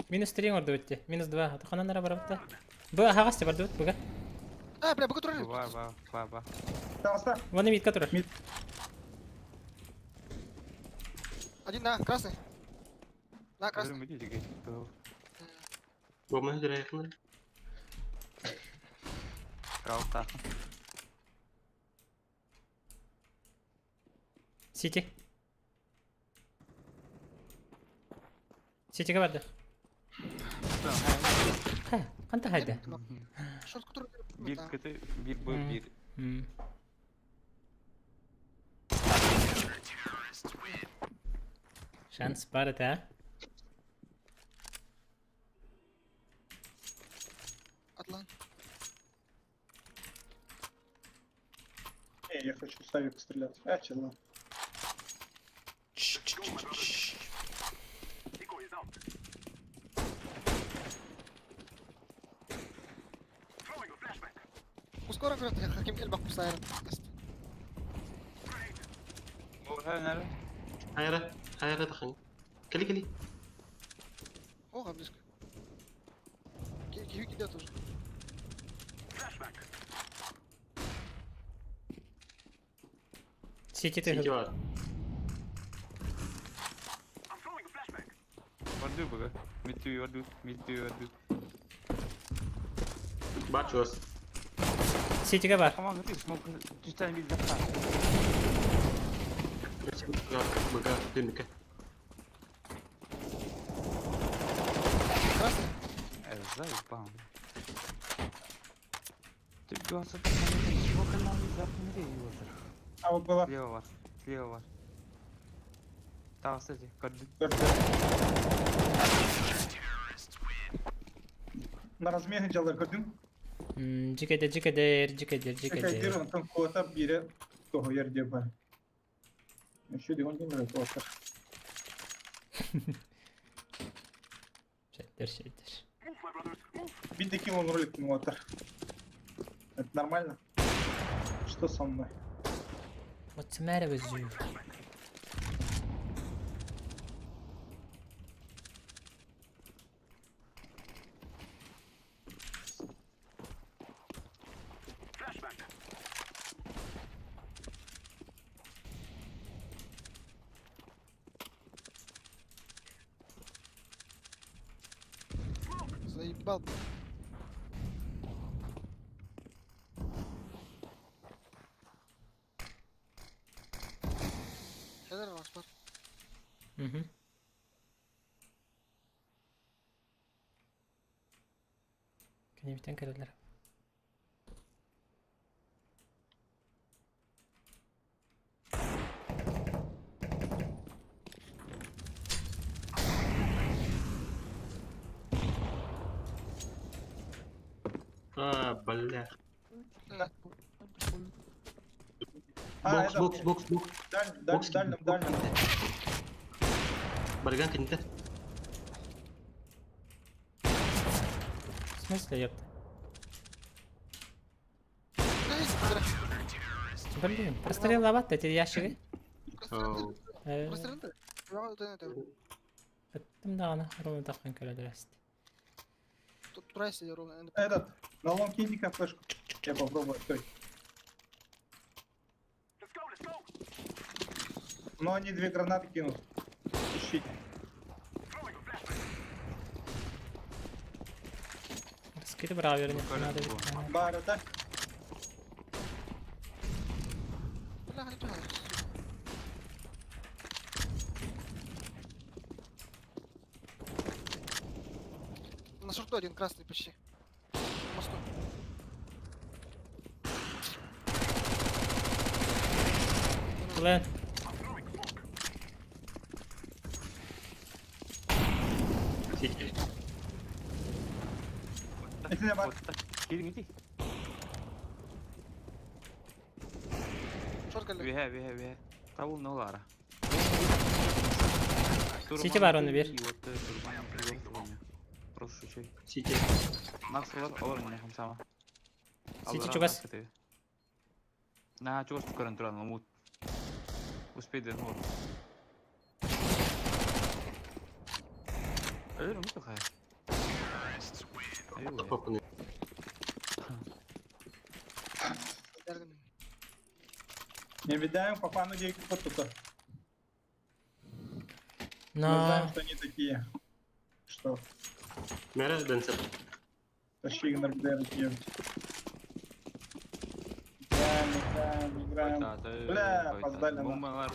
Минус 3 орду битти. Минус 2. Тохана нара барабыта. Бу хагасты барды бит буга. А, бля, буга турель. Ба, ба, ба, ба. Там, Вон мид который. Мид. Один на, красный. На, красный. Бомба вероятно. Калта. Сити. Ситиге барды. Ха, канта хайда. Шорт, который... Бир кт, бир б, бир. Шанс бар это, а? Атлан. Не, я хочу с авика стрелять. А, че, ладно. Ускоро говорят, Хаким Эльбах Кусайрен. Хайра, хайра دخل. كلي كلي. О, близко. Киви кидает уже. Сити ты. Сити бар. Варду буга. Митю варду, митю варду. Бар чуас. Ситиге бар. Команда ты смог читать вид запас. Бага, дымка. Красный. Заебал. Ты бился чего канал А вот была. Слева вас, слева вас. Там, кстати, корды. На размене делали көрдүм. Жикедер, жикедер, жикедер, Жикедер, жикедер. онтон куота бире. Тоһуйар диye бар. Еще дигон дим репортер. Шәйдер, шәйдер. Бит ким он ролик мотор. Это нормально? Что со мной? What's the matter with you? Заебал. Хедер var. Угу. Кенебитен кэлэллэр. А, бля. А, Бокс, это- бокс, бокс, бокс. Даль, даль, Бокс, дальнем, дальнем. Барган кенте. В смысле, ёпта? Блин, прострел лабат эти ящики. Прострелды. Ыттым даҕаны, ровно таххан кэлэлэр Турайся ровно. Этот, на лонг кинь-ка флешку. Я попробую открыть. Но они две гранаты кинут. Ищите. Скиты браверни. Надо. Бар, это? Бля, не туда. На шорту один красный почти. На мосту. Блин. Сити. Итинэ бар. Кириҥ ити. Шорт кэллэ. Үөһэ, үөһэ, үөһэ. Табыл нолара. Сити бар оны бир. Прошу чей. Сити. Макс олар, олар не хамсама. Сити чугас. На чугас көрөн туран ламут. Успей ден вот. Өлөр муту хай. Похуй. Не видаем по фану диэки тут. Мы Но... знаем, что они такие. Что? Мэрэ Денсер. Тащи их на РДР Играем, играем, играем. Бля, опоздали на. Бомбалар.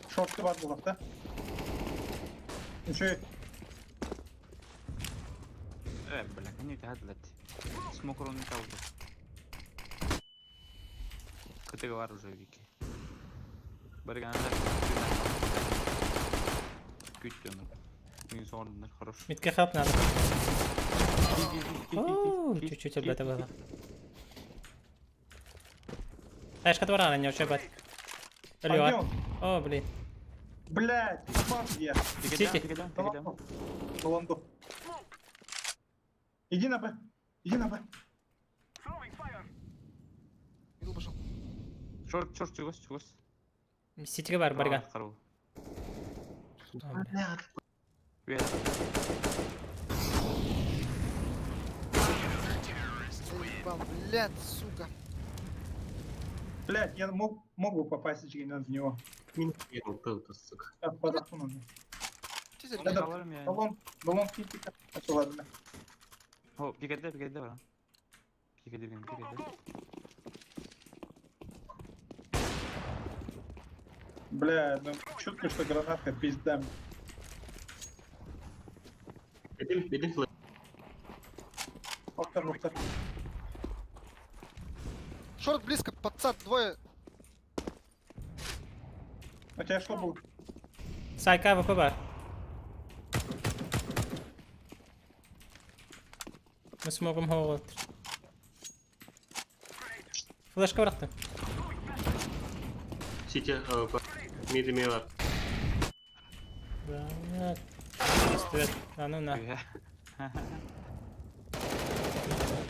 Шорты бар был, да? Еще Э, бля, не тадлат. Смокрон не табыл. Кытыгы бар уже вики. Барганда. Күттөн. Мен соңдунар, хорош. Митке хап надо. Оу, чуть-чуть об это было. Знаешь, который не очень бат. А где он? О, блин. Блять, спас где? Сити. На лонду. На лонду. Иди на Б. Иди на Б. Мидл пошел. Шорт, шорт, чугас, чугас. Ситиге бар, барган. Карабыл. О, бля. Үө. Заебал, блядь, сука. Блять, я мог, мог бы попасть в него. Сука. Сейчас подохну надо. Тизер, Да, да. Аларым я. На лонг, на лонг киньте-ка. А то ладно. О, пикеде, пикеде бар. Пикеде, пикеде. Бля, ну чутко, что гранатка пизда. Бедим, бедим флеш. Октор, октор. Шорт близко, подсад, двое. У тебя что было? Сайка ВП бар. Мы смогум хоҕот. Флешка бырахтым. Сити, АВП. Мид имею Блядь. Стоят. А ну на.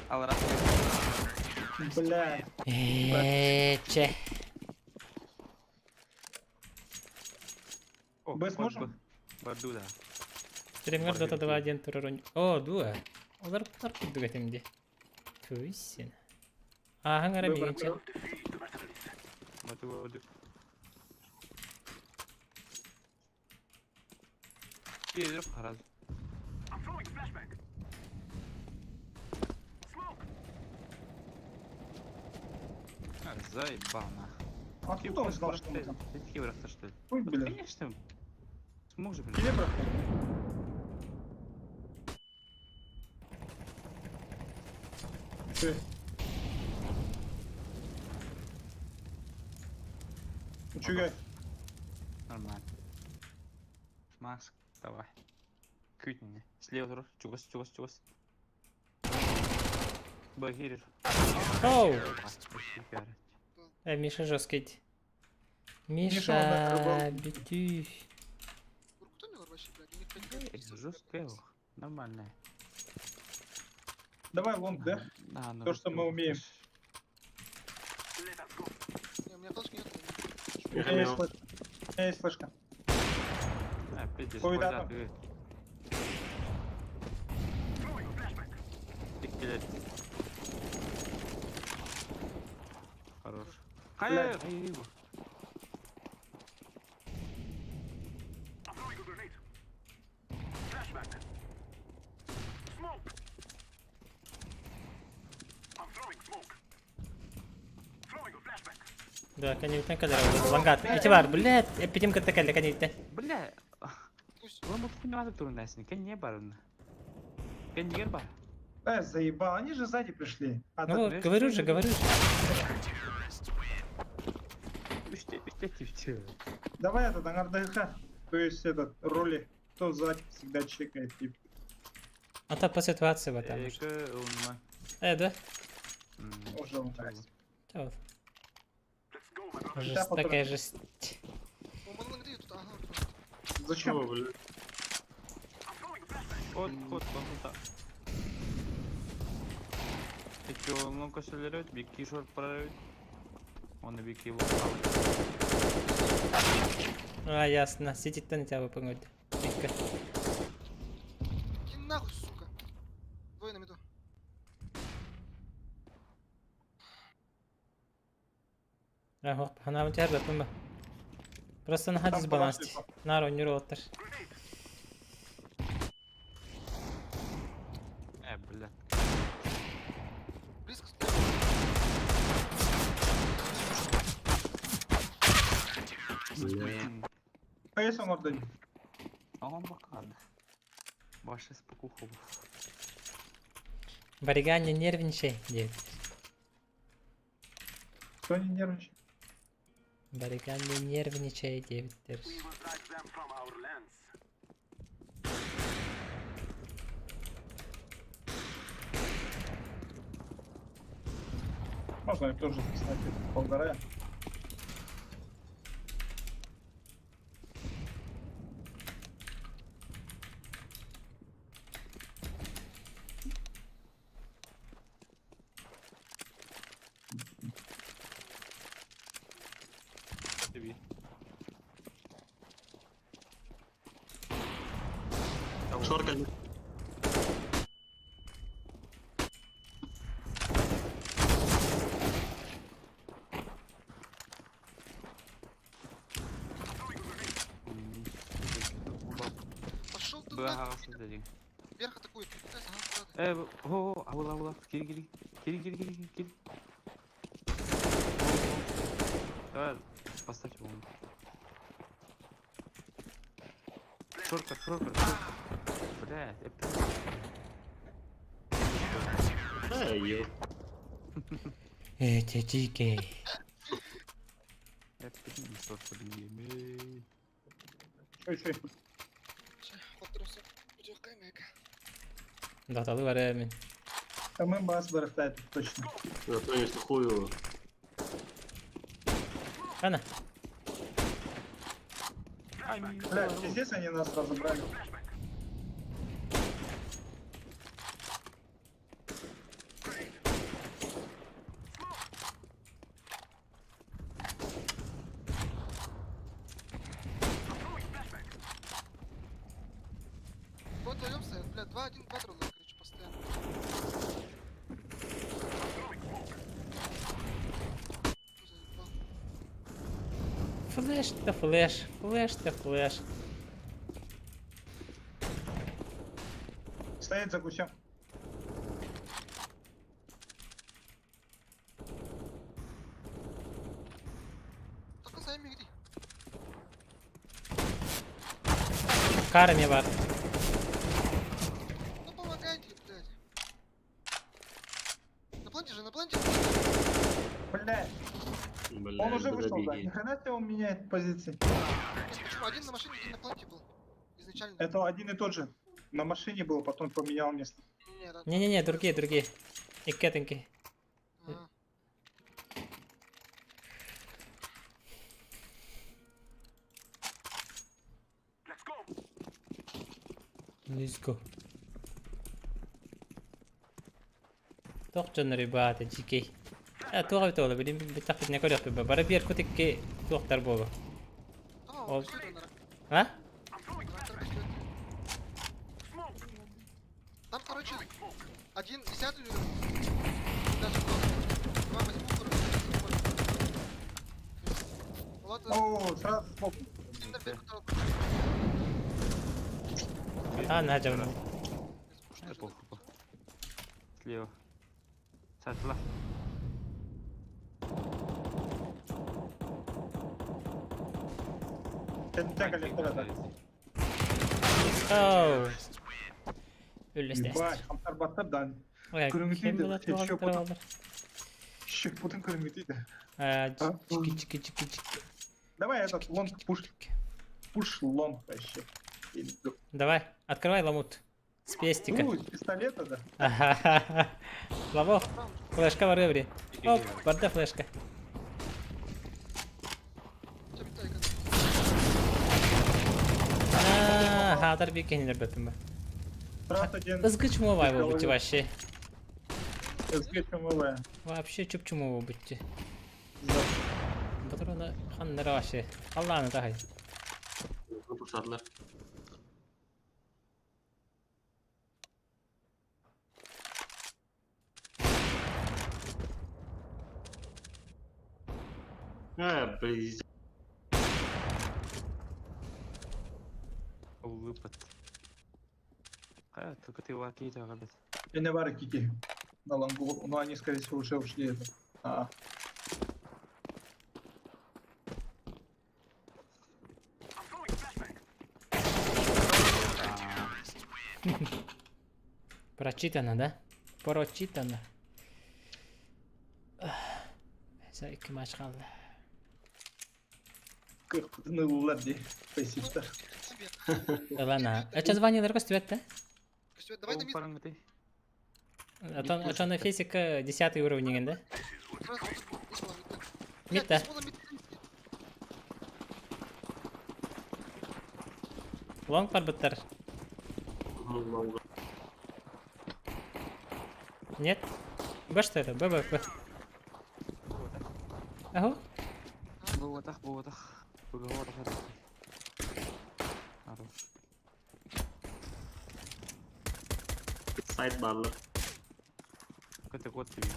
Алра. Бля. Че. Б сможем? Барду, да. Стример Dota 2-1 турурун. О, дуа. Олар олар курдук этим ди. Туйсин. Ахан ара мигинче. Барду, барду. Киирip харал. Заебал нах. Откуда он знал, что мы там? Ты просто что ли? Ой, Вот, бля. Конечно. Смог же, блин. Или просто? Че? Учугай. Нормально. Макс, давай. Кють меня. Слева тоже. Чугас, чугас, чугас. Багирер. Оу. Миша жесткий. Миша, он на Миша, рыбалке. битюй. Кто не вообще, блядь? У них пять Жесткая. Нормальная. Давай лонг, да? Да, ну, То, что мы умеем. Не, у меня флешки нет. У меня есть флешка. У меня есть флешка. А, пиздец, Ой, да, пойда, там. ты. Ты, блядь. Хорош. Хай, Блядь. хай, хай, Да, коневитен кадр. Лангат. Эти бар, блядь, эпидем катта калли коневитен. Бля. Ulan bu хуйня надо турнесин. Кен не бар. Кен не бар. Заебал, они же сзади пришли. А, Ну, так, говорю же, говорю же. Үште, үште, үште. Давай этот, ангар То есть этот, роли, кто сзади всегда чекает, типа. А то по ситуации вот там. Эки, улма. Да? Уже он так. Чао. Жестокая жесть. Зачем? О, бля. Ход, ход, ход, Эки олну көсөлөрөт, бики шорт парарөт. Оны бики бол. А, ясно. Сидит на тебя выпрыгнуть. Тихо. Иди нахуй, сука. Двое на миду. А, она у тебя б. Просто на Там дисбаланс. палаши, Нар, он не роттер. Бля. Близко. Бля. Пояс он орден. Ага, бакады. Башы спокуху. Барига, не нервничай, дед. Кто не нервничает? Барига, не нервничай, девять. Можно тоже кстати, полгора. Шорка. Пошел ты Б нахуй. ағасы дедing. Вверх атакует. Ага, куда ты? О, аула, аула, кири, кири, кири, кири, кири, кири. Давай, поставь его. Шорка, шорка, шорка. Блядь, опять. Эй, ё. Эти дикие. Я опять не шорка, блин. Чё, чё? Хоттерся. Идёт камека. Да, талы бар мен. Мы бас вырастает, точно. Да, конечно, хуево. Ана. Бля, пиздец, они нас разобрали. Вот вдвоем стоят, бля, 2-1, 2 друга, короче, постоянно. Заебал. Флеш та флеш, флеш та флеш. Стоит за гусем. Только сами иди. Кара мне бар. Ну помогайте, блядь. На планте же, на планте. Бля, Бля, он уже да вышел, да. беги. Ни хрена себе он меняет позиции. Нет, почему? Один на машине, один на планте был. Изначально. Это один и тот же. На машине был, потом поменял место. Не, да. Не-не-не, другие, другие. И кетеньки. А. Let's go. Тохчон ребята, дикий. А, туға бит ола, билим бит не көрөк бе. Бара бер кутикки туқтар болу. О, А? Там, короче, один десятый уровень. Даже два восьмого уровня. Ладно. О, сразу смог. А, на жаман. Слева. Сатла. Оу. Үллесте. Ебать, хамтар баттар да. Ой, Көрүңүтүйді. кем болады Шөп туғалтыр бұтын. алдар? Шөп бұтын көрүңүтүйді. А, чики чики чики чики. Давай этот лонг пуш. Пуш лонг вообще. Давай, открывай ламут. С пестика. Ну, с пистолета, да. Ага. Лавох. Флешка бар бери. Оп, барда флешка. А, хатар бик кенилер бөтүн ба. Ызгы чумовай бу бути вообще. Ызгы чумовая. Вообще чуп чумову бути. Патрона ханнара вообще. Алланы тахай. Пушатлар. А, блин. Улыпат. А, только ты лаки ребят. Я не кики на лонгу, но они, скорее всего, уже ушли. Это. А. Прочитано, да? Прочитано. Mesela iki maç kaldı. Кыркытынылар ди. Спасибо. Ладно. А что звонил Костювет, да? Давай на мид. А то физика 10 уровень, да? Мид, да. Лонг барбыттар. Нет? Б что это? Б, Б, Б. Ага. Буотах, буотах. Буотах. Хорош. Сайт баллы. Какой-то код тебе.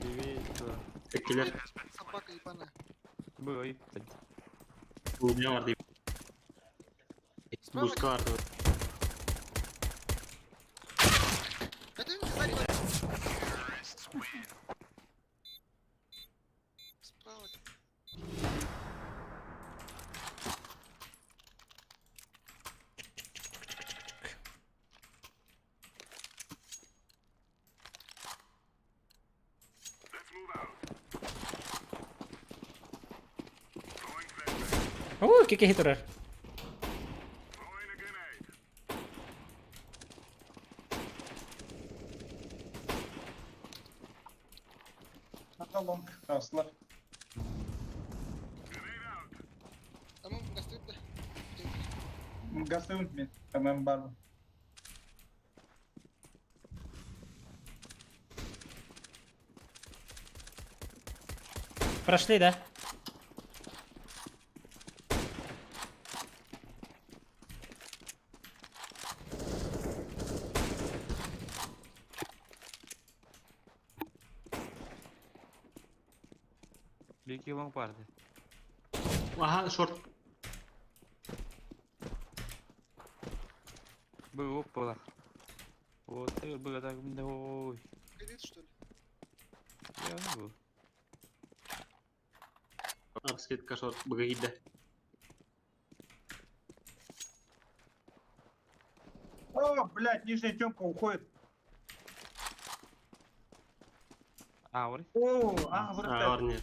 Привет. Килер. Собака ебаная. Было и Не бар дип. Буска бар. Это не сзади. Справа. О, какие хитрые. Гасым мен, ММ бар. Прошли, да? Бики лонг барды. Ага, шорт. Был опала. Вот ты был так ой. Кредит, что ли? Я не был. Апскетка шорт бігейді. О, блядь, нижняя темка уходит. А, ори. О, а, А, вырастает. орне.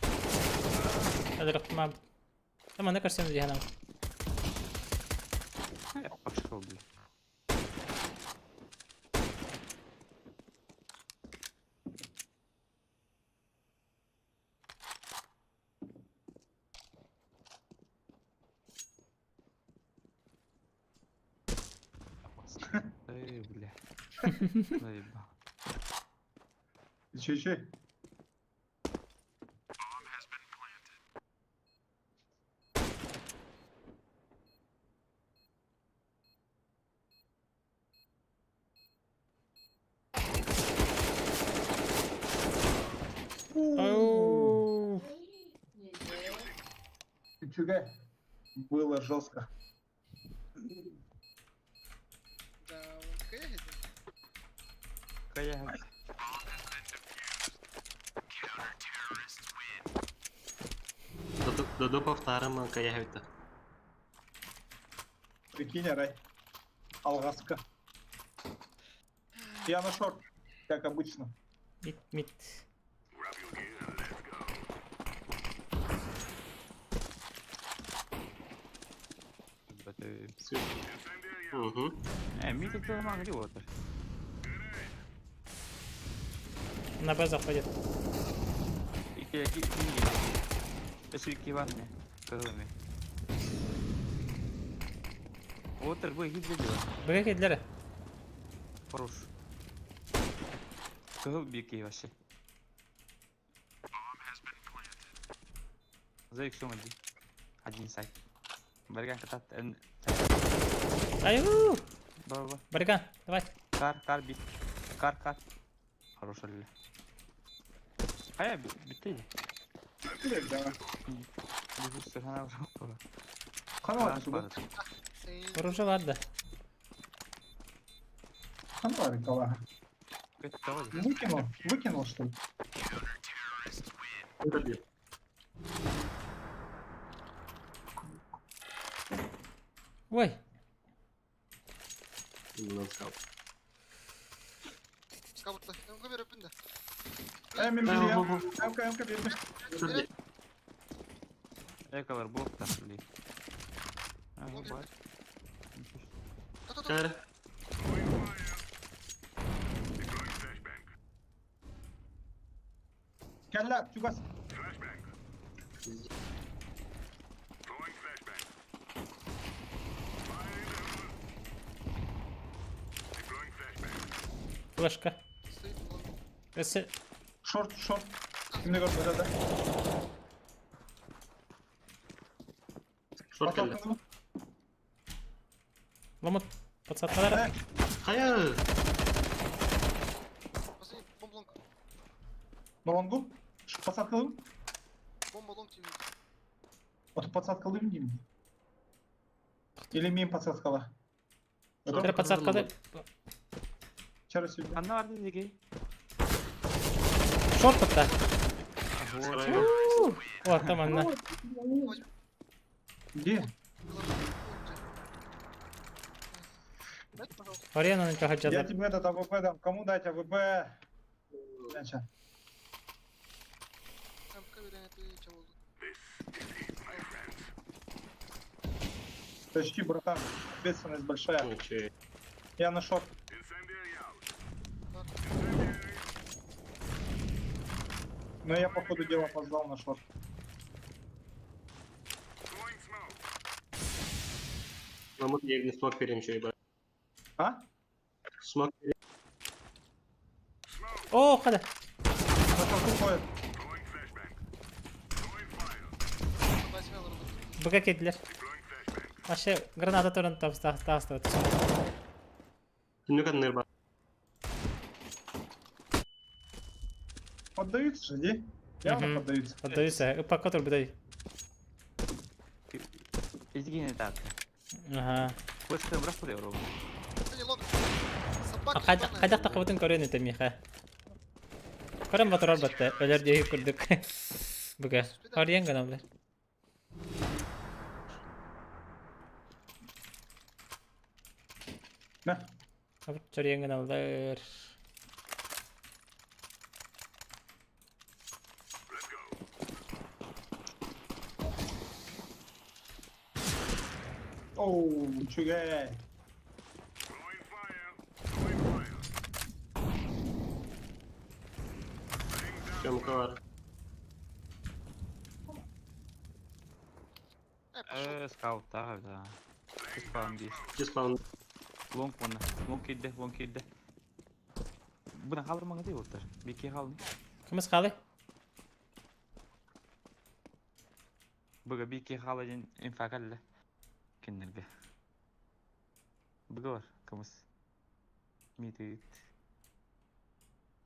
Адрахтма. Там она кажется, где она. Я пошел, блин. Эй, бля. Заебал. Еще, еще. Оу. Нифига. Было жестко. Да, он кэхит. Кая. Доду повторым каяхыта. Прикинь, Рай. Алгаска. Я на шорт, как обычно. Мид, мид. Угу. Мид это могли вот. На Б заходит. Ики, ики, варне. Кызылми. Отыр бу хит дела. Б кидлер. Хорош. Кызыл бики вообще. За иксом один. Один сайт. Барган катат. Аю! Ба-ба. Барган, давай. Кар, кар, бит. Кар, кар. Хорош Лиля. Хая, битти. Да. Хана Оружие да. Ханвар, кала. Выкинул, выкинул, что ли? Ой, Скаутта. МК береппин да. ММ, МК, МК, берди. Эколар блок там, блин. Кара. Калла, чугас. Флешка. Шорт, шорт. Кимде көрдү, да, да. Шорт келді. Ломут, подсадкалар. Хая. На лонгу? Подсадка лым? Бомба лонг тебе. Вот подсадка лым ним. Или мим подсадкала? Тре подсадка. Через себе. Анна барды диги. Шорт да. О, там она. Где? Арена на Я хотят. тебе этот АВП дам. Кому дать АВП? Значит. Тащи, братан. Ответственность большая. Я на шорт. Но я, по ходу дела, опоздал на шорт. Ламут yerine smoke vereyim şöyle bak. А? Smoke vereyim. О, хада. На шорту ходят. Быга кэллилэр. Вообще граната туран таастабыт. Түннүк анныр бар. Поддаются же, не? Явно Мгм. поддаются. Поддаются. Ыппакка турбутай. Изгине так. Ага. Флешка бырах куря робот. Хайдах тахыбытын көрөн этэ миэхэ. Көрөн батырар батта. Өлөр диэки курдук. Буга. Харыйан гына На. Чорыйан гыналлар. Оу, чугай. Чемка бар. Скаут, да, да. Спаун дии. Спаун. Лонг ванна. Лонг киирдэ, лонг киирдэ. Бuna халыр маңа дей олтар. Бики халны. Кымыс халы? Быга бики халы ден инфакалла. Киннерге. Быга бар, кымыс. Мит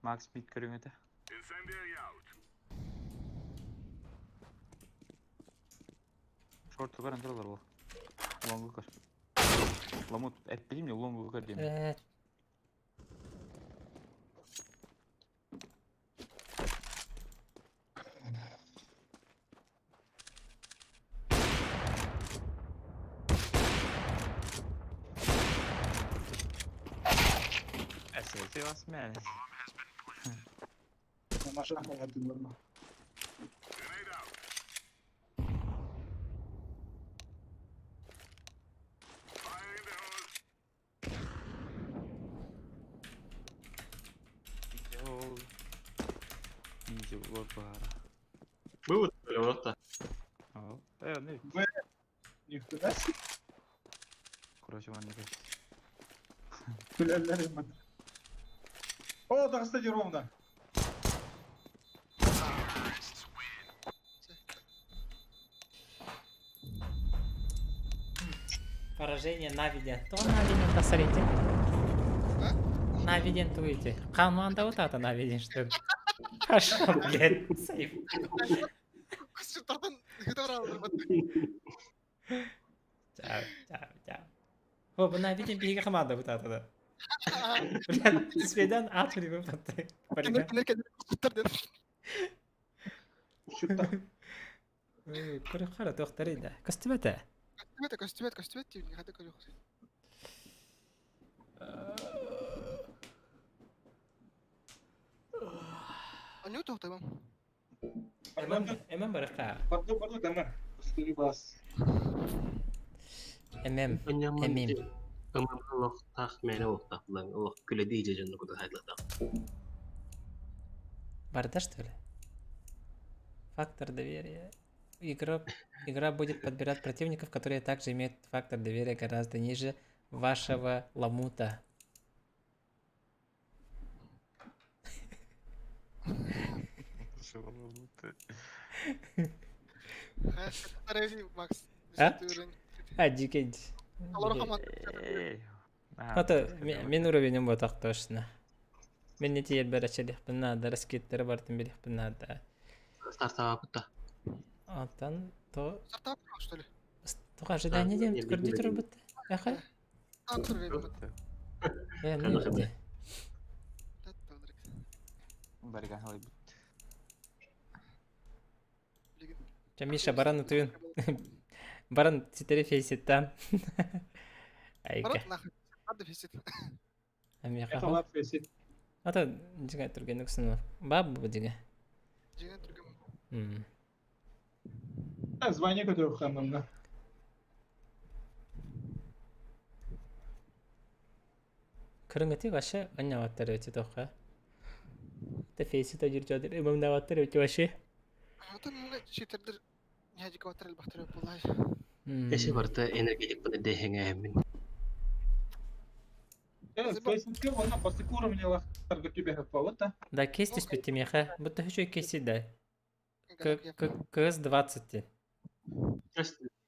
Макс мит көрүңөтө. Шорт көрөн туралар ол. Лонгу көр. Ламут, эппитим не лонгу көр дейм. Эсэ, вас мен. На ножах один нормально. Был или вот так? Б. Нихуя себе. Короче, он не О, да, кстати, ровно. Поражение Навиден. То Навиден тасарите. Навиден туите. Команда вот это Навиден, что ли? Пошел, блядь, сейф. Чао, чао, чао. О, бу Навиден биһиги команда вот это да. Блядь, сведан атри выпадты. Көрө хара тохтары да. Костюмета. Костюмет, костюмет, костюмет деймін, қайда көріп Аню тоқтаймын. Эмэн эмэн барыка. Барду, барду, дама. Скажи бас. Эмэм. Эмим. Ымым олох тах мэне олох тах булан олох күле дейже жонно куда хайдлата. Барда, что ли? Фактор доверия. Игра, игра будет подбирать противников, которые также имеют фактор доверия гораздо ниже вашего ламута. Макс. А? А, дикий. Ата мен уровенем вот так точно. Мен не тиер бәрәчелих надо, раскеттері бартын билих надо. Стартап путта. Антан то Стартап, что ли? Тоға ожидание дем көрді тұр бітті. Яха? Э, ну где? Миша, баран утуйун. Баран ситери фейситтан. Айка. Баран нахуй. Надо фейсит. Это лап фейсит. Ата дьиҥэ түргэнник сынар. Баа бу дьиҥэ. Дьиҥэ түргэн. М. Да, звание, которое ханам, да. Кырыҥыты вообще анньаабаттар эбит тоққа. Та фейсит одир эмэмнаабаттар эбит вообще. Ата муҥа читердер ньээдьик баттар элбэхтэр буоллай. Эси барыта энергетикпын эрдэ иһэҥээһиммин. Э, Фейсбукке уонна бастакы уровнялаахтарга түбэһэ да? Да, кейс түспүт миэхэ. Будто үчүгэй кейси да. КС 20.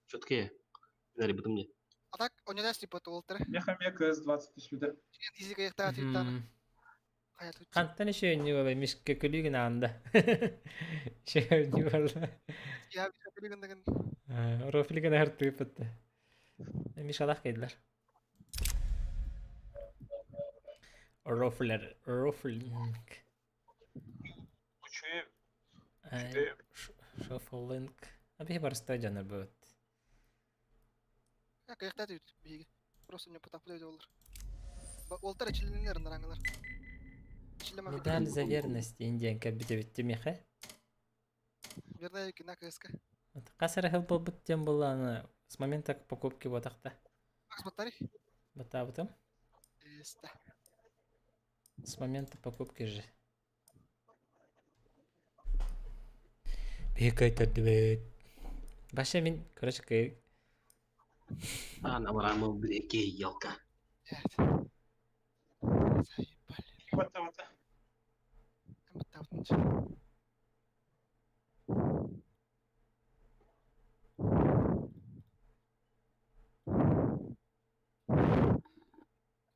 Четкие. Бытым мне. А так, он не даст типа толтер. Меха ме КС 20 түспүтэ. Хантан еще не было, мишка күлүгүн аанда. Еще не было. Рофилиган артыпытты. Мишалах кейдилер. Рофлер, рофлинг. Шофолинг. А биһи барыста дьонор быт. Кайыктаа Просто мне потапли олар. Олтар эчилинер нараңылар. Медаль за верность диэн кэлбит миэхэ. Верная кина КСК. Хас эрэ сыл буолбут диэн буоллаҕына с момента покупки буотахта. Макс батарей? Батаабытым. Эста. С момента покупки же. Биһи кыайтардыбыт. Вообще мин, короче, кый... А, Авраамов бреки, елка. Вот, вот.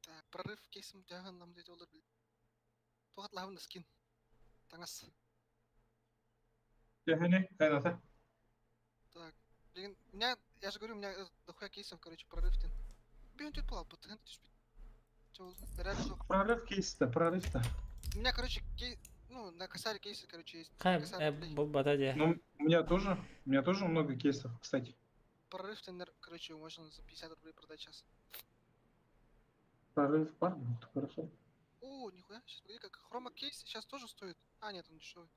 Так, прорыв кейсом тяган нам где олар Туғат лахын скин. Таңас. Тяхане, кайната. Так, блин, у меня, я же говорю, у меня дохуя кейсов, короче, прорыв тен. Бен тут плал, патент Прорыв кейс-то, прорыв-то. У меня, короче, кей... ну, на косаре кейсы, короче, есть. Хай, Ну, у меня тоже, у меня тоже много кейсов, кстати. Прорыв тендер, короче, можно за 50 рублей продать сейчас. Прорыв парни, это хорошо. О, нихуя, сейчас погоди, как хрома кейс сейчас тоже стоит. А, нет, он дешевый.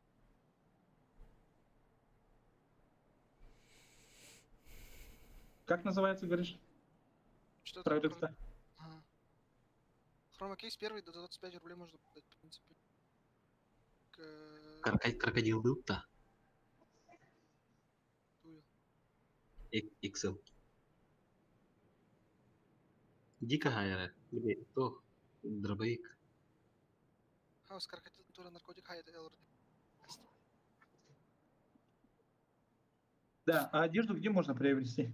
Как называется, говоришь? Что Прорыв-то? Ага. Хрома кейс первый до 25 рублей можно продать, в принципе. К... Крокодил был-то? XL. Дико хайра. Где? То. Дробовик. Хаус крокодил тура наркотик хай это ЛРД. Да, а одежду где можно приобрести?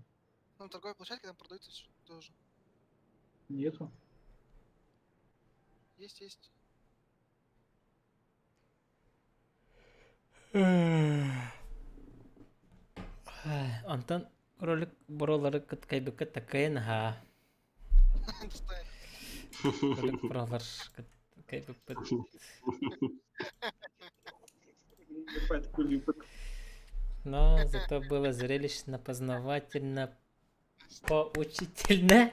Ну, на торговой площадке там продаются тоже. Нету. Есть, есть. Онтон ролик бролары кыткайбыкка такайын ха. Ролик бролар кыткайбыппыт. Но зато было зрелищно, познавательно, поучительно.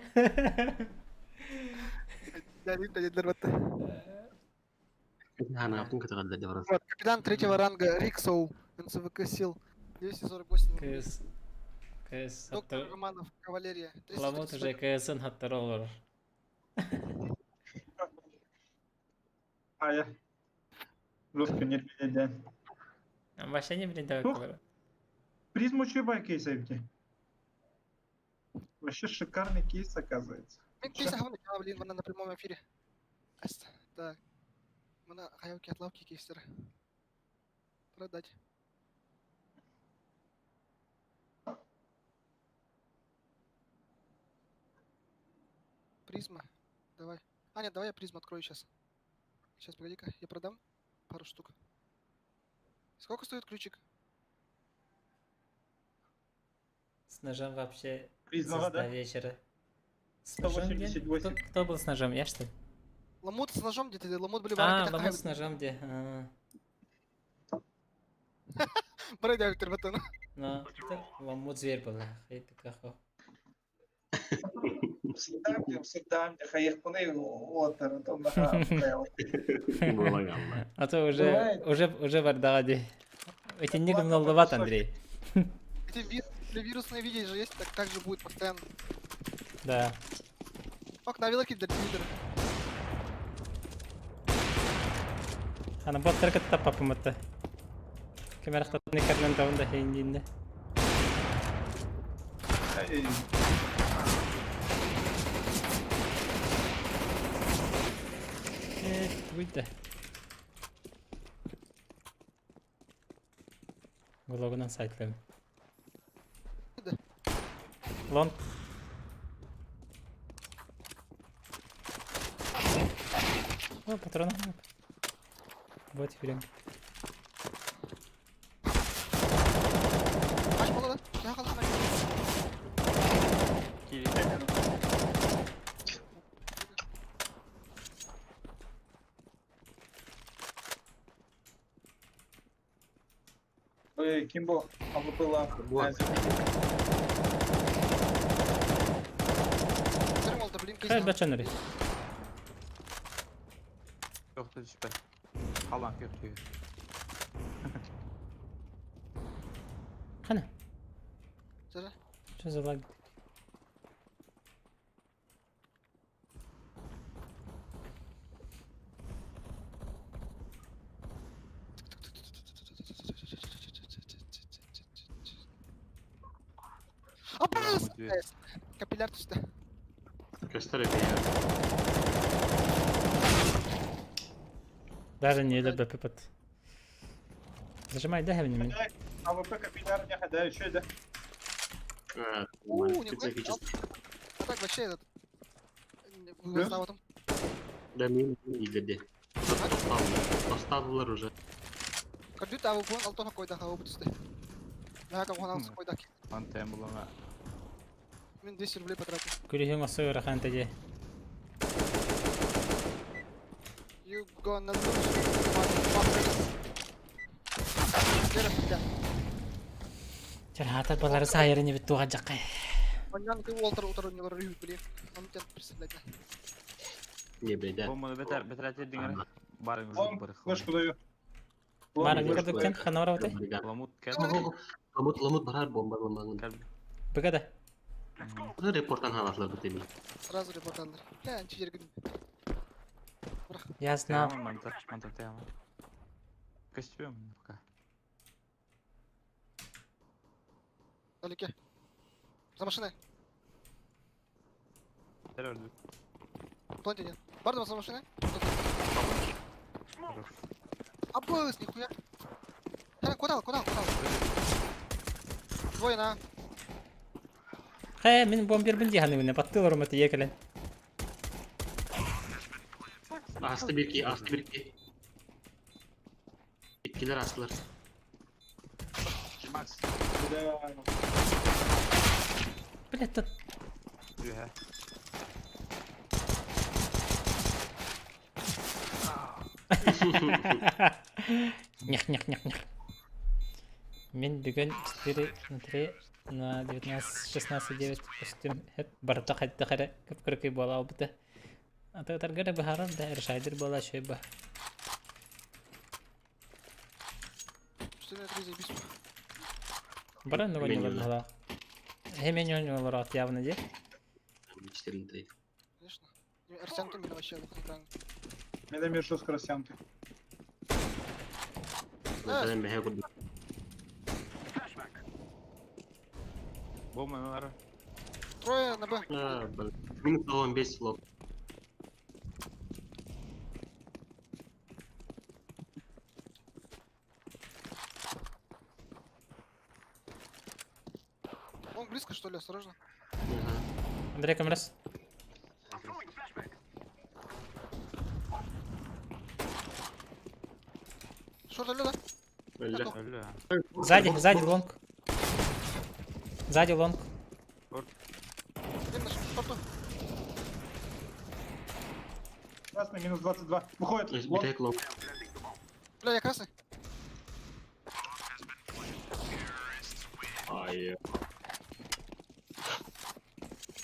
Вот, капитан третьего ранга Риксоу, НЦВК сил, 248 рублей. КС... КС... Доктор Романов, кавалерия. Ламут уже КСН хаттаролор. А я... Жестко не да. Вообще не блин, Призму чебай кейс эбити. Вообще шикарный кейс оказывается. Мен кейс ахмын, блин, на прямом эфире. Так. Мына хаявки отлавки кейстер. Продать. Призма. Давай. А, нет, давай я призму открою сейчас. Сейчас, погоди-ка, я продам пару штук. Сколько стоит ключик? С ножом вообще Призма, да? вечера. С ножом где? 188. Кто, кто был с ножом? Я что ли? Ламут с ножом где-то, ламут были А, ламут с ножом где? А. Ну, ламут зверь был. Всегда где, всегда где, хаехпуны, отор, А то уже, уже, уже бардади. Эти не гнолдоват, Андрей. Эти вирусные видео же есть, так так же будет постоянно. Да. Ок, на велоки для телевизора. Ана боттар кытта папымытты. Кемерахтатны кәрнен тавында хейіндінде. Ай, Э, выйди. Гологунан сайтлыым. Лон. О, патроны. Вот филин. Эй, Кимбо, АВП Вот. Хай бачанары. Yok da süper. Halan yok diyor. Хана. Что за лаг? Апас! Капилляр түстэ. Көстөр эбит. Даже не ЛБП под. Зажимай, да, меня. АВП капилляр не хода, еще да. А, У, нормально. нихуя. Специфический. А так вообще этот... Вырос там. Да, мин илдерди. Тоқталдылар уже. Кардют АВП алтон койда АВП түсті. Мага он алсы койда. Антен булана. Мен 200 рублей потратил. Күлүһүң осы ырахан теде. You gonna lose, motherfuckers. Gera, бля. Чархатар балары сайырын бит туға жақай. Оннан ты Уолтер утар у него рю, блин. Он тебя представляет. Не, блядь, да. Бомбаны бетер бетер этирдиңер. Барын Лон, уже бір. флешку даю. Мара Лон, көрдүктен ханора отай. Ламут кел. Ламут, ламут барар бомба ламагын. Кел. Бігада. Репорттан халатлар бит эми. Сразу репорт алыр. Бля, анчы жергин. Я знал. Монтаж, монтаж тема. Костюм пока. Далеке. За машиной. Террор. Планте нет. Бардама за машиной. Абыс, нихуя. Э, Куда, куда, куда? Двое на. Хэ, мен бомбер бин диханы мене баттылар уматы екелен. Асты бирки, асты бирки. Иккилер астылар. Макс. Да. Бля, тут Dühe. Нях, нях, нях, нях. Мен бүгін 4 на 3 на 19, 16, 9 костюм хеп барта хатта хара кып кыркый бола албыты. Ата таргара бахарар да решайдер бола шөйба. 4 на 3 заебись. Баран нуган Меню, юлар бала. Хемен юлар ат явно де. 4 на 3. Конечно. Арсен ты меня вообще неправильно. Мен эмир жестко растянутый. Мен бэхэ курдук. Бомбалар. Трое на Б. А, блин. Минус 15 лоб. Он близко, что ли? Осторожно. Андрей Камрас. Шорт алло, да? Өллө. Öyle. Сзади, сзади лонг. Сзади лонг. Где наш шорту? Красный минус 22. Выходит. Лон. Битек лоб. Бля, я красный. Ай.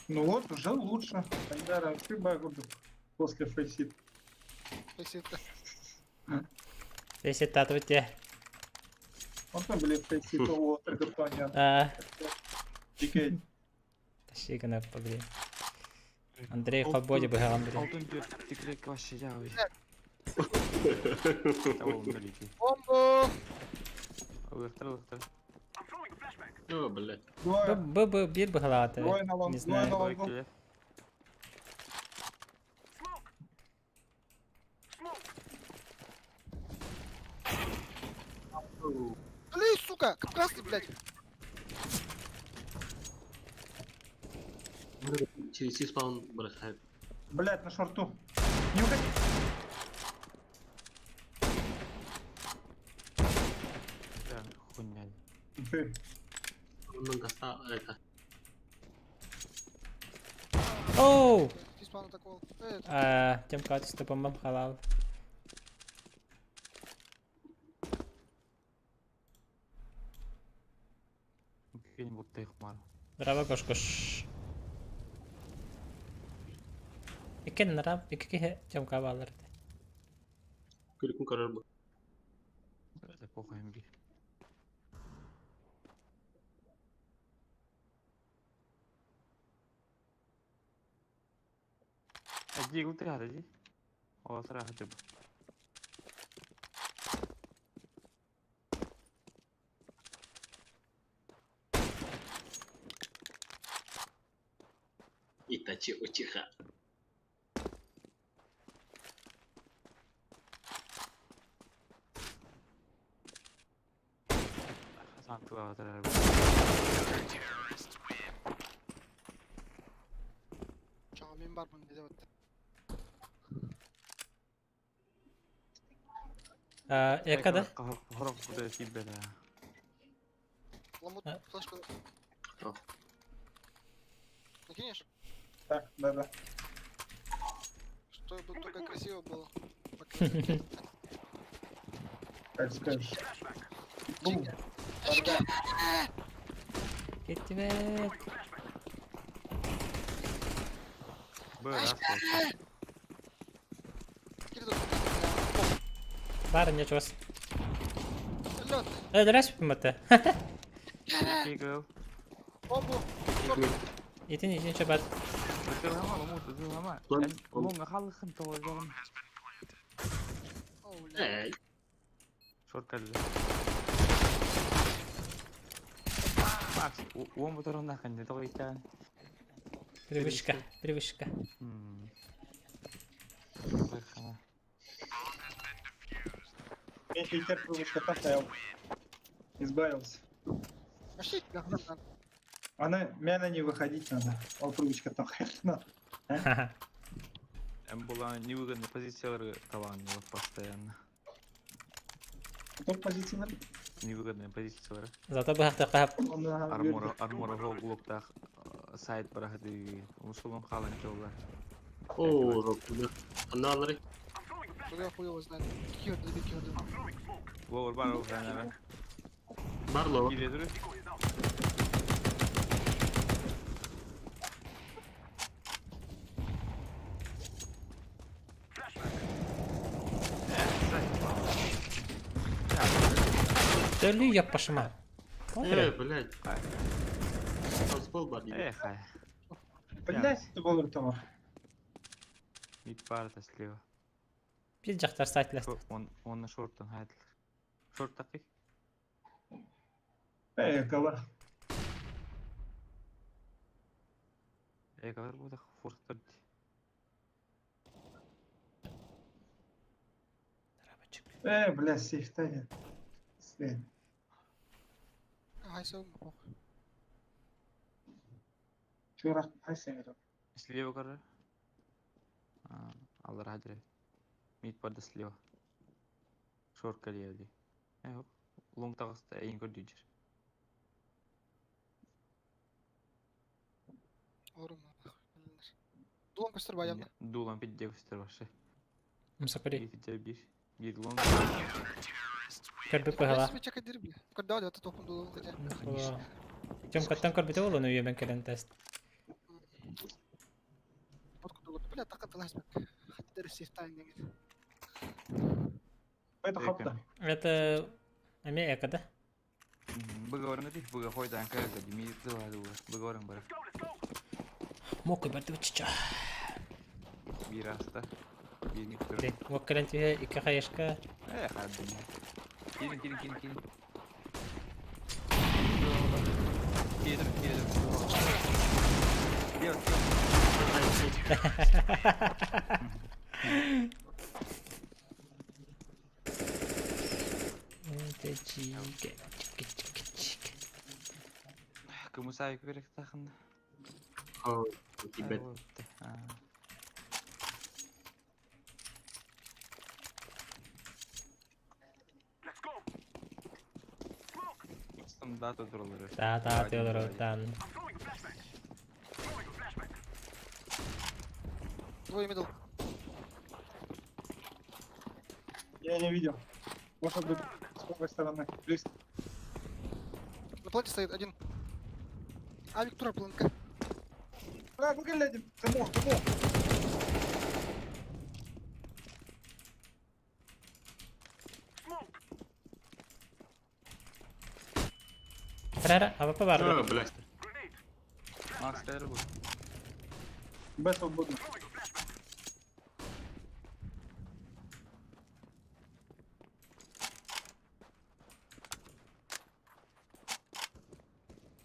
Ну вот, уже лучше. Тогда ты курдук. После фейсит. Спасибо. Если тату те. Он там были фейсит, о, Таргатония. А, Дикей. тащи гына погрей. Андрей Хабоди бы Андрей. Altın diyor. Tikrek başlayacak abi. Tamam böyle ki. Бомбу! Ilıktır ılıktır. О, блядь. Двое. Б, Б, биир быһалаата. Двое на лонг, Не двое знаю. на лонгу. Двойка. Блин, сука, красный, блядь. Через T-spawn бросает. Блядь, на шорту. Не уходи. Да, хуйня. Ты. Он достал это. Оу! Диспан атаковал. Э, А, Тем качество бомбам халал. Кинь будто их мар. Браво, кош-кош. Икки нараб, икки киһи Тёмка баалар этэ. Күлүкүн көрөр бу. Это похуй МГ. Иди, утра, иди. О, сразу хотя бы. Итачи Учиха. Хасан тыла отра. Чао, мен бармын деп атты. А, Эка да? Хорох куда сибе да. Ламут, А. флешку. О. Накинешь? Да, да, да. Чтобы только красиво было. Пока. Как скажешь. Бум. Кеттибэт. Б, раз, Кири тут. Бар, не чугас. Лед. Э, дөрес мата. Кигл. Бомбу. Итин итин чабат. Тылама, ламут, тылама. Лон- Лонга халыхын тоғызалым. О, бля. Эй, Шорт кәлі. Макс, он моторын нахын, тоғыз Привычка, привычка. Меньше теперь привычка там стоял. Избавился. Вообще, говно. Она, меня не выходить надо. Ол привычка там надо. Ха-ха. Эм была невыгодная позиция талан постоянно. Топ позиция. Невыгодная позиция. Зато быһахта каһап. Он на Армора, армора гол блоктах сайт барахды. Усулун халан чолла. о, рок, да. Аналары. Куда хуй его знает. Кио, да, кио, да. Ловер бар ол жанара. Барло. Киле дүрү. Төлү яппашыма. Э, блядь. Там спол бар дейді. Эх, ай. Блядь, это был Томар. Мид парта слева. Бир жактар сайтлар. Он он на шорттан хайдл. Шорт такый. Эй, кала. Э, калар бу да форттар. Э, блядь, сейф тайна. След. Ай, все, похуй. Чурак, ай, сен Слева кара. А, алар хадре. Мид парда слева. Шорт калия ди. Э, лонг тагыста эйин көрдү жер. Орум, нахуй. Дулам көстөр баямда. Дулан пидде көстөр башы. Мсакари. Бир бир. Бир лонг. Көрбүк быһала. Себе чекай дир, бля. Когда это тохун дулам хотя. Тёмкаттан көрбүтэ олону үйөмөн келен тест. Водку дулам. Бля, так это лазь, Хотя сейф тайн деген. Это хопта. Это эме эка да? Быговорын ди, быга хойдан кайга ди, ми дыла дула. Быговорын бар. Мокой барды чича. Бир аста. Бир миктер. Мок келен түйе икки хаешка. Э, хадды. Кирин, кирин, кирин, кирин. Киирим, киирим. Слева, слева. Это чика, чика, чика, чика. Кымысай керек тахында. Тибет. Стандарт туралары. Да, да, тыаларыттан. Двое мидл. Я не видел. Может быть, с правой стороны. Близко. На планте стоит один. Авик тура планка. Бля, ну глядим. Дымок, дымок. Ара, АВП бар. А, блядь. Макс кайыр бу. Б свободно.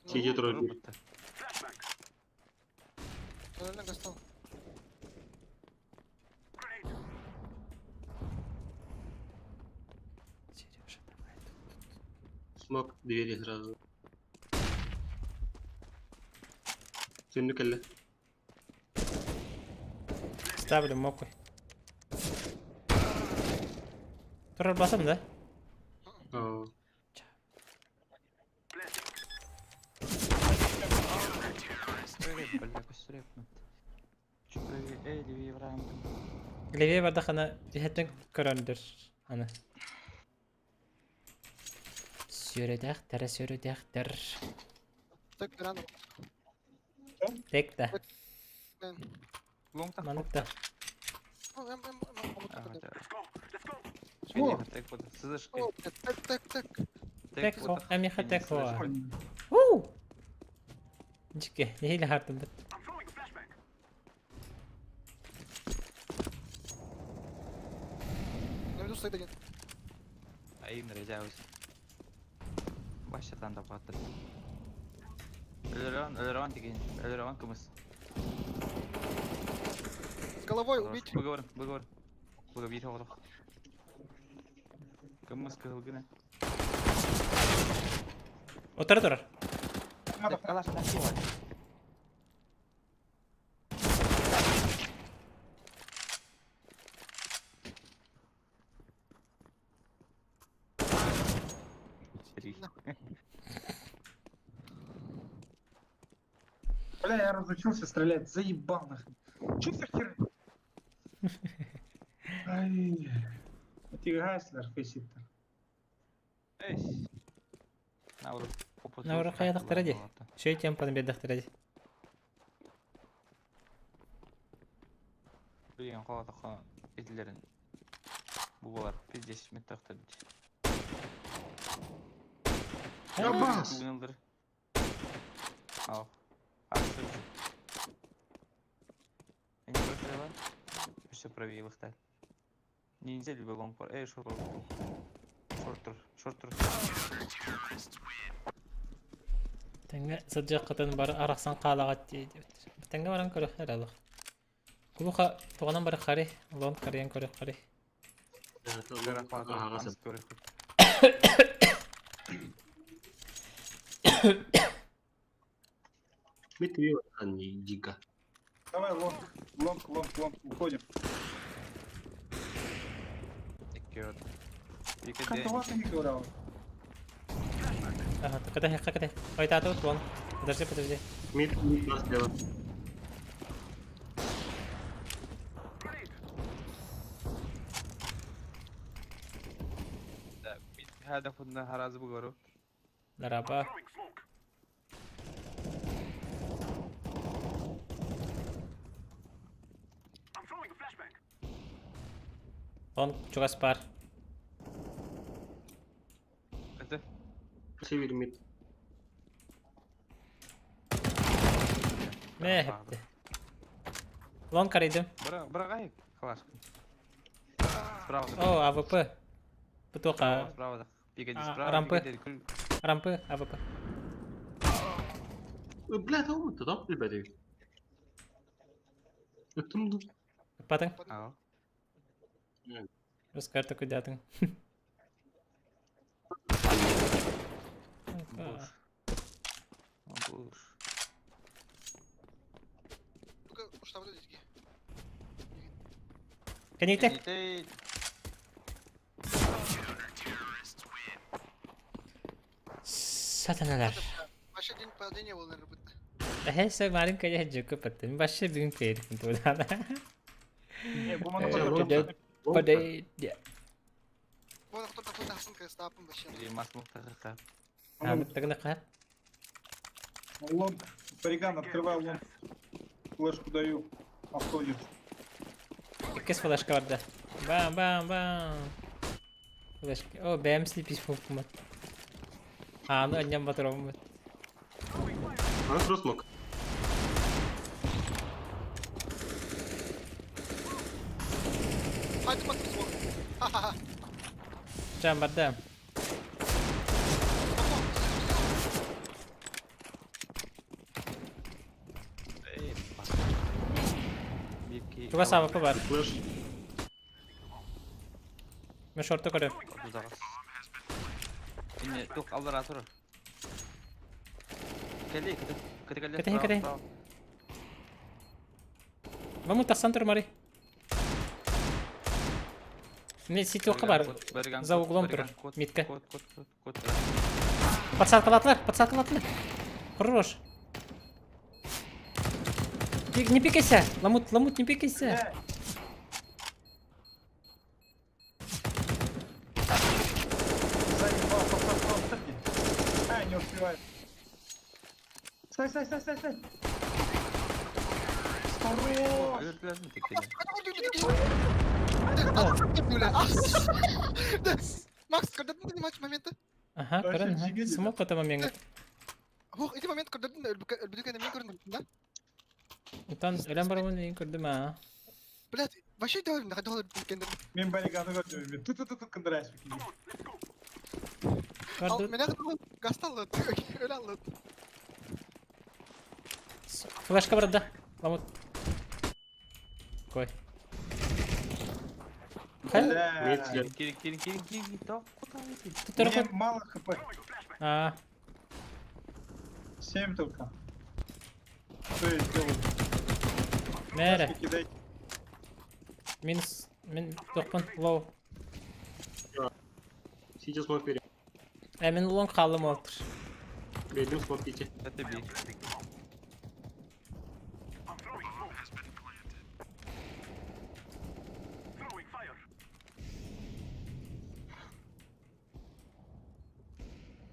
Сиди трое. Реально достал. Сережа, давай тут. Смог двери сразу. Түннүк эле. Ставлю моку. Турар басам да? Аа. Бля, көстүрөп. Чүпрөй, левее врагам. Левее бардахана иһеттен көрөндür. Аны. Сүрөдәхтер, сүрөдәхтер. Так, рано. Тек да. Лонг так. Манык да. Ну, М, М, М, вот так вот. О! Так вот, сызышкой. О, блядь, Так, так, так. Тек хо, эмиха тек хо. У! Жике, нехили хартым бит. На виду стоит один. Айым режабыз. Башатан да батыр. Өлөрөн, өлөрөн деген, өлөрөн кымыз. С головой убить. Выговор, выговор. Выговор, бир оғлық. Кымыз кылгына. Отыр турар. Надо. Калаш такой. Бля, я разучился стрелять. Заебал нахрен. Че за херня? Ай. Тигаслер фейситтер. Эй. Науру. Науру каядактыр ди. Шөй темпаны бердактыр ди. Билген калатакка этилерин. Бу балар пиздец меттактыр ди. Ябас! Тугунылдыр. Ал. Арсы. Эни көрсөтө Өссө правее выхтар. Ниндзя либо лонг пар. Эй, шорт. Шорт тур, шорт тур. Теңге сыджаккытын бар араксан каалагат ди. Теңге баран көрөх эралык. Кулуха туганан бар хари, лон карыян көрөх хари. Ага, Мит дико. Давай лонг, лонг, лонг, лонг, уходим. Как у вас не говорил? Ага, так это как это? Ой, та тут вон. Подожди, подожди. Мид, мид нас слева. Да, мид хада фудна харазы бугору. Дараба. Он чугас пар. Это Север мид. Не хепти. Лон карыйдым. Бра, брагай, калаш. Справа. О, АВП. Бутока. Справа, да. Пикади А, справа. рампы. пикади, Рампы, АВП. Бля, тоҕо тоҕо билбэтик. Ыттым ду. Ыппатыҥ? Ага. Рускарта кудятыҥ. Буш. Буш. Ну-ка, штаб дедики. Кэнниктэ. Кэннитэй. Сатаналар. Вообще день падения был, наверное, будет. Эһэ, маленькая я жука паттым. Вообще бүгүн кэйрикпин туудана. Не, бу маны потом- Падай. Вон кто такой тахсын кайстапым вообще. Или мас мухтахаха. Амыттагына каа. Лонг. Бариган, открывай лонг. Флешку даю. Обходит. Иккис флешка барда. Бам бам бам. Флешка. О, бэм слипис фуфмат. А, ну одним батром. Ана тура смок. Хайды мат смог. Ха-ха-ха. Чам барда. Эй, Бирки. Туга сабакы бар. Флеш. Мен шорты көрөм. Тузагас. Инне тух аллара тур. Кели, кете, кете кели. Кете, кете. Маму тахсан тур мари. Не ситоққа бар. За углом тур. Митка. Кот, кот, кот, кот. Подсадкалатылар, подсадкалатылар. Хорош. Пик, не пикайся. Ламут, ламут, не пикайся. Сзади, пал, пал, пал, пал, кстати. А, не успевает. Стой, стой, стой, стой, стой. Хорош! Макс, когда ты понимаешь моменты? Ага, Вообще көрөн, ага. жигит. Смок это момент. Ох, эти момент, когда ты өлбүдүк мен көрдүм, да? Утан өлөн барамын мен көрдүм а. Блядь, вообще делали, на доллар кендер. Мен Баригану көрдүм. Мен ту-ту-ту-ту кындырайсың. Көрдү. Меня гастал, өлө алды. Флешка бар да. Ламут. Кой. Хай. Бля. Кири, кири, кири, кири, то, куда идти? Туттар Мне кой. мало хп. А, 7 только. Что я сделаю? мәре. Флешки кидайте. Минус. Мен тоқпын. Лоу. Сейчас смок берем. Ә, мен лонг қалым отыр. Бердим смок киче. Это би.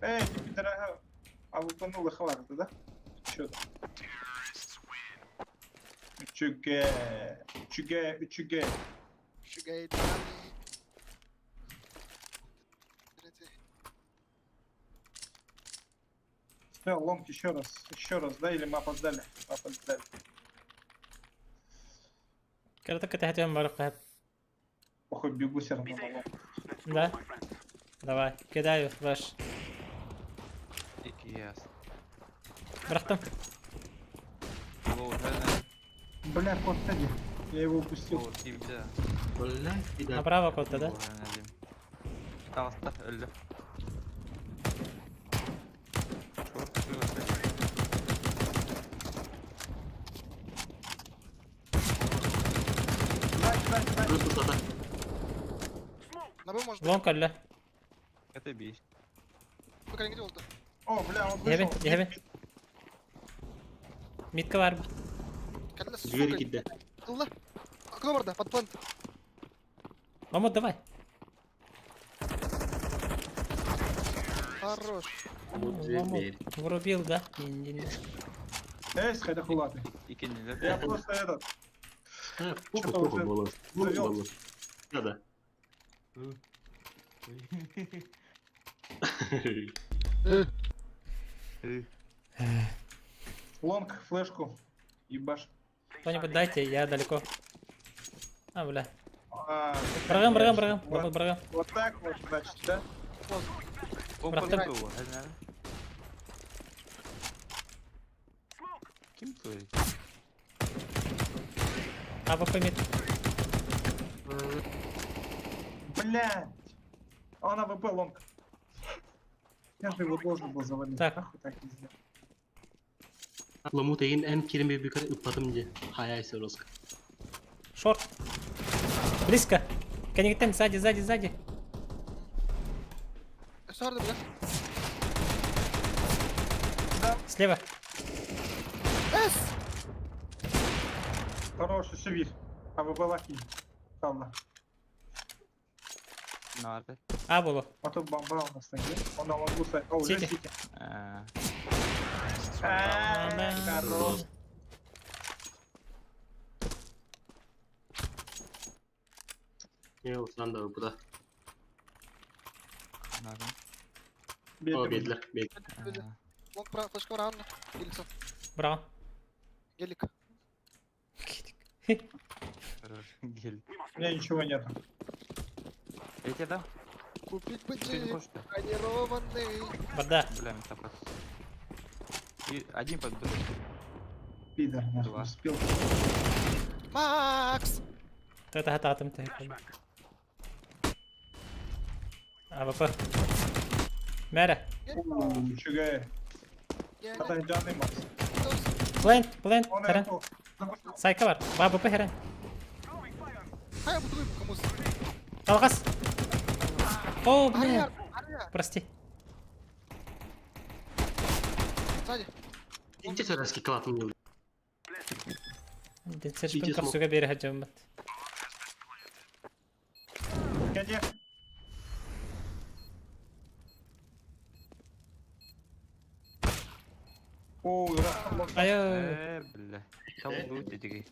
Эй, ты пидорага. А лутанула хватит, да? Чё там? Үчүгэ. Үчүгэ, үчүгэ. Шугай. Все, лонг еще раз. Еще раз, да? Или мы опоздали? Мы опоздали. Карата катахатым бар кап. Похуй, бегу все равно на лонг. Да? Давай, кидаю флеш. Ики яс. Бырақтым. Лоу, наверное, Бля, кот Тедди. Я его упустил. лоу, кивде. Бля, пидор. Направо кот да? Таста, өллө. Шорт, шорт. Сзади, сзади, сзади. Плюс высота. На Б можно. Лонг әллә. Это би. Пока не oldu. О, бля, он Ебе, вышел. ебе. Митка бар. Кәллә, Двери сука. кидде. Алла. Окно бар да, под плант. Мамут, давай. Хорош. Вот дверь. Врубил, да? Не-не-не. Эй, сходи хулаты. Икенилер. Я просто этот. А, похуй, Что-то похуй уже было. Похуй завёл. было. Да, да. Лонг, флешку. Ебаш. Кто-нибудь дайте, я далеко. А, бля. А, Бырагам, бырагам, бырагам. Вот, Мамут, бырагам. вот так вот, значит, да? Бырахтым. Ким твой? АВП мид. Блядь! Он АВП long. Я же его должен был завалить. Так. Нахуй так не сделал. Ламут эгин эн кирин бибикар ыппатым дии. Хайа роск. Short. Близко. Кэнниттэн сзади, сзади, сзади. Сорды, бля. Слева. Эс! Хороший шевир. АВП лаки. Ладно. Надо. А было. А тут бомба у нас такие. Он на лонгу стоит. О, уже Сити. сити. А, А, Хорош. Не улахан да буда. Надо. О Бедный. биэдилэр. Биэдилэр. А, Long пра, флешка рано. Геликсон. Браво. Гелик. Хорош. Гель. У меня ничего нету. Я тебе дам? Купить бы Ты не джип хочешь? да? бронированный. Вода. Бля, меня топот. И один под другой. Пидор, нахуй, Два. успел. Макс! Это атом ты. АВП. Мэра. Оу, чугай. Я Атайджаны Макс. Плент, плент. Он Херен. это... запустил. Сайка бар. АВП херен. Хай, буду кому Алгас. О, блин. Ария, Ария, Прости. сзади. Инче сөраски калатын не Децершпин Иди смог. капсуга бери хаджамат. Где? Оу, раз, long. Айо. Бля. Там лут дигей.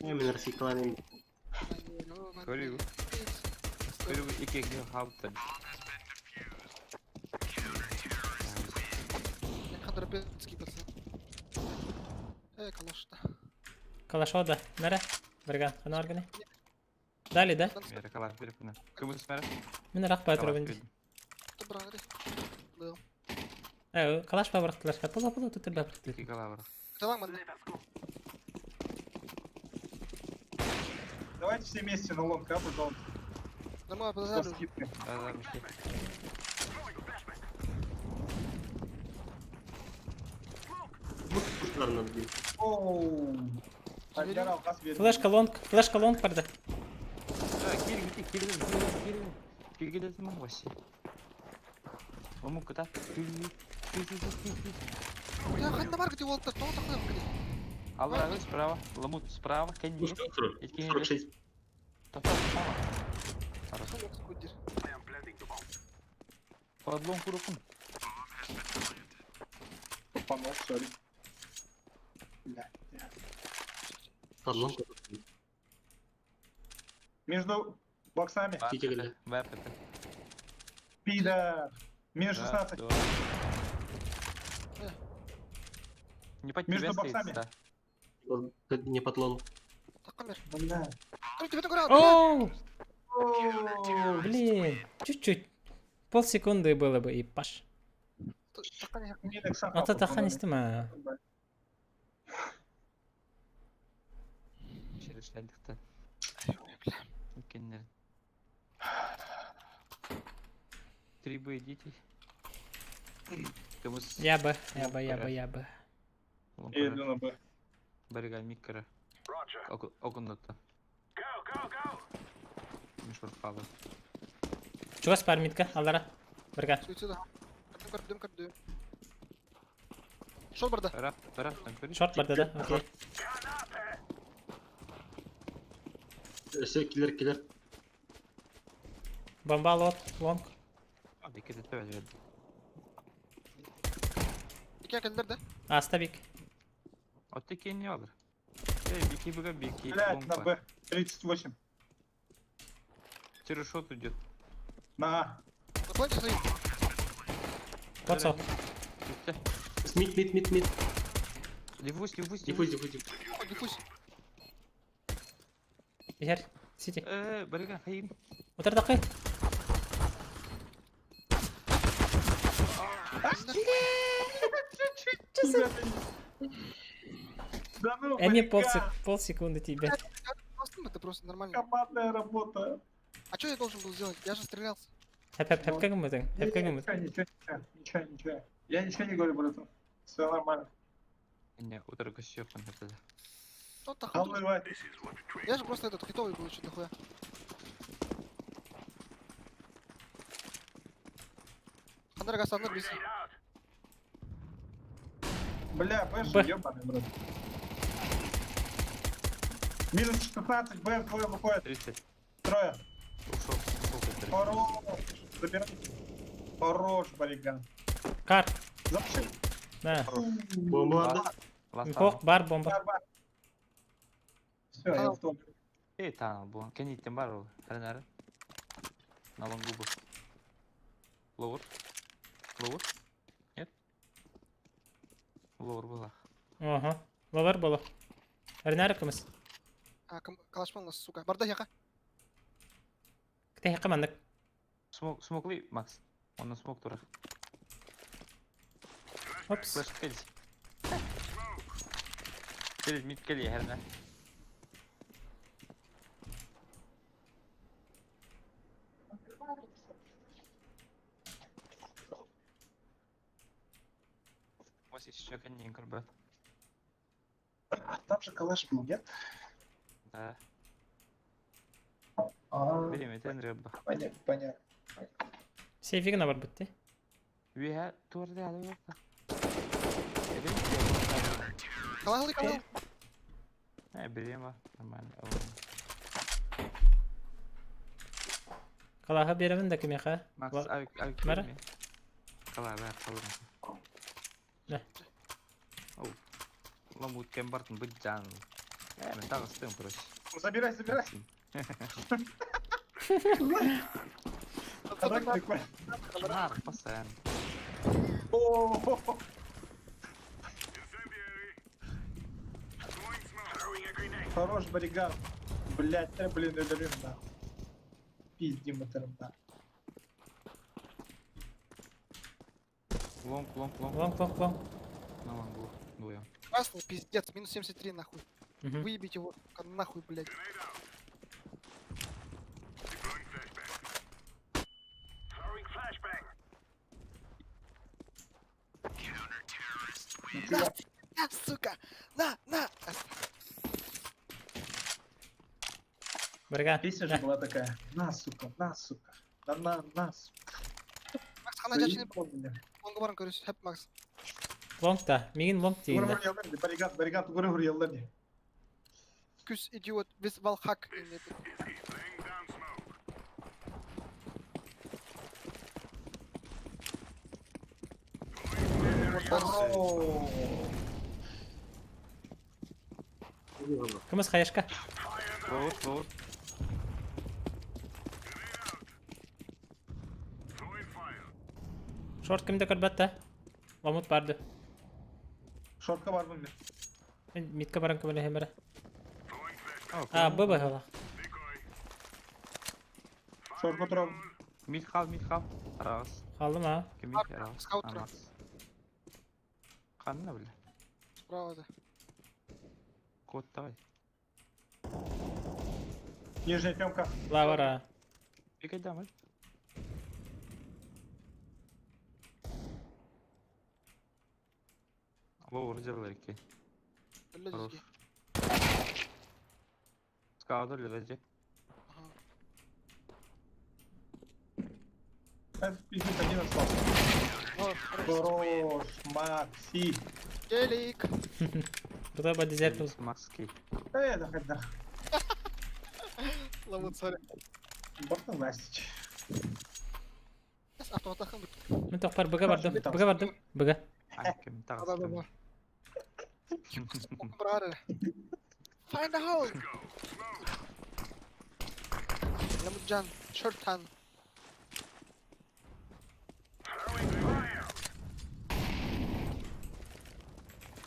Мен раскикаланым. Көрүгү. Көрүгү iki iki хабтан. Хандрапецкий, пацан. Калаш-то. Калашода. Мэра. Берган. Хана органы. Дали, да? Мера калаш берип мына. Кымыс мера. Мен рах байтыр бенди. Брали. Был. Калаш бабырықтылар. Пула пула тут бабырықтылар. Iki кала бар. Таланг манна. Давайте все вместе на long, а, пожалуйста. Нормально, Со подожди. скидкой. Да, да, мешке. Куштарынан дии. Оу. Айдар алгас берди. Флешка long. Флешка long барды. Да, кир кир кир кир кир кир кир вообще. Ому куда? Кир кир кир кир кир. Я ханна бар где волтер, то такой где. Алла справа, ламут справа, кенди. 46. Тота справа. Хорошо. Кудир. Подлом курукун. Помог, сори. Бля. Подлом. Между боксами. Титигілі. ВПТ. Пидор. Минус 16. Не под Между тебя стоит, боксами. да. Не подлон. Такамер. Бля. Тебе такой Оу! Оу. Блин. Чуть-чуть. Полсекунды было бы и паш. Минус Ата тахан истима. Через шалдыкта. Икеннер. Три Б идите. Кымыс. Я бы, я бы, я бы, я бы. Я иду на Б. Барыга микро. Окуннотта. Мишур калы. Чугас бар митка, аллара. Бірга. Суицида. Көрдүм, көрдүм, көрдүм. Шол барда. Рап, рап, там көрүш. Шорт барды да, окей. Өсө килер килер. Бомба лот, лонг. Iki de төбө Ике келдер да. Аста бик. Отты кейін не алыр? Эй, бики бігі, бики. Блядь, на Б. 38. Через шот идет. На А. На планте стоит. Поцол. Мид, мид, мид, мид. Диффуз, диффуз, Диффуз, диффуз, диффуз. Диффуз. Ихер, сити. Барыга, хайын. Утардақы. Да ну, Эмиэ Бариган, полсекунды тебе. Просто это просто нормально. Командная работа. А что я должен был сделать? Я же стрелялся. Хэп хэп гыммытыҥ. Не, Хэп не, гыммытыҥ. Ничего, ничего, ничего, ничего. Я ничего не говорю, братан. Все нормально. Не, утро көсүөххүн сөп. Что так? Давай. Я же просто этот хитовый был еще дохуя. Хандар гасаныр бис. Бля, Бэш, Б. ебаный, брат. Минус 16, Б, двое выходит. 30. Трое. Ушел, ушел который. Хорош. Забирай. Хорош, Бариган. Кар. Запиши. На. Бомбаларды. Ласта. Хох бар бомба. Бар, бар. Все, я в топ. Эй, таанал бу. Кенниттен бар ол. Әрін әрі. На лонгу бу. Ловыр. Ловыр. Нет? Ловыр была. Ага. Ловар боло. Эрнар кымыс. А, калашман сука. Барда яка. Кте хакаманнык. Смок, смокли, Макс. Он на смок турах. Опс. Флеш кел. Кел, мид кел, әрін. Ось еще кеннин көрбөт. А там же калаш был, нет? Да. А, Берем, это рыба. понятно, понятно. Сейфигин бар битти. Үе турды алы yok. Калахлы калахлы. Не, берем, нормально. Калаха беремин да кимеха. Макс, авик, авик. Мара? Кала, бер, кала. Не. Оу. Ламут кем бартын бит жан. Э, мен тагыстым, короче. Забирай, забирай. А так прикольно. Нар, пасен. О, Хорош, Бариган. Блять, блин, это да. Пиздим это да. Лонг, лонг, лонг. Лонг, лонг, лонг. На лонгу. Дуя. Красный пиздец, минус 73 нахуй. Мгм. Выебите его, сука, нахуй, блядь. На, на, сука! На, на! Барган. Песня же была такая. На, сука, на, сука. На, на, на, сука. Макс, хана жачыны Заебал меня. лонгу барын көрөсүз. Хэп, Макс. Лонг та. Мигин лонг Угур тиинде. яллар Бариган, Бариган, угур яллар Күс, идиот, вис валхак. Кымыс хаяшка. Ловыр, ловыр. Шорт кимде көрбәт та. Ламут барды. Шортка бар мын. Мен митка баран көмөлө хемере. А, б б хала. Шортка турам. Мид хал, мид хал. Арагыз. Халдым а. Ким мид арагыз. Скаут тура. Макс. Канна биле. Справа да. Код давай. Нижняя темка. Лавара. Бегай давай. Ловыр делали ки. Блядь, Хорош. здесь. Скаут лежи. Это пиздец один остался. О, Хорош, Макси. Гелик. Бута ба дезерт. Макски. Да, да. Ламут, сори. Бортон Настич. Автоматахын бит. Мен тохпар быга бардым. Быга бардым. Быга. Ай, ким Да, да, тагыстым. да. Find the hole. Ламутжан, шортан.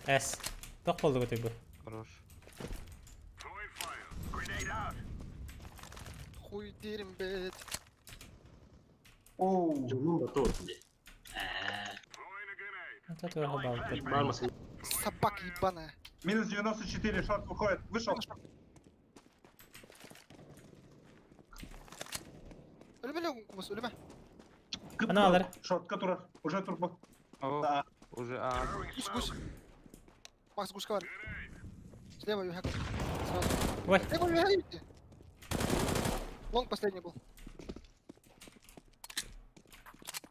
С. Тох болду көтөй бу. Хорош. Хуй дерим бет. Оу. Жумун да тур. Бар масына. Собака ебаная. Минус 94, шорт выходит. Вышел. Өлүмэ ле кумыс, өлүмэ. Ана алар. Шорт, который уже турбо. О, Да. уже а. Гусь, гусь. Макс, гуська бар. Слева юхак. Сразу. Ой. Слева юхак. Лонг последний был.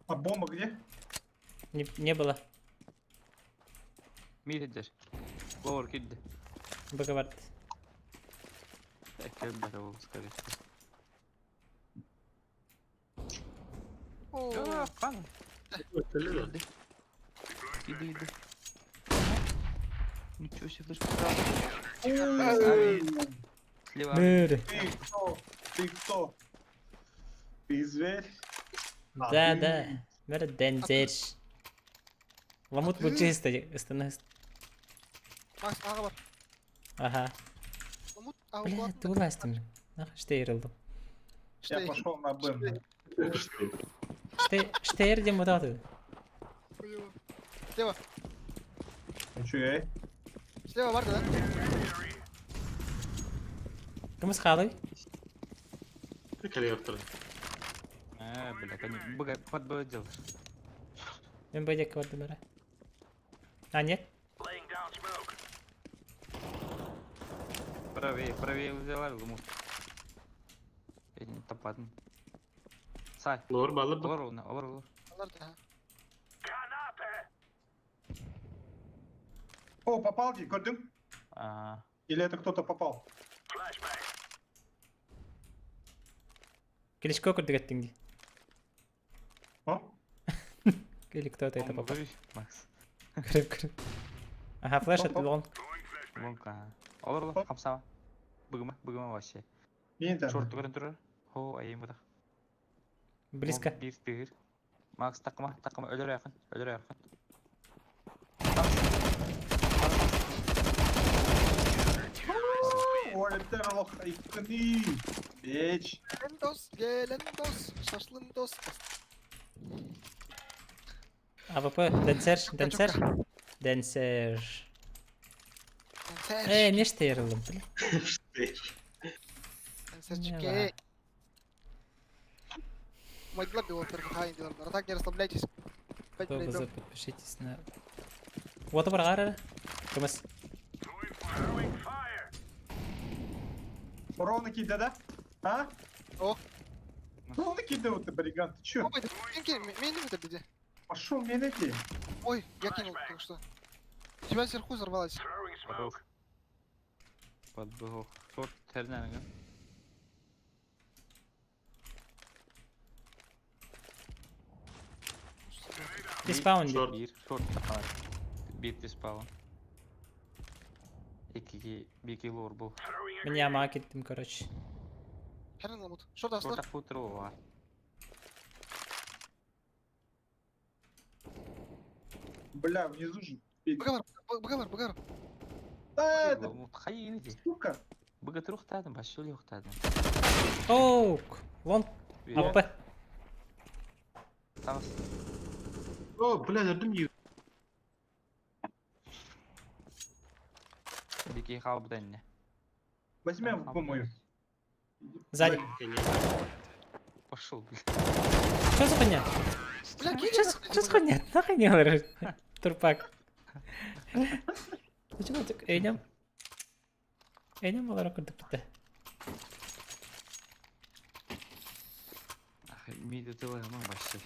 А бомба где? Не, не было. Мид идешь. Ловер кидди. Быга барды. Эккел бата ол, скорее. О, Қан. Иди. Иди, иди. Ничего себе, флешку Слева. Мөрі. Ты кто? Ты кто? Ты зверь? А Да, ты- да. Мөрі дензер. Ламут бұл чисто. Станыс. Макс, аға бар. Ага. Ламут, аға Бля, бар. туластым. Нахуй штейрылдым. Я пошел на Б. Штейр дем бұдады. Слева, Ну чё, эй? слева бар да? Кымыз қалы? Калептор. А, бля, они быга под Б делаешь. Мен бөдек бардым әрі. А, нет? Правее, правее взяла, лумут. Я не топадын. Сай. Лор балыр. Олар олар, олар олар. Алар да. О, попал ди, көрдің? А, Или это кто-то попал? Кличко көрдік ди. А? Или кто-то это бомба попал. көрүш, Макс. Көріп, көріп. Ага, флеш Оп, оп. атты лонг. Лонг, а. Олар олар, қамсама. Бұгыма, бұгыма вообще. Мен де. Шорт көрін тұрар. Хо, айым бұдақ. Близко. Bir тыгыр. Макс такыма, такыма өлөр якын, өлөр якын. Олеттер лох, айткыны. Беч. Гелендос, гелендос, шашлындос. АВП, денсер, денсер. Денсер. Э, не штейрылдым, бля. Денсерчики. Мой глаз был во-первых, А так не расслабляйтесь. Опять ПВЗ, пройдем. подпишитесь на... Вот бар ары. Кымыз. Ровно киді, да? А? О. Ровно киді вот ты, бриган, ты чё? Ой, да кинь, кинь, меня это беде. Пошел, мен эти. Ой, я кинул только что. У тебя сверху взорвалась. Под б. Шорт тернәнең. Диспаун ди. Шорт. Bir шорт тақар. Bir диспаун. Екіге беке лор бұл. Мен ямаға кеттім, короче. Херен ламут. Шорт аслар. Шорт футер бар. Бля, внизу же. Быга бар, быга бар, быга бар. Да, это Хайын ди. сука. Быга тұруқтадым, баш жол yoқтадым. Оук. Лонг. АВП. Тағыс. О, бля, өлдім ю. Беке қалып дәнне. Возьми АВП мою. Сзади. Пошел, бля. Что за хуйня? Бля, кинь. Что за хуйня? Нахуй не говоришь? Турпак. Почему так? Эйнем. Эйнем олар көрдік бітті. Миді тылы ма вообще.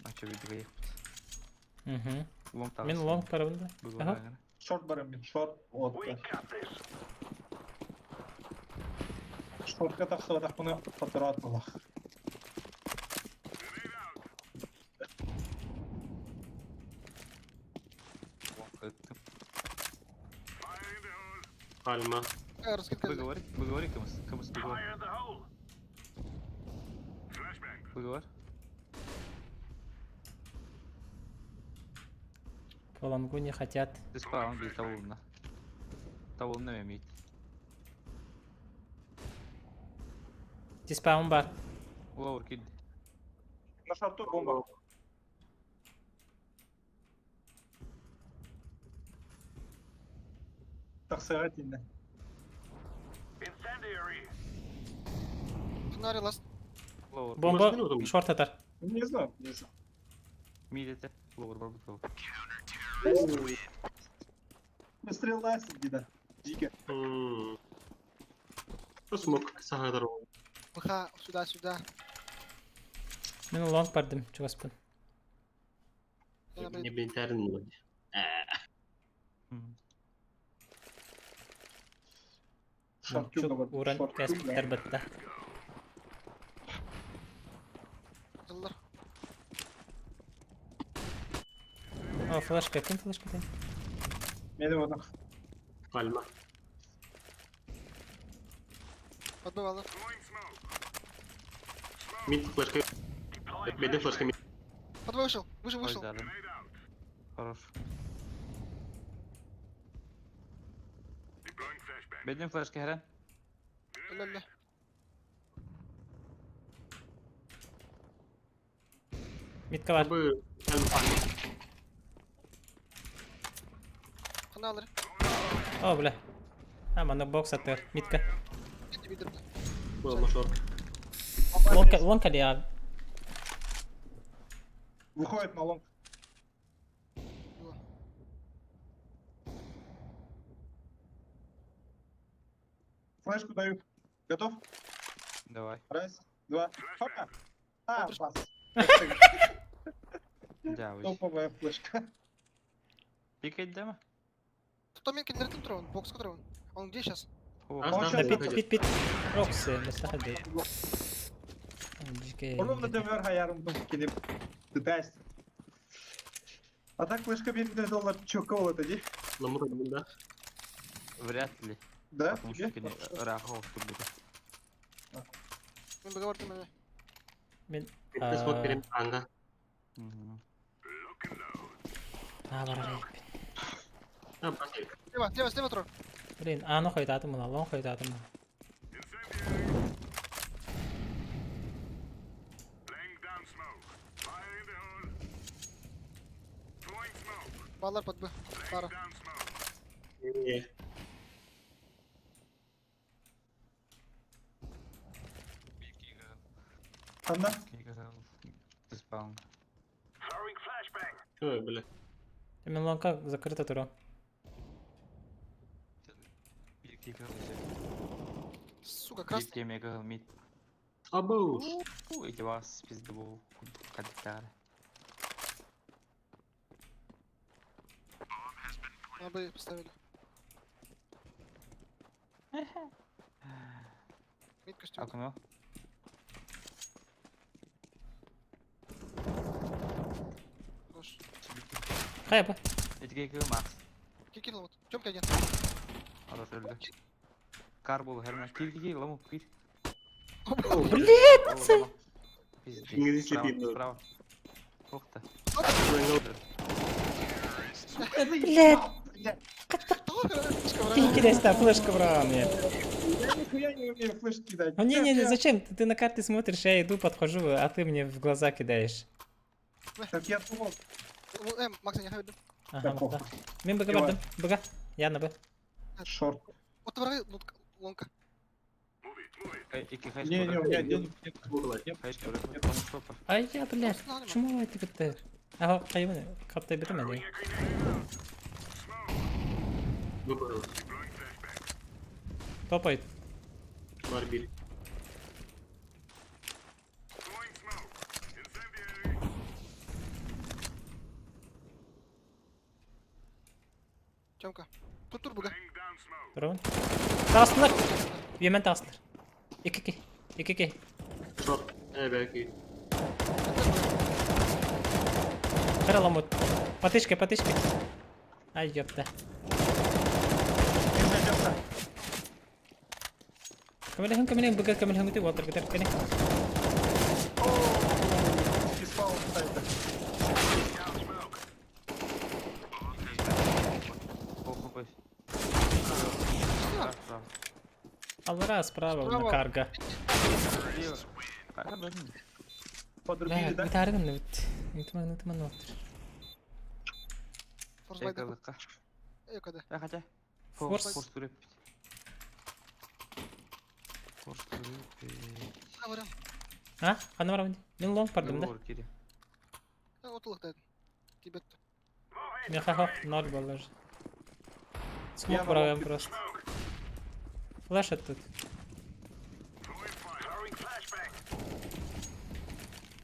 Ача видео ехпіт. Мгм. Лонг тағыс. Мен лонг барабын да. Ага. Шорт барым мен, шорт. Вот. Шортка тақсыға бұны қатырат болақ. Пальма. Раскидка. Выговори, выговори, кымыз, кымыз выговор. Выговор. По лонгу не хотят. Диспаун бей табылына. Табылына мен бейт. Диспаун бар. Лоур кид. На шорту бомба. Тахсыаҕа итиннэ. Фонарь ласт. Бомба шорт атар. Не знаю, не знаю. Мидете. Ловер бар бутыл. Стрела сидит, Дико. Смок саһадар. ПХ, сюда, сюда. Мен лонг бардым, чугаспын. Не бинтерин болды. Шартюга вот. Уран шортюга. кәспиттер бітті. Дыллар. О, флешка, ким флешка ден? Мені воно. Пальма. Подбывало. Мид флешка. Беде флешка мид. Под вышел. Вышел, вышел. Хорош. Беден флешка херен. Ля-ля. Митка бар. Бу пальма пальма. Каналыр. О, бля. А, мана бокс атыр. Митка. Кетти бидирди. Бу шорт. Лонка, лонка ли а? Выходит на лонг. Флешку даю. Готов? Давай. Раз, два, хопа. А, пас. Да, вы. Топовая флешка. Пикать дема? Тут Минкин не ритм он, бокс который он. Он где сейчас? Он Да, пит, пит, пит. Роксы, мастахады. Onun da döver hayarım келіп. Пытайся. А так флешка берген доллар чөккө болот эди. Да? Вряд ли. Да? Потому что кини рахов тут будет. Мен бага бардым эме. Мен... Смок берем анга. А, бар Слева, слева, слева трон. Блин, а ну хойтатым мына, лон хойтатым мына. Баллар под Б. Пара. Не. Анда? Спаун. Ой, бля. Мен лонка закрыта тура. Сука, красный. Мега мид. Абуш. Эти вас пиздобол. Кадитары. На Б поставили. Мид костюм. Окно. Хорош. Хайба. Эти гейкы Макс. Кикин вот. Тёмка один. Хорош öldü. Kar bolu hermen. Кир кир кир ламу кир. Блядь! Пиздец. Справа, Справа. Ух ты. Блядь! Интересно, флешка брал мне. Я нихуя не умею флешки кидать. Ну не-не-не, зачем? Ты на карте смотришь, я иду, подхожу, а ты мне в глаза кидаешь. Так я думал. Макс, я не хочу. Ага, да. Мен БГ бардым. БГ. Я на Б. Шорт. Вот враг, лонка. Не, не, у меня денег нет. Ай, я, блядь, чему это как-то? Ага, хайваны, каптай бітім әлі. Топает. Барбиль. Тёмка. Тут тур БГ. Тұрын. Тастылар. Емен тастылар. Екі-екі. Екі-екі. Шорт. Belki. Қара ламут. Потышка, потышка. Ай, ёпта. Камелехын, камелехын, БГ, камелехын, өте уалтыр кетер, кәне. Аллара справа на карга. Подрубили, да? Битаргын бит. Нитман, нитман отыр. Форсбайда. Э, когда? Хотя. Форс. Форс туреппит. Форс туреппит. Барам. А, ханна барабын? Мин лонг бардым да. Кири. Отулуктайдым. Тибет. Меха хоп, ноль был уже. Смог бравым просто. Флеш тут.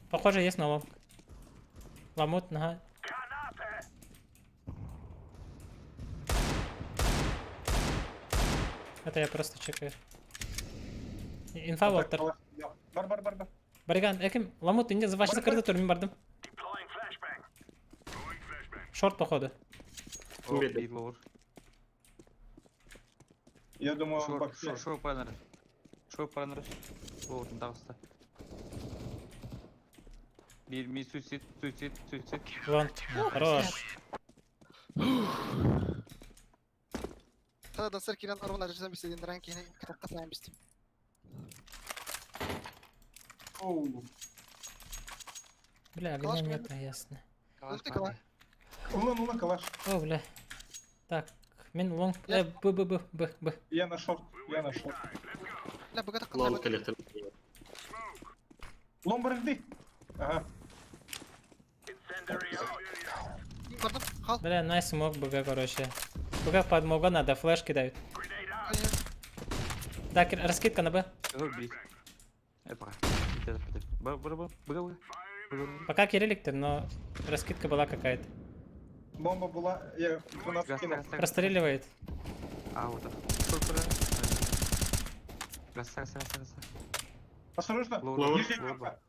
Похоже, есть на лонг. Ламут, нога. Это я просто чекаю. Инфа Волтер. Бар, бар, бар, бар. Бариган, эким, ламут, инде ваша закрыта тур, мин бардым. Шорт, походу. Я думаю, он боксер. Шоу панер. Шоу панер. Лоурдун тагыста. Бир ми суицид, суицид, суицид. Лонг. Хорош. Тадан сэр кирен арван аржан бистедин ранкини катакка сайын бистим. Оу. Бля, Калаш огня нет, ясно. Улан, улан, калаш. О, бля. Так, мин лонг. Э, Б, Б, Б, Б, Б. Я на шорт, я на шорт. Бля, богатак Лонг кэлиэхтэр. Ломбарды. Ага. Бардым, хал. Бля, найс смог БГ, короче. БГ подмога надо, флеш кидают. Так, раскидка на Б. Бир. Эпа. Б, Б, Б, Б, Б. Пока кирилликтер, но раскидка была какая-то. Бомба была, я гранату кинул. Расстреливает. А, вот это. Гаса, гаса, гаса, гаса. Осторожно, Лоур, нижняя лоур. карта.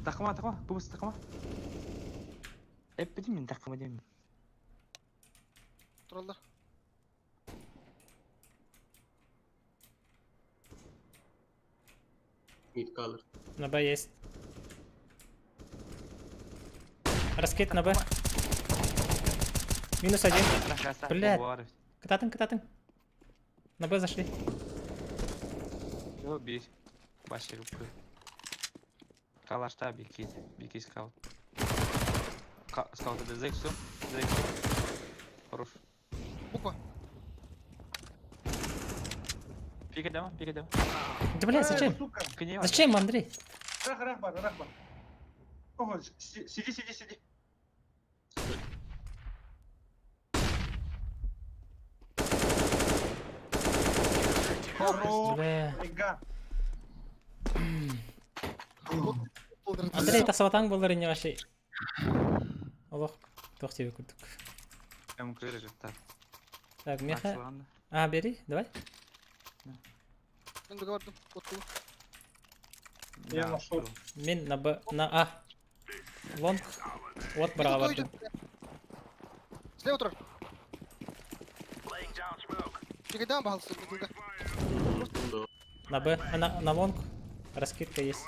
Такма, такма, кубус, такма. Эппитим мин такма дейм. Тураллар. Мид калыр. На Б есть. Раскид на Б. Минус один. Блядь. Кататын, кататын. На Б зашли. Йо, бир. Башыр упы. Калашта бир кит. Бир кит скаут. Скаут это Зексу. Зексу. Хорош. Буква. Пика дама, пика дама. Да бля, зачем? Сука. Зачем, Андрей? Рах, рах, бар, рах, бар. Ого, сиди, сиди, сиди. Хорош, Бля. Бля. Андрей, тасаватаң болар не вообще. Олох, тух тебе курдук. Эм көрөр так. Так, меха. А, бери, давай. Мен бага бардым. Отту. Я нашел. Мин на Б, на А. Лонг. Вот браво бардым. Слева турар. Чекайдан бахалсы. На Б, а, на лонг. Раскидка есть.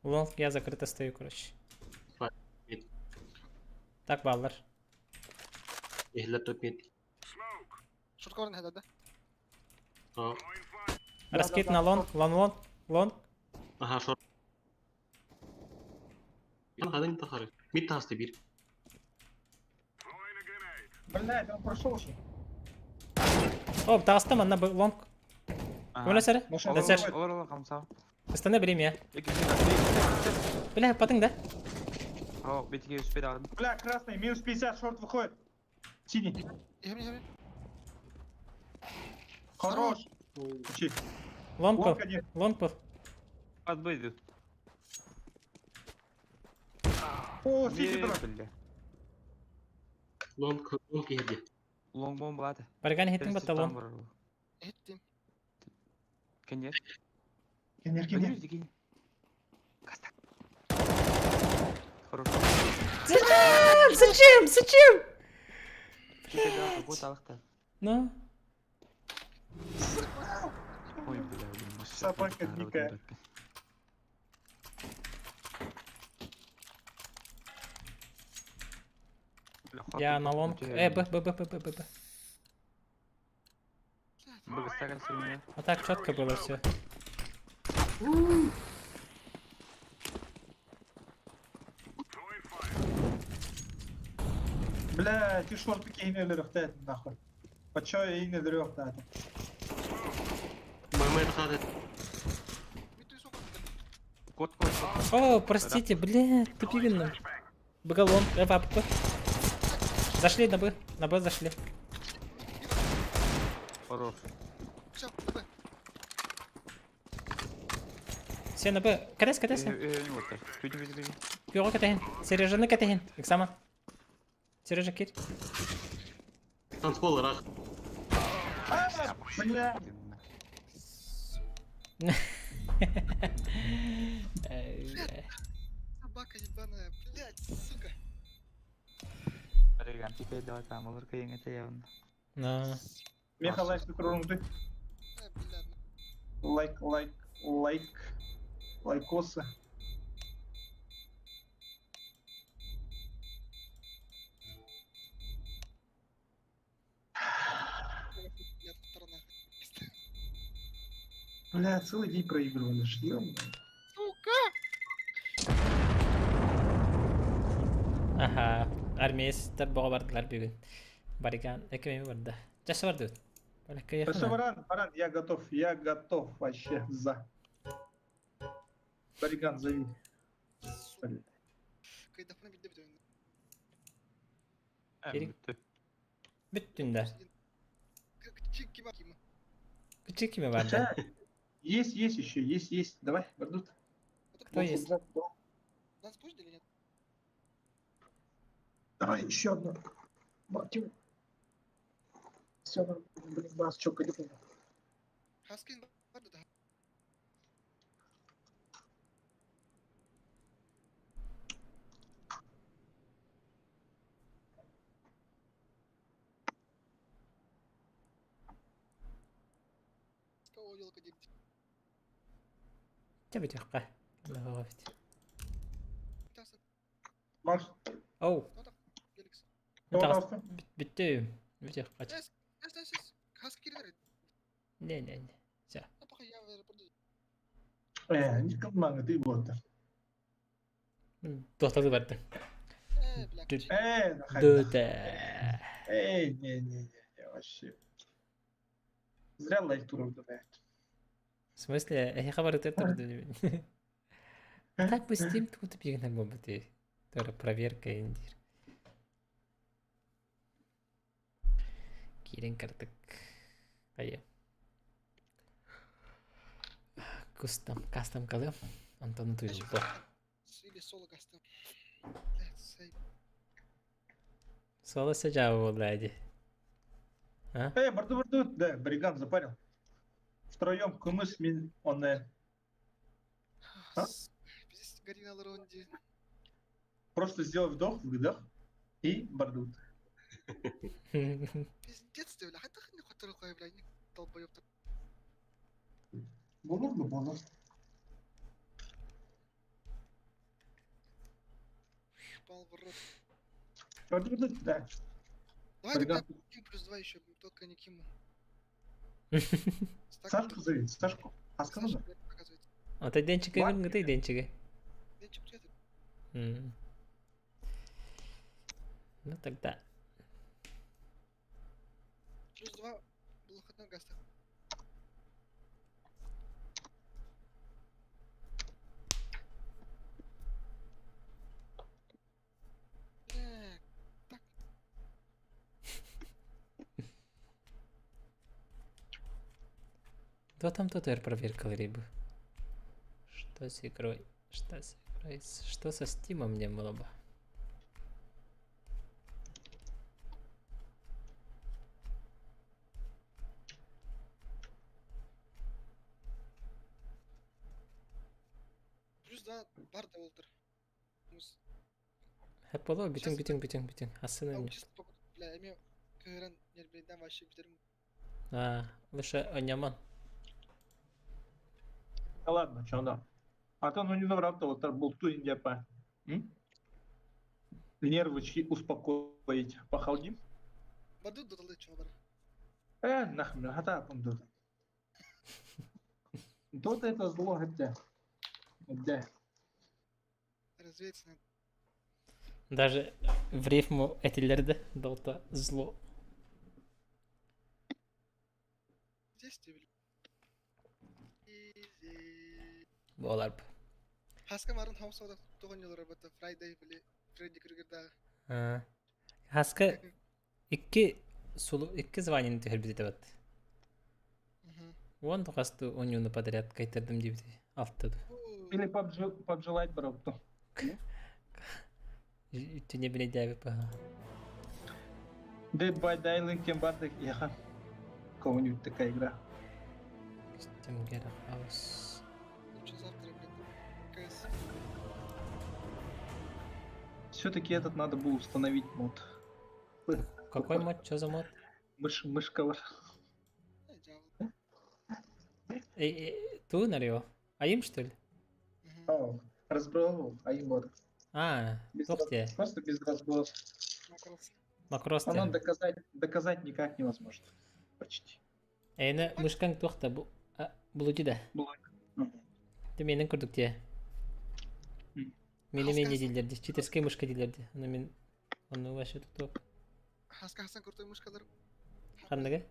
Лонг я закрыто стою, короче. Так, баллар. Эхлер топ мид. Шортка баран хәдә да. Раскид на лонг, лон, лонг, лонг. Аха, шорт. Хадын тахары. Мид тахасты бир. Блядь, он прошел же. О, тағыстым, анна б- лонг. Көмөлө сәрі? Дәсәр. Олар, олар, камса. Ыстаны берем я. Бля, патың да? О, бетиге успел алдым. Бля, красный, минус 50, шорт выходит. Синий. Хорош. Учи. Лонг был. Лонг один. Лонг был. Подбыйды. О, синий Бля. трон. Лонг, лонг ерде. Лонг бомба аты. Барган хеттің батта лонг. Хеттим. Кенер. Кенер, кенер. Кенер. Хорош. Зачем? Зачем? Зачем? Вот алықта. Ну? Ой, бля, блин, Собака дикая. Я на лонг. Э, Б, Б, Б, Б, Б, Б, Б. А так четко было все. Бля, ти шорты кейне өлөрөхтөөт нахуй. Почё я не өлөрөхтөөт. Кот кот. О, простите, блядь, тупигин. Б-галон, папку. Зашли на Б, на Б зашли. Хорош. Все, Б. Все на Б. Катайся, катайся. Не вот так. Люди, люди, люди. Пёро катайын. Сережаны катайын. Экзамен. Сережа, кир. Танцпол рах. Бля. Собака ебаная, блядь, сука. Реган, теперь давай там, алырка это явно. На. Меха лайк ты. Лайк, лайк, лайк. Лайкосы. Бля, целый день проигрывали, ё Сука! Ага, армейстер боға бардылар бүгін. Бариган, экеме барды. Жасы барды. Все, Баран, Баран, я готов, я готов вообще за. Бариган, зови. Бүттүндер. Кичи кime барды? Есть, есть еще, есть, есть. Давай, Бардут. Кто есть? Нас будет или нет? Давай, еще одну. Мартин. Все нормально, блин, бас, чё, пойду. Хаскин барды да. Кого елка дебит? Тебе тихо. Макс. Оу. Бүттү. Бүтү кач. Эс, эс, эс. Хаски кирдер. Не, не, не. Все. Не кылмаңы ты вот. Доктор барды. Э, Эй, не, не, не, вообще. Зря лайк туров добавят. В смысле? Я хабар это Так бы Steam тут бигнен бобы Тора проверка индир. Кирин картык. Ая. Кустам, кастом калы. Антон туйду. Или соло кастом. Соло сажа болду А? Эй, барду, барду, да, Бариган запарил. Втроем кумыс мин он. А? Горина Ларонди. Просто сделай вдох, выдох и бардут. Пиздец ты, бля, хотя не хотел бля, не долбоёб. Болор да болор. Пал в рот. Бардут, да. Давай тогда Ким плюс 2 еще, только не Киму. Сашку зови, Сашку. А скажи. А ты денчик, ты денчик. Денчик, привет. Ну тогда. Плюс 2 блохотной гаста. Так. Кто там тут проверка рыбы? Что с игрой? Что с игрой? Что со стимом не было бы? Плюс 2 барда олтер. Хеппало, бүтүн бүтүн бүтүн бүтүн. Асына мне. Бля, эме кыгыран нербейден вообще битерим. А, лучше оняман. Да ладно, что да. А то ну не забрал-то вот болту индиапа. Нервы успокоить. Похолодим? Баду додалы чо бар. Э, нахуй, хата Дота. Дота это зло, это. Да. Развеяться надо. Даже в рифму этилерде Дота зло. Здесь тебе. Изи. Буолар. Хаска марын хаусада тоҕонньолор работа Friday били Фредди Крюгердааҕы. Хаска икки сулу икки званиены түһэрбит этэ бат. Уон хастыы оонньууну подряд кайтардым диэбити алта ду. Или PUBG, PUBG Lite барабыт. Түне билейдээбит баһа. Dead by Daylight кем бардык яха. Кого-нибудь такая игра. Костюм Get a House. Лучше завтра, блядь. КС. Все-таки этот надо было установить мод. Какой мод? Что за мод? Мыш, мышка ваша. Э, дьявол. Эй, эй, ту налево. А им что ли? О, разбрал, а им вот. А, Без тух те. Просто без разбора. Макрос. Макрос Оно те. доказать, доказать никак невозможно. Почти. Эйне мышкаң туох та бу булучу да. Ты менин курдук те. Мени мени дииллэр читерскэй мышка дииллэр Ону мин ону вообще тут Хаска хасан крутой мышкалар. Ханныга?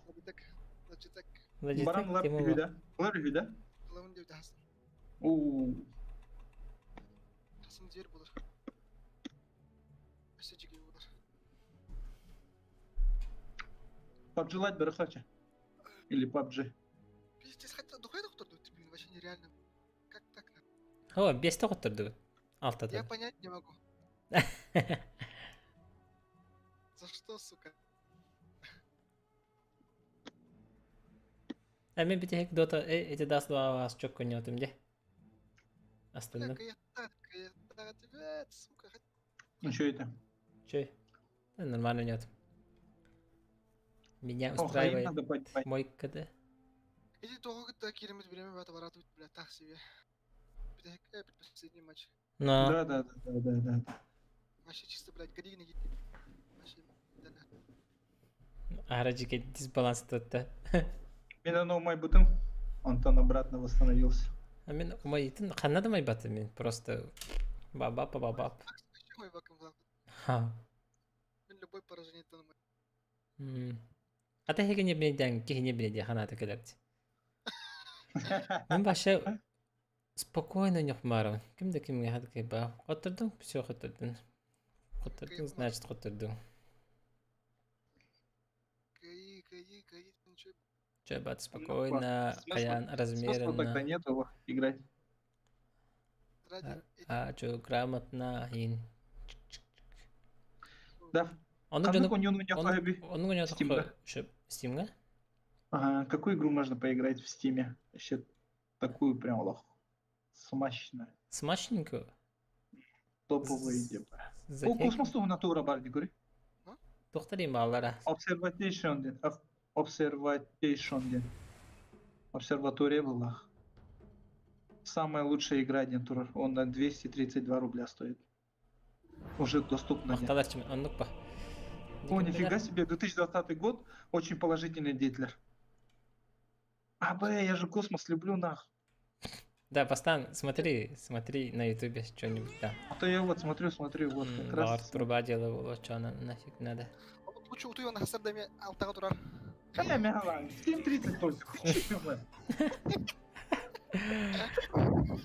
Logitech. Logitech. Logitech Баран лар тема үһү да? Лар үһү да? Лавын диэбитэ хасан. У, Хасан зер булар. Өссө жиги булар. PUBG Lite бары хочу. Или PUBG. Пиздец, хотя духай доктор тут, блин, вообще нереально. Как так? О, бесте хоттордугут. Алтада. Я понять не могу. За что, сука? А мен битеһик дота эти даст вас чокко нётым де. Астынным. Каята, тебя, сука. Ну что это? Чё? Да, нормально нет. Меня О, хаим устраивает надо поднимать. мой КД. Иди того, когда киремет время бата баратывать, бля, так себе. Битеһик, предпоследний матч. Но. Да, да, да, да, да, да. Вообще чисто, блядь, гори на Вообще, да, Араджике дисбаланс тут да. Мен аны умайбытым. Антон обратно восстановился. А мен умайтын ханна да баты мен просто бабап бабап. Вообще мой баком был. Ха. Мен любой поражение тон мой. Ата хеге не билден кихи не билде ханата келерди. Мен башы спокойно нюхмарым. Ким да кимге хадкай ба. Хоттордуң, все хоттордуң. Хоттордуң, значит хоттордуң. КИ, КИ, КИ, ничего. Че бат спокойно, Смысла- каян Смысла тогда размеренно. нету играть. Ради А чо грамотно ин. Да. Оны Ханнык жону оньону ньохаби? Оны жону Steam'да. Steam'га? Ага, какую игру можно поиграть в Стиме? Вообще такую прям лох. Смачную. Смачненькую? Топовую идея. О, Затея. космос натура бар дигори. Тохтарим баллара. Observation ден. Observation ден. Обсерватория была. Самая лучшая игра ден турар. Он на 232 рубля стоит. Уже доступна. ден. Макталар чим оннук ба. О, нифига себе, 2020 год, очень положительный детлер. А, б, я же космос люблю, нах. Да, Бастан, смотри, смотри на ютубе что-нибудь там. А то я вот смотрю, смотрю, вот как раз. Бар труба делала, что она нафиг надо. Лучше утуй он хасардами алтага турар. Бля, мяла, 7.30 только. Ты чё, ё-моё?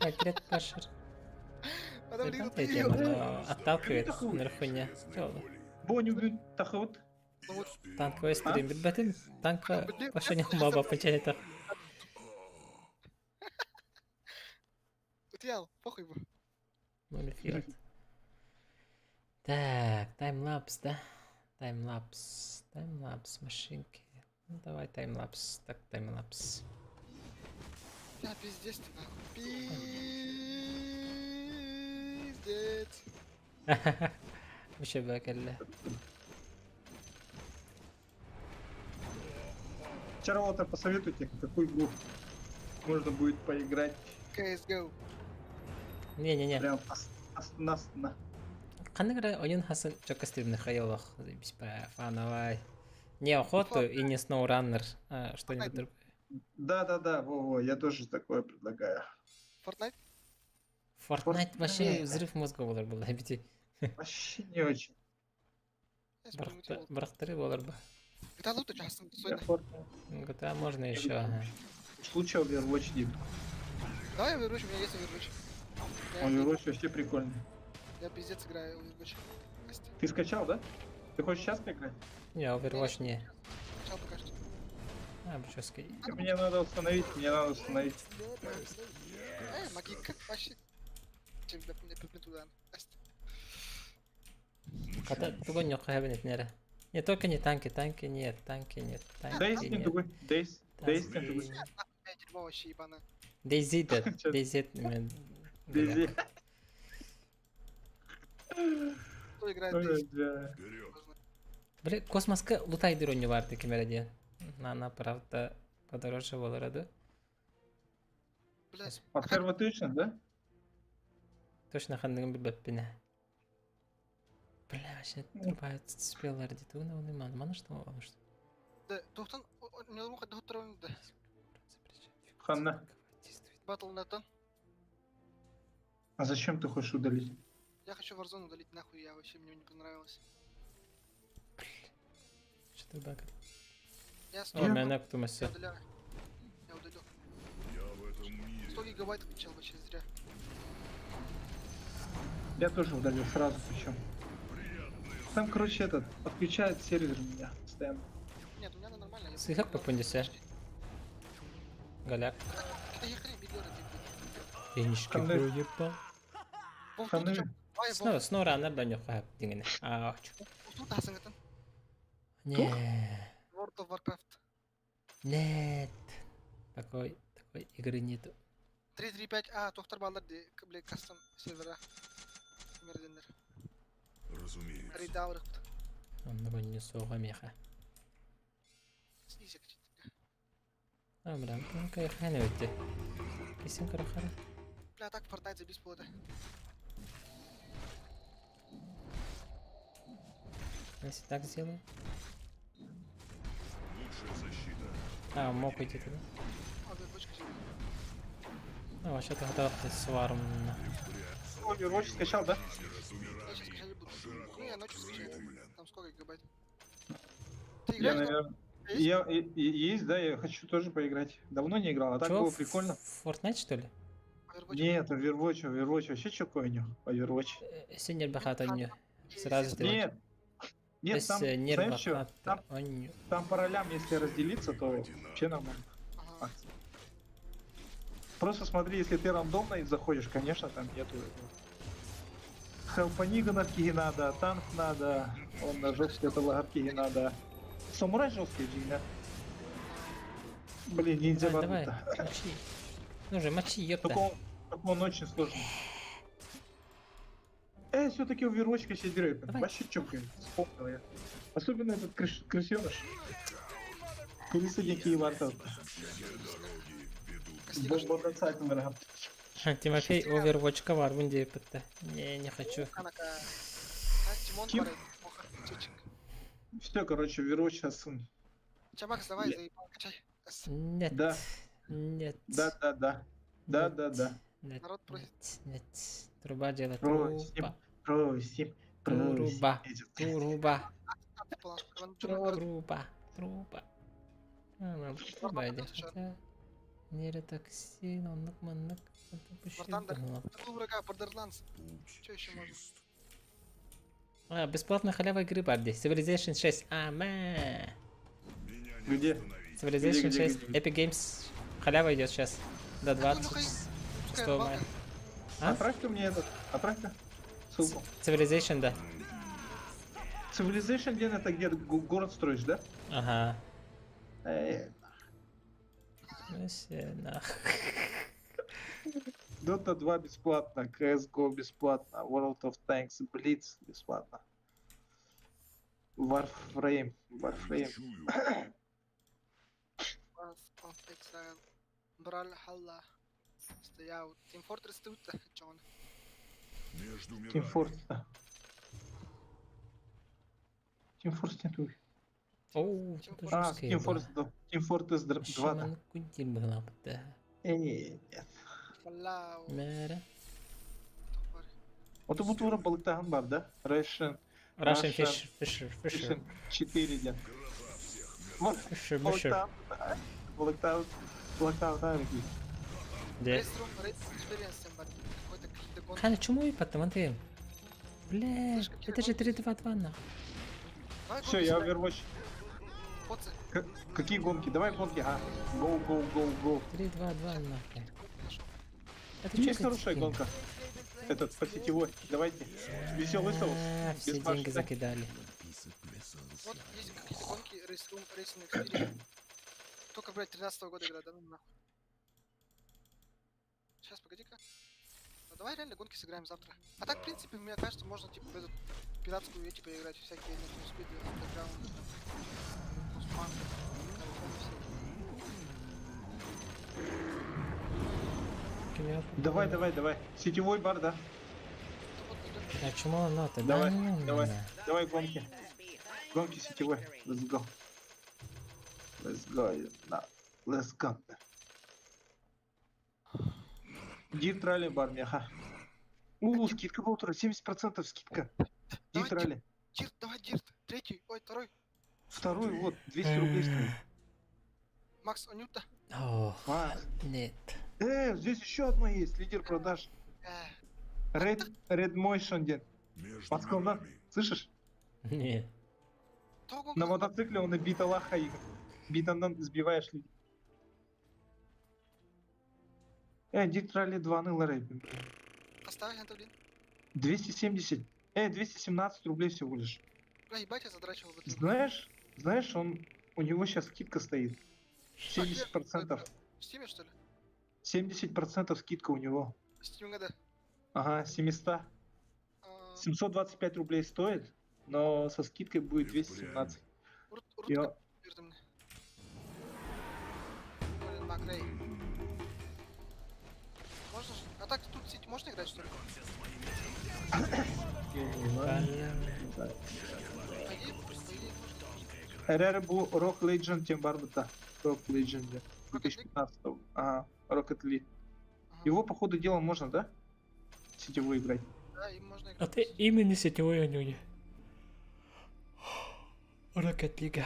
Отряд пашер. Адам лигда Ребята, тема, но отталкивает на хуйня. Боню, блин, тахот. Танковый стрим, бэтим, танка вообще не баба почали Утуял, похуй бу. Нуль Так, таймлапс, да? Таймлапс, таймлапс, машинки. Ну, давай таймлапс, так, таймлапс. Бля, пиздец ты нахуй. Пиздец. Вообще бакалля. Вчера вот посоветуйте, какую игру можно будет поиграть. CSGO. Не-не-не. Прям нас на. Ханнык эрэ ойун хасан чокка стримни хайолох фановай. Не охоту и не SnowRunner, а что-нибудь другое. Да-да-да, во-во, я тоже такое предлагаю. Fortnite? Fortnite вообще взрыв мозга буолар буолла эбити. Вообще не очень. Бырахтары буолар ба. GTA лучше часом. GTA можно еще, ага. Лучше Overwatch дип. Да, Overwatch, у меня есть Overwatch. Overwatch вообще прикольный. Я пиздец играю Overwatch. Ты скачал, да? Ты хочешь сейчас поиграть? Не, Overwatch не. Скачал пока что. А, бычевский. Мне надо установить, мне надо установить. Э, маги, как вообще? Чем туда? Хата тугун yok хэбэн этнere. Не только не танки, танки нет, танки нет, танки Дейс не нет. тугуй, Дейс, Дейс не тугуй. Дерьмо вообще ебаное. Дейзи да, Дейзи мен. Дейзи. Кто играет Дейзи? Бля, космоска лутайдыр ойну барды кемере диэн. На, правда, подороже болар Блядь. Observation, да? Точно ханныгын билбеппине. Бля, вообще труба спелар дит. Уна уна ман, мана что, мана что. Да, тухтан, не мог доктор да. Ханна. Battle.net. А зачем ты хочешь удалить? Я хочу Warzone удалить нахуй, я вообще мне не понравилось. Что ты бага? Я О, меня кто Я удаляю. Я удалил. 100 гигабайт включал вообще зря. Я тоже удалил сразу причем. Там, короче, этот, отключает сервер меня постоянно. Нет, у меня нормально. Сыхак попундися. Голяк. Денежки проебал. Снова, снова рано да не хап дигене. А, Не. World of Warcraft. Нет. Такой, такой игры нету. 335 а, тохтар баллар ди, бля, кастом сервера. Мерденер. Разумеется. Рейдаурых. Он не соға меха. А, бля, ну кайханы өтте. Кесен карахара. Бля, так Fortnite забис было, Если так сделаю. Лучшая защита. А, мог уйти тогда. А, вообще-то готов сварм. Overwatch скачал, да? Я сейчас скачать буду. Ну, я ночью скачаю. Там сколько гигабайт? Ты Я, играешь? наверное... Я, есть, да, я хочу тоже поиграть. Давно не играл, а так Чё, было прикольно. Fortnite, что ли? Нет, Overwatch, Overwatch вообще чё у Overwatch. Сен бахата Сразу ты. Нет. Нет, там, знаешь что, там, там по ролям, если разделиться, то вообще нормально. Ага. Просто смотри, если ты рандомно заходишь, конечно, там нету этого. Хелпаниганов не надо, танк надо, он на жесткие талагарки не надо. Самурай жесткий, да? Блин, ниндзя давай, давай, мочи. Ну же, мочи, ёпта. Только он очень сложный. Все-таки Overwatch качать деревья. Вообще чётко, вспомнил я. Особенно этот крысёныш. Крысы какие варта. Тимофей Overwatch ковар, вынди Не, не хочу. Все, короче, Overwatch сейчас сын. Чабакс, давай, заебал, качай. Нет. Да. Нет. Да, да, да. Да, да, да. Нет, Народ просит. Нет, Труба делает. Просим, просим, Труба. Труба. Труба. Труба. Труба иди. Хотя... Нейротоксин, оннук, маннук. Тыл врага, Borderlands. Что еще можно? А, бесплатная халява игры, Барди. Civilization 6. Аме. Где? Civilization Где, где, 6. где? Epic Games. Халява идет сейчас. До 26 мая. А? Отправь-ка мне этот, отправь-ка ссылку. Civilization, да. Civilization где это где город строишь, да? Ага. Dota 2 бесплатно, CSGO бесплатно, World of Tanks Blitz бесплатно. Warframe, Warframe. Path of Exile, Brawlhalla, Stay Out, Team Fortress 2, John. Team Fortress. Team Fortress 2. Оу, это А, жесткая Team была. Fortress 2. Team Fortress 2, да. Шиман кунтин быһылаабыта. Нет. Fallout. Мэрэ. Вот бу тура балыктааһын бар да? Russian, Russian Fish, Fisher, Fisher. Fisher 4 ден. Вот, Fisher, Fisher. балыктаабыт. Балыктаабыт. Балыктаабыт Де. Race Room, Race Experience там бар. Какой-то какие-то гонки. Ханя, чему и потом, Антей? Бля, Слышь, какие это же гонки? 3-2-2 нахуй. Давай Все, гонки я сыграем. Overwatch. Поцы. Какие гонки? Давай гонки, а. Go, go, go, go. 3-2-2 нахуй. Это Есть чё за хорошая день? гонка. Этот, по сетевой. Давайте. Веселый соус. А, все Без деньги фарша. закидали. Вот есть какие-то гонки Race Room, Racing Experience. Только, блядь, 13 года игра, да ну нахуй. Сейчас, погоди-ка. Ну давай реально гонки сыграем завтра. А так, в принципе, мне кажется, можно, типа, в эту пиратскую эти поиграть, всякие Need for Speed, Underground, там, Postpunk, California всякие. Давай, давай, давай. Сетевой бар, да? А чему оно-то? Давай, Да ну, давай, на. давай гонки. Гонки сетевой. Let's go. Let's go. Да. Let's go. Dirt Rally бар меха. У, скидка была утро, 70% скидка. Давай, Dirt Rally. Dirt, давай, Dirt. Третий, ой, второй. Второй, вот, 200 рублей стоит. Макс, Анюта. Ох, Макс. нет. Здесь еще одно есть, лидер продаж. Red, Red Motion день. Москва, слышишь? Нет. На мотоцикле он и биталаха их. Битандан сбиваешь людей. Dirt Rally 2 ныла рэпинг. Оставь, это, блин. 270. 217 рублей всего лишь. Бля, ебать, я задрачивал в эту игру. Знаешь, знаешь, он, у него сейчас скидка стоит. 70%. В Стиме, что ли? 70% скидка у него. В Стиме, да. Ага, 700. 725 рублей стоит, но со скидкой будет 217. Я- Блин, Макрей. Можно же... А так тут сеть можно играть, что ли? Я не знаю. По идее, по идее, можно. РР бу Rock Legend тем барбата. Rock Legend. 2015. Ага, Rocket League. Его, по ходу дела, можно, да? Сетевой играть. Да, им можно играть. А ты именно сетевой они. Rocket League.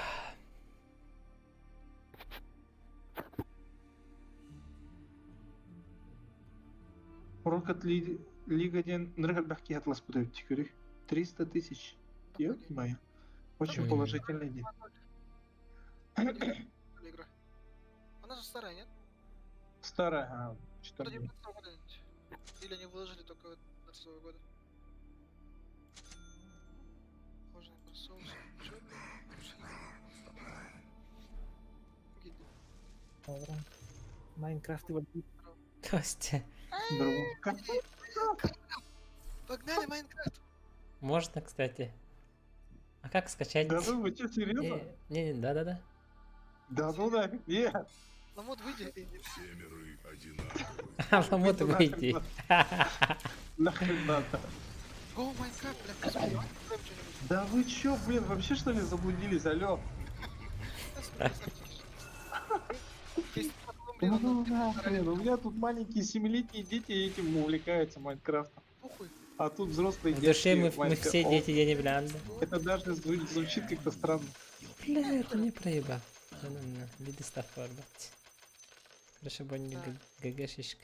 Rocket League Лига ден Нрыгальбахки Атлас подают теперь. 300 тысяч. Ё-моё. Очень М. положительный день. Игра. Она же старая, нет? Старая, ага, что Вроде мне? 19 года. Или они выложили только 20 года. Похоже на соус. Чё, блин? Гиди. Майнкрафт его Костя. Погнали, Майнкрафт! Можно, кстати. А как скачать? Да ну, вы что, серьезно? Не, не, да-да-да. Да ну нафиг, нет. Ламут, выйди. Все миры одинаковы. Ламут, выйди. Нахрен надо. Го, Майнкрафт, бля, господи, давай сыграем что-нибудь. Да вы чё, блин, вообще что ли заблудились, алло? Есть потом, блин, Ну нахрен, у меня тут маленькие семилетние дети этим увлекаются Майнкрафтом. Похуй. А тут взрослые В душе детки мы Майнкрафт. все дети Дени Блянда. Это даже звучит как-то странно. Бля, это не проебал. Да ну на, виды став блядь. Хорошо, бонни ГГшечка.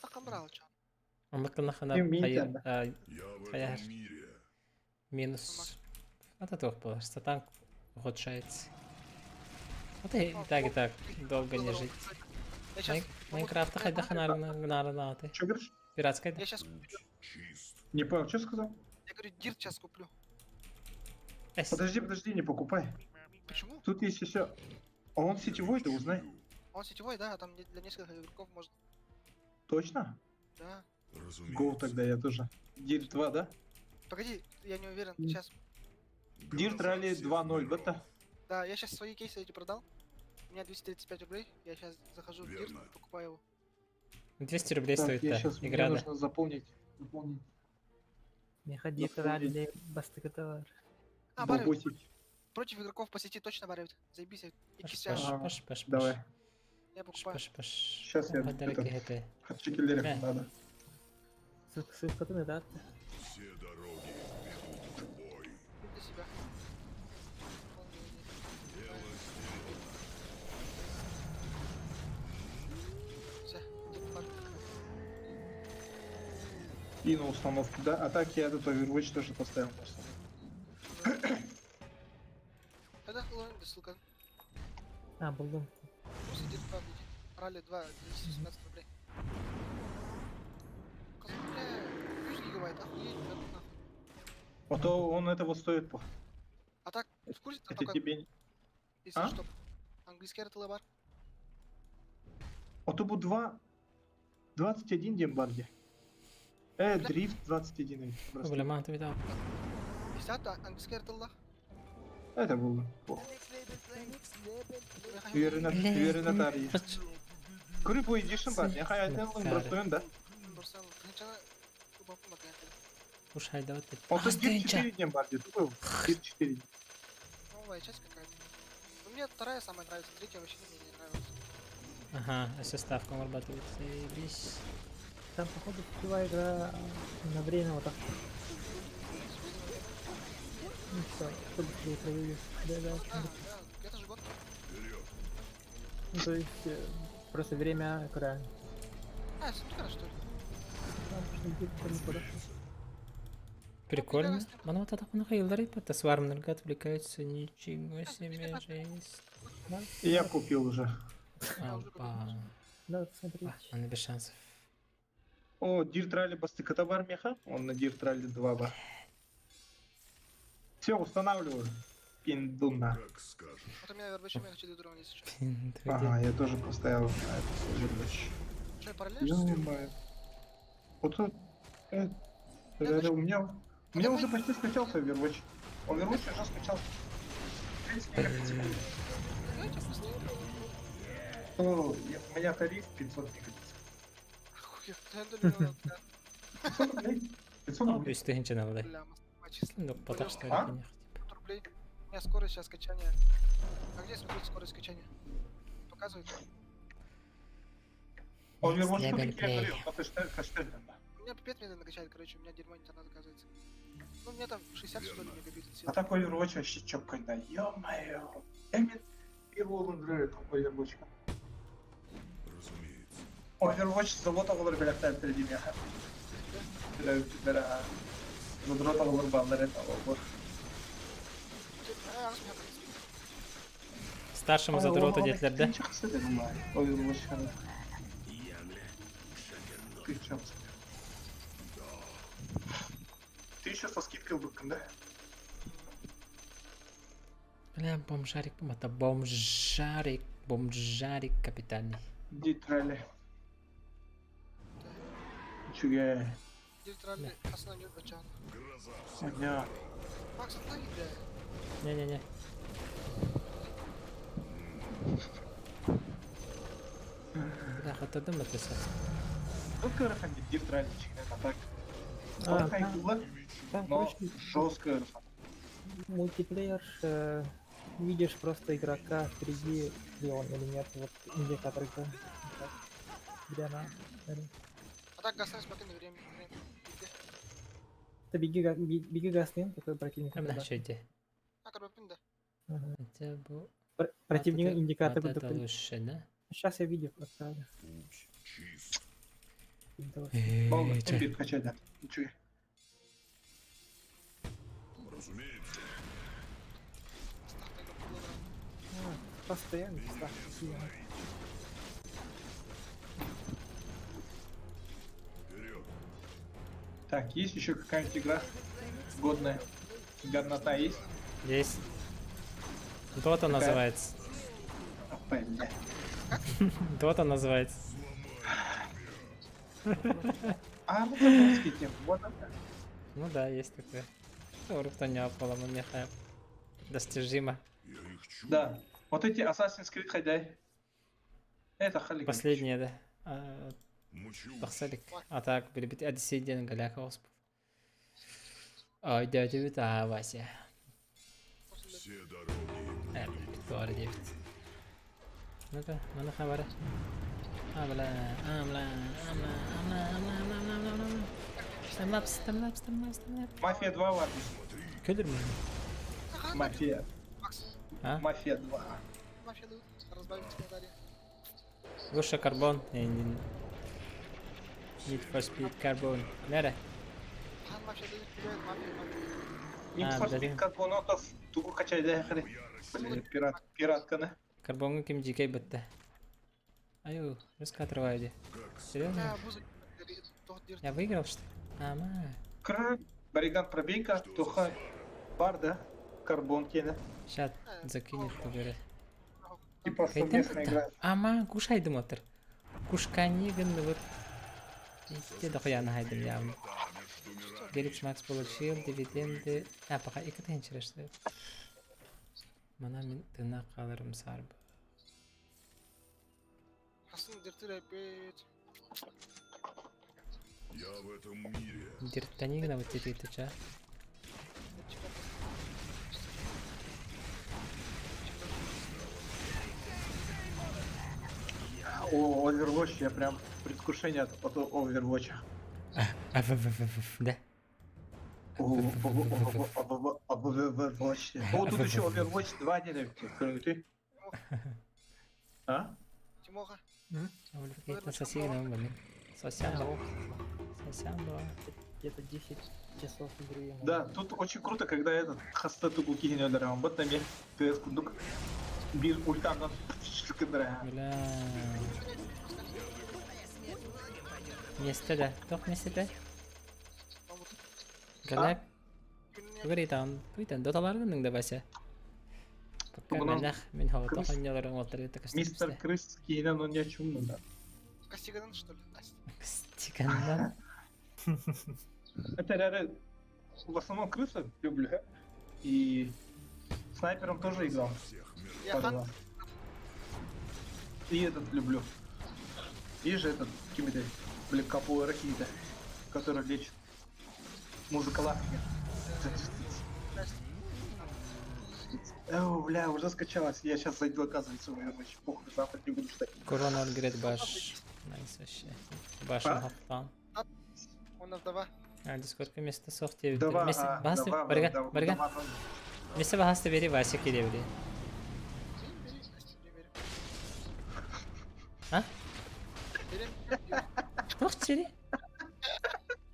Так, брал, чё? Онлык нахана Ким хайыр, Минтен. Я в хайыр. этом мире. Минус. А то был, что танк ухудшается. Вот и так и так долго не жить. Я щас- Майнкрафта хайда ханар ты. Че говоришь? Пиратская, да? Я сейчас куплю. Не понял, что сказал? Я говорю, Dirt сейчас куплю. Подожди, подожди, не покупай. Почему? Тут есть еще. А он сетевой, ты узнай. Он сетевой, да, там для нескольких игроков можно. Точно? Да. Go тогда я тоже. Dirt 2, да? Погоди, я не уверен. Сейчас. Dirt Rally 2.0, бета. Да, я сейчас свои кейсы эти продал. У меня 235 рублей. Я сейчас захожу в Dirt и покупаю его. 200 рублей Так, стоит я та сейчас, мне игра, да. нужно заполнить. Заполнить. Не ходи, ралли, бастыкаталар. А, Барри, Бабосики. Против игроков по сети точно барыбит. Заебись. Паш, Икки паш, Ага, паш, паш, паш. Давай. Я Паш, покупаю. паш, паш. Сейчас я Подарок этот, это. Хатчикелерев Э. надо. Ссылкатын да. Все дороги ведут в бой. Для себя. Дело сделано. Все, депарк. И на установку, да? А так я этот Overwatch тоже поставил на установку. Тогда ловим ссылка. А, булдум. Просто Dead Park. Ралли 2, 217 рублей. Козы, бля, 100 гигабайт, охуеть, бля, нахуй. А то он этого стоит, по. А так, в курсе, там Это только, тебе... не- если А? что, английский РТЛ бар. А то будет 2... 21 дембарди. Дрифт 21. просто. Бля, ман, ты видал. 50, а, английский РТЛ. Это было. Веринатарий. Крипу Edition бар. Я хотел им да? Просто, сначала, Уж хайда вот Он тут Gear 4 дембарди. Тупо Gear 4. Новая часть какая-то. Ну, мне вторая самая нравится, третья вообще мне не нравится. Ага, а составка вырабатывает. Заебись. Там, походу, сетевая игра на время вот так. Ну что, кто быстрее проявит. Да, да, Да, да, это же гонки. Вперед. Ну, то есть, просто время экрана. А, смотри, что ли? Там, что где-то не подошел. Прикольно. Мана вот это нахуй Тасвармнерга отвлекаются, ничего себе жесть. Я купил уже. Опа. Надо посмотреть. Она без шансов. О, Dirt Rally бастыката бар меха. Он на Dirt Rally 2 бар. Все, устанавливаю. Пиндуна. Как скажешь. Вот у меня Overwatch, я хочу дуром есть еще. Ага, я тоже поставил на это Overwatch. Что, параллельно? что ли? Ё-моё. Вот тут... у меня... У меня уже почти скачался Overwatch. Overwatch уже скачался. 30 мегабит в секунду. Давайте быстрее. О, у меня тариф 500 мегабит. Охуеть, я думаю, да. 500 рублей. 500 рублей. Үсті хинчен алды. Бля, число. Ну, потак что ли, А? конечно. рублей. У меня скорость сейчас скачания. А где смотреть скорость скачания? Показывает? Overwatch Level я play. говорил, да. У меня пипец медленно качает, короче, у меня дерьмо интернет оказывается. Ну, у меня там 60 что ли мегабит от А силы. так Overwatch вообще чётко, да, ё-моё. Я мне первый Android Overwatch. Разумеется. Overwatch завод оҕолор бэлэхтээттэр диэмиэхэ. Төрөппүттэр задрот оҕолор бааллар этэ оҕолор. А, у меня, в принципе. Старшему задроту детлер, да? Overwatch хана. Ты чё? Ты еще со скидкой ылбыккын, да? Бля, бомжарик, это бомжарик, бомжарик капитальный. Dirt Rally. Үчүгэй. Dirt Rally, основной бачан. Гроза всех. Аня. Макс, отдай, бля. Не-не-не. Бля, хотадым это все. Ну, кырахан Dirt Rally чигинен, а так. А, Ой, хайпула, Там, но короче, жестко ыарахан. мультиплеер, видишь просто игрока впереди, ли он или нет, вот индикатор игры. Так. Где она? Смотри. А так, гасай, смотри на время. время. Где? Это беги, беги гасны, такой противник. Бля, да. что эти? А, короче, да. Ага. Это был... Противник индикатор Вот это будет. лучше, да? Сейчас я видео отправлю. Путь чист. Давай. Болду, Э, чэ. бир качайда. Үчүгэй. Разумеется. А, постоянно ставки. Вперед. Так, есть еще какая-нибудь игра годная? Годнота есть? Есть. Дота Какая? называется. А, бля. Дота называется. А, ну это русский тем. Вот это. Ну да, есть такое. Достижимо. Я их чую. Да. Вот эти Assassin's Creed хайдай. Это халик. Последнее, да. А, Мучу. Тахсалик. А так, билибит Одиссей диэн галяка оспут. Ой, дядя а, Вася. Все дороги Э, туора диэбит. Ну-ка, маны хабара. А, бля, а, бля, а, бля, а, бля, а, бля, а, бля, а, бля, а, бля. Таймлапс, таймлапс, таймлапс, таймлапс. Мафия 2 ладно. Көлөр мөн. Мафия. А? Мафия 2. Мафия дают. Разбавить тебе дали. Выше карбон. Need for Speed Carbon. Нере? Хан мафия дают, привет, мафия, мафия. Need А, for блин. Speed Carbonatов тугу качайда хары. Пират, пиратканы. Карбонга ким жикей бітті. Аю, рыска отрываю де. Серьезно? Да, музыка. Я выиграл, что ли? Ама. Кр, Бариган пробейка, туха бар да, карбон кені. Сейчас закинет тугары. Типа совместная игра. Ама, кушайдым отыр. Кушкани гынды вот. Исте дохуя хайдым явно. Геликс Макс получил дивиденды. А, пока и кытын что Мана мин тына қалырым сарбы. Хасын дертир опять. Я в этом мире. Диртанигна вот теперь ты ча. О, Overwatch, я прям предвкушение от Overwatch. А, в, в, в, в, да. Overwatch. О, тут еще Overwatch 2 не ты. А? Тимоха. Сосямбо. Сосямбо. Где-то 10 часов игры. Да, тут очень круто, когда этот хаста тугу кихини ударил. Вот на мне КС кундук. Бир ультандан. Бля. Место да. Тох место да. Галак. Тугары там, туйтан доталарының да бася. Пока менах мен хава тоханяларын олтыр это Мистер Крыс кейінен он не чумно да. Костиганан что ли? Костиганан. Это реально в основном крыса люблю. И снайпером тоже играл. Я И этот люблю. И же этот, кем-то, блин, капуэра какие-то, который лечит. Музыка лапки. О, бля, уже скачалась. Я сейчас зайду, оказывается, в Overwatch. Похуй, завтра не буду ждать. Корона отгрет баш. Найс вообще. Башын хаптан. Он вдова. А, дискордка место софт тебе. Вдова, Место, а, бахасты, вдова, барган, вдова, барган. вдова. Место бахасты бери, Вася кире бери. А? Тох чири?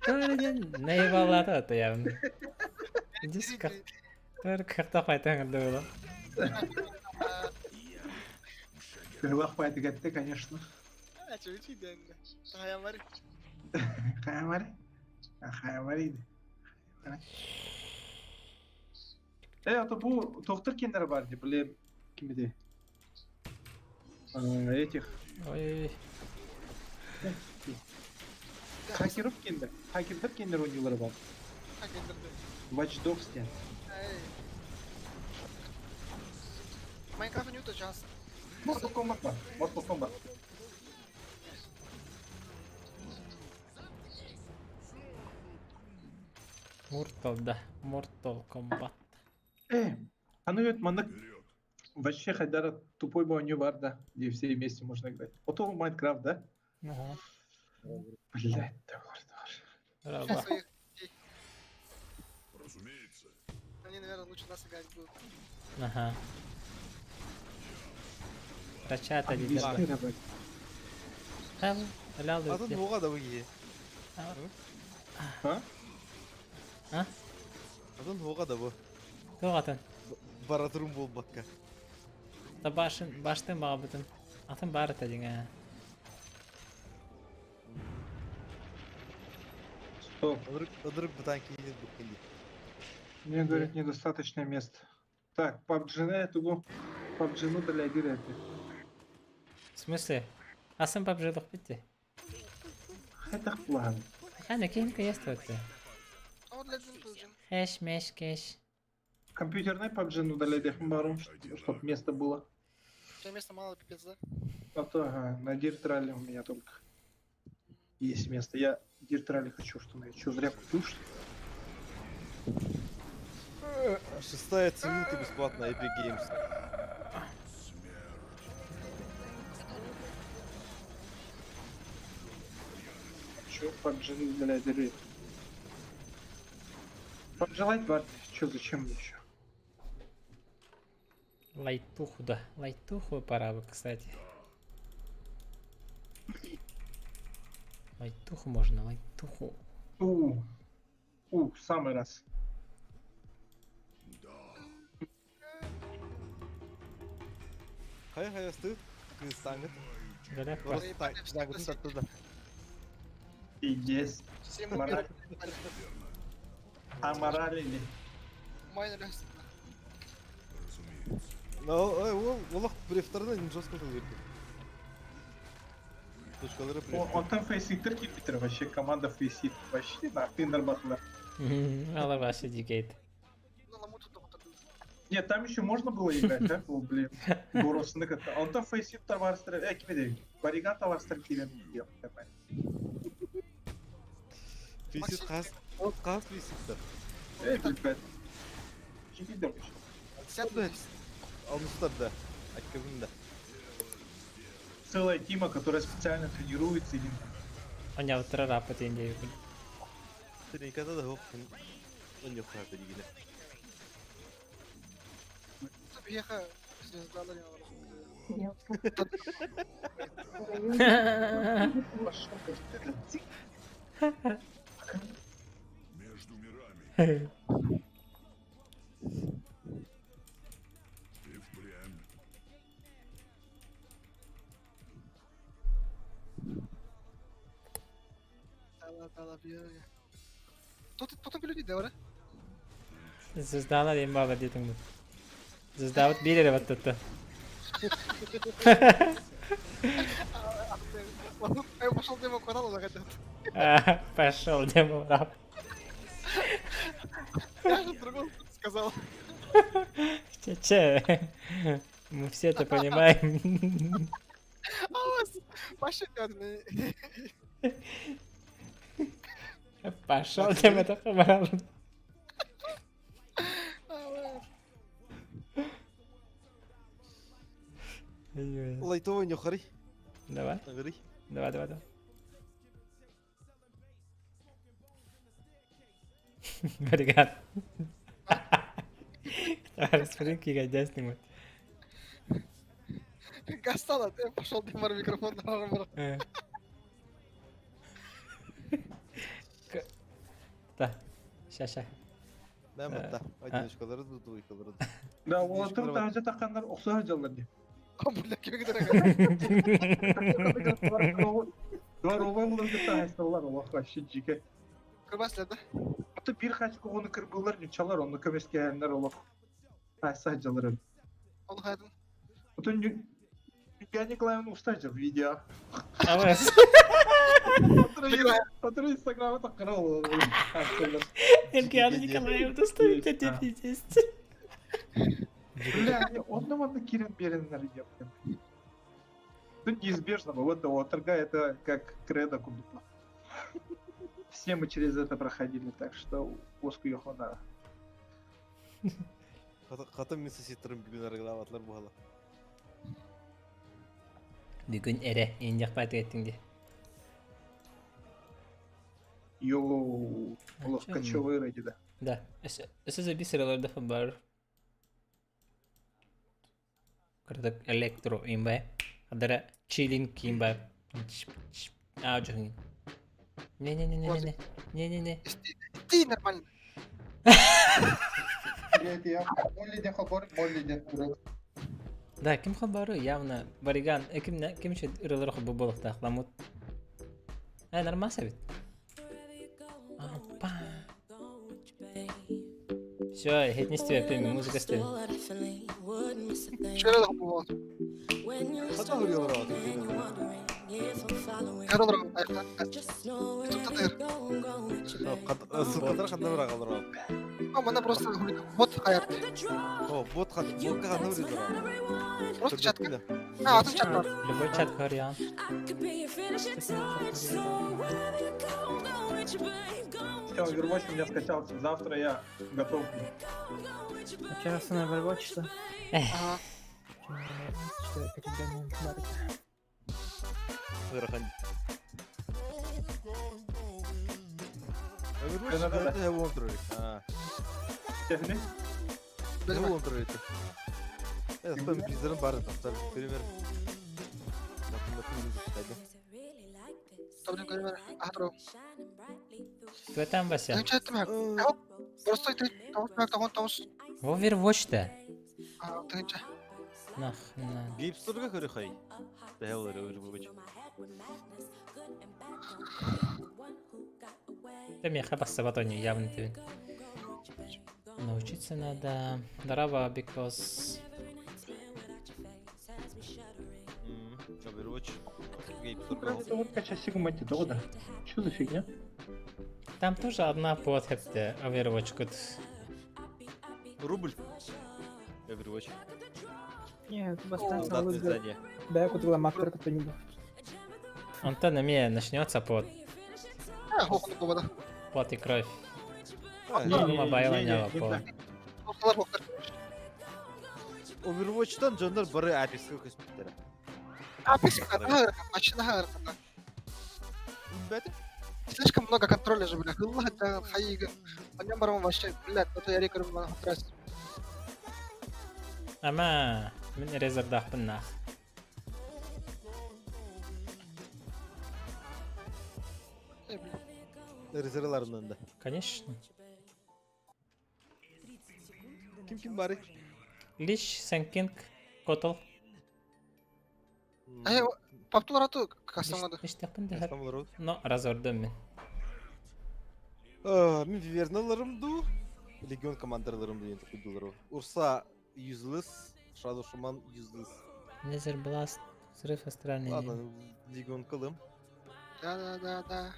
Төрден наебалады ата явно. Диск Төр кырта файтан было. Крылах файтыгатты, конечно. А, что ведь Хаямари. Хаямари? Хаямари. Э, а то бу доктор кендер бар ди, блин, кимди? Этих. Ой. Хакеров кендер. Хакердер кендер ойнулары бар. Watch Dogs ден. Майнкрафт не час. Mortal Kombat бар. Mortal Kombat. Mortal да. Mortal Kombat. Э, а ну ведь маннык вообще Хайдара тупой бойню бар, да, где все вместе можно играть. Вот он Майнкрафт, да? Ага. Блять, давай, давай. Раба. Разумеется. Они, наверное, лучше нас играть будут. Ага. Рачата дейді. Хам, лял Атын оға да бұ А? А? Атын оға да бұ. Тоқ атын. Баратырым бол батка. Та башын, баштын баға бүтін. Атын бары та деген. Стоп. Ыдырык бұтан кейін бүккенде. Мне говорят, недостаточно места. Так, PUBG тугу. PUBG ну для директы. В смысле? Асын PUBG лық бітті. Это план. Қане, кейін кәйесті өтті. А вот для PUBG. Хэш, меш, кеш. Компьютерный PUBG ну для барум, чтобы место было. У тебя места мало, пипец, да? А то, ага, на Dirt Rally у меня только есть место. Я Dirt Rally хочу, что я что, зря купил, что ли? Шестая цивилка бесплатно Epic Games. Чё, PUBG, блядь, или... PUBG Lite бар, чё, зачем мне ещё? Лайтуху, да. Лайтуху пора бы, кстати. Лайтуху можно, лайтуху. У, у, в самый раз. Хайа хайа стыд, кыргызстаҥҥыт. Галяк Просто туда. Пиздец. Всем Мораль. Аморалили. Майнер. Но олох префторына жестко кылгырды. Точкалары префтор. Он там фейситтер килбитер вообще, команда фейсит. Вообще, нахуй нарбатылар. Ала вообще дикейт. Нет, там еще можно было играть, да? О, блин. Боросны как-то. Он там фейсит товарстер, кимеде, Бариган товарстер килен. Фейсит хас, хас фейситтер. Эй, блядь. Чигидер еще. Алмыстар да. Аккабын да. Целая тима, которая специально тренируется. Или... Аня утра рапа тенде. Треникада да хох. Он yok abi yine. Бияха звездалар Между мирами. И впрямь. Дала, дала, бия. Тут потом люди девре. Звездалар ең бала дедің бұл. Звездавыт билер баттатты. Я пошел демо каналу захотят. Пошел демо рап. Я же другому сказал. Че-че. Мы все это понимаем. Пошел Пошел демо это Лайтовый нюхари. Давай. Давай, давай, давай. Obrigado. Тарас, прикинь, дясный Гастала, ты пошел дымар микрофон на Да, ща, ща. Мен батта. Одиночкалары да, двойкалары да. Да, олар тажа таққандар ұқсар жалар де. Бля, кем Дворовой булар тахайсалар, олар вообще жеке. Кырбаслар да? Аты бир хачка оны кырбылар, нючалар, оны көмескеннер олар. Тахайса жалар. Оны хайдын. Отun Юлия Николаевна устажыр видео. Авас. Отыр инстаграмы таққара ол. Юлия Николаевна, ставит тебя пиздец. Бля, онда онда кирен береннер епкин. Тут неизбежно, вот оторга это как кредо кудупа. Все мы через это проходили, так что оску йохона. Хатым мен сесеттерім бүгін арғылаватлар бұғала. Бүгін әрі, енді жақпай еттің де. Йоу, олох кочевой ради, да. Да, эсэ бисераларда бар. Кырдык электро имбай. Адара чилинг имбай. А, жохин. Не-не-не-не-не. Не-не-не. Ты нормально. Я Молли де хабар, Молли де Да, ким хабары явно Бариган, ким ким еще ырылар хабы болуктак ламут. Э, нормально бит. Опа. Все, хет не стебе, пейми, музыка стебе. Şöyle de bu. Хата хурилар аты. Каролар Тут Ссылкалар ханда бір ағалар Ама просто бот хаярды. О, бот хан, ботка ханда бір Просто чатка. А, атын чат бар. Любой чат вариант. Все, Overwatch у меня скачался. Завтра я готов. А сейчас на Overwatch что? Ага. Что я Ыарахан. Overwatch это буолан турар. Аа. Техник? Это буолан турар это. Это там призерин бары тахсар. Пример. Таблин көрүмэр. Аһатро. Кто там, Вася? Тыһынча эттим Хоп. Просто ты тоҕус тоҕон тоҕус. Overwatch-то. Аа, тыһынча. Нах, на. Гейпсторга көрө хай. Тэһэлэр Overwatch. Да меха бассабат они явно ты. Научиться надо. Дарава, because... Overwatch. Гейпсторга. Это вот кача Сигма да. Что за фигня? Там тоже одна подхепте Overwatch кут. Рубль. Overwatch. Нет, бастан Стандартное издание. Да, я купила мактер кто-нибудь. Онтон эмиэ начнется под А, хохну кубада. пот и кровь. А, Ну, не, мобайла не, не не, по. Хохлар хохлар. Overwatch'тан дьоннор бары Apex-ка көспүттэрэ. Apex наһаа машина ыарахан. Бәті? Слишком много контроля же, бля. Хылла да хайыга. Аннан барам вообще, блядь, это я рекорд на трассе. Ама, мин резердахпын нах. Резервларынан да. Конечно. Ким ким бары? Лич, Сэнкинг, Котл. Э, паптулар ату кастамады. Иштахпын да. Кастамалар Но разордым мин. Мин Виверналарым ду, Легион командерларым ду енді куйдулар. Урса useless, Shadow Shaman useless. Лазер Бласт, взрыв астральный. Ладно, Легион кылым. Да, да, да, да.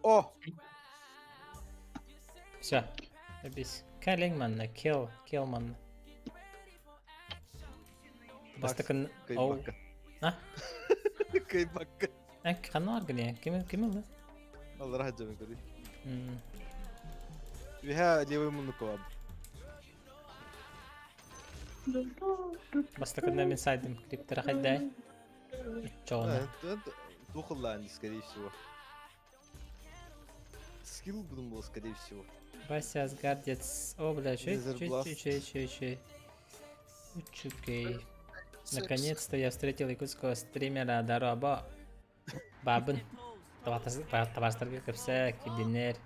О! Все. Бис. Кэллинг манна, килл, килл манна. Бастакын... Оу. Кайбакка. А? Кайбакка. Әк, ханна аргыне. Ким ким ылды? Allah rahat canım көрүй. М, Виха левый мунук бар. Бастакында мин сайдым криптера хайдай. Чоғына. Тухалланди, скорее всего. Скилл будем был, скорее всего. Вася Асгардец. О, бля, чё, Лазер чё, Бласт. чё, чё, чё, чё. Чукей. Наконец-то я встретил якутского стримера Дараба. Бабын. Табастарга кепсе, кидинер.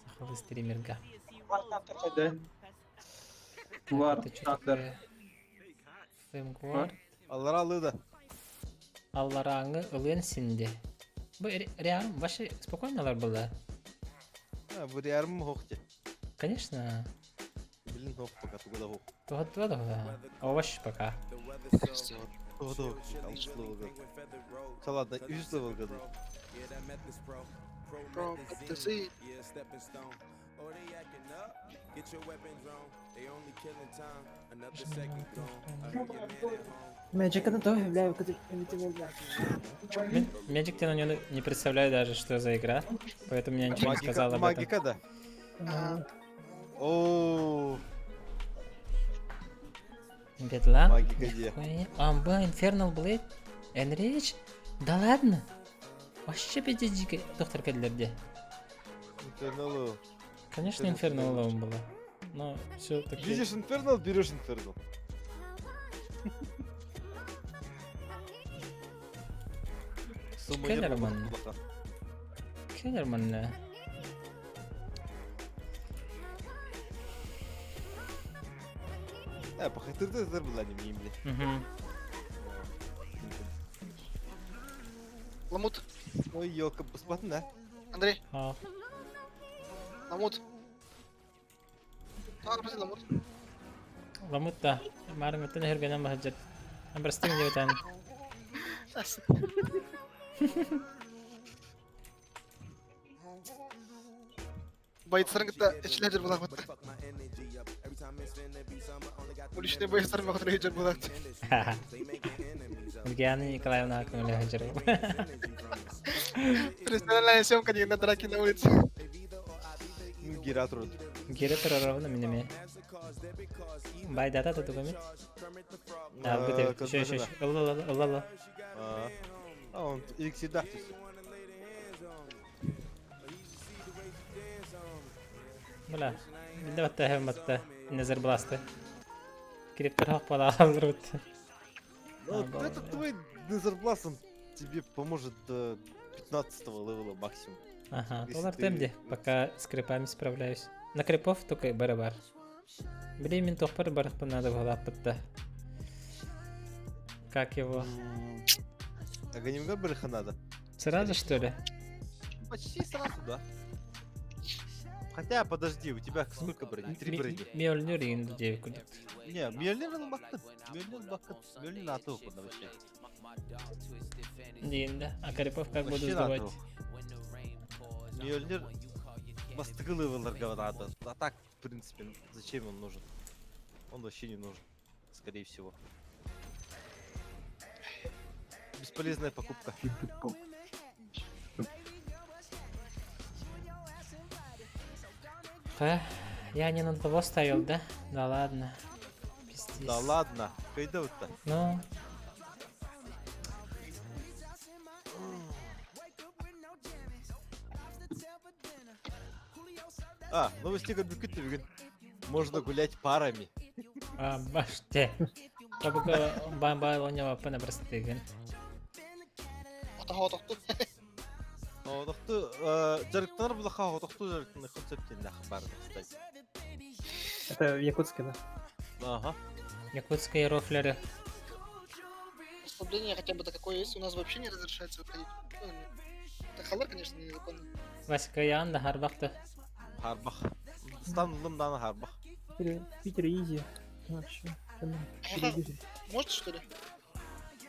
Сахалы стримерга. Да. War Это чё Thunder. такое? Фэмгвар. Аллара алды да. Аллараңы ылын синди. Бу реально вообще спокойно алар было. А, бу реарм хохте. Конечно. Блин, хох пока тугада хох. Туга туга да. Овощ пока. Тугада хох. Алты левел гады. Ладно, үс левел гады. Про ТС. Magic это тоже, бля, бля. Magic на него не представляю даже, что за игра, поэтому я ничего не сказал об этом. Магика, да. О, Бедла. Магика где? Амба, Infernal Blade, Enrich? Да ладно? Вообще пиздец доктор Кедлерде. Инфернал. Конечно, Infernal он было. Но все таки. Видишь Инфернал, берешь Инфернал. Келлерман. Келлерман. Э, пахайтырды зыр была не мне, блин. Угу. Ламут. Ой, елка, бесплатно, да? Андрей. А. Ламут. А, подожди, Ламут. Ламут, да. Марин, ты нахер махаджат. Прости меня, там. Байцарын кытта эчләдер булак бит. Уличный байцарын бакытыр хеджер булак. Ульяна Николаевна көмөлөһө дьарыгым. Профессиональная съемка не на драке на улице. Гира турар. Гира турар мин эмиэ. Байдата тутугамит. Алгыт эбит. Еще, еще, еще. Ылла, ылла, ылла, ылла. А, он эликсирдаах түс. Бля, билде батта хэм батта. Незер бласты. Кириптер хақ бала алдырбыт. Ну, это твой Незербласт, он тебе поможет до 15 левела максимум. Ага, толар темде, пока с крипами справляюсь. На крипов только барабар. Блин, мин тохпар барахпын надо было. Как его? Аганимга барыха надо. Сразу что ли? Почти сразу, да. Хотя, подожди, у тебя сколько брони? Три брони. Мьёльнир инду девять кудик. Не, Мьёльнир бакыт. Мьёльнир бакыт. Мьёльнир на то вообще. Дин, А крипов как буду сдавать? Мьёльнир бастыгы левелларга надо. А так, в принципе, зачем он нужен? Он вообще не нужен, скорее всего. Бесполезная покупка. Ха, я не на того ставил, да? Да ладно. Пиздец. Да ладно, кайда-то. Ну. А, новости бүгүн бүгүн. Можно гулять парами. А, баште. Табыка бан-бан оñа пана простыгын. Отохту. Отохту, жарыктанар булаха отохту жарыктаны концептен бар, кстати. Это в Якутске, да? Ага. Якутские рофлеры. Ослабление хотя бы такое есть, у нас вообще не разрешается выходить. Ну, это халар, конечно, незаконно. Васька Ян да харбахты. Харбах. Стан лымданы харбах. Питер изи. Вообще. Может, что ли?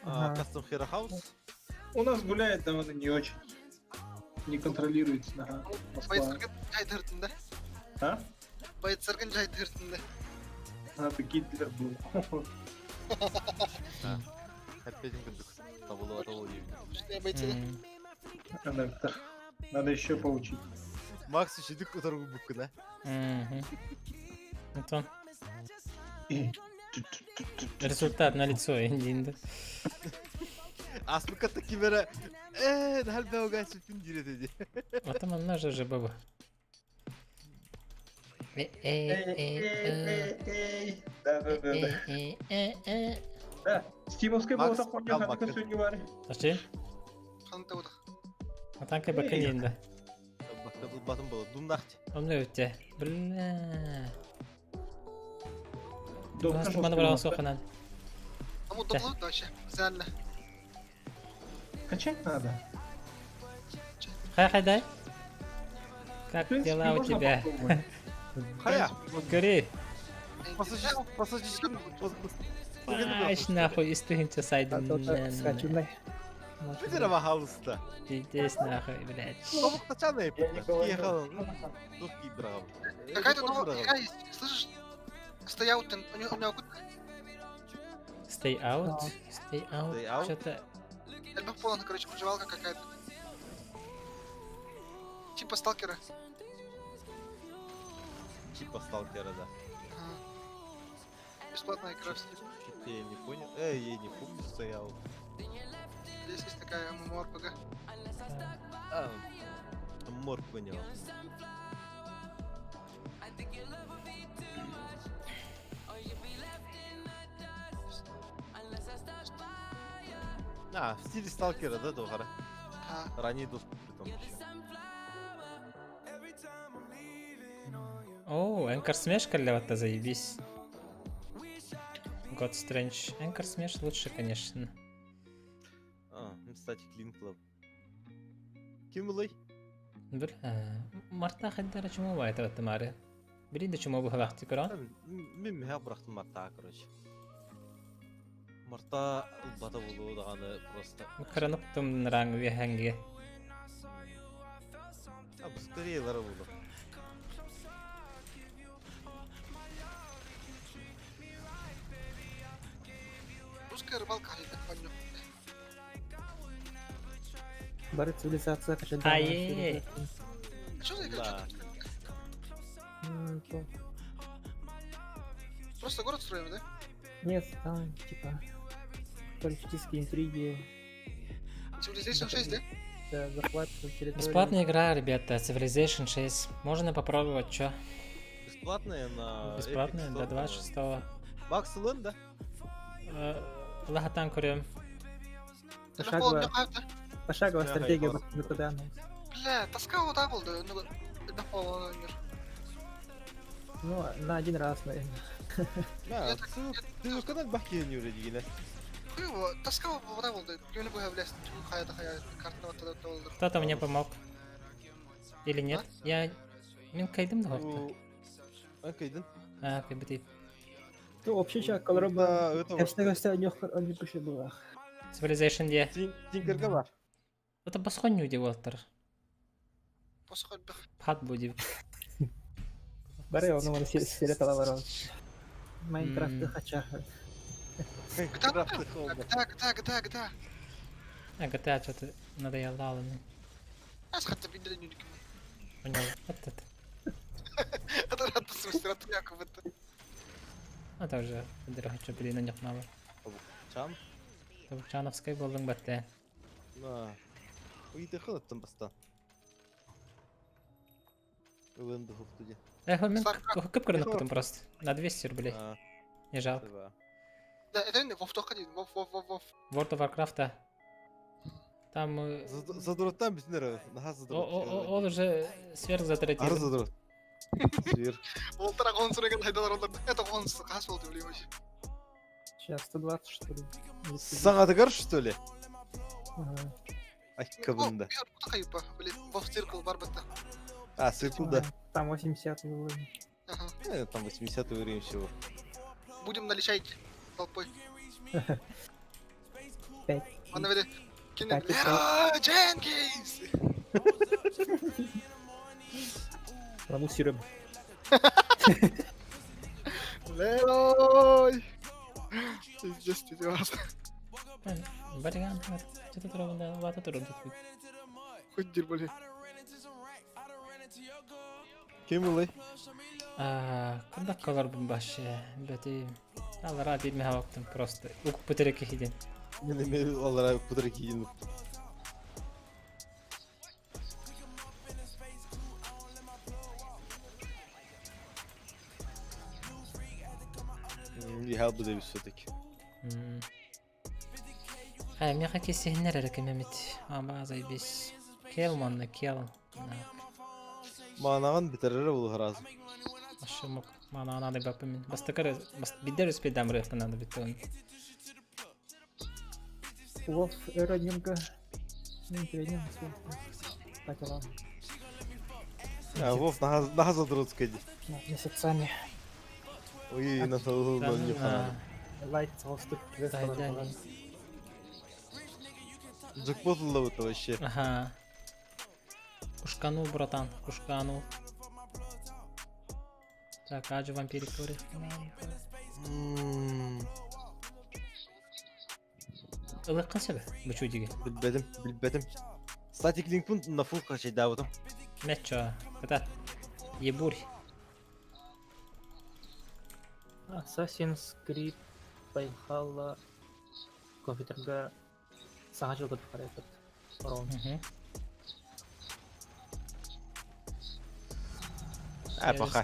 Custom Hero House? У нас гуляет довольно не очень. Не контролируется, ага. Байцыргын жайдырдын да? А? Байцыргын жайдырдын да. А, это Гитлер был. Опять Надо еще поучить. Макс еще которую букву, да? Антон. Результат на лицо, индинда. Аспыка такимера. Нальбе огай сүтүн дирет Вот там она же же баба. Да, да, да, да. Да, стимовская была хуйня, ханка сегодня вари. Ачы? Ханта вот. Атанка бакалинда. Батым было, думнахти. Он өтте. Бля. Маны баран соқынан. Тому доплут вообще, специально. Качать надо. Хай, хай, дай. Как дела у тебя? Хая. Гори. Пассажир. Аш нахуй, истыгынча сайдым. Питера пожалуйста. Пиздец нахуй, блядь. Какая-то новая игра есть, слышишь? Stay out, у него Stay out? Stay out? Что-то... Альбом полон, короче, выживалка какая-то. Типа сталкера. Типа сталкера, да. Бесплатная игра в Steam. Что-то я не понял. Эй, я не помню, Stay out. Здесь есть такая MMORPG. А, морг понял. А, в стиле сталкера, да, Дохара? А. Ранний доступ при том еще. О, Энкор Смеш вот заебись. God Strange. Энкор Смеш лучше, конечно. А, ну, кстати, Clean Club. Ким булай? Бля, Марта хаддара чему бай это маре. Блин, да чему бы көрөн? Мен меха бырахтым Марта, короче. Марта бата болу даганы просто. Кыранып тум ранг веханге. А, быстрее лара болу. Русская рыбалка хайдах манньо. Бары цивилизация качадана. Ай-яй-яй. Что за игра? Да. Просто город строим, да? Нет, там типа политические интриги. Civilization 6, да? Да, захват территории. Бесплатная игра, ребята, Civilization 6. Можно попробовать, чё? Бесплатная на Бесплатная, Epic до Store, по-моему. 26-го. Макс Лэн, да? Лахатан көрөм. Пошаговая, пошаговая стратегия БПД. Бля, тоска вот так был, да, ну, Ну, на один раз, наверное. Да, ты канал бахки не уже дигиле. Хуево, тоска вот так был, да, күнү быһа блядь, хайа да хайа, картина вот тогда болду. Кто-то мне помог. Или нет? Я... Мин кайдым да хопта. А кайдын? А, кайбытый. Ну, вообще, сейчас колороба... Это пише было. Civilization де. Тинкерка бар. Это басхонью де болтар. Босхон Пат будет. Бары, он он серия талалар. Майнкрафт хача. GTA, GTA, GTA, GTA. А GTA что-то надоело мне. Ас хатта биден юник. Понял. Вот это. Это рад смысл, яков это. Это уже хочу блин на них мало. Чан? Чановской болдың бәтте. На. Уйды хылыттым баста. Ылынды хуктуде. Эх, мен көп көрініп потом просто. На 200 рублей. Не жалко. Да, это не Вов только один, Вов, Вов, Вов, Вов. World of Warcraft, да. Там... Задуроттан бүтүнөр, наха задурот. Ол уже сверхзатротизм. Ары задурот. Сверх. Олтара гонсуреген хайдалар олар. Это гонс, кас болду билем вообще. Сейчас 120, что ли? Саңатыгар, что ли? Ага. Айкабында. Блин, Вов циркл бар бітті. А, циркл, да. Там 80 уровень. Ага. Там 80 уровень всего. Будем на личайке толпой. Пять. Он наведи. Леро Дженкинс! Рамусирым. Лерой! Пиздец, ты вас. Бариган, что тут ровно, вата тут Хоть дербали. Ким улай? Куда колор бумбаше? Бәти. Алара бир мехавактым просто. Ук пүтөрөкө хиден. Мен эме алара пүтөрөкө хиден. Я буду все-таки. Ай, меха кесеннер эрекемемит. Аба заебись. Кел манна, кел. Манаган битерер бул разы. Ашымык. Мана надо бапымин. Бастакар бидер успедам реф надо битон. Вов, Эроненко. А, Вов, на задротской. Месяцами. Ой, на не Лайт толстых Джекпот ловит вообще. Ага. Кушкану, братан, кушкану. Так, аджи вампирик говорит. Ылыққын себе, бұчу диге. Билбедим, билбедим. Статик линкпун на фул качай давытым. Мечо, ката. Ебурь. Assassin's Creed Valhalla компьютерга саҥа дьылга тухарайбыт. Орон. А, пока.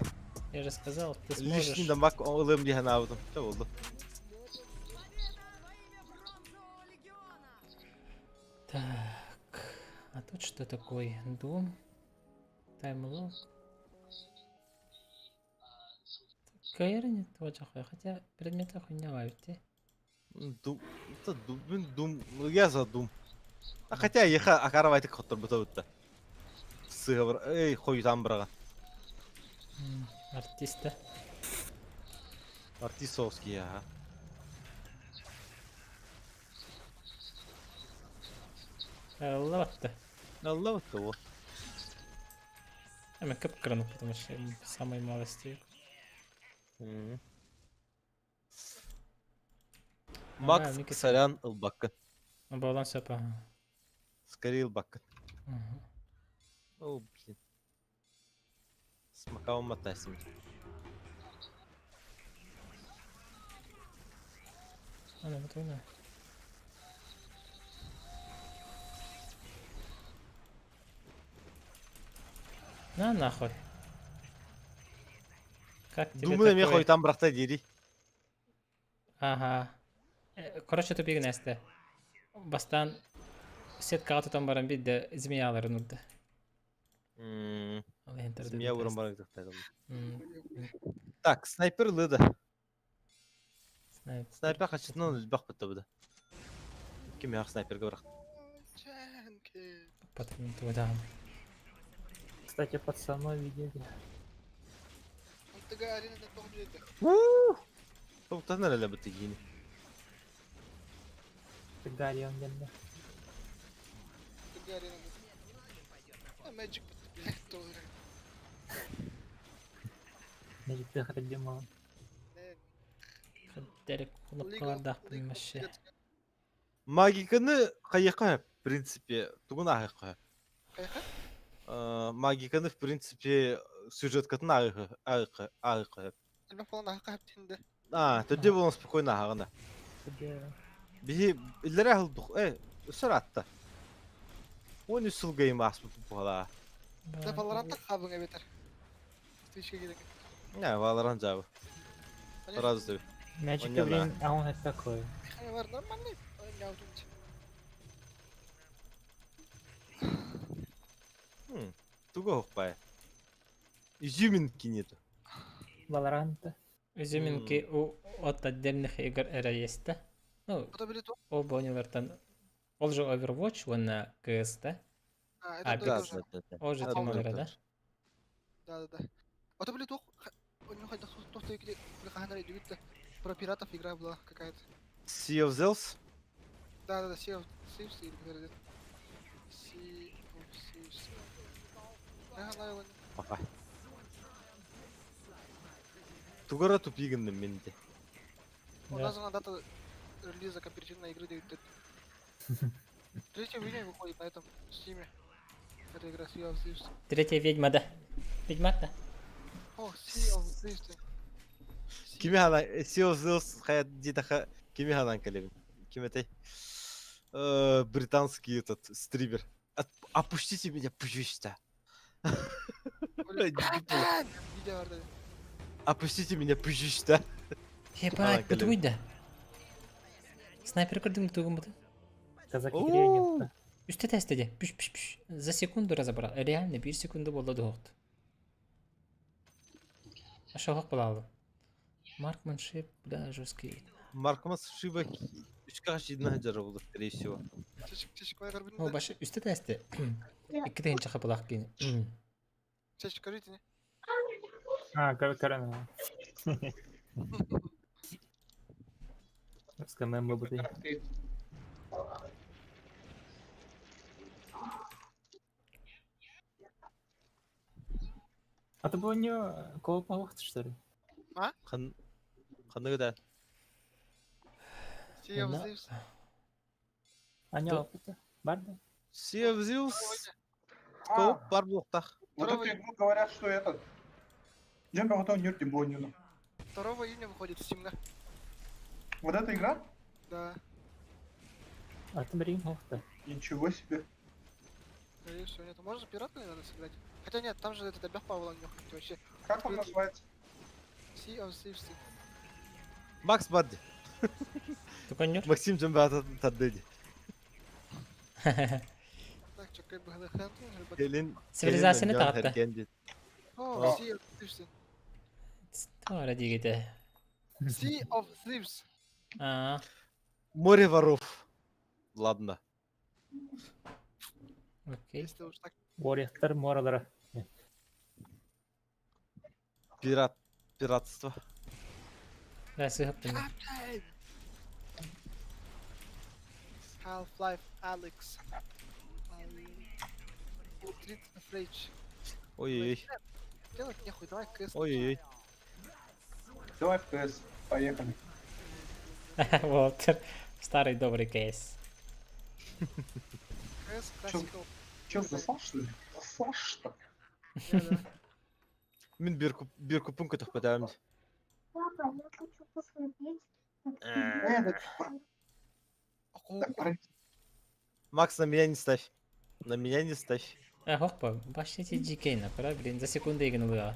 Я же сказал, ты сможешь. Лишний дамаг ылым диэн аабытым. Тэ болду. Так, а тут что такое? Дом? Таймлок? Каирни тоже хотя предметы хуйня ведь. Дум, это дум, дум, я за дум. А хотя еха акарвайте хоттор бутабытта. Сыгыбыр, эй, хой там брага. Артиста. Артистовский, ага. Аллах-то. Аллах-то, вот. А мы кап крану, потому что самой малости. Макс, сорян, ылбаккын. Буолан сөп аха. Скорее ылбаккын. О, блин. Смакаун матасим. Ана, вот На нахуй. Как тебе Думаю, такое? мен хойтан бырахта дири. Ага. Короче, тупик нэстэ. Бастан сеткаҕа тутан баран биирдэ змеяларын урда. Змея уран баран Так, снайпер лыда. Снайпер хачытынан үлбэх бытта буда. Ким яқ снайперге бырах. Кстати, пацаны видели. Тоқтан әлі бітті кейін. Гарри он генде. Magic блядь, тоже. Magic ты демон. Дерек кнопкалардаахпын вообще. Магиканы қайыққа, в принципе, тугун ағыққа. Магиканы, в принципе, сюжеткатын ағыққа, ағыққа. А, төдде болон спокойно ағына. Биһи иллere хылдук, э, үсөр атта. Он үс сыл гейм аспыт була. Да, Valorant хабың эбетер. Твичке керек. Не, Valorant жабы. Сразу тебе. Magic блин, а он это такой. Бар нормальный. Не аутунч. Туго хоппай. Изюминки нету. Valorant. Изюминки у от отдельных игр эра есть, да? Ну, ол бонилартан. Ол же Overwatch, он на КС, да? А, это да, тоже. да, да. Ол же А, темалары, да? Да, да, да. А то, блин, у него хоть тох про пиратов игра была какая-то. Sea of Thieves? Да, да, да, Sea of Thieves или какая-то. Sea of Thieves. Ага, Папа. Тугара тупигінді менде. Указана дата релиза кооперативной игры 9 Третья ведьма выходит на этом стиме. Это игра Sea of Thieves. Третья ведьма, да. Ведьмак, да? О, Sea of Thieves. Кими хана Sea of Thieves хаят дитаха кими ханан калебин. Ким это? Британский этот стример. Опустите меня, пожалуйста. Опустите меня, пожалуйста. Ебать, бутуй да. Снайпер көрдүң тугун буту. Казаки тренинг. Үстэ тестеде. Пүш пүш пүш. За секунду разобрал. Реально бир секунда болду дуохт. Ашалак булалы. Маркманшип, да, жесткий. Маркмас Шиба үчкә жидна жары булды, скорее всего. О, башы үстэ тесте. Икки тыгын чаха булак кийин. Чачик, скажите, не? А, корона. СКМ был А ты был не кого что ли? А? Хан ханныгы да. Sea of Thieves. А не опыта? Барда? Sea of Thieves. Кооп бар булуктах. Вот эту игру говорят, что этот. Дем потом Нюрти Бонину. 2 июня выходит в Steam, да? Вот эта игра? Да. А ты блин, ты. Ничего себе. Скорее всего, нет. Можно пирата, наверное, сыграть. Хотя нет, там же этот Абях Павла не вообще. Как он называется? Sea of Thieves. Макс Барди. Максим Джамбата таддыди. Так, что, как бы Келин. Цивилизацияны тагытта. О, Sea of Thieves. Тора дигите. Sea of Thieves. А. Море воров. Ладно. Окей. Орехтар моралара. Пират. Пиратство. Да, сыгып Half-Life Alyx. Street of Rage. Ой-ой-ой. Делать нехуй, давай КС. Ой-ой-ой. Давай в КС, поехали. Уолтер, старый добрый КС. КС классика. Че, засал, что ли? Засал, что ли? Мин бир купун көтөхпөтөм. Папа, я хочу посмотреть, как Э, Макс, на меня не ставь. На меня не ставь. Э, хоппа, башните GK на, пора, блин, за секунду игнула.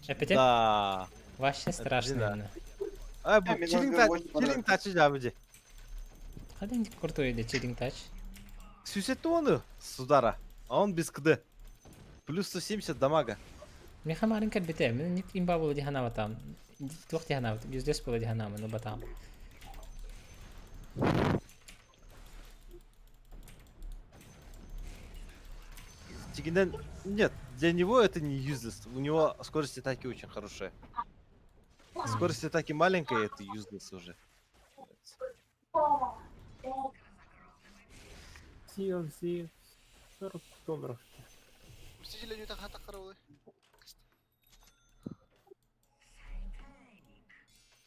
Опять? Да. Вообще страшно. Да. именно. А, бу Мне чилинг много очень чилинг тачы жабыды. Хадин крутой или чилинг тач. Сюсетоны с удара, а он без КД. Плюс 170 дамага. Меха марин кэлбитэ, мин ник имба була диханава там. Туох диханава, юзлес була диханава, ну батам. Тигинен... Нет, для него это не useless. У него скорость атаки очень хорошая. Скорость атаки маленькая, это useless уже. Sea of Thieves 40 долларов. Мстители не так хата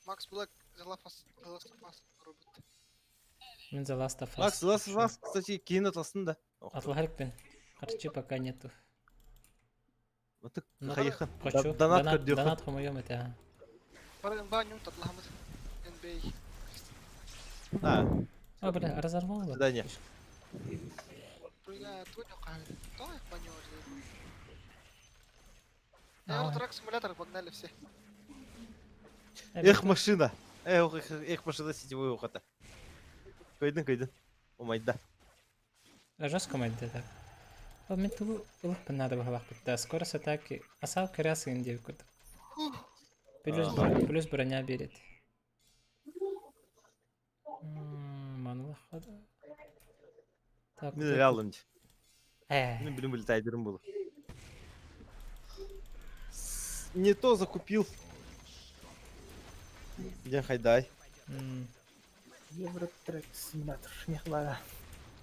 Макс Блэк, The Last of Us, The Last of Us робот. Мин The Last of Us. Макс, Last of Us, кстати, кейін атылсын да. Атлахарикпин. Харчы пока нету. Вот так, Ну, хайыхын. Хочу. Донат Донат, көрдөхүн. донат хомойом это. Баран баню татлахамыз. NBA. А, О, бля, разорвало. Свидание. Бля, твой не Давай баню А. Евротрак симулятор погнали все. Эх, машина. Эх, эх, эх, машина сетевой ухата. Көйдін, көйдін. Умайда. Жестко мать так. Ол мен тулу улық надо было да. Скорость атаки. Асал крясы инде курдук. Плюс, плюс броня берет. Манула хода. Так. Мен вот это- реалым. Э. Мен білім білтайдырым было. Не то закупил. Ден хайдай. Евротрек симулятор. Мехлара.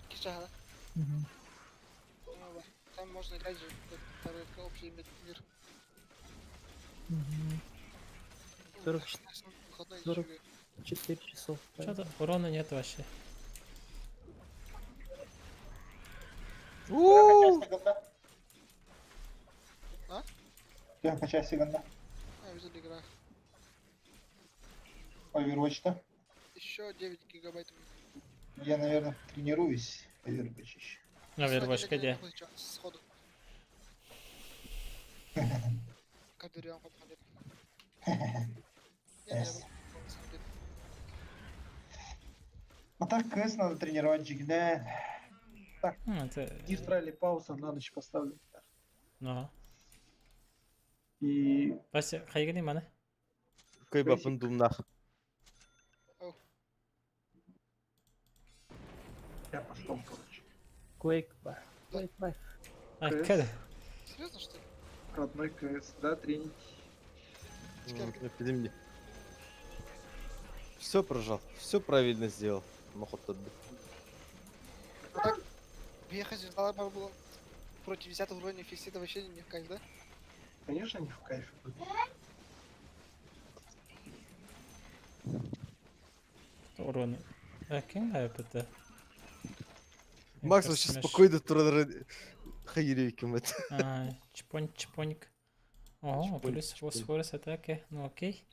Кича, да? Мгм. Ну, да. Там можно играть же, как это общий мир. Мгм. Ну, 40 выходной 44 часов. Что-то урона нет вообще. А? Я качаю секунда. А, видели игра. Overwatch, да? Еще 9 гигабайт. Я, наверное, тренируюсь. Overwatch еще. Overwatch где? Сходу. Кадырян подходит. Yes. А так КС надо тренировать джигне. Так, это... Дистрали пауза на ночь поставлю. Ну. И... Вася, хайгани мана? Кой бапын думнах. Я пошел, короче. Quake, ба. Quake Life. А, КС. когда? Серьезно, что ли? Родной КС, да, тренить. Все прожал, все правильно сделал. Мохот тот. А так, въехать звезда было против 10 уровня фиксит вообще не в кайф, да? Конечно, не в кайф. Урона. А, кем это? Макс вообще спокойно турнир хайрейким это. А, чпонь, чпоньк. Ого, Чпоньк, плюс чпоньк. скорость атаки. Ну окей.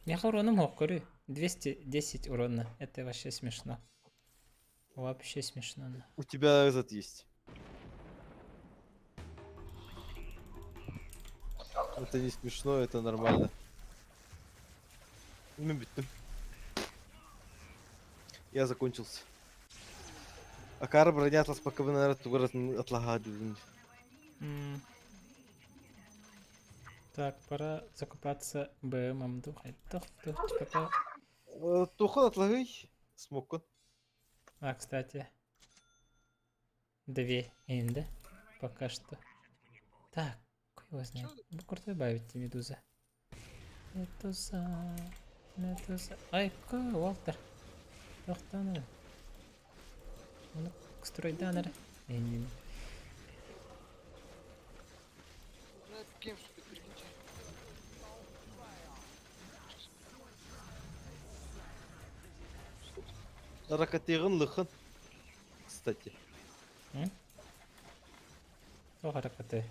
Я уроном мог, говорю. 210 урона. Это вообще смешно. Вообще смешно. на. У тебя этот есть. Это не смешно, это нормально. Ну, биттим. Я закончился. Акара броня атлас пока вы, наверное, тугорат отлагали. М. Так, пора закупаться БМом. Дух, дух, дух, пока. Тухан отлагай. Смокон. А, кстати. Две инда. Пока что. Так, хуй его знает. Бу крутой бавить медуза. Медуза. Медуза. Ай, ка, Уолтер. Тохтаны. Ну, стройданер. Ну, это гейм вступит, прикиньте. Ракатыгын лыхын. Кстати. Тоҕо ракаты?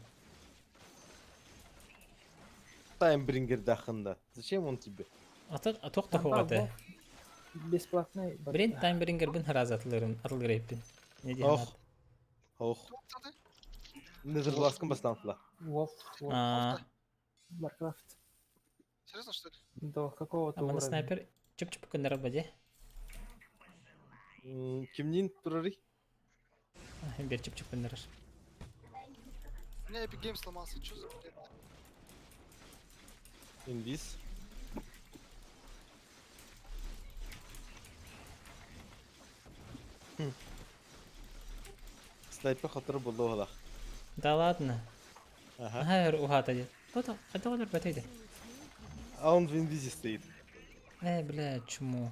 Таймбрингердахында. Зачем он тебе? Ата туох да хугаты. Бесплатный. Блин, таймбрингербин сразу атылырым, атылырайппин. Не диэн Ох. Ох. Незерласкын бастан Вов, Вов. А. Warcraft. Серьезно, что ли? До какого-то А маны уровня. снайпер чып-чып кыннара баде. Кимнин турары? Бер чып-чып кыннарар. У меня Epic Games сломался, что за бред? Инвиз. Хм. Снайпер хатыр булды оғлақ. Да ладно. Ага. Ага, угата дед. Кто-то, хотел бэтейді. А он в инвизе стоит. Э, бля, чему?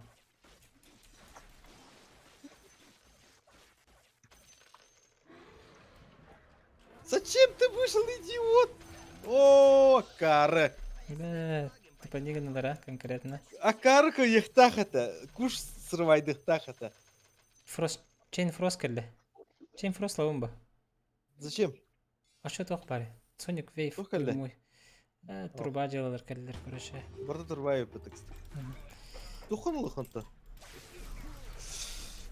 Зачем ты вышел, идиот? О, кары. Бля, ты подниган конкретно. А карка ехтах это. Куш срывай дыхтах это. Фрост, Чейн Фрост келді. Чейн Фрост лауын ба. Зачем? А что туох бари? Соник Вейв. Туох кэллэ? мой. Э, труба делалар кэллэр, короче. Барда турбай бытыкст. Тухон лыхынты.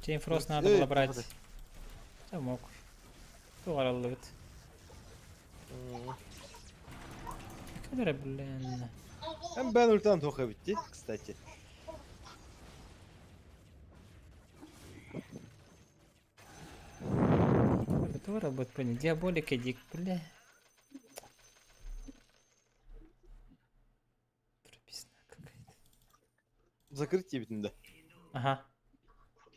Чейн Фрост надо Эй, было брать. тоқта. Да мог. Тугараллы бит. Кадыр, блин. Hem ben ультан тоха битти, кстати. Тугара будет понял. Диаболика дик, бля. Закрытие битінде. Ага.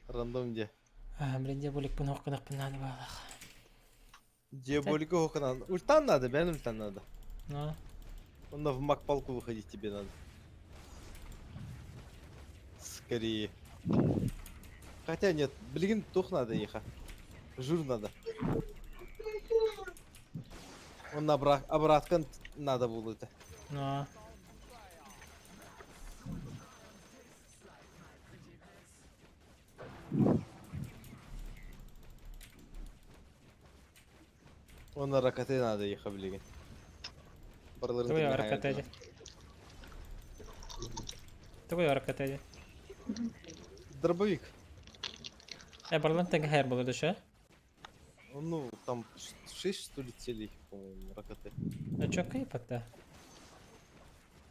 Рандом де. А, блин, диаболик пынох кынах надо было. Диаболика хоханан. Ультан надо, бен ультан надо. Ну. Он в маг палку выходить тебе надо. Скорее. Хотя нет, блин, тух надо еха. Жир надо. Он обратно надо было это. Ну. Он на ракеты надо ехать, блин. Твой ракеты. Твой ракеты. Дробовик. Э, барлан теге хайр булды ша. Ну, там 6 что ли целей, по-моему, ракеты. А чё кайпа-то?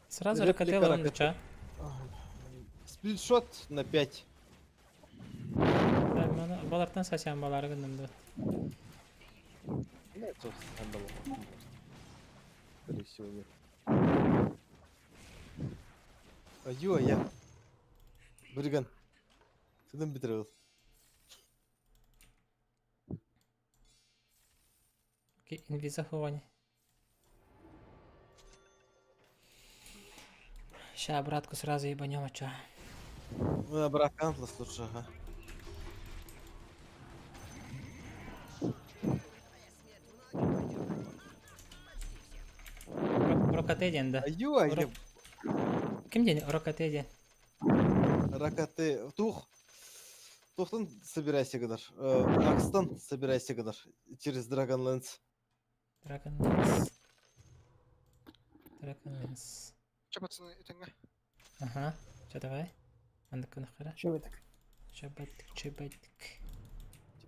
Сразу Реплика ракеты он ракеты. ча. Сплитшот на 5. Балартан сасян балары гындым Ну, это надо Скорее всего, нет. Аю, а я. Бриган. Ты нам бетрел. Окей, инвиза хуани. Ща обратку сразу ебанем, а чё? Ну, обратно Антлас лучше, ага. Рокотедин, да. Аю, а я. Ким день? Рокотедин. Ракеты. Тух. Тухтан собирайся, Гадар. Акстан собирайся, Гадар. Через Dragonlance. Dragonlance. Dragonlance. Че, пацаны, это не... Ага. Чё, давай? Андык нахера. Чё вы так? Чебатик, чебатик.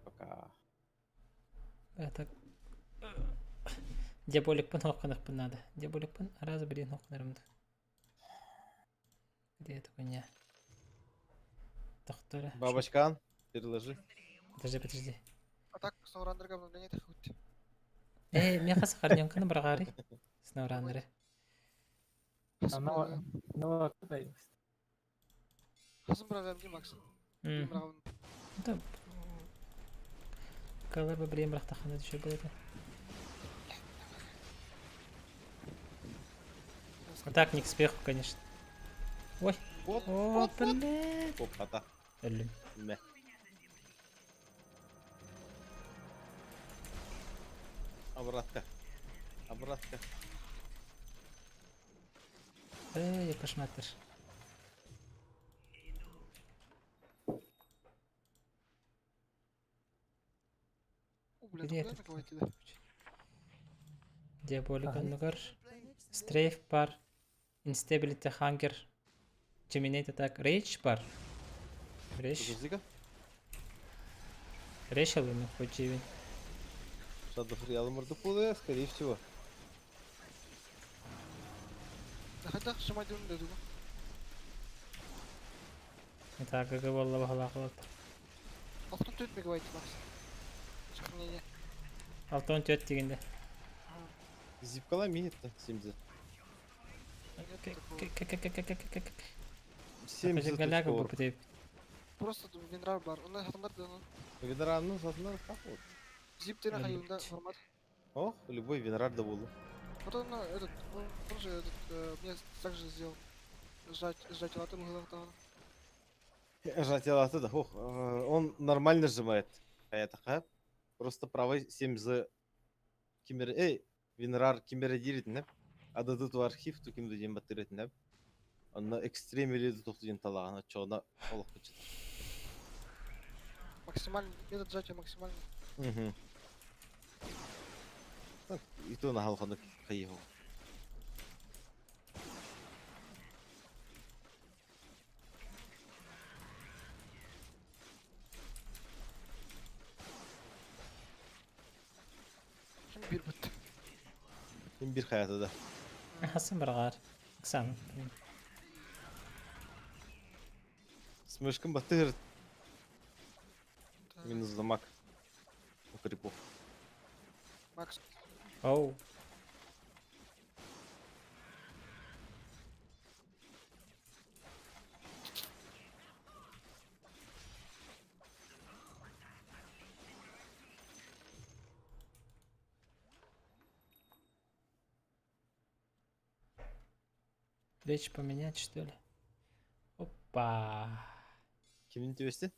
Пока. Это... Диаболик пын хокканах пын надо. Диаболик пын раз блин хокканарымды. Где эта хуйня? Доктора. Бабочкан, переложи. Подожди, подожди. А так, SnowRunner обновление это хоть. Э, меха сохраненка на брагари. SnowRunner. А нова, нова появилась. Хазым брагам ди Макс. М. Да. Калар бы блин брахтахана еще было. Так, не к спеху, конечно. Ой. Оп, О, блин. Оп, хата. Блин. Не. Обратка. Обратка. Эй, кошматыр. Бля, Где куда этот? мегабайт да? Диаболик оннугар. Strafe бар. Instability Hunger. Geminate Attack. Rage бар. Rage. Подожди-ка. Rage алыны хоть Shadow Real Мордопулы, скорее всего. Хайдах сжимать дым дедугу. Это ГГ болла бахалахалат. 64 мегабайт макс. Сохранение. 64 дегенде. Зипкала минит-то, 70. 70 Галяга бу бутеп. Просто винрар бар. Онда хатандар да ну. Винрар, ну, затнар как вот. Зип тена хайунда формат. Ох, любой винрар да булу. Вот он этот, он же этот, мне также сделал. Сжать, сжать латы было там. Сжать латы, да, ох, он нормально сжимает. А это ха? Просто правой 7 за кимер, эй, винрар кимере дирит, не? Адады ту архив ту кимду ден баттырет, не? Онна экстрем или тухту ден талагана, чона олох кучет. Максимальный, метод сжатия максимальный. Угу. Так, и то на халхана хайху. Ким бир бит. Ким бир хаята да. Хасан баргар. Оксана. Смешком батыр. Минус замак. У крипов. Макс. Оу. Речь поменять, что ли? Опа. Кимин тевести?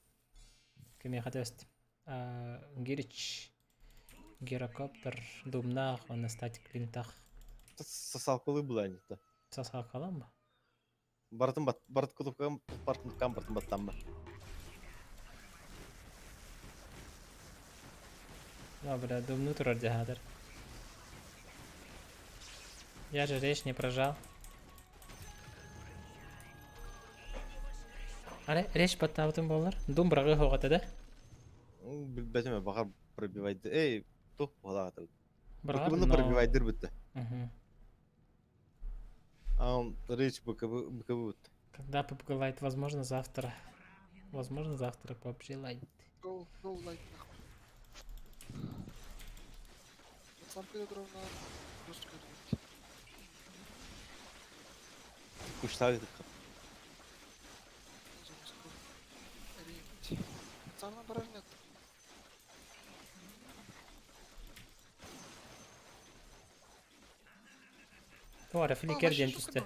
Ким я хотел Гирич. Гирокоптер. Думнах, он на статик линтах. Сосалкалы была не то. Сосалкалам ба? Бартын бат, барт кутупкам, бартын кам, бартын баттам ба. Да, бля, думну турар дягадыр. Я же речь не прожал. Аре, речь баттабытын болар. Дум брагы хоғаты да? Билбетиме бахар пробивайды. Эй, тух була Брагар, БКБны но... пробивайдыр бітті. Угу. А он речь БКБ, БКБ бітті. Когда PUBG Lite? Возможно, завтра. Возможно, завтра PUBG Lite. Go, go light нахуй. Вот сам пидор на русскую думать. Куштаг Самое бараж нет. Туара, фликер ден түсті.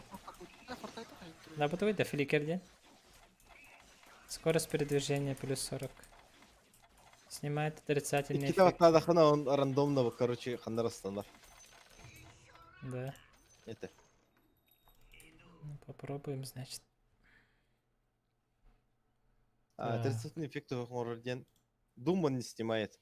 Да, бутовый да, фликер ден. Скорость передвижения плюс 40. Снимает отрицательный Икки эффект. надо он рандомно, короче, хандарастандар. Да. Это. Ну, попробуем, значит. А, Да. отрицательный эффект ден. Дум он не снимает.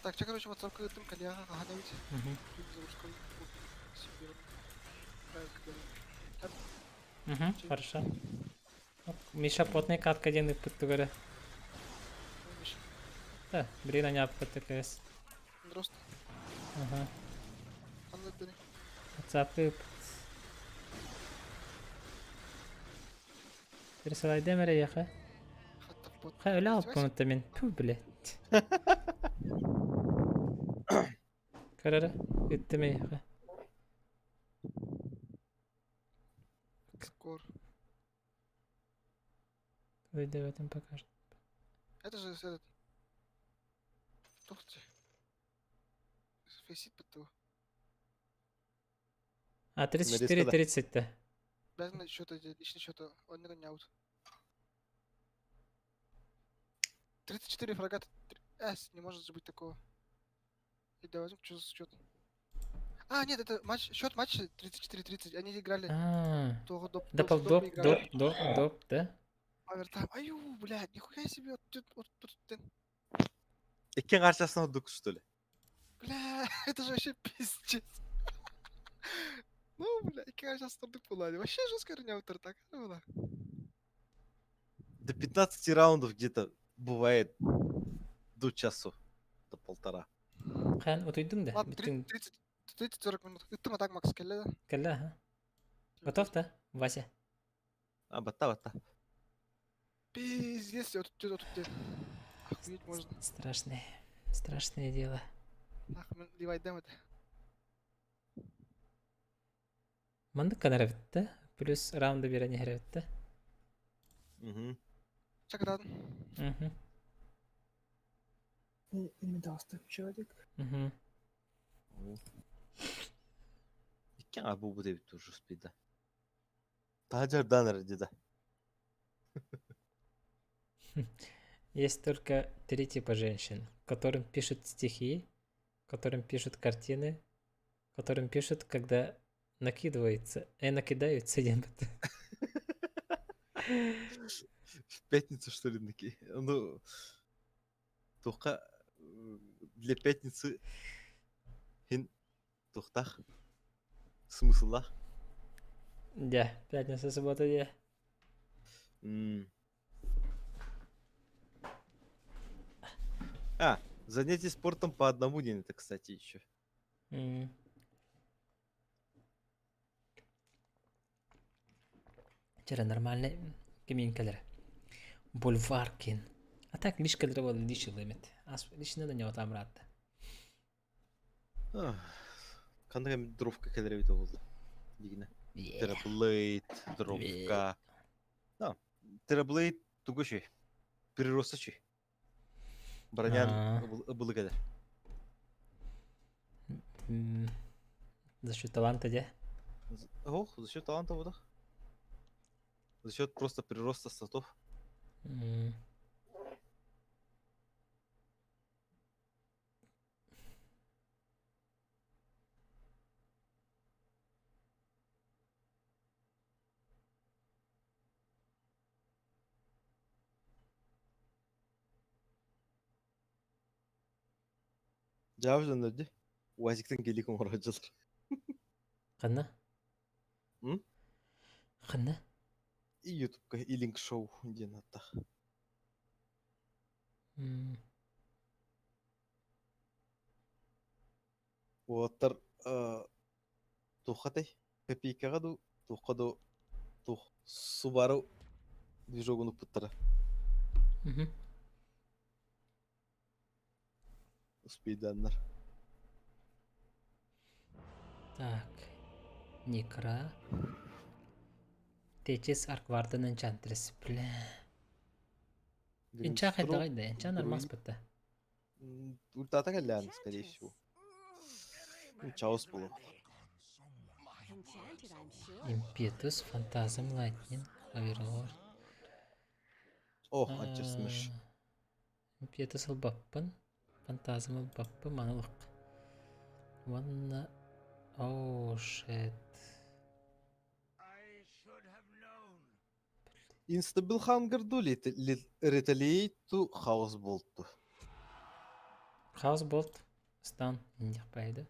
Так, че, короче, WhatsApp кыттым, коллега, ага, ведь. Мгм. Угу, хорошо. Миша потный катка ден ыппыт Да, блин, они аппыт КС. Дрозд. Ага. Ханнык бери. WhatsApp ыппыт. Пересылай демере яха. Хай, öyle алып мен. Пу, блядь. Карара, ыттым яха. Скор. Выйди в этом покажет. Это же этот. Тухти. Фейсит под А, 34-30-то. Обязан счета, личный счет, он не аут. 34 фрага, С, не может же быть такого. И давай возьмем, что за счет. А, нет, это матч, счет матча 34-30. Они играли А, того доп, Да доп, пол доп доп, играли. доп, доп, доп, да? Овертайм. Аю, блядь, нихуя себе. Тут, вот, тут, тут. Икки арчасына дук, что ли? Бля, это же вообще пиздец. Ну, бля, икки сейчас турдук была. Вообще жестко не так была. До 15 раундов где-то бывает до часу, до полтора. Хан, утуйдуҥ да? Ладно, Бүттүҥ. 30, 30-40 минут. Ыттым, а так Макс кэллэ, да? Кэллэ, ага. Готов, да, Вася? А, батта, батта. Пиздец, вот тут, вот тут. Охуеть можно. Страшное, страшное дело. Ах, мен ливайдем это. Маннык канара бүттэ. Плюс раунда биэрэн иһэрэ бүттэ. Угу. Чакадан. Угу. Не даст человек. Угу. Икки а бу бу дебит уже успейда. Тажардан эрди да. Есть только три типа женщин, которым пишут стихи, которым пишут картины, которым пишут, когда накидываются, накидаются диэн. В пятницу, что ли, наки? Ну, только для пятницы хин тухтах смыслах. Да, пятница, суббота, да. А, занятие спортом по одному день, это, кстати, еще. Вчера нормальный кемин кэлэр. Бульваркин. А так лишь кэлэр бол лишь лимит. Ас лишь надо не отамратта. Қандай дровка кэлэр эбит болды. Дигине. Терраблейд, дровка. Да, Терраблейд тугуши. Прироста чи. Бронян ыбылы кэлэр. За счет таланта, де? Ох, за счет таланта вот. За счет просто прироста статов. Жабжан өдө. Уазиктен келик оңорожулар. Ханна? М? Ханна? И ютубка Илинг шоу диэн аттах. Уоттар тухатай копейкага ду тухка ду тух Субару движогун упуттара. Успейданнар. Так. Некра. Течес Арквардан Энчантрес. Бля. Инча хайдагай Инча нормас бітті. Ультата кэллээн, скорее всего. Ну, Чаос было. Импетус, Фантазм, Лайтнинг, Оверлорд. О, антисмеш. Импетус ылбаппын. Фантазм ылбаппын, манылық. Ванна... Оу, shit. Instabil Hunger ду Retaliate ту Chaos Bolt ту. Chaos Bolt. Стан. Индих байды.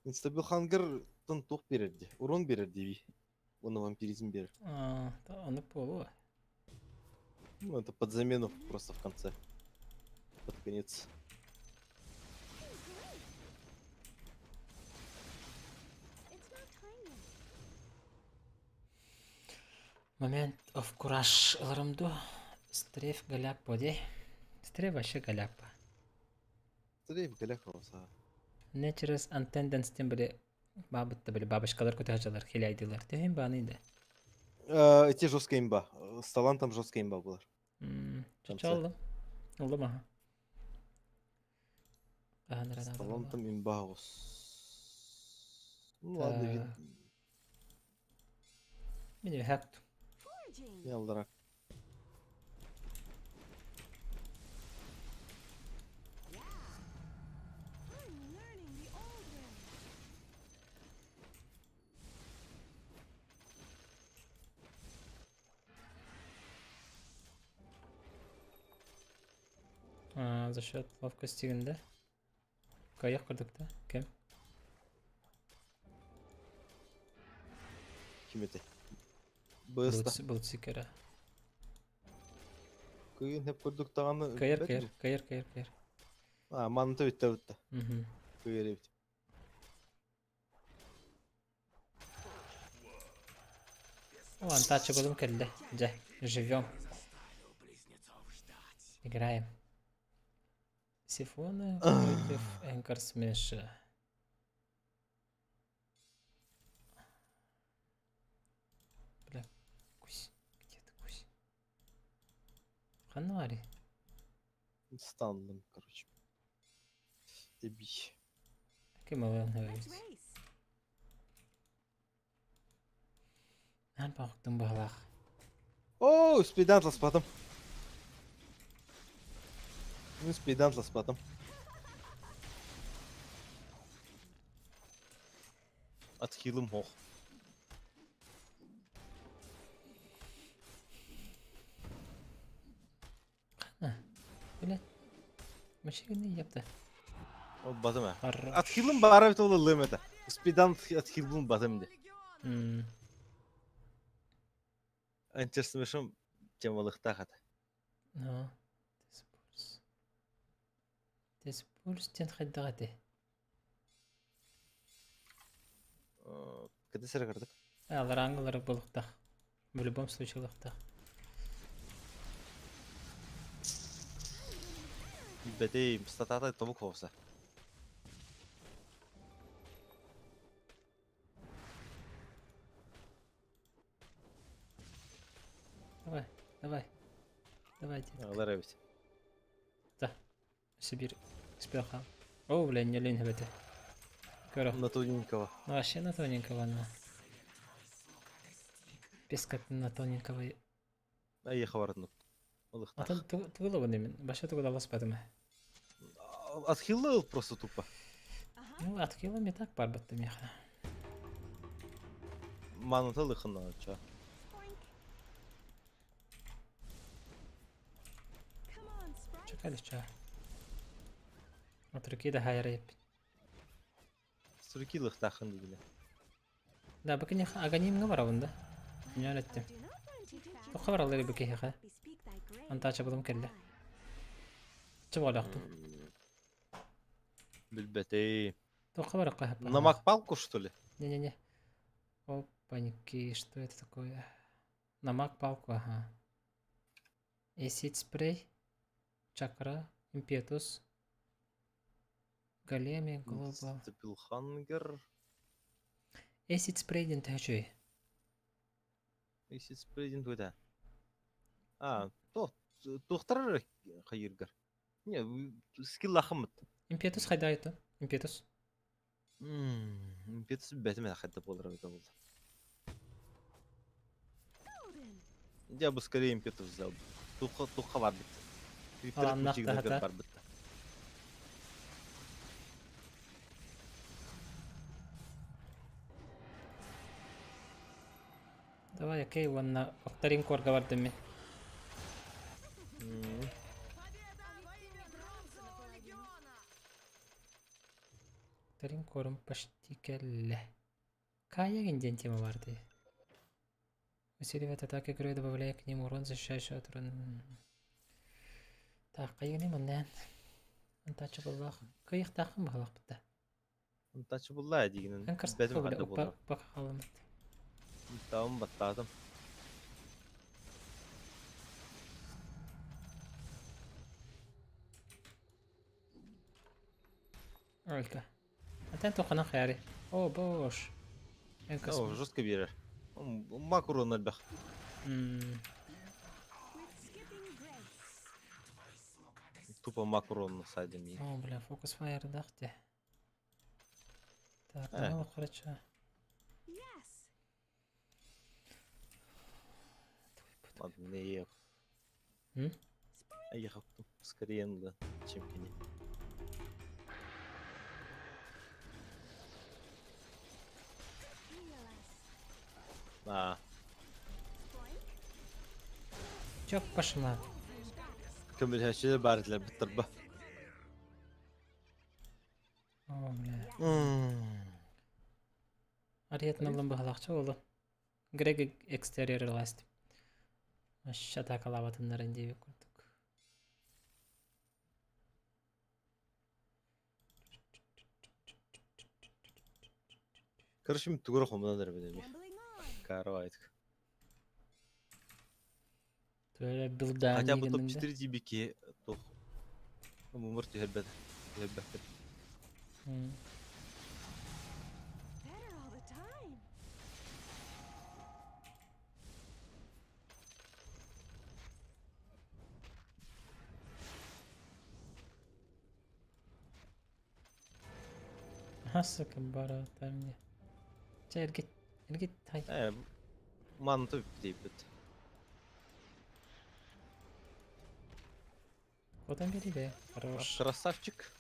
Instabil Hunger тан тух берерди. Урон берерди би. Оны вампиризм берер. А, оны болу. Ну, это под замену просто в конце. Под конец. Момент of courage ыларымду. Стреф голяк боди. Стреф вообще голяк па. Стреф голяк болса. Не через антенденстен биле бабытты биле бабочкалар көтәжалар хиляйдылар. Техин баны да. Эти жесткая имба. С талантом жесткая имба была. Чалды. Oldu ага. С талантом имба. Ну ладно, вид. Мини хакту. Не алдарак. А, за счет ловкости да? Каяк курдук да? Кем? Ким этэй? Быста. Былтсикера. Кыйын хеп курдук даҕаны Кайыр, билбэт кайыр, дуу? кайыр, кайыр, кайыр. А, манта бүттэ бүттэ. Мгм. Кыйыр эбит. О, антача болым кэллэ. Дьэ, живем. Играем. Сифоны против Энкор Смеша. Бля, кусь. Где ты, кусь? Ханна барый? Станным, короче. Эбий. Ким ылыан эбит? Аан паҕыктын баһылаах. Оо, спидан ласпатым. Мин спидан ласпатым. Отхилым хох. Хана? Блядь. Машина япта. Ол батым ә. Хорош. Отхилым баара бит ол ыллым это. Спидан отхилбын батым де. Анчерсмешым темалыхтаах ата. Ну, Теспульс. Теспульс диэн хайдах этэй? Кыды сэрэ кырдык. Алараангылары булуктах. В любом случае ылыктах. Билбэтим, статата тобук хоса. Давай, давай. Давай, детка. Алар эбит. Да. Сибирь. Спеха. О, бля, не лень это. Көрө. На тоненького. Ну, вообще на тоненького, на. Без как на тоненького. Айыха баратын. Ылыхтах. Атын тугулабын мен. Баша тугулалас бадым. Отхилыл просто тупо. Ну, отхилым и так барбатты меха. Маната лыхына, ча. Чакали ча. От руки да хайреп. Суруки лыхтахын дигиле. Да, бакини аганимга барабын да. Не öğrettim. Тоққа баралар бу киһиэхэ. Антаача булум кэллэ. Чыбалаахпын. Билбэтей. Тоққа бараққа На макпалку, что ли? Не-не-не. Опаньки, что это такое? На маг-палку, ага. Эсид спрей, чакра, импетус, големи, глобал. Стапилхангер. Эсид спрей диэн төһөчүй. Эсид спрей диэн туйда. А, то, тухтар хайыргар. Не, скиллахымыт. Импетус хайда Импетус. Импетус бэтим хайда болар это был. Я бы скорее импетус взял. Туха туха бар бит. Аланнах тахата. Бар бит. Давай, окей, уонна охтарин корга бардым мен. Охтарин корум почти кэллэ. Кая диэн тема барды. Усиливает атаки игры, добавляя к ним урон, защищающий от урона. Так, кайганы маннан. Антачы буллах. Кыйыктахын бахалах битта. Антачы булла дигинен. Эн карс Бэтим хайда болар. бакалымыт. Тамам баттадым. Ольга. Атен тохана хаяри. О, бош. Эн карс. О, жестко берер. Мак урон альбах. Тупо мак урон на сайде ми. О, бля, фокус фаер дахте. Так, ну, короче. Ладно, не ехал. М? А ехал скорее надо, чем кини. А. Чё пошла? Көмөлһөчүлэр баар этилэр быттарба. О, бля. Ариетна ылан быһалаахча буолла. Грег экстерьер ыласт. Вообще атакалаабатыннарын диэбит курдук. Короче, мин тугура хомунан эрэ билэми. Карвайтк. Төре билдаан Хотя бы дигиннин да. топ-4 дибики тух. Мумур түһэрбэт. Түһэрбэппин. Сука, барата мне. Чэ, эргит, эргит, хай. Э, манты дейбит. Потом бери, бе. Хорош. Красавчик.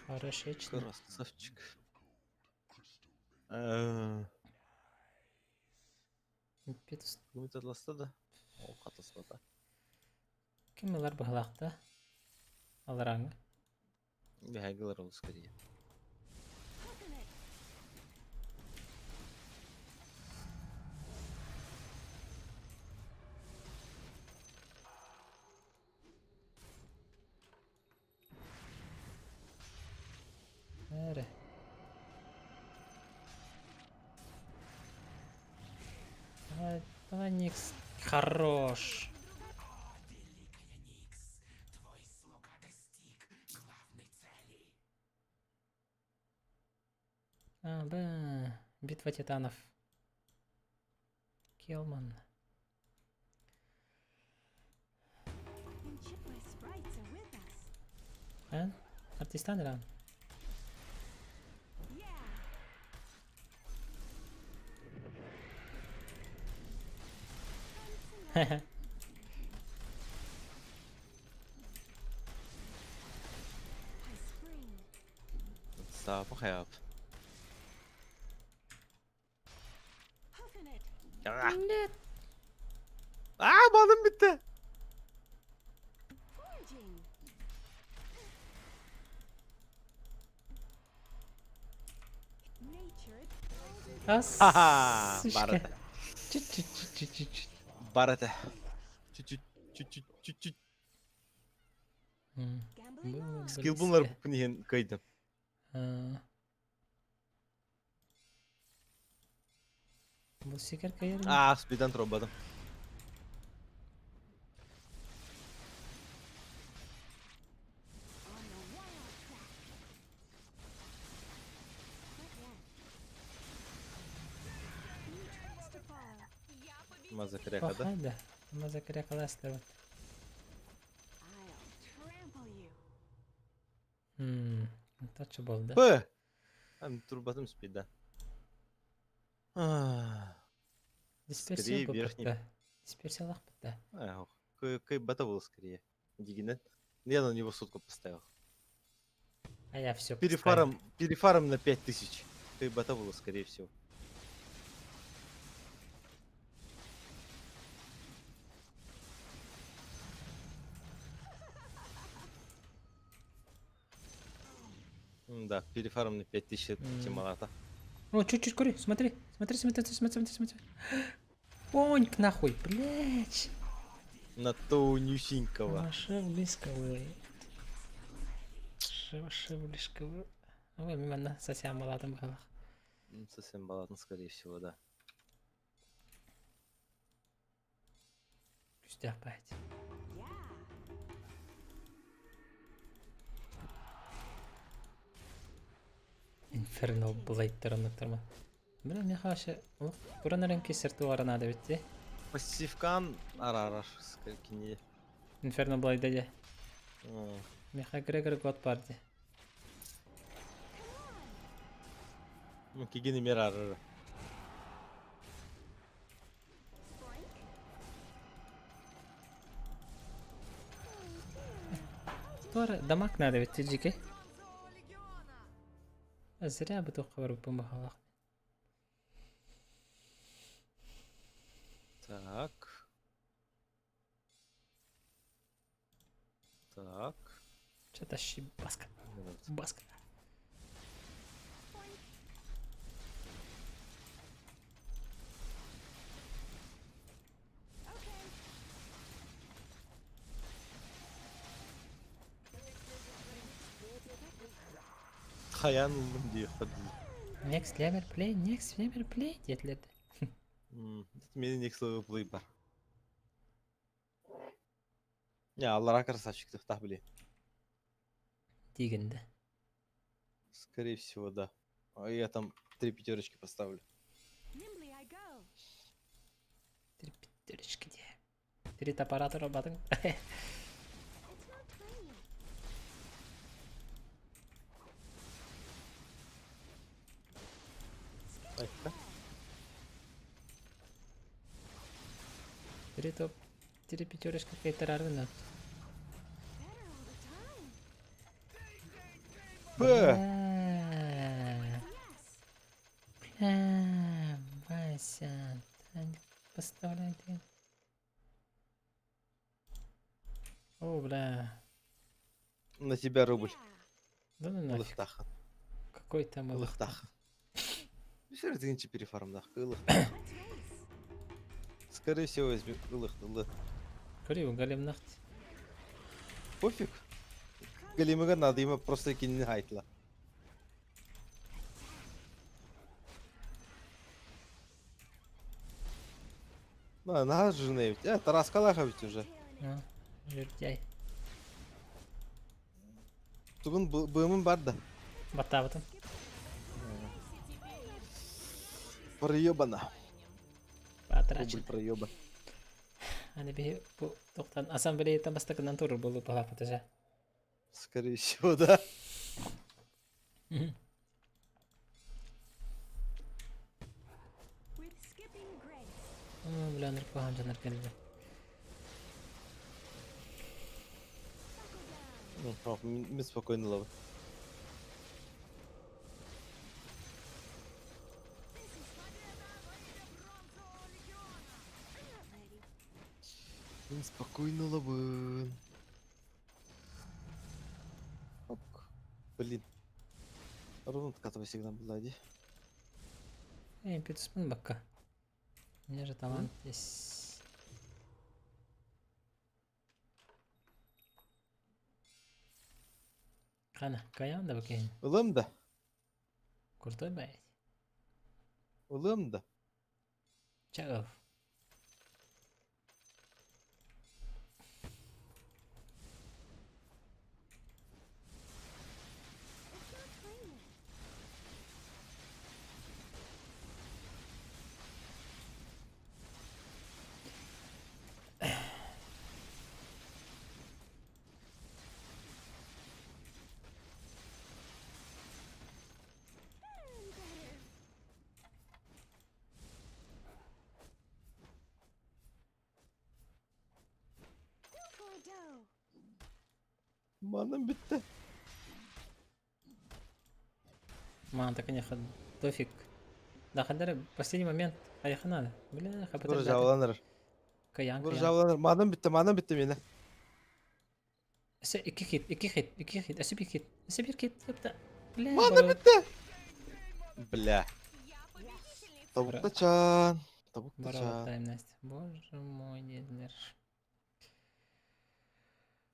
Хорошечно. Красавчик. Петус. Ким татласта да? Ол катаспата. Ким ылар быһалаахта? Алараҥы. Бэһэгэлэр ол скорее. Эрэ. Давай, давай, Никс. Хорош. А, да. Битва титанов. Келман. А? Артистан ран. Хе-хе. Саапа хайап. Нет. А, балым битте. Ас. Ха-ха, Сучка. барата. Чуть-чуть-чуть-чуть-чуть. Барата. Чуть-чуть, чуть-чуть, чуть-чуть. Было Скилбунлар близко. буппун иһин кыйдым. А. Бу сикер кайыр. А, спидан тробадым. Мазакряка, да? Да. Мазакряка ластер. Точно был, да? П. Ам турбатым спида. Дисперсия Скорее верхний. бу Дисперсия лахпыта. Кой бата был скорее. Дигинет. Я на него сотку поставил. А я все Перефаром, перефаром на 5000. Кой бата было, скорее всего. Да, перефарм на 5000 это темалата. О, чуть-чуть кури, смотри, смотри, смотри, смотри, смотри, смотри. Поньк нахуй, блять. На тонюсенького. Вообще близко вы. Вообще близко вы. Ой, мимо совсем балатым было. Совсем балатым, скорее всего, да. Пустяк пать. Инферно Блейдтер оннуктарма. Бля, мне хаша. Туран рынки сертуара надо ведь. Пассивкан арараш скалькини. Инферно Блейд Меха Грегор год парди. Ну, кигини мер арара. Туара дамаг надо ведь тиджики. Зря бы только помогала. Так. Так. Что-то баска. Баска. Хайаан ыллым диэххэ дылы. Next level play, next level play диэтилэр да. Мени next level play бар. Не, аллара красавчик тахтах били. Дигин да. Скорее всего, да. А я там три пятерочки поставлю. Три пятерочки де. Три топора батын. Айта. Три топ. Три пятерочка кейтерарвина. Б. Бля, Вася, поставляй ты. О, бля. На тебя рубль. Да ну нафиг. Ылыхтахан. Какой там Ылыхтахан. Все равно перефармдах. Ылыхтахан. Скорее всего, возьми ылых-ылы. Көрү, голем нахт. Пофиг. Големыга надо има просто кинини хайтла. На, на жирная ведь. Тарас Калаха ведь уже. Ну, жирдяй. Тугун бымын бар да. Баттаабытым. Проебана. Потрачено. Рубль проебан. Аны биһи бу тохтан ассамблеяттан бастакынан турur буолу палааппыт Скорее всего, да. Бля, наркохан жанар кэллэ. Мен спокойно ловы. Мен спокойно ловын. Оп. Блин. Ровно откатывай всегда была, иди. Эй, пиццу бакка. У меня же талант есть. Хана, каян да бакин. Ылым да. Крутой блядь. Ылым да. Чагов. Манам битте. Ман, так не дофиг. Да, хадары, последний момент. Хайха надо. Бля, хапата. Буржавланыр. Каян, каян. Буржавланыр. Манам битте, манам битте мени. Өсө икки хит, икки хит, икки хит, өсө бир хит, өсө бир хит, ёпта. Бля, Манам битте. Бля. Табуктачан. Табуктачан. Тайм, Настя. Боже мой, дедler.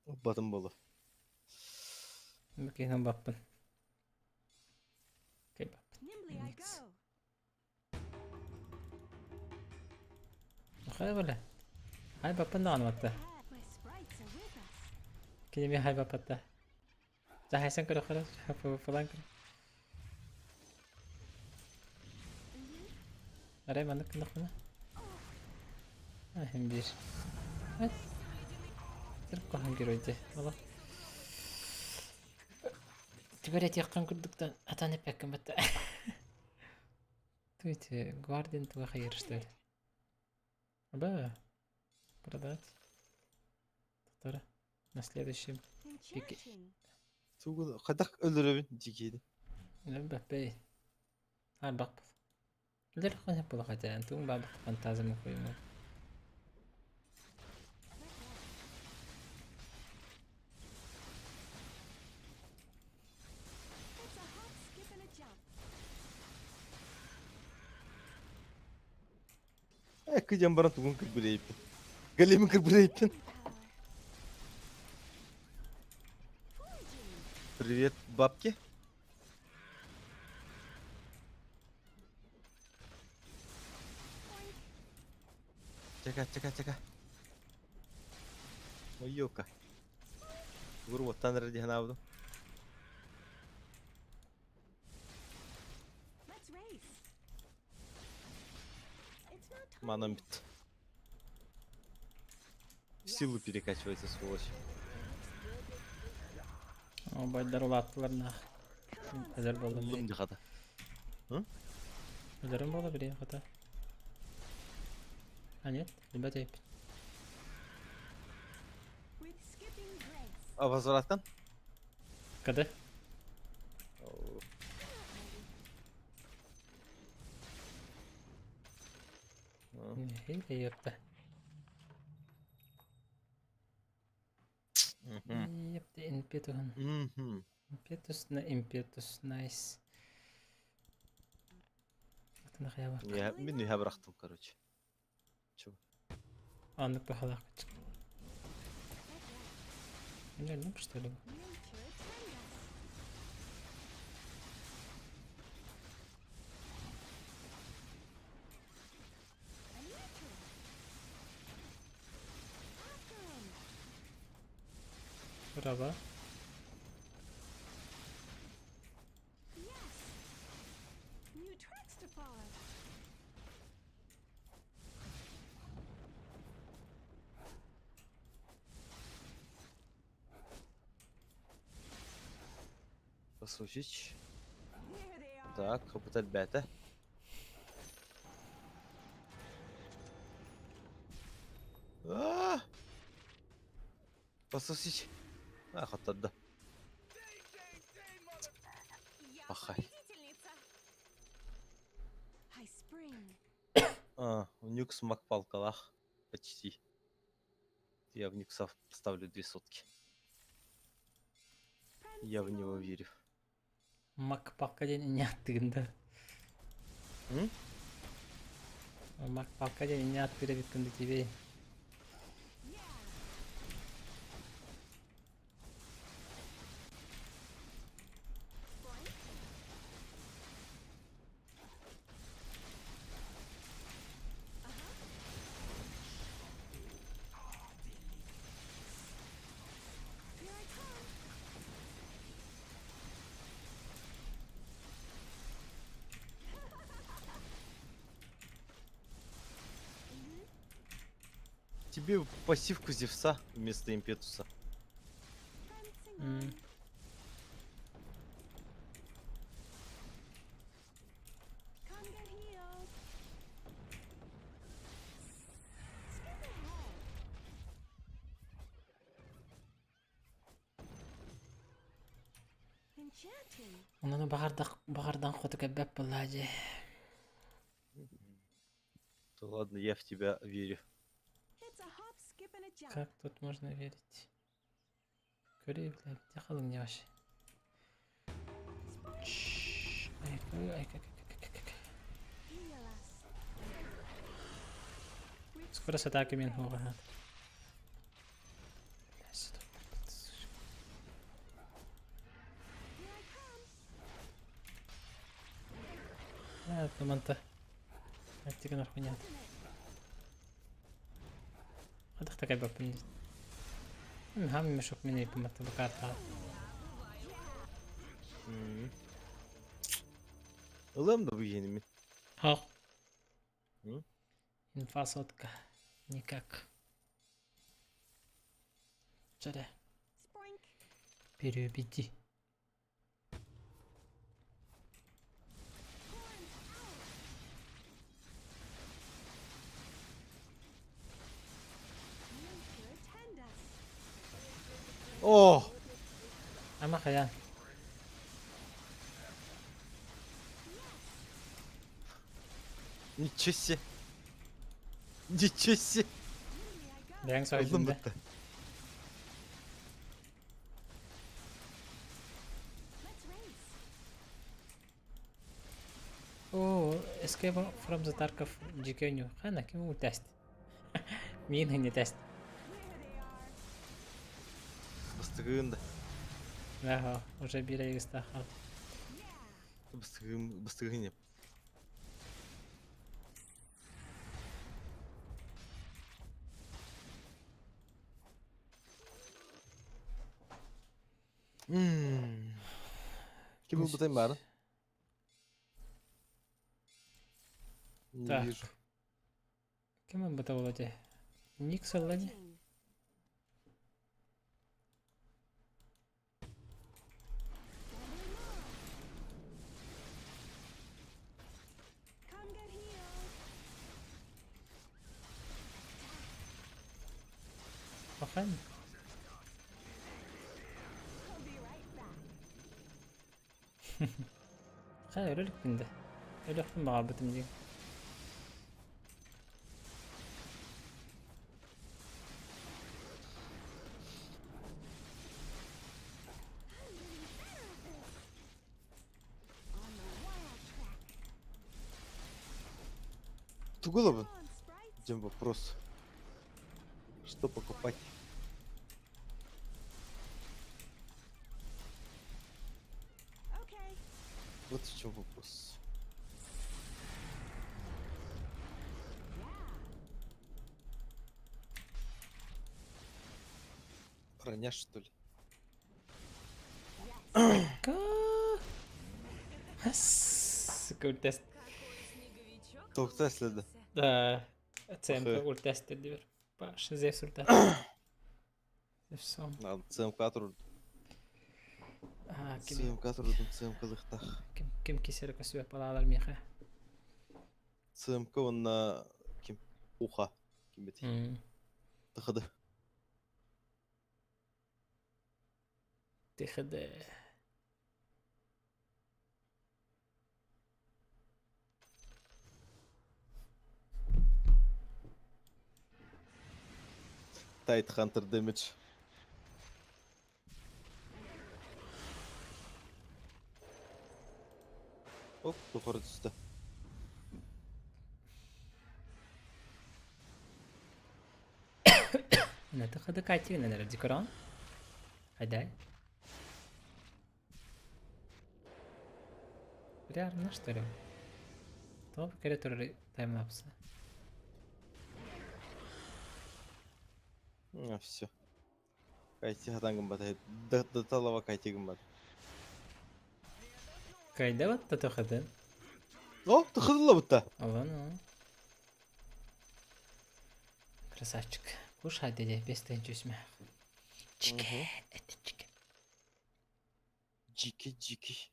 Батым болу. Бакин баппын. Кай баппын. Хай бля. Хай баппын даҕаны батта. Кинеми хай баппатта. Захайсан көрө көрө, фалан көрө. Арай маннык гыннахпына. Ахым бир. Тырып герой де. Ала. Түгәрәт яккан күрдүктен атан эппеккин батта. Туйте, гвардин туга хайыр что ли? Ба. Продать. Тора. На следующем пике. Тугун хайдах өлөрөбүн дикейди. Лөбө бэй. А бак. Лер хана була хотя, тун баб фантазия хуйму. Э, кыдям баран тугун кырбырейпин. Галимин кырбырейпин. Привет, бабки. Чека, чека, чека. Ой, елка. Гуру оттан эрэ дии санаабытым. Манан бит. Силу перекачивается, сволочь. О, байдар улааттылар нах. Эдэр буоллум. Уллум дии хата. Эдэрим буола били хата. А нет, ребята эппит. А возвраттан? Когда? Ёпта. Ёпта, импетухан. Импетус на импетус, найс. Я мин үһэ бырахтым, короче. Чего? Аннык бахалаах Не, ну что ли? Браво. Послушать. Так, опыт ребята. А! Послушать. А, хотадда. Пахай. А, у Нюкс маг палкалах. Почти. Я в Нюкса ставлю 2 сотки. Я в него верю. Мак палка диэн не аттыгында. М? Мак палка диэн не аттыгында биткенде тебе. Тебе пассивку Зевса вместо импетуса. Онон баҕардан хоту кэлбэт буоллаа дии. То ладно, я в тебя верю. Как тут можно верить? Көрей, блядь, где халың не вообще? Ай, ай, ай, ай, Скоро с атаки мен хуға. А, манта. Аттиган хуйня. Хадах такай бапын. Хам мешок меня и помата бакарта. Ылам да бүгеними. Ха. Инфа сотка. Никак. Чара. Переубеди. О! Ама хаян. Ничего себе. Ничего себе. Бәң Ылым сойдун да. бітті. О, Escape from the Tarkov GKNU. Хана, ким ул тест? Мин не тест. Бастыгын да. Ага, уже бир айгыста хал. Бастыгын, бастыгын деп. Ким ылбытай баарын? Не Так. вижу. Ким ылбыта буолуо дии? Никс ылла дии. Пахай. Хайа өлө иликпин да. Өлүөхпүн баҕарбытым дии. Тугу ылабын? Диэн вопрос. Что покупать? Вот в чем вопрос. Броня, что ли? Ультест. Тоқта следа. Да. ЦМК ультест дибер. Паш, Зевс ультест. Зевсом. ЦМК турду. А, ким ЦМК турдум, ЦМК лыхтах. ким ким кисер көсүө палаалар миэхэ. ЦМК онна ким? Уха. Ким бит? Тахады. Тихде. Тайт Хантер дэмидж. Оп, тухары түсті. Тахады кайтигин эрэ дикорон. Хайдай. Рярно, что ли? Топ кере таймлапсы. А, все. Кайти хатангым бат. Даталава кайтигым бат. Кайда вот тахады? О, тахадыла бутта. Ладно. Красавчик. Кушай, дядя, без тенчусьмя. Чике, это чике. Джики, джики.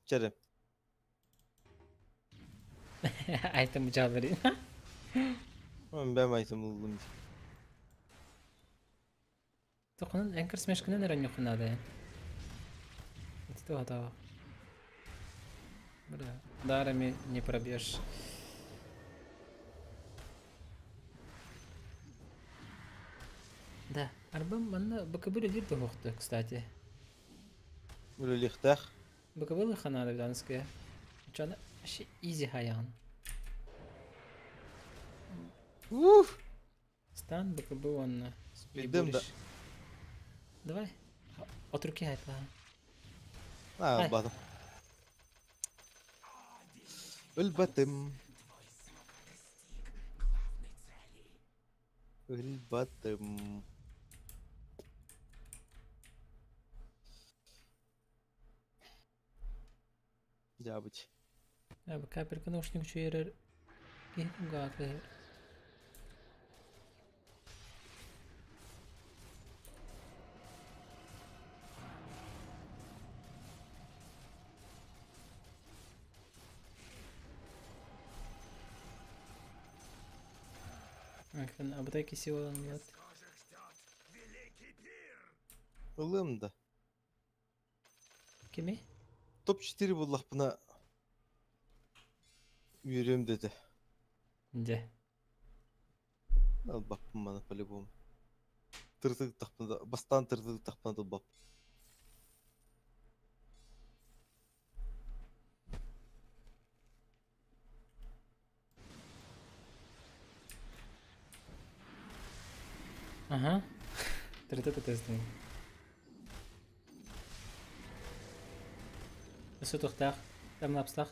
Черем. Айтым жабырын. Мен айтым ылдым. Тохунун энкер смешкинен эрен юхунады. Это готово. Бля, ударами не пробьешь. Да, арбам манна БКБ лидер тухты, кстати. Үлелихтах. БКБ ханады данская. Чана вообще изи хаян. Уф! Стан БКБ он. Билдим да. Давай. От руки айтла. А, бадым. Өлбатым. Өлбатым. Дябыть. Я капелька наушник чуерер. Гаты. Абдайки сила нет. Ылым да. Кими? Топ-4 буллахпына үйрем деді. Де. Албаппын мана по-любому. Тыртык тахпына, бастан тыртык тахпына долбап. Ага. Тырты тестин. Өсө тухтах, таймлапстах.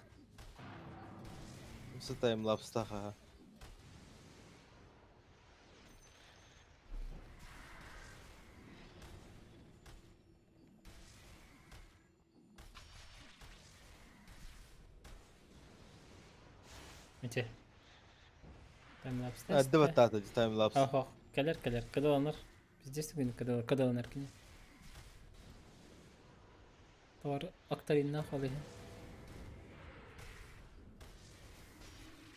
Өсө таймлапстах, ага. Ити. Таймлапс Эрдэ баттаата дии таймлапс. Ох, кэлэр кэлэр, кыдаланар. Пиздец күн кыдаланар кини. Тор Октариннаах ол иһин.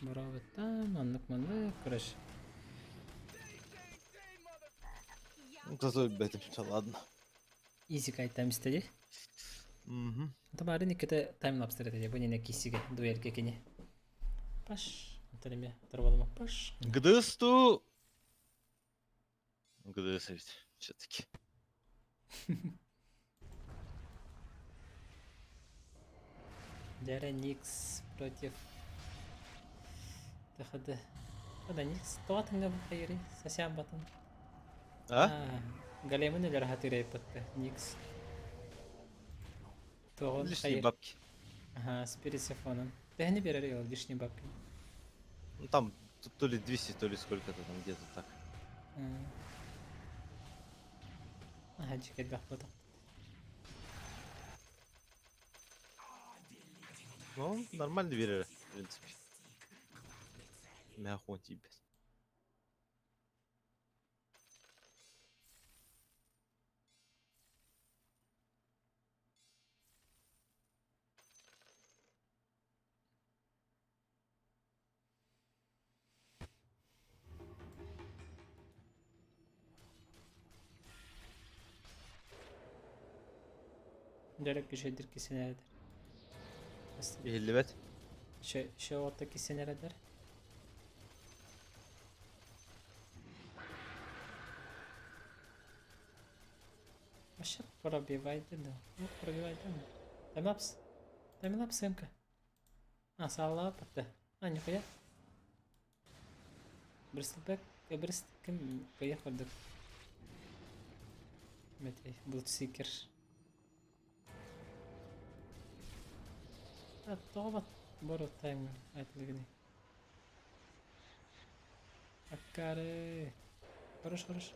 Боробуттан, маннык маннык, короче. Зато өлбөтүм, ладно. Изи кайтам истеди. Мгм. Табарын икките таймлапстар этэ, бу нene киссиге дуэлге кини. Паш, онтон эмиэ торболомо паш. ГДС-ту... ГДС ведь все-таки. Дяря Никс против ТХД. Ада Никс тоҕо бу хайырый? Сасян батын. А? Галемын өлөр хатырайпытты. Никс. Тоҕон Лишние бабки. Ага, Спирит Сифонун. Төһөнү берер ол лишние бабки? Ну там то ли 200, то ли сколько-то там где-то так. Ага, дьикэлбэх ботох. Ну, нормально берер, в принципе. Мяхон тебе. Дәрек кишедир кисенердер. Иһиллибэт. Шö отта кисенередер. Вообще пробивай да. Ну, пробивай да. Таймлапс. Таймлапс МК. А, сала патта. А, нихуя. Бристлбек, Брист ким поехал да. Метей, Блудсикер. А, тоҕо боро тайм айтылыгыны. Аккары. Хорош, хорош.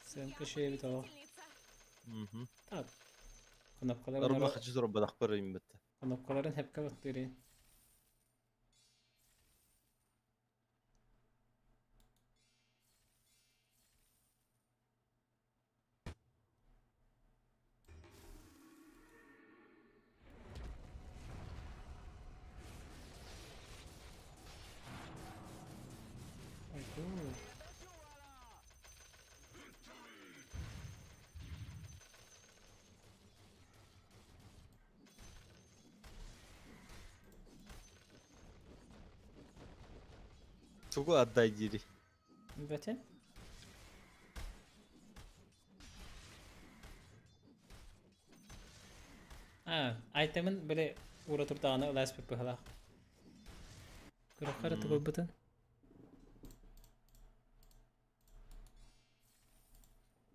Сэмка шеби того. Мгм. Так. Кнопкаларын Арба хочу зарабатывать имбетте. Кнопкаларын хепке баттыры. Айгу. Тугу отдай дири. Бәтен? А, айтемин биле ура туртаҕына ылаас быһылаах. Көрөххө эрэ тугуйбутун.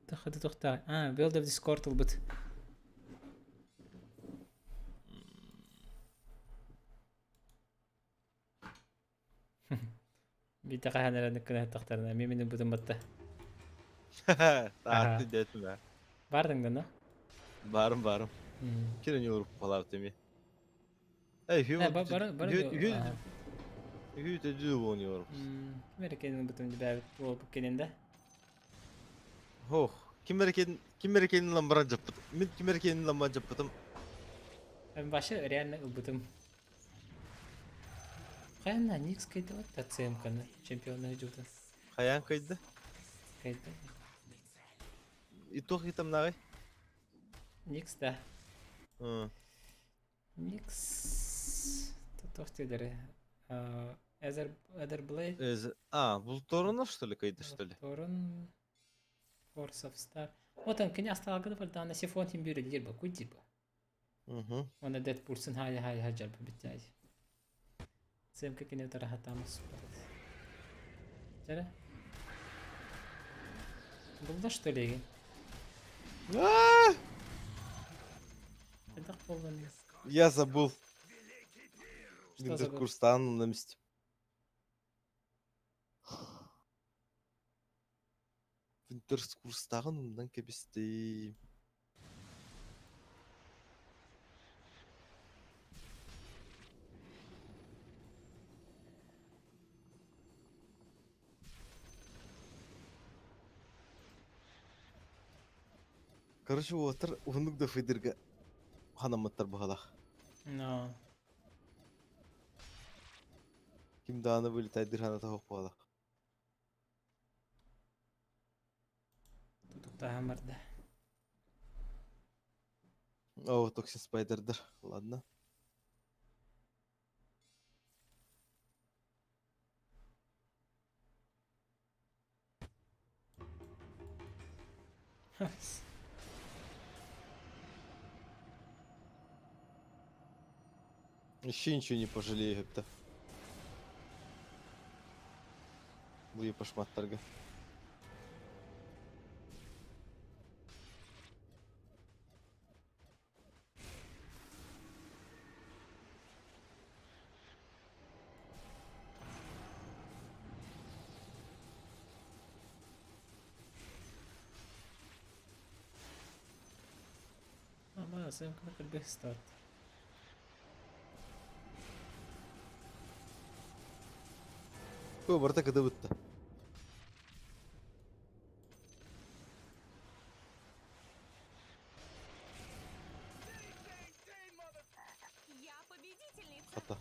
Тахады тохтаа. А, World of Discord ылбыт. Биитэ хаһан эрэ ныккына тахтарына ми мин ылбытым батта. Таатты дэтим ээ. Бардың да, но? Барым барым. Кирен yorup palар теми. Эй, хүү Бар бар хүү хүү тэдүү oynuyorum. Ким эрэ ылбытым дибээбит буолбут кененде. Хох, ким эрекенин ким эрекенин ламбаран жаппыт. Мин ким эрекенин ламбаран жаппытым. Мен башы реально ылбытым. Хайна Никс кайда вот ЦМКны чемпионы жутын. Хаян кайда? Кайда. И тох итам нагай. Никс да. Никс тох тедери. Эзер Эдерблейд. А, Булторунов что ли кайда что ли? Торун Force of Star. Вот он кини асталгы бар на сифон тим бюре дирба кудиба. Угу. Оны Дэдпулсын хая хая хаджар битяй. ЦМК кини тарахатамас. Жара? Булда что ли? Это полный. Я забыл. Что забыл? Курстан на месте. Винтерскурстагын умдан кебисти. Короче, уолаттар уһуннук да фидерга ханаммыттар быһалаах. Но. Ким даҕаны вылетайдыр ханата суох буолла. Тутуктааһын барда. О, Токсин Спайдердар. Ладно. Еще ничего не пожалею, это. Буйа пошматтарга. Ама сымканы кырбых старт. О, барыта кыдыбытта. Хата.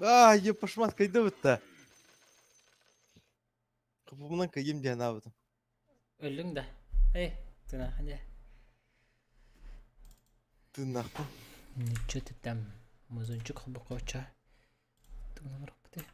А, я пошмат кайдыбытта. Капымынан кайым диэн аабытым. Өллүҥ да? Эй, тынахан дьэ. Тыыннаахпын. Ничего ты там, музончик холбокоча. Тугунан барахпытый?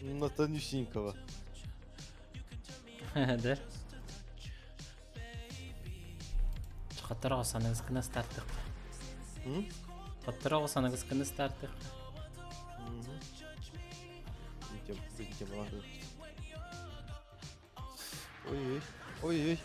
На тонюсенького. Да. Хотторого саныгыскына стартык. Хотторого саныгыскына стартык. Ой-ой, ой-ой.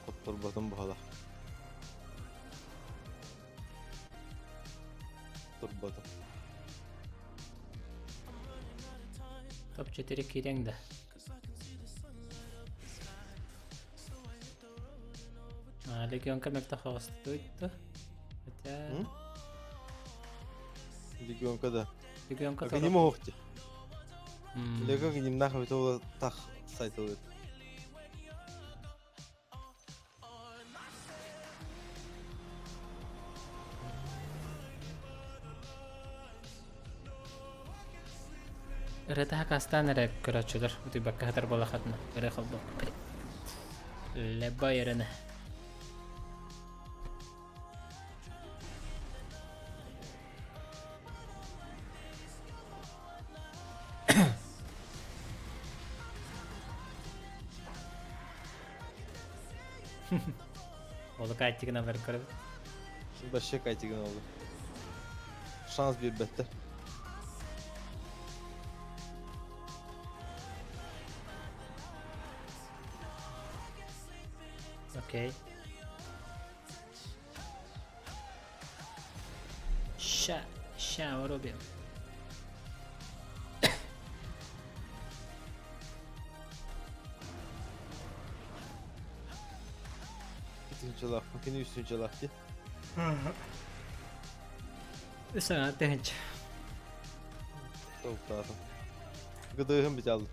Хотторботум баҕалаах. Турботум. Топ-4 киириэҥ да? А, Легионка мөлтөх оҕустуйду. Хотя... Легионка да. Легионка Агним оһохти. Лего гнимнах бит тах сайт ылыт. Ырыата хакастаан эрэ көрөөччүлэр утуйбакка сытар буолахатына ырыа холбуох Лебай эрэнэ. Ол кайтигына бер көрөбүт. Вообще кайтигин oldu. Шанс биэрбэттэр. Окей. Ща, ща вырубим. Итинчилах, кини үсүнчилах ди. Үс ана тыһынча. Тоқтатым. Гыдыһым бит алды.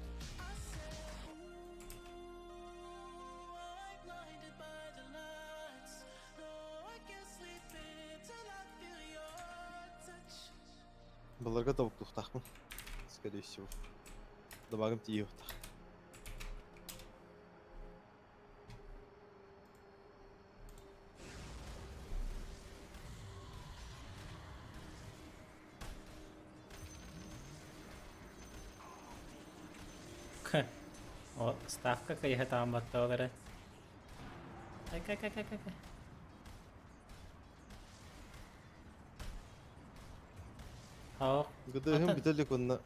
Былыргы тобуктуктахпын. Скорее всего. Добагым тиийиохтах. О, ставка кайха таам батталары. Кай кай кай кай кай. Хаох. Гыдыһым бүтэлик онна.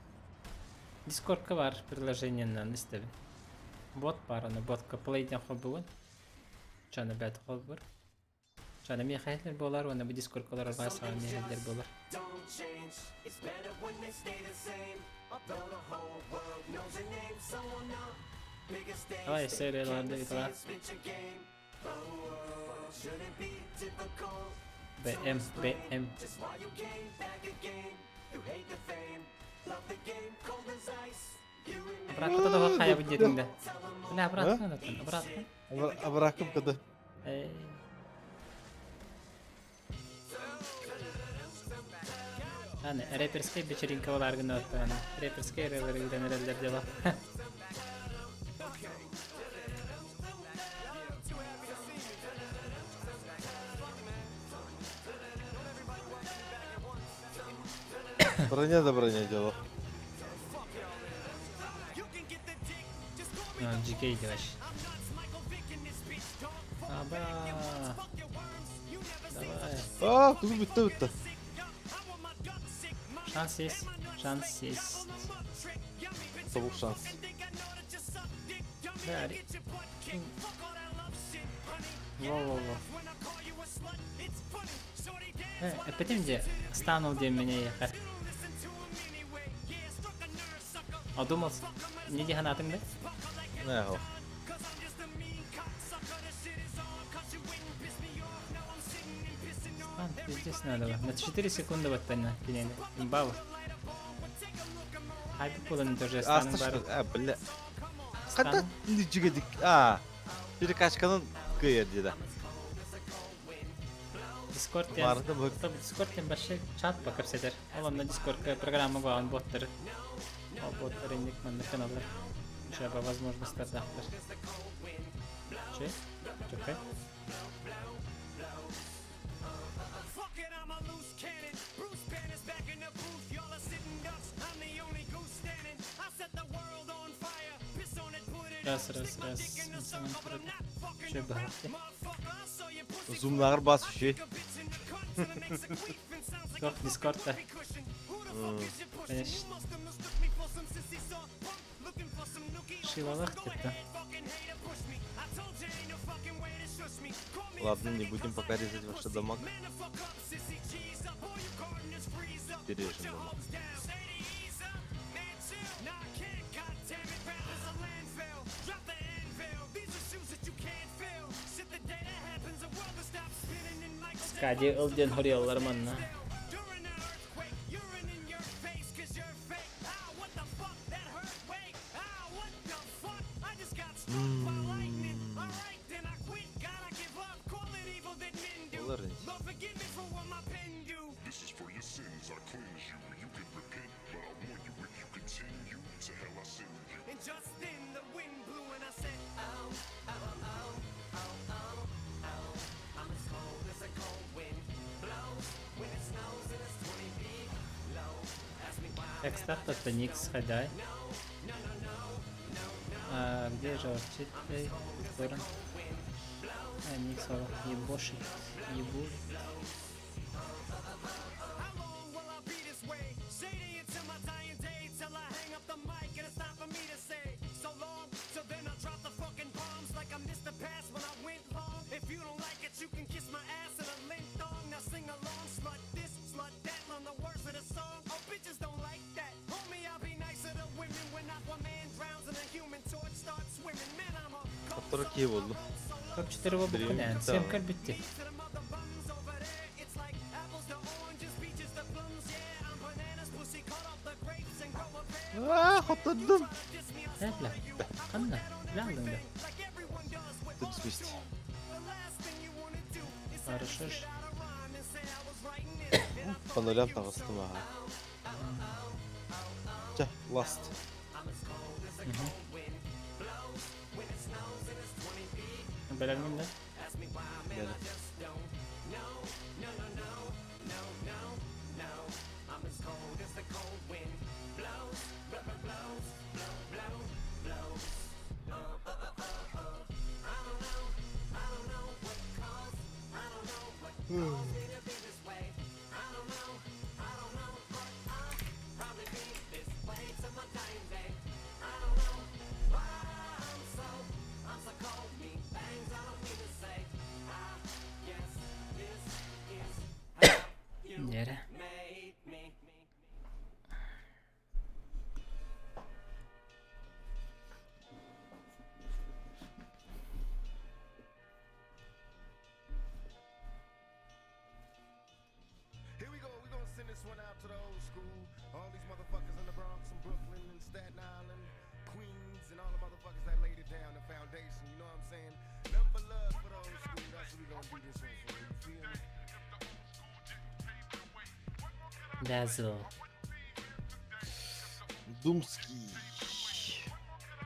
Дискордка бар приложениеннан истэбин. Бот бар, аны ботка play диэн холбугун. Чаны бэт холбур. Чаны миэхэ буолар, уонна бу дискордкалар арбаа саҕа миэхэллэр буолар. Давай, серия ладно, Витала. БМ, БМ. Обратно того хая выдетинде. Бля, обратно надо, обратно. Обратно когда? Аны, рэперская вечеринка болар гына оттан. Рэперская рэпер рэпер дела. Броня да броня дело. GK делаешь. Аба. Давай. А, тут бітті бітті. Шанс есть. Шанс есть. Тобук шанс. Да, Во-во-во. Эпетим где? Станул где меня ехать. Одумался. Не диханатың да? Не, хо. Стан, пиздец надо. На 4 секунды вот тана кинели. Имбава. Хайпы пулын тоже станың бар. А, бля. Қанда жігідік? А, перекачканын кыйыр деді. Дискорд Дискорд вообще чат пока все Ол на Дискорд программа главный боттер. Ол боттер инник манна каналдар. Еще по возможности завтра. Че? Чекай. Раз, раз, раз. Че бахты? Зумнағыр бас үшей. Жоқ, Дискордта. Конечно. Шилалах деп-то. Ладно, не будем пока резать ваши дамаг. Перережем дамаг. Скади ылден хориаллар манна. Лоренс. Экстарт это Никс Хадай. А где же Орчит? Торрент. А, Никс ебошит. Ебу. Хотторо киһи буоллум. Топ-4 буолбуккун ээ. Dream Сэм кэлбитти. Аа, хоттордум. Эпле. Ханна? Бля алдың да. Тут смести. Хорошо ж. По нулям таҕыстым аха. Чэ, last. Бэлэммин да? Бэлэм. Дьэрэ. Dazzle. Думский.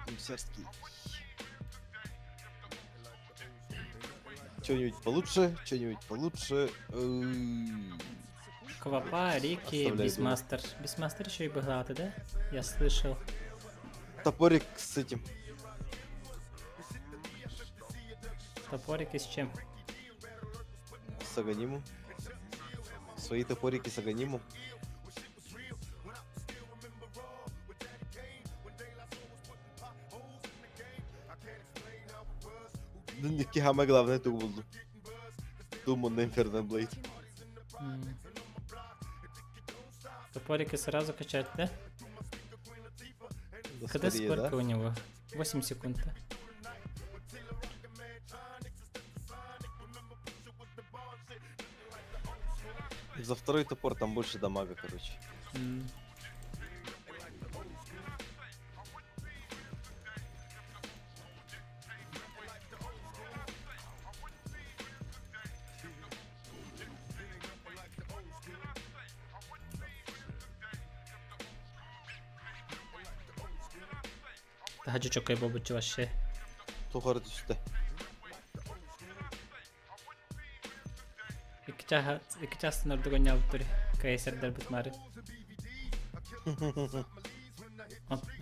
Думсерский. Что-нибудь получше, что-нибудь получше. Квапа, Рики, Оставляй Бисмастер. Бисмастер еще и богатый, да? Я слышал. Топорик с этим. Топорики с чем? С Аганимом. Свои топорики с Аганимом. Дневники самое главное тук булду. Doom на Infernal Blade. Топорики сразу качать, да? Да КД скорее, сколько да. у него? 8 секунд, да? За второй топор там больше дамага, короче. Daha çok ayıp oldu вообще. Тухары түсті. Iki час ордук ойнаабыттар КСРдер бутмары.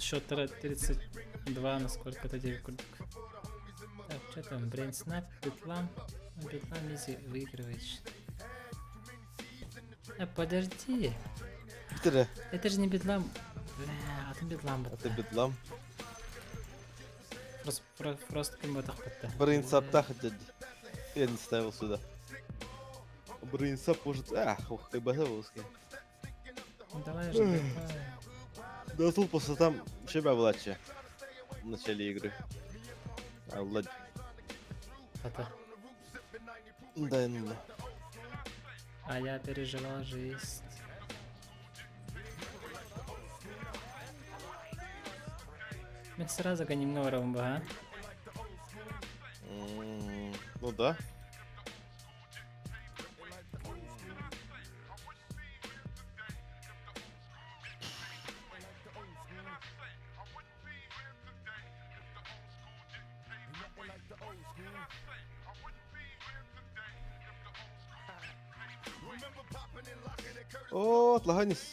Счет 32 на сколько-то 9 курдук. Так, что там? Брейн Снайп, Бетлам. Бетлам изи выигрывает. А, подожди. Питере. Это же не Бедлам. Бля, это Бедлам. Это Бедлам. Фрост ким батахпатта. Брейн Саптах Я не ставил сюда. Брейн Сап может... Ах, ух, ты базовский. Давай же, давай. Да тут просто там Шеба Влача в начале игры. А, Влад... Это. Да, ну да. А я переживал жизнь. Мы сразу гоним а? Ну да. Оо, Лаханис.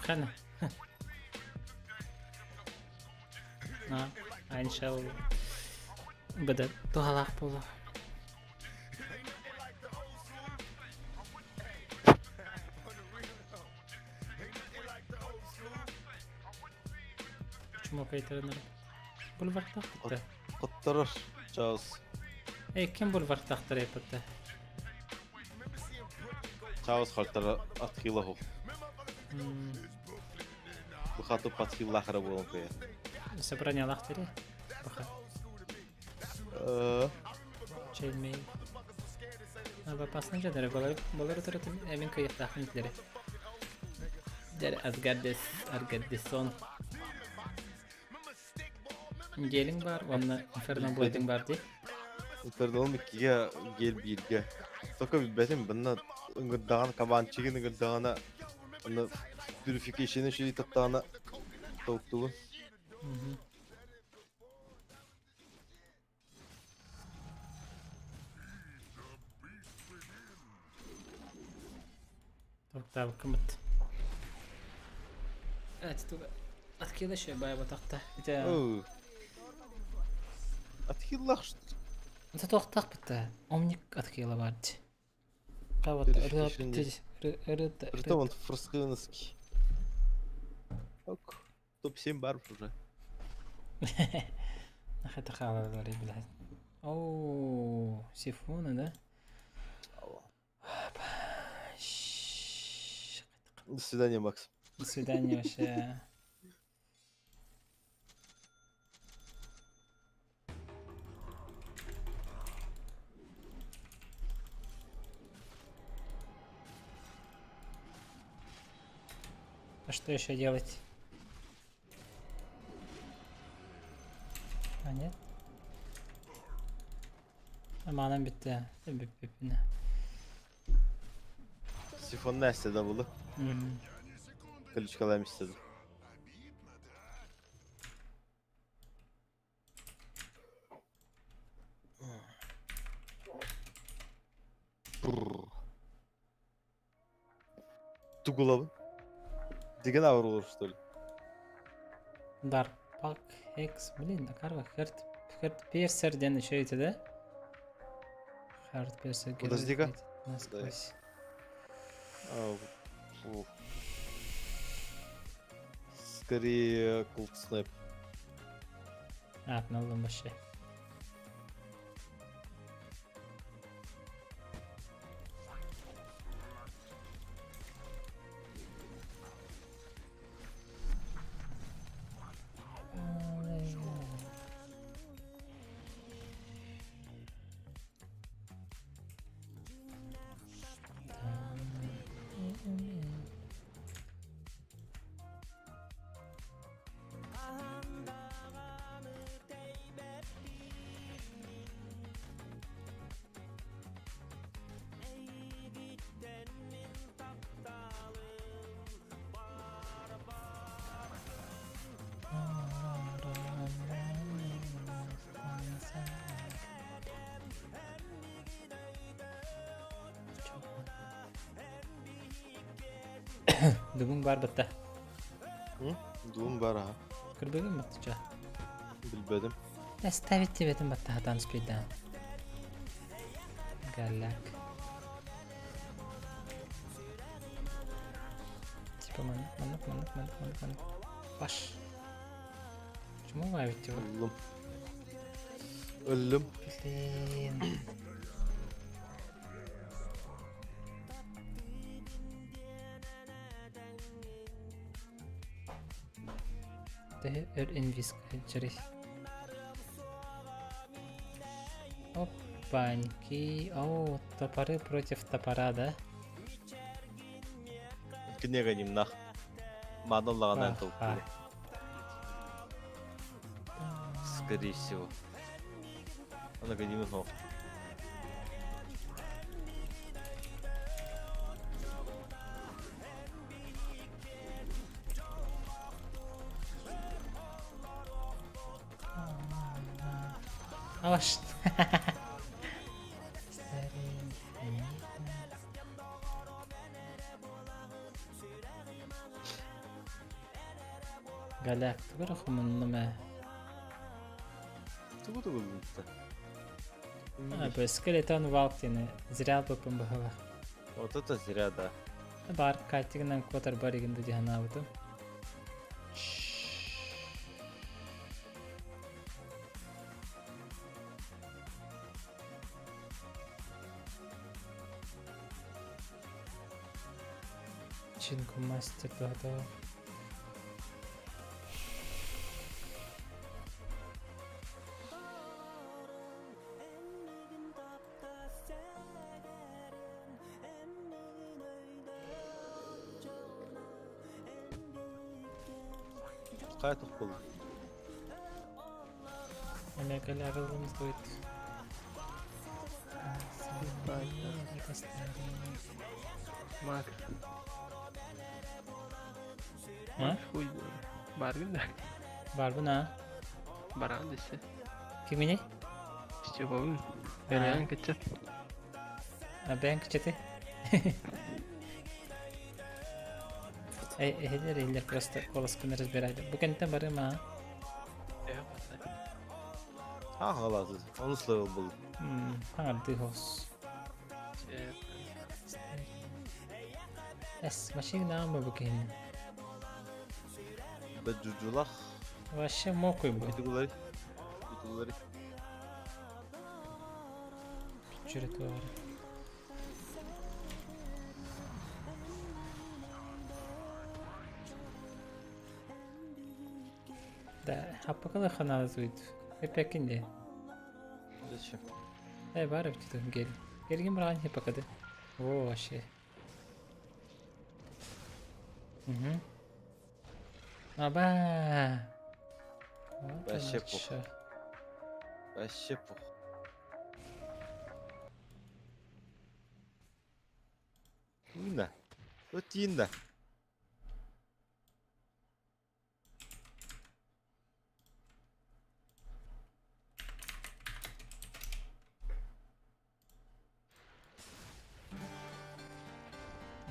Хана. А, Айншел быда туһалаах буолуо. Чумакайтарынар. Бульвартах битте. Коттарар. Чаус. Эй, ким бульвартахтар эппитте? Чаус халтара атхилаху. Бухату патхиллахара буолан кыйа. Собраниялах тири. Баха. Чеймей. Абапасны жадары балар балар туратын эмин кыйыктаахын итлери. Дер Асгардес Аргардесон. Гелиң бар, онна Инферно Блейдиң бар дии. Инферно иккигэ гел бииргэ. Только билбэтим, bunна ыҥырдаҕына кабанчигын ыҥырдаҕына онно purification шили таптаҕына толуктугун. Токтаабыккымыт. Откила еще баайбатахта. Ити Атхиллах Это туохтаах бытта. Омник откила бар дии. Притом он фрускыныский. Ок. Топ-7 бар уже. Нахета хаалалар блядь. О, сифоны, да? До свидания, Макс. До свидания вообще. А что еще делать? А нет? Манам бүттэ. Бүппүнэ. Сифонна эстеде булу. Ключкалайм истеди. Тугулабын. Деген ауыр olur, что ли? Дарпак, Хекс, блин, Карва, Херт, Херт Персер ден еще это, да? Хард Персер. Подожди-ка. Насквозь. А, фу. Скорее, Cold Snap. А, ну вообще. Дугун бар бытта. Дугун бар аха. Кырбыгын баттыча. Билбедим. Ставить тебе там батта хатан спидан. Галак. Типа маннык, маннык, маннык, маннык, маннык, маннык. Баш. Почему ловить его? Өллүм. Өллүм. Блин. Өр инвиз через. Опаньки. О, топоры против топора, да? Книга немнах. Маналлаҕынан толкуйа. Скорее всего. Она годимый но. Алаш. Галяк, тугу эрэ хомуннум ээ. Тугу тугу булта? А, бу скелетон валк диэни зря быппын быһалах. Вот это зря, да. Бар катигынан куотар бар игин дии санаабытым. Чинку мастер туһата. Хайа тохпул. Олег левелом сдует. Мак. А? Хуй. Баргын да. Барбын а? Баран десе. Кимини? Степабын. Бэйэн кыччат. А бэйэн кыччаты? Эй, эһилер эһилер просто колоскун разбирали. Бу кэнтэн барым а? Аҕалаатыз. Онус level был. Хаҥардыы хос. Эс, машина аама бу киһини. Бэджуджулах. Вообще мокуй бу. Битигулари. Битигулари. Чүрэ туары. Да, хаппакала ханаазуйт. Эпекин де. Зачем? Э, бар эбит гел. Келгин баран хипакады. О, вообще. Угу. Аба. Вот Вообще оно пох. чё. Вообще пох. Тиинда. Вот тиинда.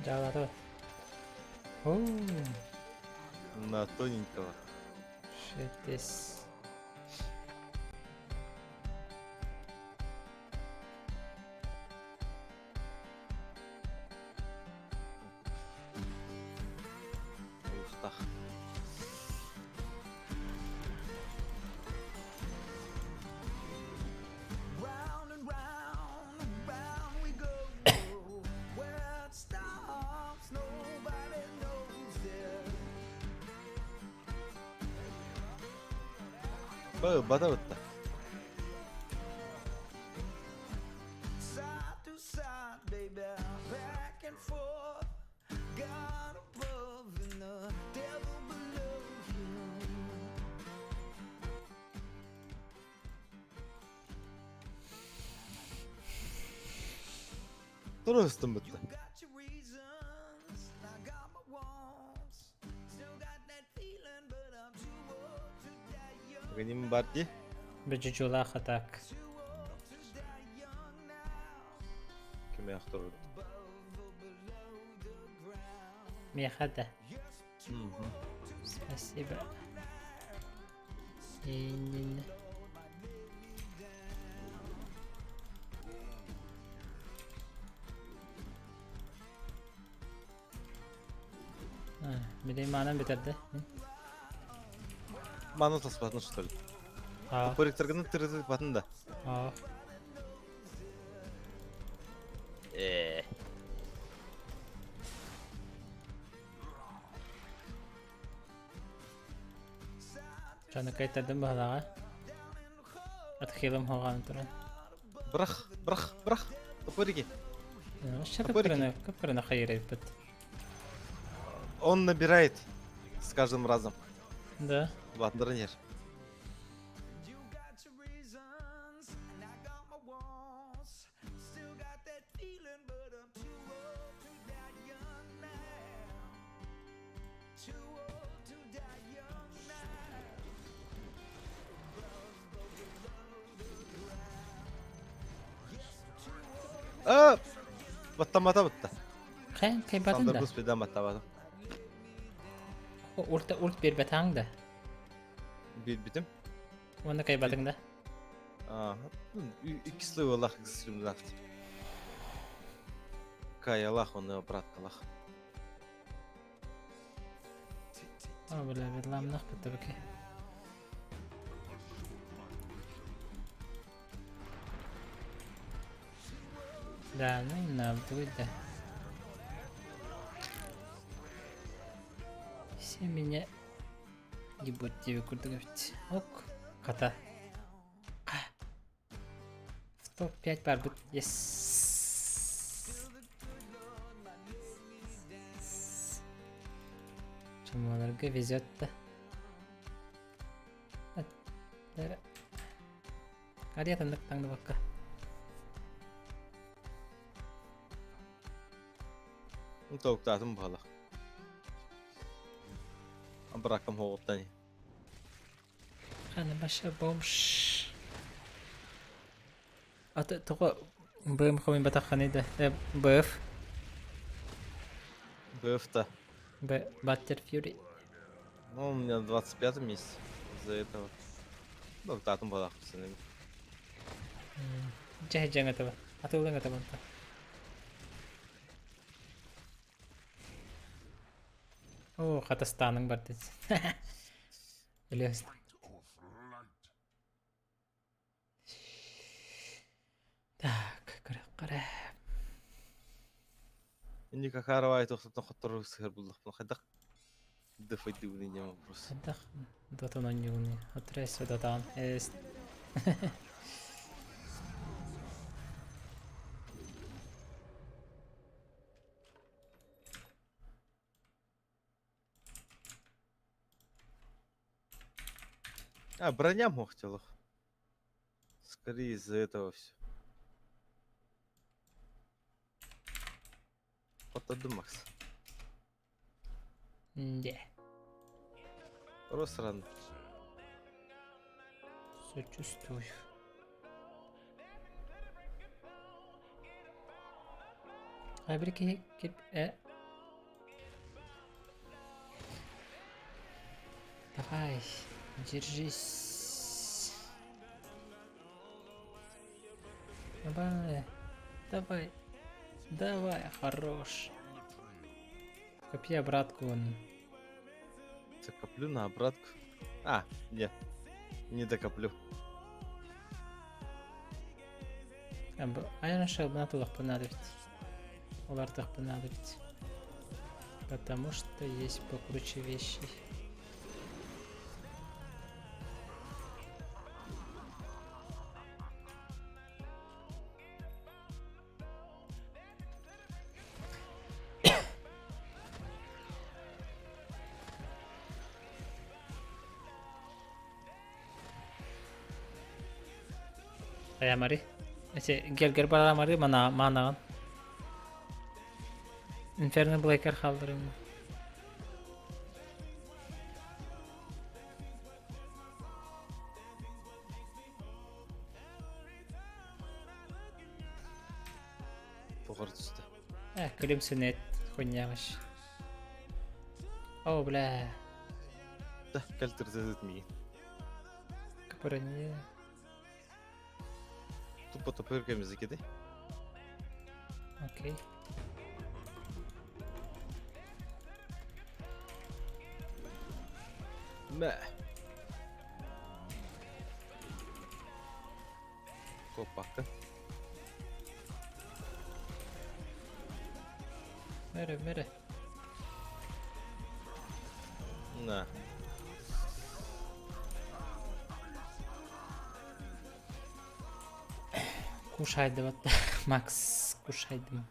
Жаалады. О, На тоненького. шетес. Устах. Round and round and round we go. Where it stops, nobody knows it. Ба, бата бытта. Side to side, baby, back and forth. God above and the devil below you. Тұрыстым бітті. Got your reasons, I got my wants. Still got that feeling, but I'm too old to die young. Гоним барди. Бэджуджулах атак. Кеме ақтырды. Мехада. Спасибо. Не-не-не. А, Билей маанан бүтэрдэ. Маны таспатын что ли? А. Топориктарганы тырытып батын да. А. Э. Жаны кайтардым баһалаҕа. Отхилым хоҕаан туран. Бырах, бырах, бырах. Топорики. Вообще Топорики. кыпкырына хайырайпыт. Он набирает с каждым разом. Да. Батындырын ер. Got your reasons, and I got my wants. Still got that feeling, but I'm too old to die young now. Too old to die young now. А! Баттамата бытта. Хайан кайбатын да. Сандырбыс бедан баттабатым. Ульт ульт биэрбэтаҥ да. Биэрбитим. Уонна кайбатыҥ да. Аа, икки слойлах экстремнаахт. Каялах оны обраткалах. А, бля, бедламнах бытыбыки. Да, ну и на, будет, да. Все меня ебут тебе курдук эбит. Ок, хата. В топ-5 барбыт. Yes. Чумаларга везет да. Ария таннык таҥныбакка. Толуктаатым баһылах. Абракам хоҕуттан. Хана баша бомж. Аты тоҕо БМ хомуй батахханый да? БФ. БФ-то. Б Баттер Фьюри. Ну, у меня на 25 месте из-за этого. Ну, татым балах пацаны. Дьэ дьэҥ этэ Атылыҥ этэ бонта. О, хатастаның бар дед. Билесің. Так, көрө Инни какарабай тохтотон хоттору сыһар буллахпына хайдах дефайдыбын диэн вопрос. Хайдах дотон онньугуну отресо дотаан эс. А, броня мог телах. Скорее из-за этого все. Вот Макс. Де. Росран. Сочувствую. А бір кеп Давай, держись. Давай, давай, давай, хорош. Копи обратку он. Закоплю на обратку. А, нет, не докоплю. А я нашел на тулах понадобить. Улартах понадобить. Потому что есть покруче вещи. Аямари. Эти гелгер барамари мана манаган. Инферно Блэкер халдырым. Тоғыр түсті. Күлүмсүнэт хуйнямыш. О, бля. Да, кәлтірзезет миин. Капыране. Тупо топыркамыз екен Окей. Мә. Коппаққа. Мере, мере. На. Кушайды вот. Макс, кушайдым.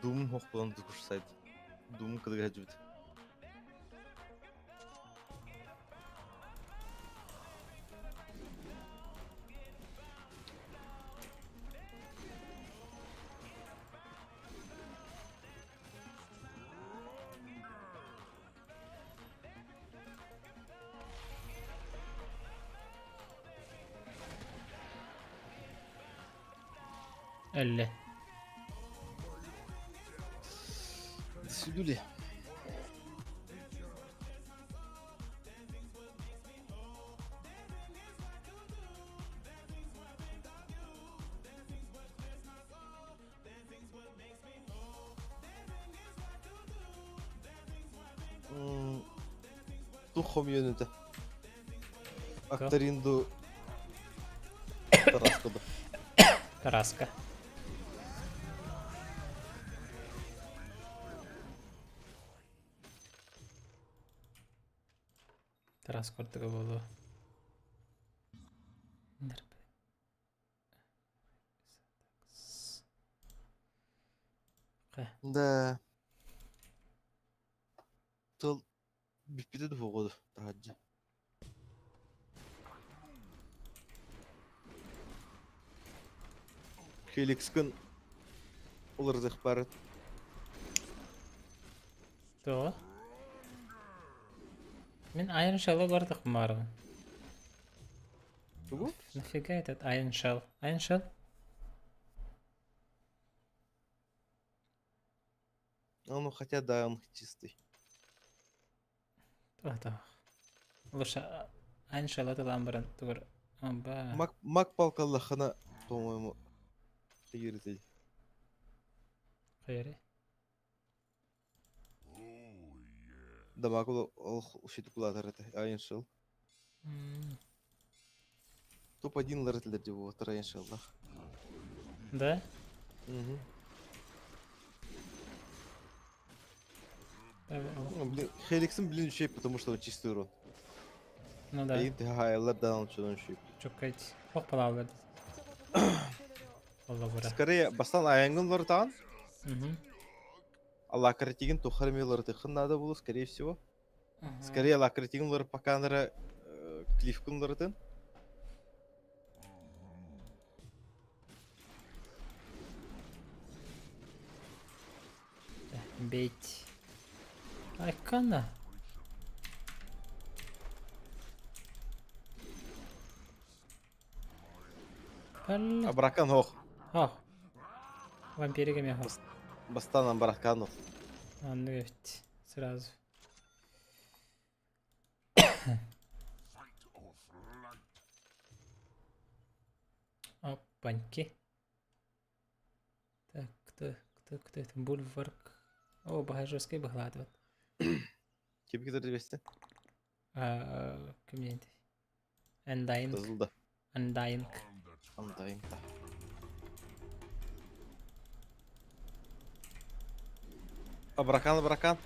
Дум хоқ болан кушсайды. Дум кыдыга жүбіт. Өллө. Сүдүли. Тух хомьюнута. Акторинду Тараскада. Тараска. Тарас курдуга буолуо. Да. Тыл бүппүтэ да таһырдьа. Феликскын уларытыах Тоҕо? Мин Iron Shell-ы бардахпын баарбын. Тугу? Нафига этот Iron Shell? Iron Shell? А, ну хотя да, он чистый. Туох Лучше Iron Shell атылаан баран тугар Аба. Мак, мак палкаллахына, по-моему, юритель. Хайары. Да, мак ол ол кулатар это Iron Shell. Топ-1 ларытылар деп отыр Iron Shell'лах. Да? Угу. Ну, блин, Хеликсен, блин, еще потому что он чистый урон. Ну да. Айын тхайлар да он что он еще. Чуккайт. Ох палаалар. Олла бура. Скорее, бастан аянгын лартан. Угу. Аллакратигин тухарми лартыхын надо было, скорее всего. Скорее, аллакратигин лар поканара клифкын лартын. Бейт. Айкана. Абракан хох. Хох. Вампирига меха. Бастан Абраканов. Анны ведь сразу. Опаньки. Так, кто, кто, кто это? Бульварк. О, багажевский бахладывает. Кем кетер дебесте? Ким дейді? Undying. Кызылда. Undying. Undying, да. Абракан, абракан.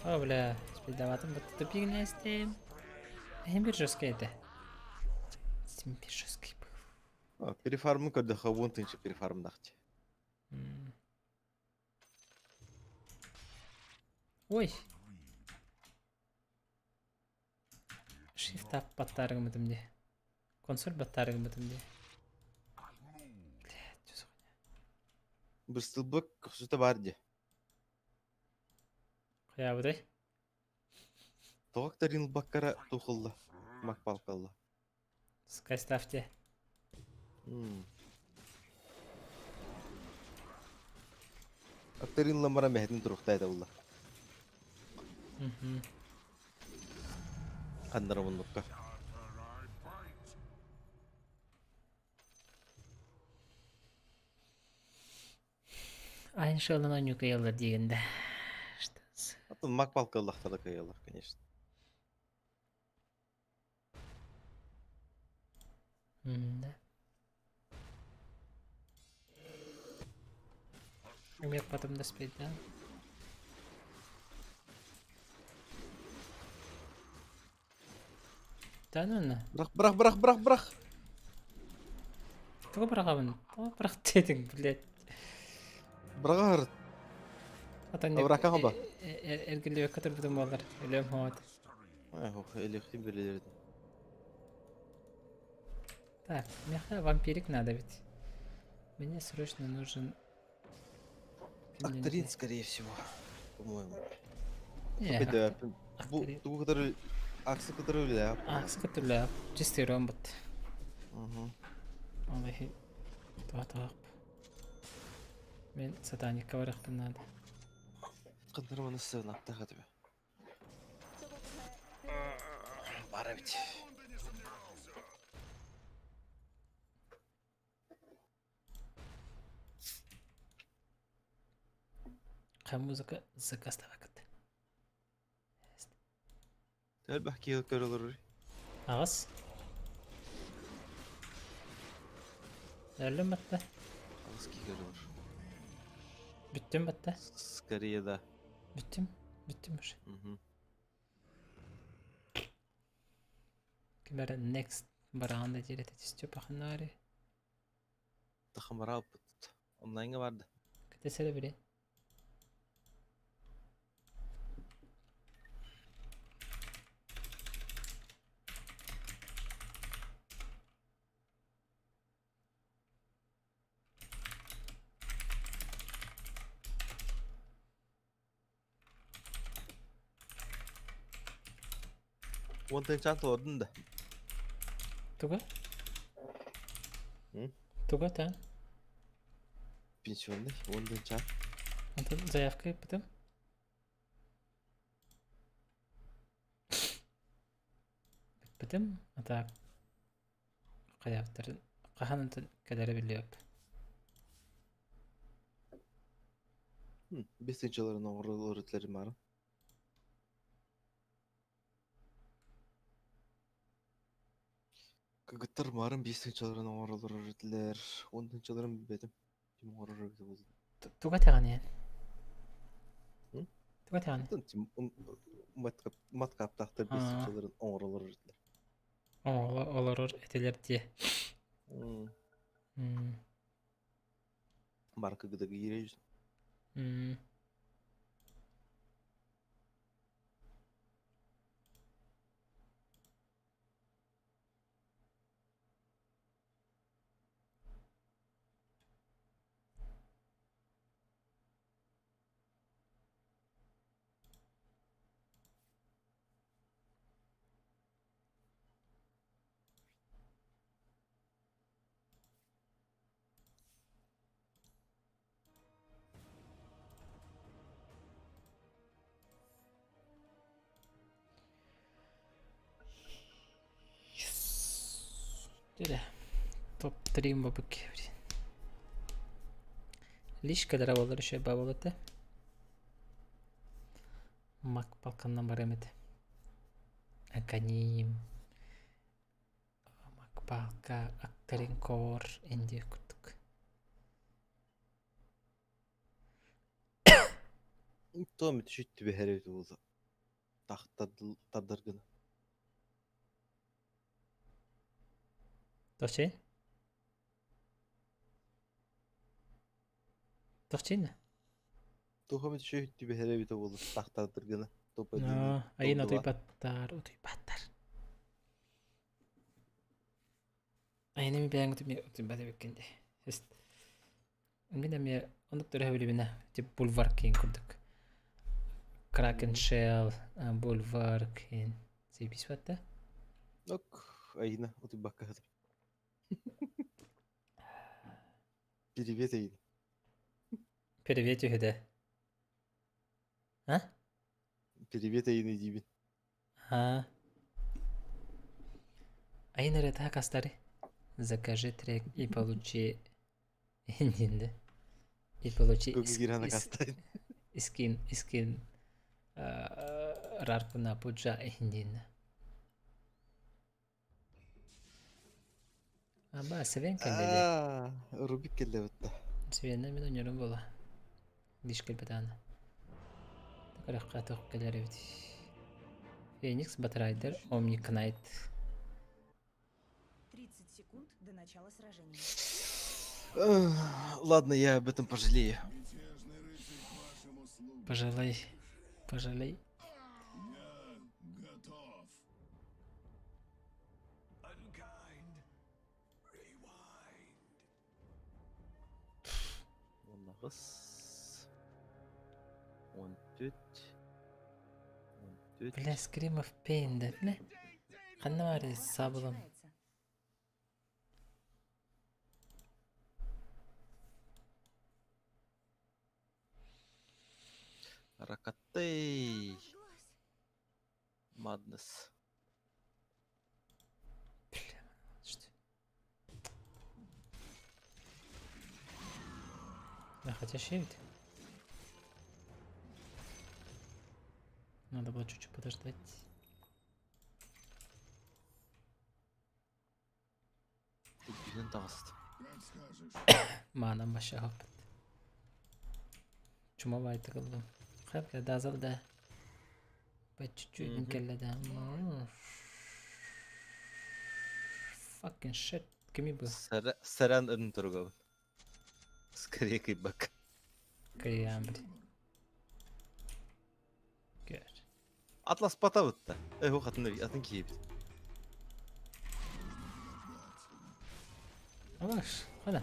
О, бля, спидаватым бітті тупигнестим. Эм бір жесткий это. Сим бір жесткий был. А, перефармы көрді, хабун тынчы перефармдахти. Ой. Shift up баттарыгым бітімде. Консоль баттарыгым бітімде. Блядь, что за хуйня? Бір стылбык күсіті бар де. Қая бұдай? Тоғақтарин баккара тухылла. Макпалкалла. Скайставьте. Акторин ламара мәһетин турухтай да улла. Ханнара муннукка. Айн шеллан анюка яллар дегенде. Атын макпалкаллахтара каялар, конечно. Да. Мне потом доспеть, да? Да ну на. Бірақ, бірақ, бірақ, бірақ, бірақ. Тугу бырахабын. Тугу бырах дедиң, блядь. Бырағар. Атан Абракан ба? Эргилбек көтөрбүтүм буолар. Өлөм хоот. Ох, элехтин билелерди. Так, мне вампирик надо ведь. Мне срочно нужен... Акторин, скорее всего, по-моему. Не, Опять, бу, тугу который аксы который бля. Аксы который чистый ромбот. Угу. Аллахи. Това това. Мин сатаникка барыахпын наада. Кындырманы сыанаптах этибе. Бар эбит. Хам музыка заказтабакыт. Элбэх киһи көрөлөр. Аҕыс. Өллүм батта. Аҕыс киһи көрөлөр. Бүттүм батта. Скорее да. Бүттүм. Бүттүм уже. Мгм. Ким эрэ next бараан да диир этэ Степа ханнаары. Тахамара опыт. Онлайнга барды. Кытыс эрэ билин. Уонтан чан толордун да. Туга? Туга та? Пенсионный, уонтан чан. Онтон заявка ыыппытым. Ыппытым, а так хайаабыттарын хаһан онтон кэлэрэ биллибэт. Бесенчаларын оҥоролор этилэр марын. Кыргыттар марын бесенчаларын оҥоролор этилэр. Уонтанчаларын билбэтим. Ким оҥорор эбитэ буолла. Туга тэҕиниэн? Туга тэҕини? Маткаптаахтар бесенчаларын оҥоролор этилэр. Олорор этилэр дии. Марка гыдагы киирэ Дьэ, топ-3 бабык Лишкалара буолар еще бабылыты. Мак балканнан барам этэ. Аканим. Макпалка, Аккаринкор, Индия курдук. Том түшүт түбэһэр эбит буолла. Тах тардар гына. Тохчин? Тохчин? Туха түшүт түбэһэр эбит буолла. Тах тардар гына. Топ Айын утуйбаттар, утуйбаттар. Айын эми бэйэҥ утуйбат эбиккин дии. Мин эмиэ оннук төрөһө тип бульвар киин курдук. Кракен Shell, бульвар киин. Заебись да? Ок, Айына утуйбакка сытар. Привет, Айына. Привет үһүдэ. А? Привет, Айына диибин. А. Айын эрэ так астары. Закажи трек и получи Индинде. И получи искин искин раркуна пуджа индин. Аба, Свен кэллэ Рубик кэллэ бытта. Свенна мин онньорум буола. Диш кэлбэтаана. Такарахха туох кэлэр эбит. Феникс, Батрайдер, Омникнайт. 30 секунд до начала сражения. Ладно, я об этом пожалею. Пожалей. Пожалей. Уоннаҕыс. Он түт. Он түт. Бля, Scream of Pain да, бля. Ханна баар саабылым. Ракатай. Madness. Что? Да, хотя щит. Надо было чуть-чуть подождать. Үрдүнэн таҕыста. Маанам вообще хаппыт. Чума байтык ыллым. Хап дазал да. По чуть-чуть кэллэ да. Fucking shit. Кими был? Саран ын туругабын. Скорее кыйбак. Кыйаан били. Good. Атлас батабытта. Э, хатын атын киһибит. Алаш, хана.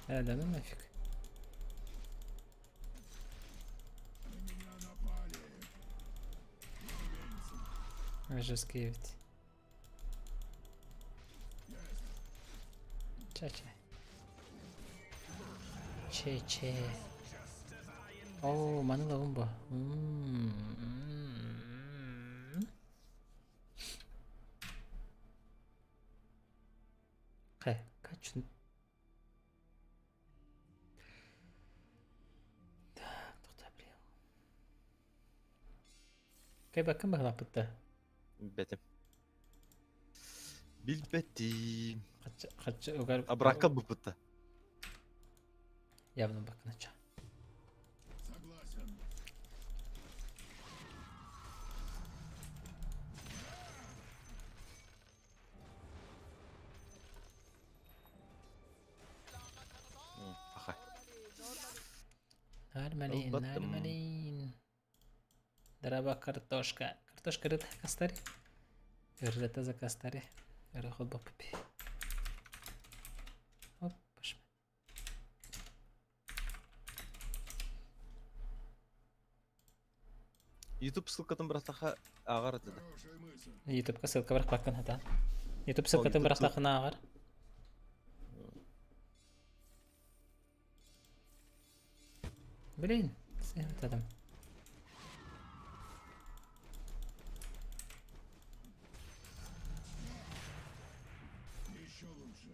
Э, да ну нафиг. Жесткий ведь. Ча-ча. Че-че. Оо, маны ылабын бу. Хэ, качун. Так, тоқта блин. Кайбаккын баһылаппытта. Билбэтим. Билбэтим. Хачча хачча угар Абракка буппутта. Явно бакнача. Согласен. Аха. Нормалин, Ылбаттым. нормалин. Дораба картошка. Картошка рыт кастари. Рыта за кастари. Рыхот боппи. Оп, пошли. YouTube ссылкатын бырахтаха ааҕар этэ да. Ютубка ссылка бырахпаккын хата. Ютуб Ол ссылкатын YouTube бырахтахына ааҕар. Блин, сыһытадым. Еще лучше.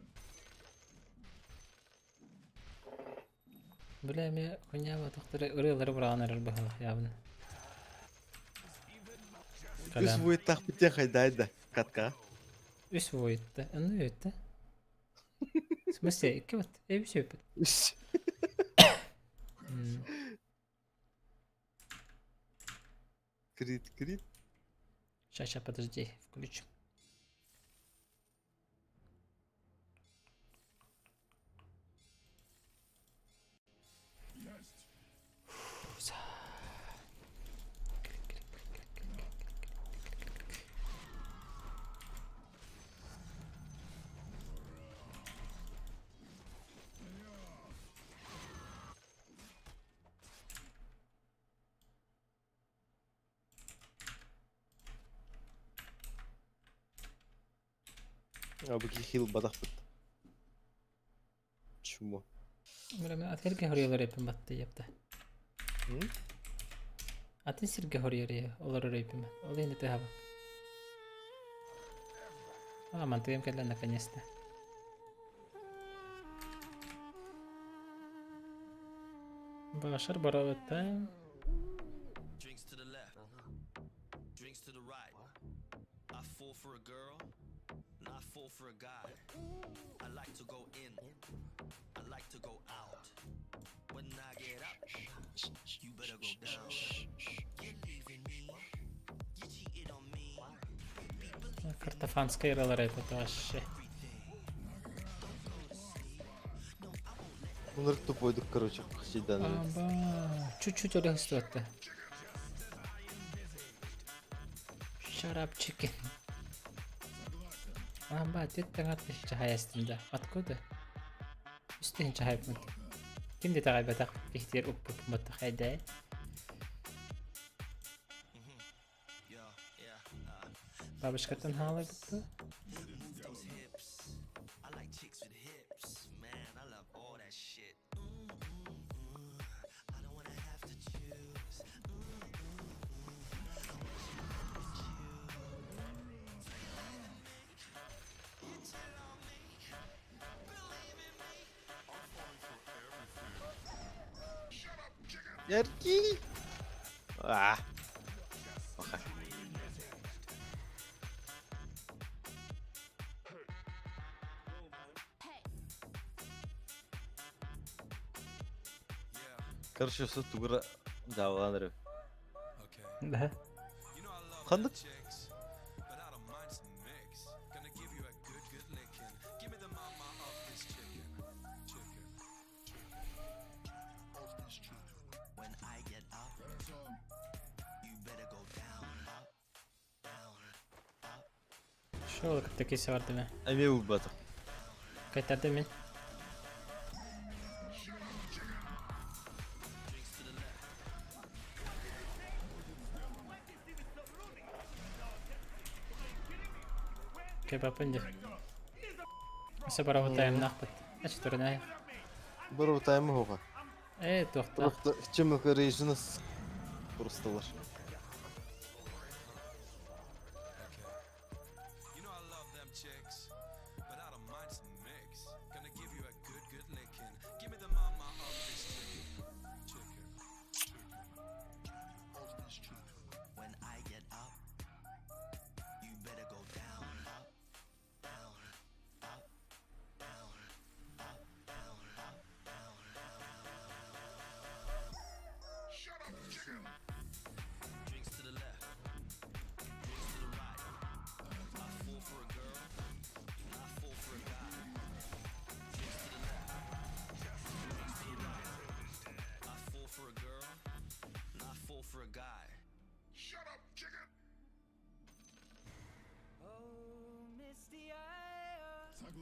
Бля, эмиэ хуйня тохтор ырыалары быраҕан эрэр быһалах явно. Үс вуйттахпыт хайдай да катка. Үс вуйтта. Онно үтте. В смысле, икки вот. Э, үс өппүт. Үс. Крит, крит. Сейчас, сейчас, подожди, включим. А бу хил бадахпыт. Чмо. Бля, ат сиргэ хоруйалар эппин батты япта. Атын сиргэ хоруйар олорор эппин. Ол енді тыһаба. А, мантыгым кэллэ наконец-то. Башар барабыта. Drinks to the left, drinks to the right. I fall for a girl, not fall for a guy. I like to go in, I like to go out. When I get up, you better go down. You're leaving me, you cheated on me. Картофанская ыралар это вообще. Bunları тупойдук, короче, хасидан. Аба, чуть-чуть олег стоит. Shut up, chicken. Аба, ты таңат чахаястында. Откуда? Үстін чахайпмын. Ким де тағай батақ кехтер уппуп маттақ хайдай. Бабушкаттан халай бутты. Move those hips. I like chicks with hips. Man, I love all that shit. Яркий! А. Пока. Короче, все тугура даалаан эрэ. Да. Ханнык? Шо ол кытта кисе бардым. Эмиэ булбатым. Кайтардым мин. Кебапын дир. Өсө барабытайымнаахпыт. Эч турунай. Барабытайым хоға. Э, туохта. Просто чем режинас просто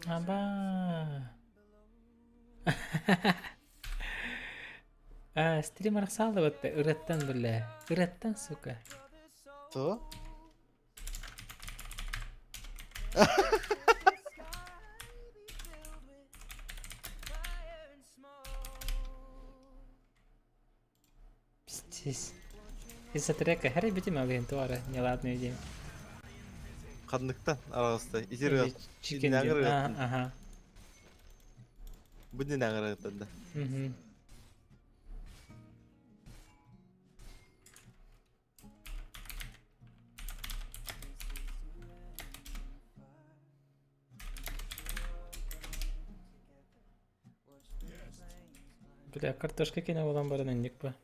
Аба. А, стрим арахсаалыбыт ырыаттан биллэ. Ырыаттан, сука. То? Пиздец. Из-за трека Харри битим алыгын туара, неладную день. Ханныктан араҕыста. Итир Чикен диэн. А, Ага. Бу не аңырыттан да. Мгм. Бля, картошка кине болан баран инник ба.